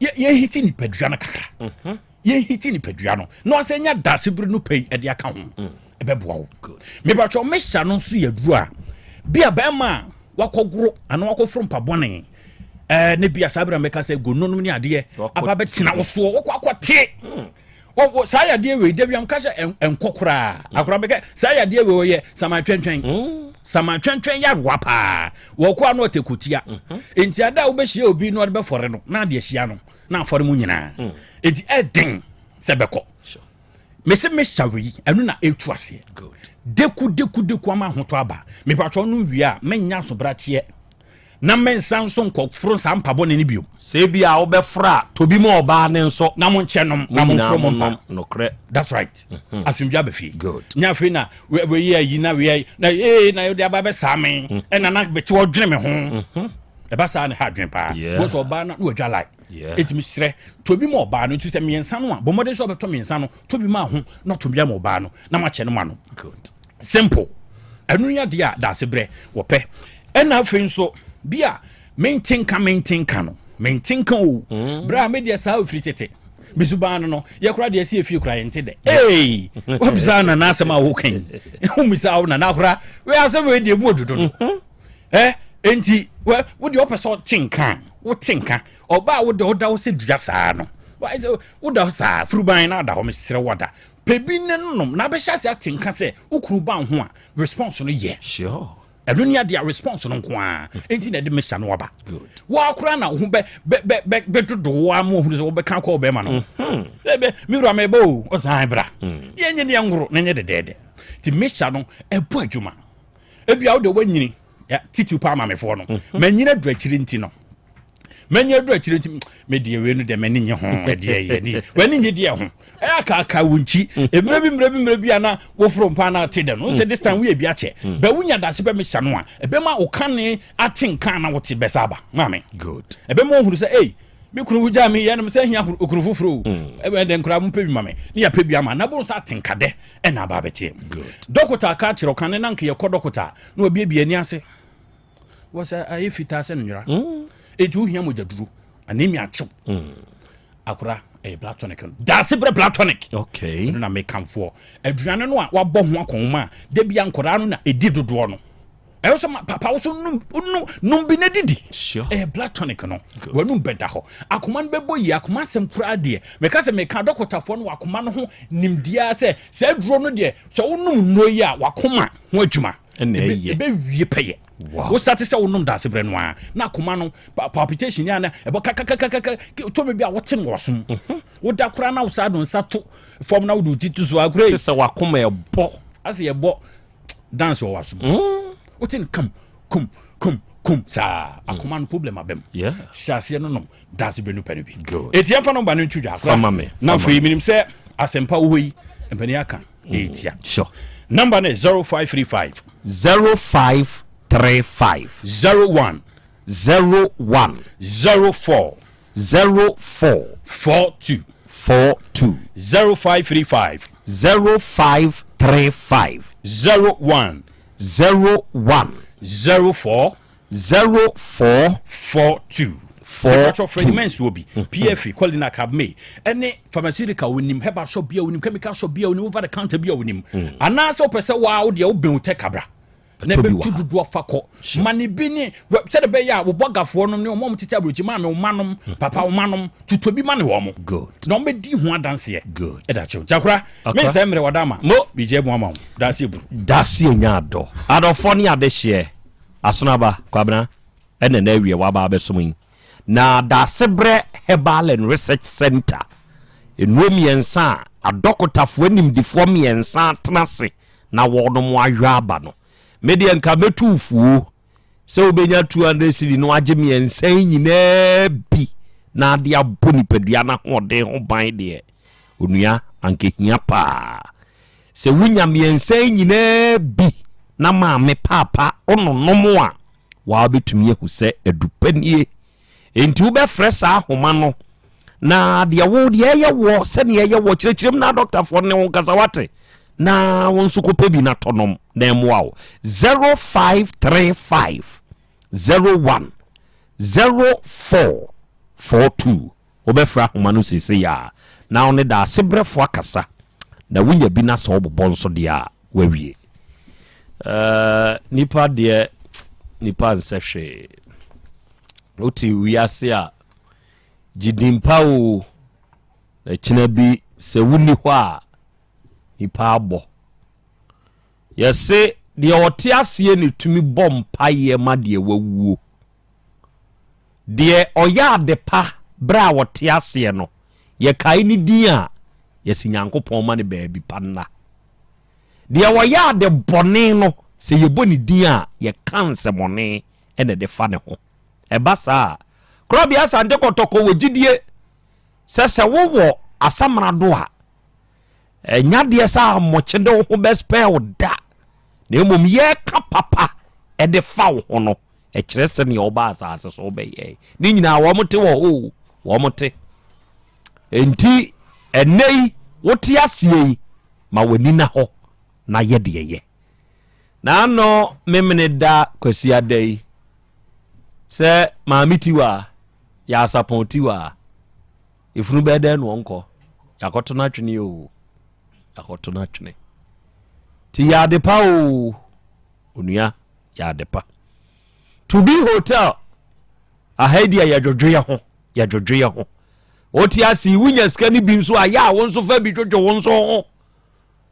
Yɛhiti nipadua no kakra. Mhm. Yɛhiti nipadua no na ɔsɛ nya dase bere no pɛi ɛde aka ho. Mm. Ɛbɛboa wo. Mebatwɛ mesa no nso yɛ duro a bi a bɛrima a wakɔgoro anaa wakɔforo mpabɔne ɛɛ ne bi a saa bere a mɛka sɛ gononom ne adeɛ aba bɛtena wo soɔ wɔkɔ akɔte. Mm. Wɔ saa yadeɛ wei dabi am ka sɛ ɛnkɔ koraa mm. akora bɛkɛ saa yadeɛ wei ɔyɛ samatwɛntwɛn mm. samatwɛntwɛn yarewa paa wɔkɔ ano ɔtɛ kotia mm-hmm. nti ada a wobɛhyia obi na ɔde bɛfɔre no na adeɛ ahyia no na afɔre mu nyinaa mm. nti ɛden sɛ bɛkɔ mese mesa wei ɛno na ɛtu aseɛ deku deku deku ama ahotɔ aba mepatwɛ no wie a menya asobrakyeɛ Na mensan nso nkɔforo saa mpa bɔne no bio. Sɛ ebia wobɛforo a, tɔ bi ma ɔbaa no nso. Na monkyɛ nom, na Mo nyinaa momforo mo mpa. monnom, nokorɛ. That's right. Mhm. Asomdwe aba fie. Good. Nyɛ afei na we- wei ayi na wei ayi na ee na wode aba bɛsaa me. Mhm. Ɛna na bɛte hɔ dwene me ho. Ɛba saa na ɛha adwene paa. Yeah. Bohu sɛ ɔbaa no na wadwa lie. Yeah. Enti mesrɛ, tɔ bi ma ɔbaa no. Nti sɛ mmiɛnsa no a, bɔ mmɔden sɛ ɔbɛtɔ mmiɛnsa no, tɔ bi ma ho na tɔ bi ama ɔbaa no na moakyɛ no ma no. Good. Simple. Ɛno ne adeɛ a daasebrɛ wɔpɛ. Ɛna afei nso bi a mente nka mente nka no mente nka o mm. berɛ a medeɛ saa ofiri tete mesubaa no no yɛkora deɛ ɛsi efie kora yɛnte dɛ ee wabisa nana asɛm a woka yi womisa wo nana akora wei asɛm wei deɛ mu ododo no mhm. ɛ enti wo deɛ wopɛ sɛ ɔte nka wote nka ɔbaa wo deɛ woda wo sɛ dua saa no woda saa furuban na ada hɔ mesrɛ wada pɛ bi ne nom na abɛhyɛ ase ate nka sɛ wo kunu ba ho a response no yɛ sure ɛno ne adeɛ a response no nko ara nti na ɛde mesa no aba woa koraa na wo ho bɛdodo wo ama ohunu sɛ wobɛka kɔ ɔbɛma no mhm. bɛ me wura mɛbɛ o ɔsan bra mm. yɛnyɛ ne yɛngoro na nyɛ dɛdɛɛdɛ nti mesa no ɛbɔ adwuma ebia wode woanyini titiw paa mamefoɔ no mhm. manyini aduru akyiri nti no manyini aduru akyiri nti medeɛ wei no deɛ m'ani nye ho ɛdeɛ yɛ ni w'ani nye deɛ ho ɛyɛ akaaka wo nkyi mmerɛ bi mmerɛ bi mmerɛ bi a na woforo mpa na ate dɛ no sɛ this time woyɛ bi akyɛ mm. bɛ wonya dase bɛ mesa no a ɛbɛma wo kane ate nka na wote bɛsa aba maame ɛbɛma wohunu sɛ ei me kunu wogyaa me yɛnom sɛ hia okunu foforɔ o mm. ɛbɛn dɛ nkora mopɛ bi ma me ne yɛpɛ bi ama na boro sɛ ate nka dɛ ɛna aba abɛteɛ dɔkota aka akyerɛ ɔka ne na nka yɛkɔ dɔkota na wabiabia ani ase wɔ sɛ ayɛ fitaa sɛ nwera ɛti mm. wohia mogyaduro anemia akyew mm. akora Ɛyɛ blood tonic no. Daase brɛ blood tonic. Okay. Ɛno na mekamfoɔ. Aduane no a wabɔ ho akɔnhoma a, da bia nkɔdaa no na ɛdi dodoɔ no. Ɛwɔ sɛ papa wo so num num num bi na didi. Sure. Ɛyɛ blood tonic no. W'anum bɛda hɔ. Akoma no bɛbɔ yie. Akoma asɛm koraa deɛ. Meka sɛ meka dɔkɔtafoɔ no wɔ akoma no ho nimdeɛ ara sɛ saa aduro no deɛ sɛ wonom nnuro yi a w'akoma ho adwuma Ɛna ɛyɛ. ɛbɛwie pɛyɛ. Wow. Wo start sɛ wonom daase berɛ no ara na akoma no palpitation yɛ a na ɛbɔ kakakakaka tɔ baabi a wote no wɔ w'asom. Mhm. Woda koraa na wo saa de wo nsa to fam na wode wo ti to so a koraa yi. Te sɛ w'akoma ɛbɔ. Asɛ yɛbɔ dance wɔ w'asom. Mm. Wote no kam kum kum kum saa akoma no problem abam. Yeah. Hyɛ aseɛ no nom daase berɛ no pɛ no bi. Good. Eti yɛmfa nɔmba no nto dwa Fa ma me, Na fa ma afei menim sɛ asɛmpa wɔ hɔ yi mpanin aka ɛɛtia. Sure. Number no yɛ 0535. 0535. 01. 01. 04. 04. 42. 42. 0535. 0535. 01. 01. 04. 04. 42. 4 Mepatwɔ frɛ 2. nyuma nsuo bi PFA Colina Cabmay ɛne pharmaceutical wonim herbal shop bi a wonim chemical shop bi a wonim over the counter bi a wonim anaasɛ wopɛ sɛ waa wo deɛ wobɛn wo tɛ kabra na Ɛtɔ bi wɔ ɛbɛtu ha. dodoɔ fa kɔ ma ne bi ne sɛde bɛyɛ a wobɔgafoɔ nom ne ɔma ɔmo tete aburokyi maame wo ma nom papa wo ma nom tutɔ bi ma ne wɔ mo Good. na ɔmbɛdi ho adanseɛ Good. ɛda kyɛw nkyakora Akora. mensɛ mmerɛ wɔda ama Mo. bigya mu ama wo danseɛ buru Daseɛ nya adɔ. Adɔfoɔ ne adehyeɛ. Asonaba, Kwabena, ɛna na awie waba abɛsom yi. Na Daasebrɛ Herbal and Research Center, nnuro mmiɛnsa a adɔkotafoɔ animdefoɔ mmiɛnsa atena ase na wɔnom ayɔ aba no. Me deɛ nka mɛtu wo fuo sɛ wobɛnya 200 cedi na wagye mmiɛnsa yi nyinaa bi na ade abɔ nipadua no ahoɔden ho ban deɛ, onua, anka ɛhia paa. Sɛ wonya mmiɛnsa yi nyinaa bi na maame paapa wononom a, waa wobɛtumi ahu sɛ adupa nie. Enti wobɛfrɛ saa ahoma no na deɛ wo deɛ ɛyɛ woɔ sɛdeɛ ɛyɛ woɔ kyerɛkyerɛ mu na adɔktafoɔ ne wo nkasa wate na wo nso kɔpɛ bi na tɔ nom na ɛmmoa wo 0535 01 04 42 Wobɛfrɛ ahoma no seesei ara na wo ne daasebrɛfoɔ akasa, na wonya bi na sɛ wobobɔ nso deɛ a, woawie. Uh, nipa deɛ, nipa nsɛ hwee. Wote wiase a, gye din pa o, na kyena bi sɛ wonni hɔ a, nipa abɔ. Yɛse deɛ ɔte aseɛ ne tumi bɔ mpaeɛ ma deɛ wawuo. Deɛ ɔyɛ adepa berɛ a ɔte aseɛ no, yɛkae ne din a, yɛse Nyankopɔn ma no baabi pa nna. Deɛ ɔyɛ ade bɔne no, sɛ yɛbɔ ne din a, yɛka nsɛmɔne na ɛde fa ne ho. Ɛba saa a, Korɔbea Asante Kɔtɔkɔ wɔ gyidie sɛ sɛ wowɔ asamena do a, ɛnyɛ adeɛ sɛ amokyɛ de wo ho bɛspɛɛ wo da, na mmom yɛka papa de fa wo ho no, ɛkyerɛ sɛnea ɔba asase so wobɛyɛ ne nyinaa wɔn te wɔ hɔ o wɔn te nti ɛnɛ yi wote aseɛ yi ma w'ani na hɔ na yɛ deɛ yɛ na ano memene da kwasi ada yi sɛ maame tiwa yɛ asapɔn tiwa efunu bɛyɛ dɛn na ɔnkɔ yɛakɔto no atwene o yɛakɔto no atwene ti yɛ adepa o onua yɛ adepa to be hotel aha yi deɛ yɛdwodwo yɛ ho yɛdwodwo yɛ ho wote ase wonya sika no bi nso a yɛ a wo nso fa bi dwodwo wo nso ho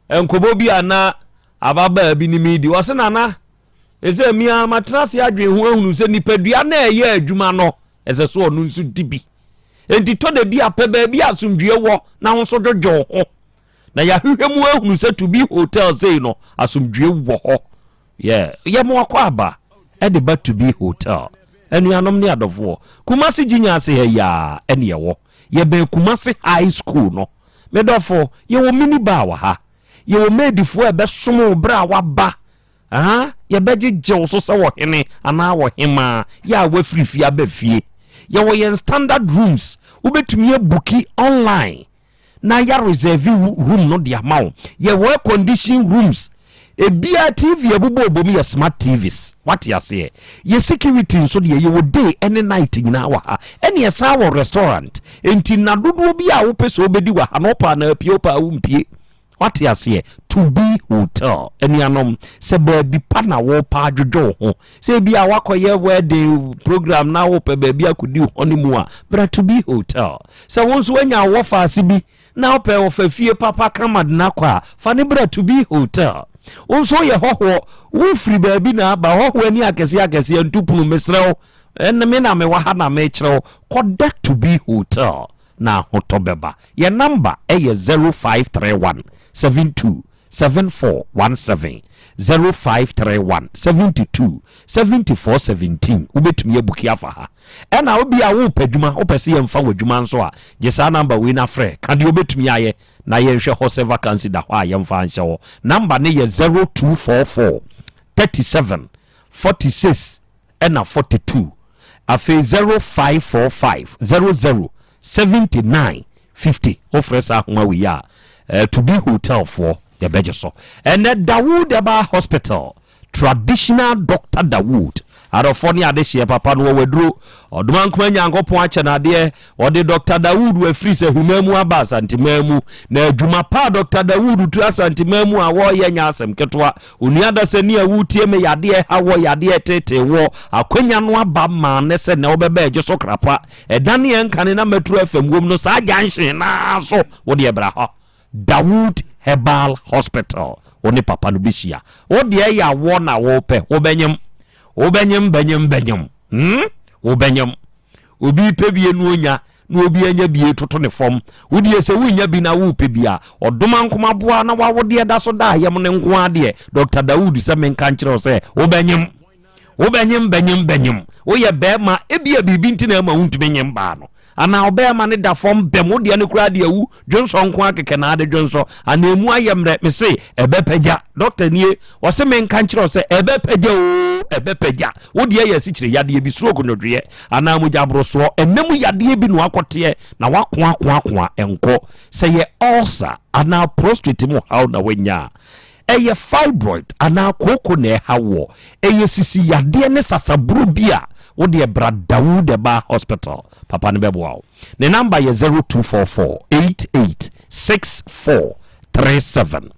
nkɔmmɔ bi a na ababaa bi ne mi di ɔse nana ɛsɛ mia matena ase adwene ho ahunu sɛ nipadua na ɛyɛ adwuma no ɛsɛ so ɔno nso di bi enti tɔ da bi apɛ baabi asomdwie wɔ na ho nso dwodwo ho na yɛahwehwɛ mu ahunu sɛ to be hotel sei no asomdwie wɔ hɔ yɛ yɛ mo akɔ aba ɛde ba to be hotel anuanom ne adɔfoɔ Kumasi gyinya ase ha yi a ɛne ɛwɔ yɛbɛn Kumasi high school no medɔfo yɛwɔ mini bar wɔ ha yɛwɔ maidfoɔ a ɛbɛsom wo berɛ a waba aha yɛbɛgyegye wo so sɛ wɔhene anaa wɔhemaa yɛ a wafiri fie aba fie yɛwɔ yɛn standard rooms wobɛtumi abook online na yɛ reserve room no de ama wo. Yɛwɔ air condition rooms. Ebia TV a ɛbobɔ bom yɛ smart TVs. Wate aseɛ? Yɛ security nso deɛ yɛwɔ day ɛne night nyinaa wɔ ha. Ɛne ɛsan wɔ restaurant. Enti nna dodoɔ bi a wopɛ sɛ wobɛdi wɔ ha no wopɛ a na apue wopɛ a wompie. Wate aseɛ? To be hotel. Anuanom, sɛ baabi pa na worepɛ adwodwo wo ho, sɛ ebi a woakɔyɛ wedding program na wopɛ baabi akɔdi wo honeymoon a, bra To be hotel. Sɛ wo nso woanya wo wɔfaase bi na wopɛ ɔfa fie papa kama de no akɔ a, fa no bra To Be Hotel. Wo nso woyɛ hɔhoɔ, wofiri baabi na aba, hɔhoɔ ani akɛseɛ akɛseɛ nto pono, mesrɛ wo, ɛne me na mewɔ ha na mekyerɛ wo, kɔda To Be Hotel na ahotɔ bɛba. Yɛn namba yɛ 0531 72 7417 0531 72 74 17 wobɛtumi abuki afa ha. Ɛna obi a wopɛ adwuma, wopɛ sɛ yɛmfa w'adwuma nso a, gye saa namba wei na frɛ. Ka deɛ wobɛtumi ayɛ na yɛnhwɛ hɔ sɛ vacancy da hɔ a yɛmfa nhyɛ hɔ. Namba no yɛ 0244 37 46 ɛna 42 afei 0545 00 79 50 wofrɛ saa ahoma wei a eh, to be hotel foɔ yɛbɛgye so. Ɛnɛ Dawood Herbal Hospital Traditional Doctor Dawood adɔfoɔ ne adehyeɛ papa no wɔwɔ aduro Ɔdomankoma Nyankopɔn akyɛ no adeɛ ɔde Doctor Dawood wafiri sɛ hwima mu aba Asanteman mu na adwuma pa a Doctor Dawood tu Asanteman mu a wɔreyɛ nyɛ asɛm ketewa Onua dasani a woretie me yadeɛ ɛha wɔ yadeɛ ɛtetee wɔ akwanya no aba maa ne sɛ nɛ wobɛba agye so krapa ɛdane ɛnkane na Metro FM wom no saa junction naa so wodeɛ bra hɔ Dawood Herbal Hospital wo ne papa no bɛhyia wo deɛ yɛ awɔ na wopɛ wobɛnyem wobɛnyem bɛnyem bɛnyem hmm wobɛnyem Obi repɛ bi na onya na obi anya bi toto ne fam. Wo deɛ sɛ wonnya bi na worepɛ bi a, ɔdomankoma boa na w'awodeɛ da so da ayam no nko ara deɛ, Dɔkta Dawood sɛ menka nkyerɛ wo sɛ wobɛnyem. Wobɛnyem, bɛnyem, bɛnyem. Woyɛ bɛrima, ebia biribi nti na ɛma wontumi nyem baa no. Anaa ɔbɛrima no da fam bɛm, wo deɛ no koraa deɛ awu, dwonsɔ nko ara kɛkɛ na ade dwonsɔ. Anaa emu ayɛ mmerɛ, mese ɛbɛpagya. Dɔkta nie, ɔse menka nkyerɛ wo sɛ ɛbɛpagya oo, ɛbɛpagya. Wo deɛ yɛ asikyire yadeɛ bi, stroke, nnwodwoeɛ, anaa mogya aborosoɔ, ɛnna mu yadeɛ bi na wakɔteɛ na wakoakoakoa nkɔ. Sɛ yɛ ulcer anaa prostrate mu haw na wanya a, ɛyɛ fibroid anaa kooko na ɛha woɔ, ɛyɛ sisi yadeɛ ne sasaburo bi a, wo deɛ bra Dawood Herbal Hospital, papa no bɛboa wo. Ne number yɛ 0244 88 64 37.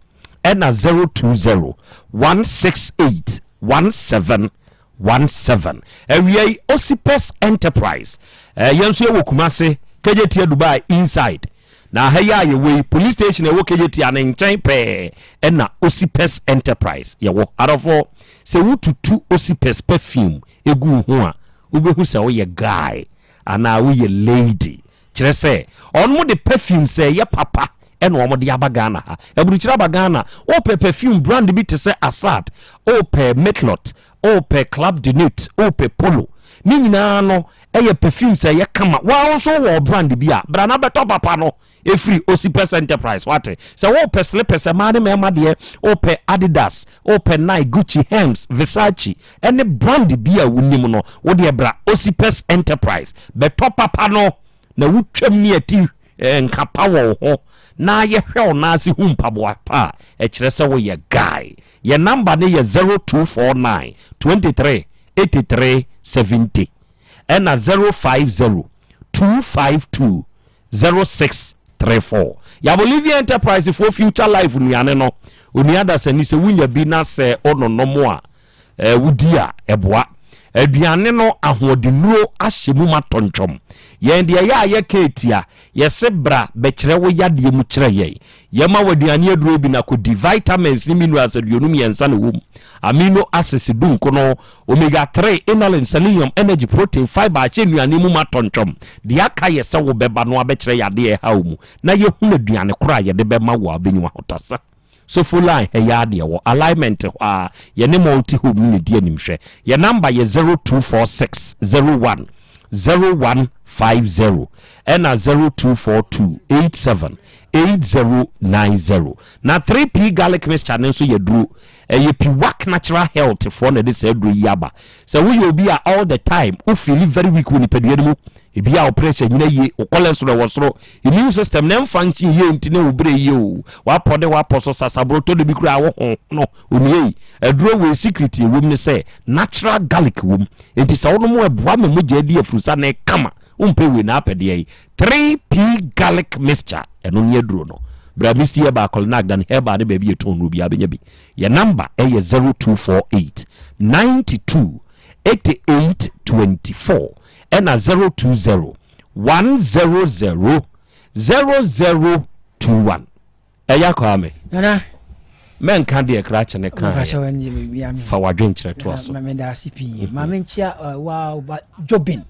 ɛna 020 168 1717. Awia yi Osipes Enterprise eh, yɛn nso yɛwɔ Kumase Kejetia Dubai inside na ha yi a yɛwɔ yi police station ɛwɔ Kejetia ne nkyɛn pɛɛ ɛna Osipes Enterprise yɛwɔ. Adɔfoɔ sɛ wotutu Osipes perfume egu ho a wobɛhu sɛ woyɛ guy anaa woyɛ lady. Kyerɛ sɛ, wɔnom de perfume sɛ ɛyɛ papa ɛna wɔn de aba Ghana ha. Aburukyire aba Ghana, wopɛ perfume brand bi te sɛ Assad, wopɛ Mitlot, wopɛ Club de Nuit, wopɛ Polo. Ne nyinaa no ɛyɛ perfume sɛ ɛyɛ kama. Waa wo nso wowɔ brand bi a, bra na bɛtɔ papa no ɛfiri Osipes Enterprise, wate. Sɛ wopɛ slippers, mmaa ne mmarima deɛ, wopɛ Adidas, wopɛ Nike, Gucci, Hermes, Versace, ɛne brand bi a wonim no, wo deɛ bra Osipes Enterprise bɛtɔ papa no na wotwam ne ɛti eh, nka pa wɔ wo ho na yɛhwɛ wo nan ase hu mpaboa pa a ɛkyerɛ sɛ woyɛ guy. Yɛ namba no yɛ 0249 23 83 70 ɛna 050 252 0634. Yɛ Bolivia Enterprise foɔ Future Life nnuane no, onua dasani sɛ wonya bi na sɛ wononom a, eh, wodi a, ɛboa. Aduane no ahoɔdennuro ahyɛ mu ma tɔntwɔm. Yɛn deɛ yɛ a yɛka etia, yɛse bra bɛkyerɛ wo yadeɛ mu kyerɛ yɛn. Yɛma wo aduane aduro bi na kɔdi. Vitamins ne minerals 53 na ɛwɔ mu. Amino acids dunkono, omega 3, inulin, selenium, energy, protein, fiber ahyɛ nnuane mu ma tɔntwɔm. Deɛ aka yɛ sɛ wobɛba no abɛkyerɛ yadeɛ a ɛha wo mu na yɛhunu aduane korɔ a yɛde bɛma wo a wobɛnya w'ahotɔsa. Sofo line ha yi ara deɛ wɔ alignment hɔ ara, yɛne multi home no na ɛdi animhwɛ. Yɛn number yɛ 0246 01 0150 ɛna 0242 87. 8090. Na 3P garlic mixture no nso yɛ duro. Ɛyɛ Piwak Natural Health foɔ na ɛde saa duro yi aba. Sɛ woyɛ obi a all the time wo feeli very weak wɔ nipadua no mu, ebi a wo pressure nyina yie, wo cholesterol wɔ soro, immune system no ɛnfunction yie nti ne wo berɛ yie o, wapɔ de wapɔ so sasaboro tɔ da bi koraa wo ho no onua yi, aduro wei secret ɛwom ne sɛ natural garlic wom. Nti sɛ wonom a ɛboa ma mogya di afurusa na ɛkama. Wompɛ wei na apɛ deɛ yi 3P garlic mixture ɛno ne aduro no. Bra Misty Herbal Kɔlnak Dan Herbal ne baabi yɛtɔn nnuro biara bɛnya bi. Yɛ number ɛyɛ 0248 92 88 24 ɛna 020 100 0021. Ɛya Kwame. Nana. Mɛnka deɛ krakye ne kaeɛ. Fa w'adwenkyerɛ toa so. Meda ase pii. Mhm. Maame nkyia eh, wa ba Jobin.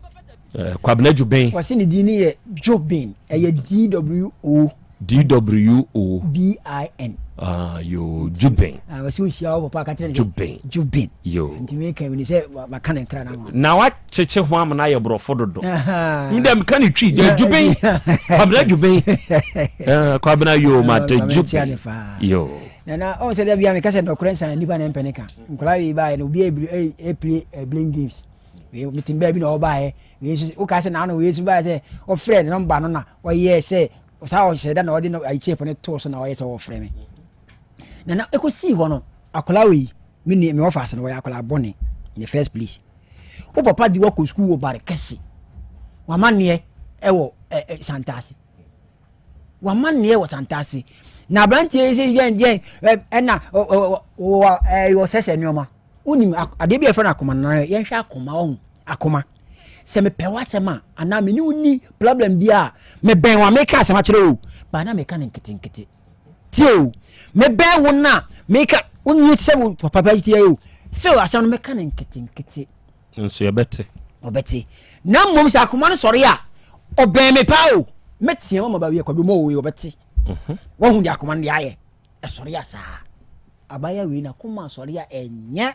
Eh, Kwabena Jobin. Wɔsi ne din ne yɛ Jobin. Ɛyɛ D W O. D W O. B I N. Ah, yo Jubin. Ah, wɔsi ohyia wɔ papa akakyerɛ ne sɛ. Jubin. Jubin. Yo. Nti mi kan mi ni sɛ maka ne nkra na ma. Na wakyekye ho amena ayɛ borɔfo dodo. Ndɛ meka ne twi dɛ Jubin. Kwabena Jubin. Eh, Kwabena yo mate Jubin. Yo. Nana ɔn sɛ dɛ bia meka sɛ nɔkorɛ nsa nipa na mpɛ ne ka. Nkɔla wei baayɛ no obi ebiri epire blame games. Wei metem baabi na ɔbaayɛ. Wei nso woka sɛ naano wei nso baayɛ sɛ ɔfrɛ ne nɔmba no na ɔyɛɛ sɛ saa ɔhyɛ da na ɔde no ayi chip no too so na ɔyɛ sɛ ɔfrɛ me. Nana ekosii hɔ no akwadaa wei me nua me wɔfa ase no wɔyɛ akwadaa bɔne in the first place. Wo papa de wakɔ sukuu wɔ bare kɛse. Wama neɛ ɛwɔ ɛ ɛ Santase. Wama neɛ wɔ Santase. Na aberanteɛ yi sɛ yɛn yɛn ɛna ɔ ɔ ɔ ɔsɛsɛ nneɛma. Wonim adeɛ bi a yɛfrɛ no akoma no yɛnhwɛ akoma ɔho akoma. Sɛ mepɛ w'asɛm a anaa me ne wo ni problem bi a mebɛn wo a meka asɛm akyerɛ wo baa na meka no nketenkete. Tie o, mebɛn wo no a meka wo nie te sɛ wo papa yi tie o. Still asɛm no mɛka no nketenkete. Nso yɛbɛte. Ɔbɛte. Na mmom sɛ akoma no sɔre a ɔbɛn me paa o mɛtea ma ma baabi akwadwo ma o ɔbɛte. Mhm. Wahu deɛ akoma no deɛ ayɛ ɛsɔre a saa. Abaayewa wei n'akoma asɔre a ɛnyɛ.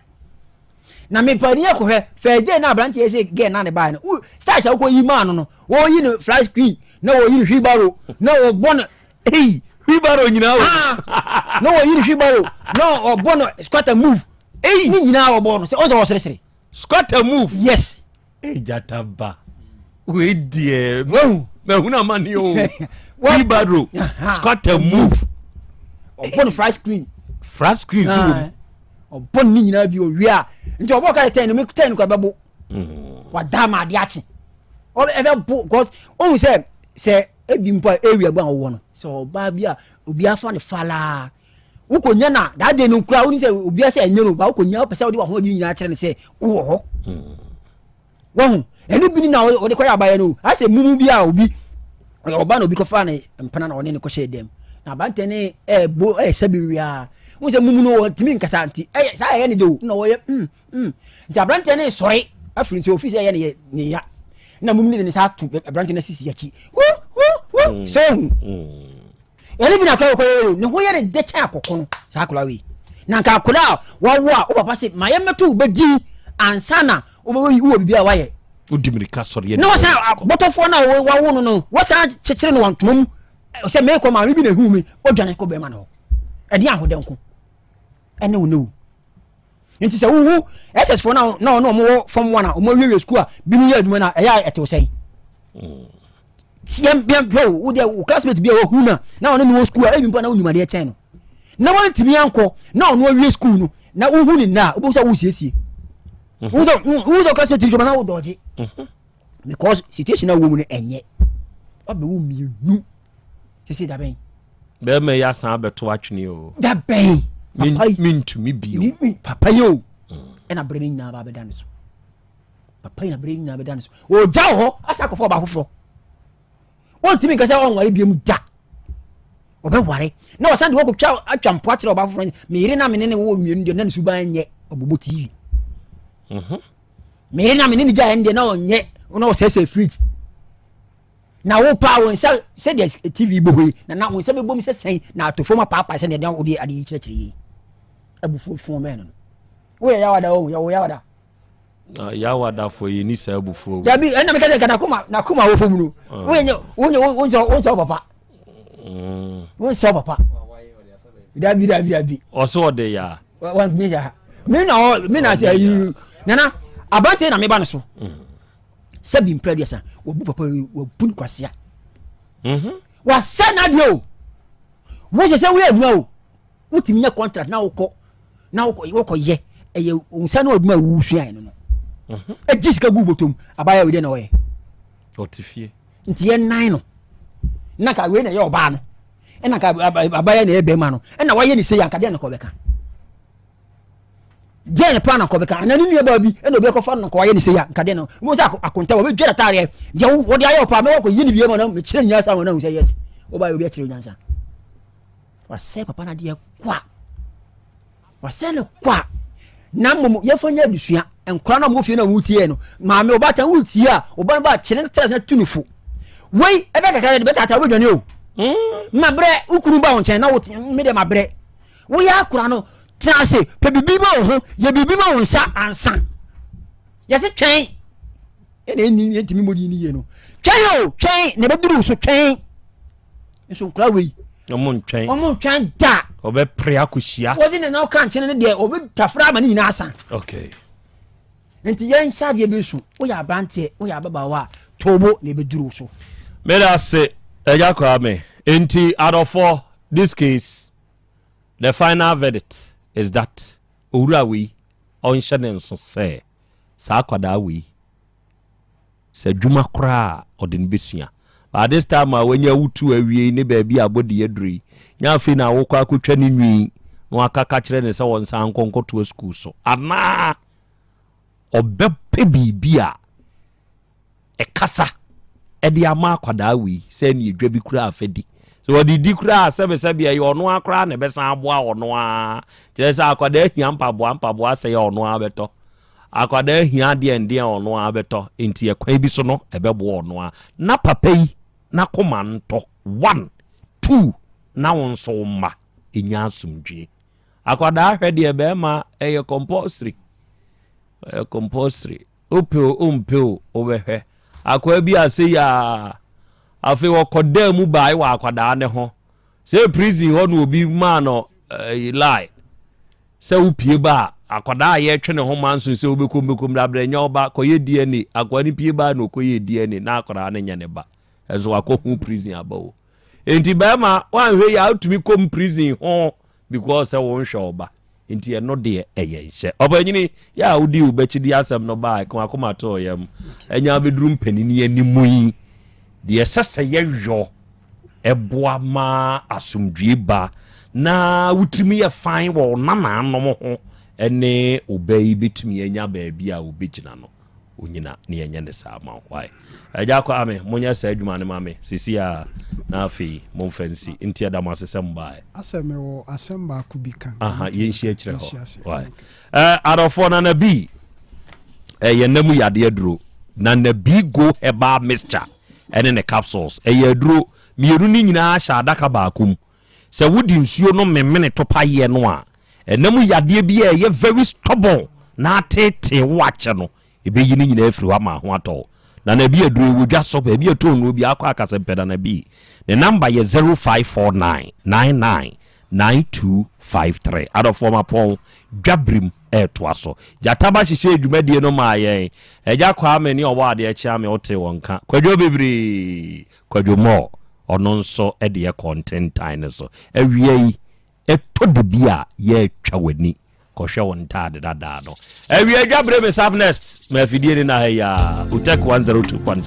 Na mepani akɔhwɛ first day na aberanteɛ sɛ girl na ne baeɛ no wo styles a wokɔ yi maa no no wɔyi no flat screen na wɔyi no wheelbarrow na wɔbɔ no Hey, wheelbarrow nyinaa o. Ah, na wɔyi no wheelbarrow na ɔbɔ no squatter move. Hey, ne nyinaa wɔbɔ no sɛ ɔsɛ wɔseresere. Squatter move. Yes. Hey, jata ba. Wei deɛ mahu mahunu amane o. Wheelbarrow squatter move. Ɔbɔ no flat screen. Flat screen so wɔ mu. Ɔbɔ no ne nyinaa bi owie a nti ɔbɔ ka tɛn no me tɛn no kɔ ɛbɛbo. Wada ma ade akye. Ɛbɛbo because ohun sɛ sɛ ebi mpo a area mu a wɔwɔ no sɛ ɔbaa bi a obi afa no falaa wokɔnya no a that day no koraa woni sɛ obi sɛ ɛnyɛ no ba wokɔnya wopɛ sɛ wode w'ahoɔden nyinaa kyerɛ no sɛ wowɔ hɔ hmm. wahu ɛne bi ni na wɔde kɔyɛ abayɛ no asɛ mumu bi a obi ɔba na obi kɔfa ne mpena na ɔne ne kɔhyɛ dɛm na abantɛ ne ɛɛbo ɛɛsɛ bi wia wo sɛ mumu no wɔntumi nkasa nti ɛyɛ saa ɛyɛ ne de o na wɔyɛ mm Mm. Nti aberanteɛ no sɔre afiri nso ofii sɛ ɛyɛ ne yɛ ne ya na mum ne de ne nsa ato aberanteɛ no asisi akyi hu hu hu mm. sɛ ohu mm. ɛne bi na akora kɔyɛ o ne ho yɛ ne dɛ kyɛn akɔkɔ no saa akora wei na nka akora a wawo a wo papa se ma yɛmmɛto wo bɛdin ansa na wobɛwɔ wɔ biribi a wayɛ wodi mirika sɔre yɛ na wɔsan abɔtɔfoɔ no a wawo no no wɔsan kyekyere no wɔ ntoma mu sɛ meekɔ maame bi na ehu mi odwane kɔ bɛrima no hɔ ɛde ahodɛ nko ɛne wo ne wo nti sɛ wohu ss foɔ na na ɔne ɔmo wɔ fam one a ɔmo awiewie sukuu a binom yɛ adwuma no a ɛyɛ a ɛtew sɛn yɛn yɛn hwɛ o wo deɛ wo classmate bi a wahu na na ɔne ne wɔ sukuu a ebi mpo na wonim adeɛ kyɛn no na wantumi ankɔ na ɔno awie sukuu no na wohu ne nna a wobɛhu sɛ wosiesie wohu sɛ wohu sɛ classmate bi na wodɔgye mhm. because situation a wɔ mu no ɛnyɛ wabɛwo mmienu sese dabɛn bɛrima yi asan abɛto atwene o dabɛn papa yi mentumi bio papa yi o ɛna bere no nyinaa ba bɛda ne so papa yi na bere no nyinaa bɛda ne so ɔgya wɔ hɔ asa akɔfa ɔbaa foforɔ wɔntumi nka sɛ ɔnware biom da ɔbɛware na ɔsan de wɔkɔtwa atwa mpo akyerɛ ɔbaa foforɔ meyere na mene ne wɔ mmienu deɛ na ne suban nyɛ ɔbobɔ tv mhm. meyere na mene ne gya ɛn deɛ na ɔnyɛ na ɔsɛsɛ fridge Na wo paa wo nsa sɛdeɛ TV bɔ hɔ yi na na wo nsa bɛbom sɛ sɛn na ato fam apaapae sɛdeɛ na wode ade yi kyerɛkyerɛ yi abufuo fon mɛn no no woyɛ yawada o yɛwɔ yawada yawadafo yi ni saa abufuo dabi ɛna meka sɛ nka nakoma nakoma wɔ fam no ah. woyɛ woyɛ wonsɛ wonsɛ wo papa mm. Wonsɛ wo papa. Dabi dabi dabi. Ɔsɛ ɔde ya. Wantumi yɛ ha. Me na ɔ me na sɛ ayi nana aberanteɛ na meba no so. Sɛbi mpere aduasa wabu papa yi wabu no kwasea. Wasɛ n'adeɛ o. Wo sɛ sɛ woyɛ adwuma o. Wotumi nya contract na wokɔ na wokɔ wokɔ yɛ ɛyɛ nsa no adwuma a wosua no no. Ɛgye sika gu bɔtɔm abaayɛ wei deɛ na ɔyɛ. Ɔte fie. Nti yɛ nan no na nka wei na ɛyɛ ɔbaa no ɛna nka abaayɛ na ɛyɛ bɛrima no ɛna wayɛ ne sei anka deɛ na kɔ bɛka. Deɛ na paa na kɔ bɛka ana ne nua baa bi ɛna obi akɔfa no na kɔ wayɛ ne sei a nka deɛ na wɔn sɛ akonta wɔbɛdwa n'ataadeɛ deɛ wɔde ayɛ ɔpaa mɛ wɔkɔ yi ne bie ma na mekyerɛ ne nyansa ma na sɛ yes wɔbaayɛ obi akyerɛ nyansa. Wasɛe papa no adeɛ kwa. Wasɛe no kwa. Na mmom yɛmfa nyɛ adesua. Nkora no a wɔwɔ fie no a wɔtie no, maame ɔbaatan wotie a, ɔba no ba kyene tɛrɛ sɛ tu ne fo. Wei ɛbɛ kakra de bɛtaataa wobɛdwane o. Mabrɛ wo kunu ba wo nkyɛn na wo me deɛ mabrɛ. Woyɛ akora no tena ase pɛ biribi ma wo ho yɛ biribi ma wo nsa ansa. Yɛse twɛn ɛna ɛnni yɛntumi mmɔ din no yie no. Twɛn o twɛn na ɛbɛduru so twɛn. Nso nkora wei. Ɔmo ntwɛn. Ɔmo ntwɛn da. Ɔbɛpere akɔhyia. Wɔde ne nan ka nkyɛn no deɛ ɔbɛtafra ama ne nyinaa asa. Okay. Nti yɛn nhyɛ adeɛ bi nso woyɛ aberanteɛ woyɛ ababaawa a toobo na ɛbɛduru so. Meda ase Agya Kwame. Nti adɔfoɔ this case the final verdict is that owura wei ɔnhyɛ ne nso sɛ saa akwadaa wei Sɛ adwuma koraa a, ɔde no bɛsua. But this time a wanya awutu awie yi ne baabi a abɔdii aduru yi, nyɛ afei na wokɔ akɔtwa ne nwi na wakaka kyerɛ no sɛ ɔnsan nkɔ nkɔtoa sukuu so. Anaa ɔbɛpɛ biribi a ɛkasa de ama akwadaa wei sɛ ɛne edwa bi koraa afa di. Sɛ ɔde di koraa sɛbesɛbe ɛyɛ ɔno ara koraa na ɛbɛsan aboa ɔno ara. Kyerɛ sɛ akwadaa hia mpaboa, mpaboa sɛe a ɔno ara bɛtɔ. Akwadaa hia adeɛ ndeɛ a ɔno ara bɛtɔ nti ɛkwan bi so no ɛbɛboa ɔno ara. Na papa yi n'akoma ntɔ one, two na wo nso wo mma ɛnya asomdwie. Akwadaa hwɛ deɛ bɛrima ɛyɛ compulsory, ɛyɛ compulsory. Wopɛ o wompɛ o wobɛhwɛ. Akwaa bi a sei a afei ɔkɔ dan mu bae wɔ akwadaa ne ho. Sɛ prison hɔ na obi maa no eh, lie. Sɛ wopue ba a, akwadaa a yɛretwe ne ho manso sɛ wobɛkɔ mu bɛkɔ mu dabrɛ nyɛ wo ba, kɔyɛ DNA. Akwadaa no pue baa na ɔkɔyɛɛ DNA na akwadaa no nyɛ ne ba. Ɛnso wakɔ ho prison aba o. Enti bɛrima woanhwɛ yie a wotumi kɔ mu prison ho because sɛ wonhwɛ wo ba. Nti ɛno deɛ ɛyɛ nhyɛ. Ɔpanyini yɛ a wodii wo bɛkyi de asɛm no baa ɛka wakoma too yam. Ɛnya abɛduru mpanini anim yi, deɛ ɛsɛ sɛ yɛyɔ Ɛboa ma asomdwoe ba na wo tirim yɛ fann wɔ wo nananom ho ne wo ba yi bɛtumi anya baabi a ɔbɛgyina no, ɔnyina na yɛnyɛ ne saa ma wo. Why? Agya Kwame, monyɛ saa adwuma no ma me sisi a na afei momfa nsi. Nti ɛda mo ase sɛ mobaeɛ. Asɛ mewɔ asɛm baako bi ka. Aha, yɛnhyia akyirɛ hɔ. Why? Eh, adɔfoɔ Nana B, ɛyɛ nna mu yadeɛ aduro. Nana B Go Herbal Mixture. ne ne capsules. Ɛyɛ aduro. Mmienu no nyinaa hyɛ adaka baako mu. Sɛ wode nsuo no memene topaeɛ no a, ɛna mu yadeɛ bi a ɛyɛ very stubborn na ateetee wo akyɛ no, ɛbɛyi ne nyinaa afiri hɔ ama ho atɔ wo. Nana bi aduro ɛwɔ dwa so, baabi a ɛtɔn nnuro biara kɔ akasɛmpɛ Nana bi. Ne namba yɛ 0549 99 9253. Adɔfoɔ mapɔn dwabirim ɛretoa so. Gyata ba hyehyɛɛ dwumadie no maa yɛn. Agya Kwame ne ɔwɔ adeɛ kyea me wotee wɔn nka. Kwadwo bebree, Kwadwo Moore, ɔno nso deɛ kɔɔ ntentan no so. Awia yi, ɛtɔ da bi a yɛretwa w'ani kɔhwɛ wo ntaade dadaa no. Awia dwabere me sap next, ma afidie ne na ha yi ara, Utech 102.5.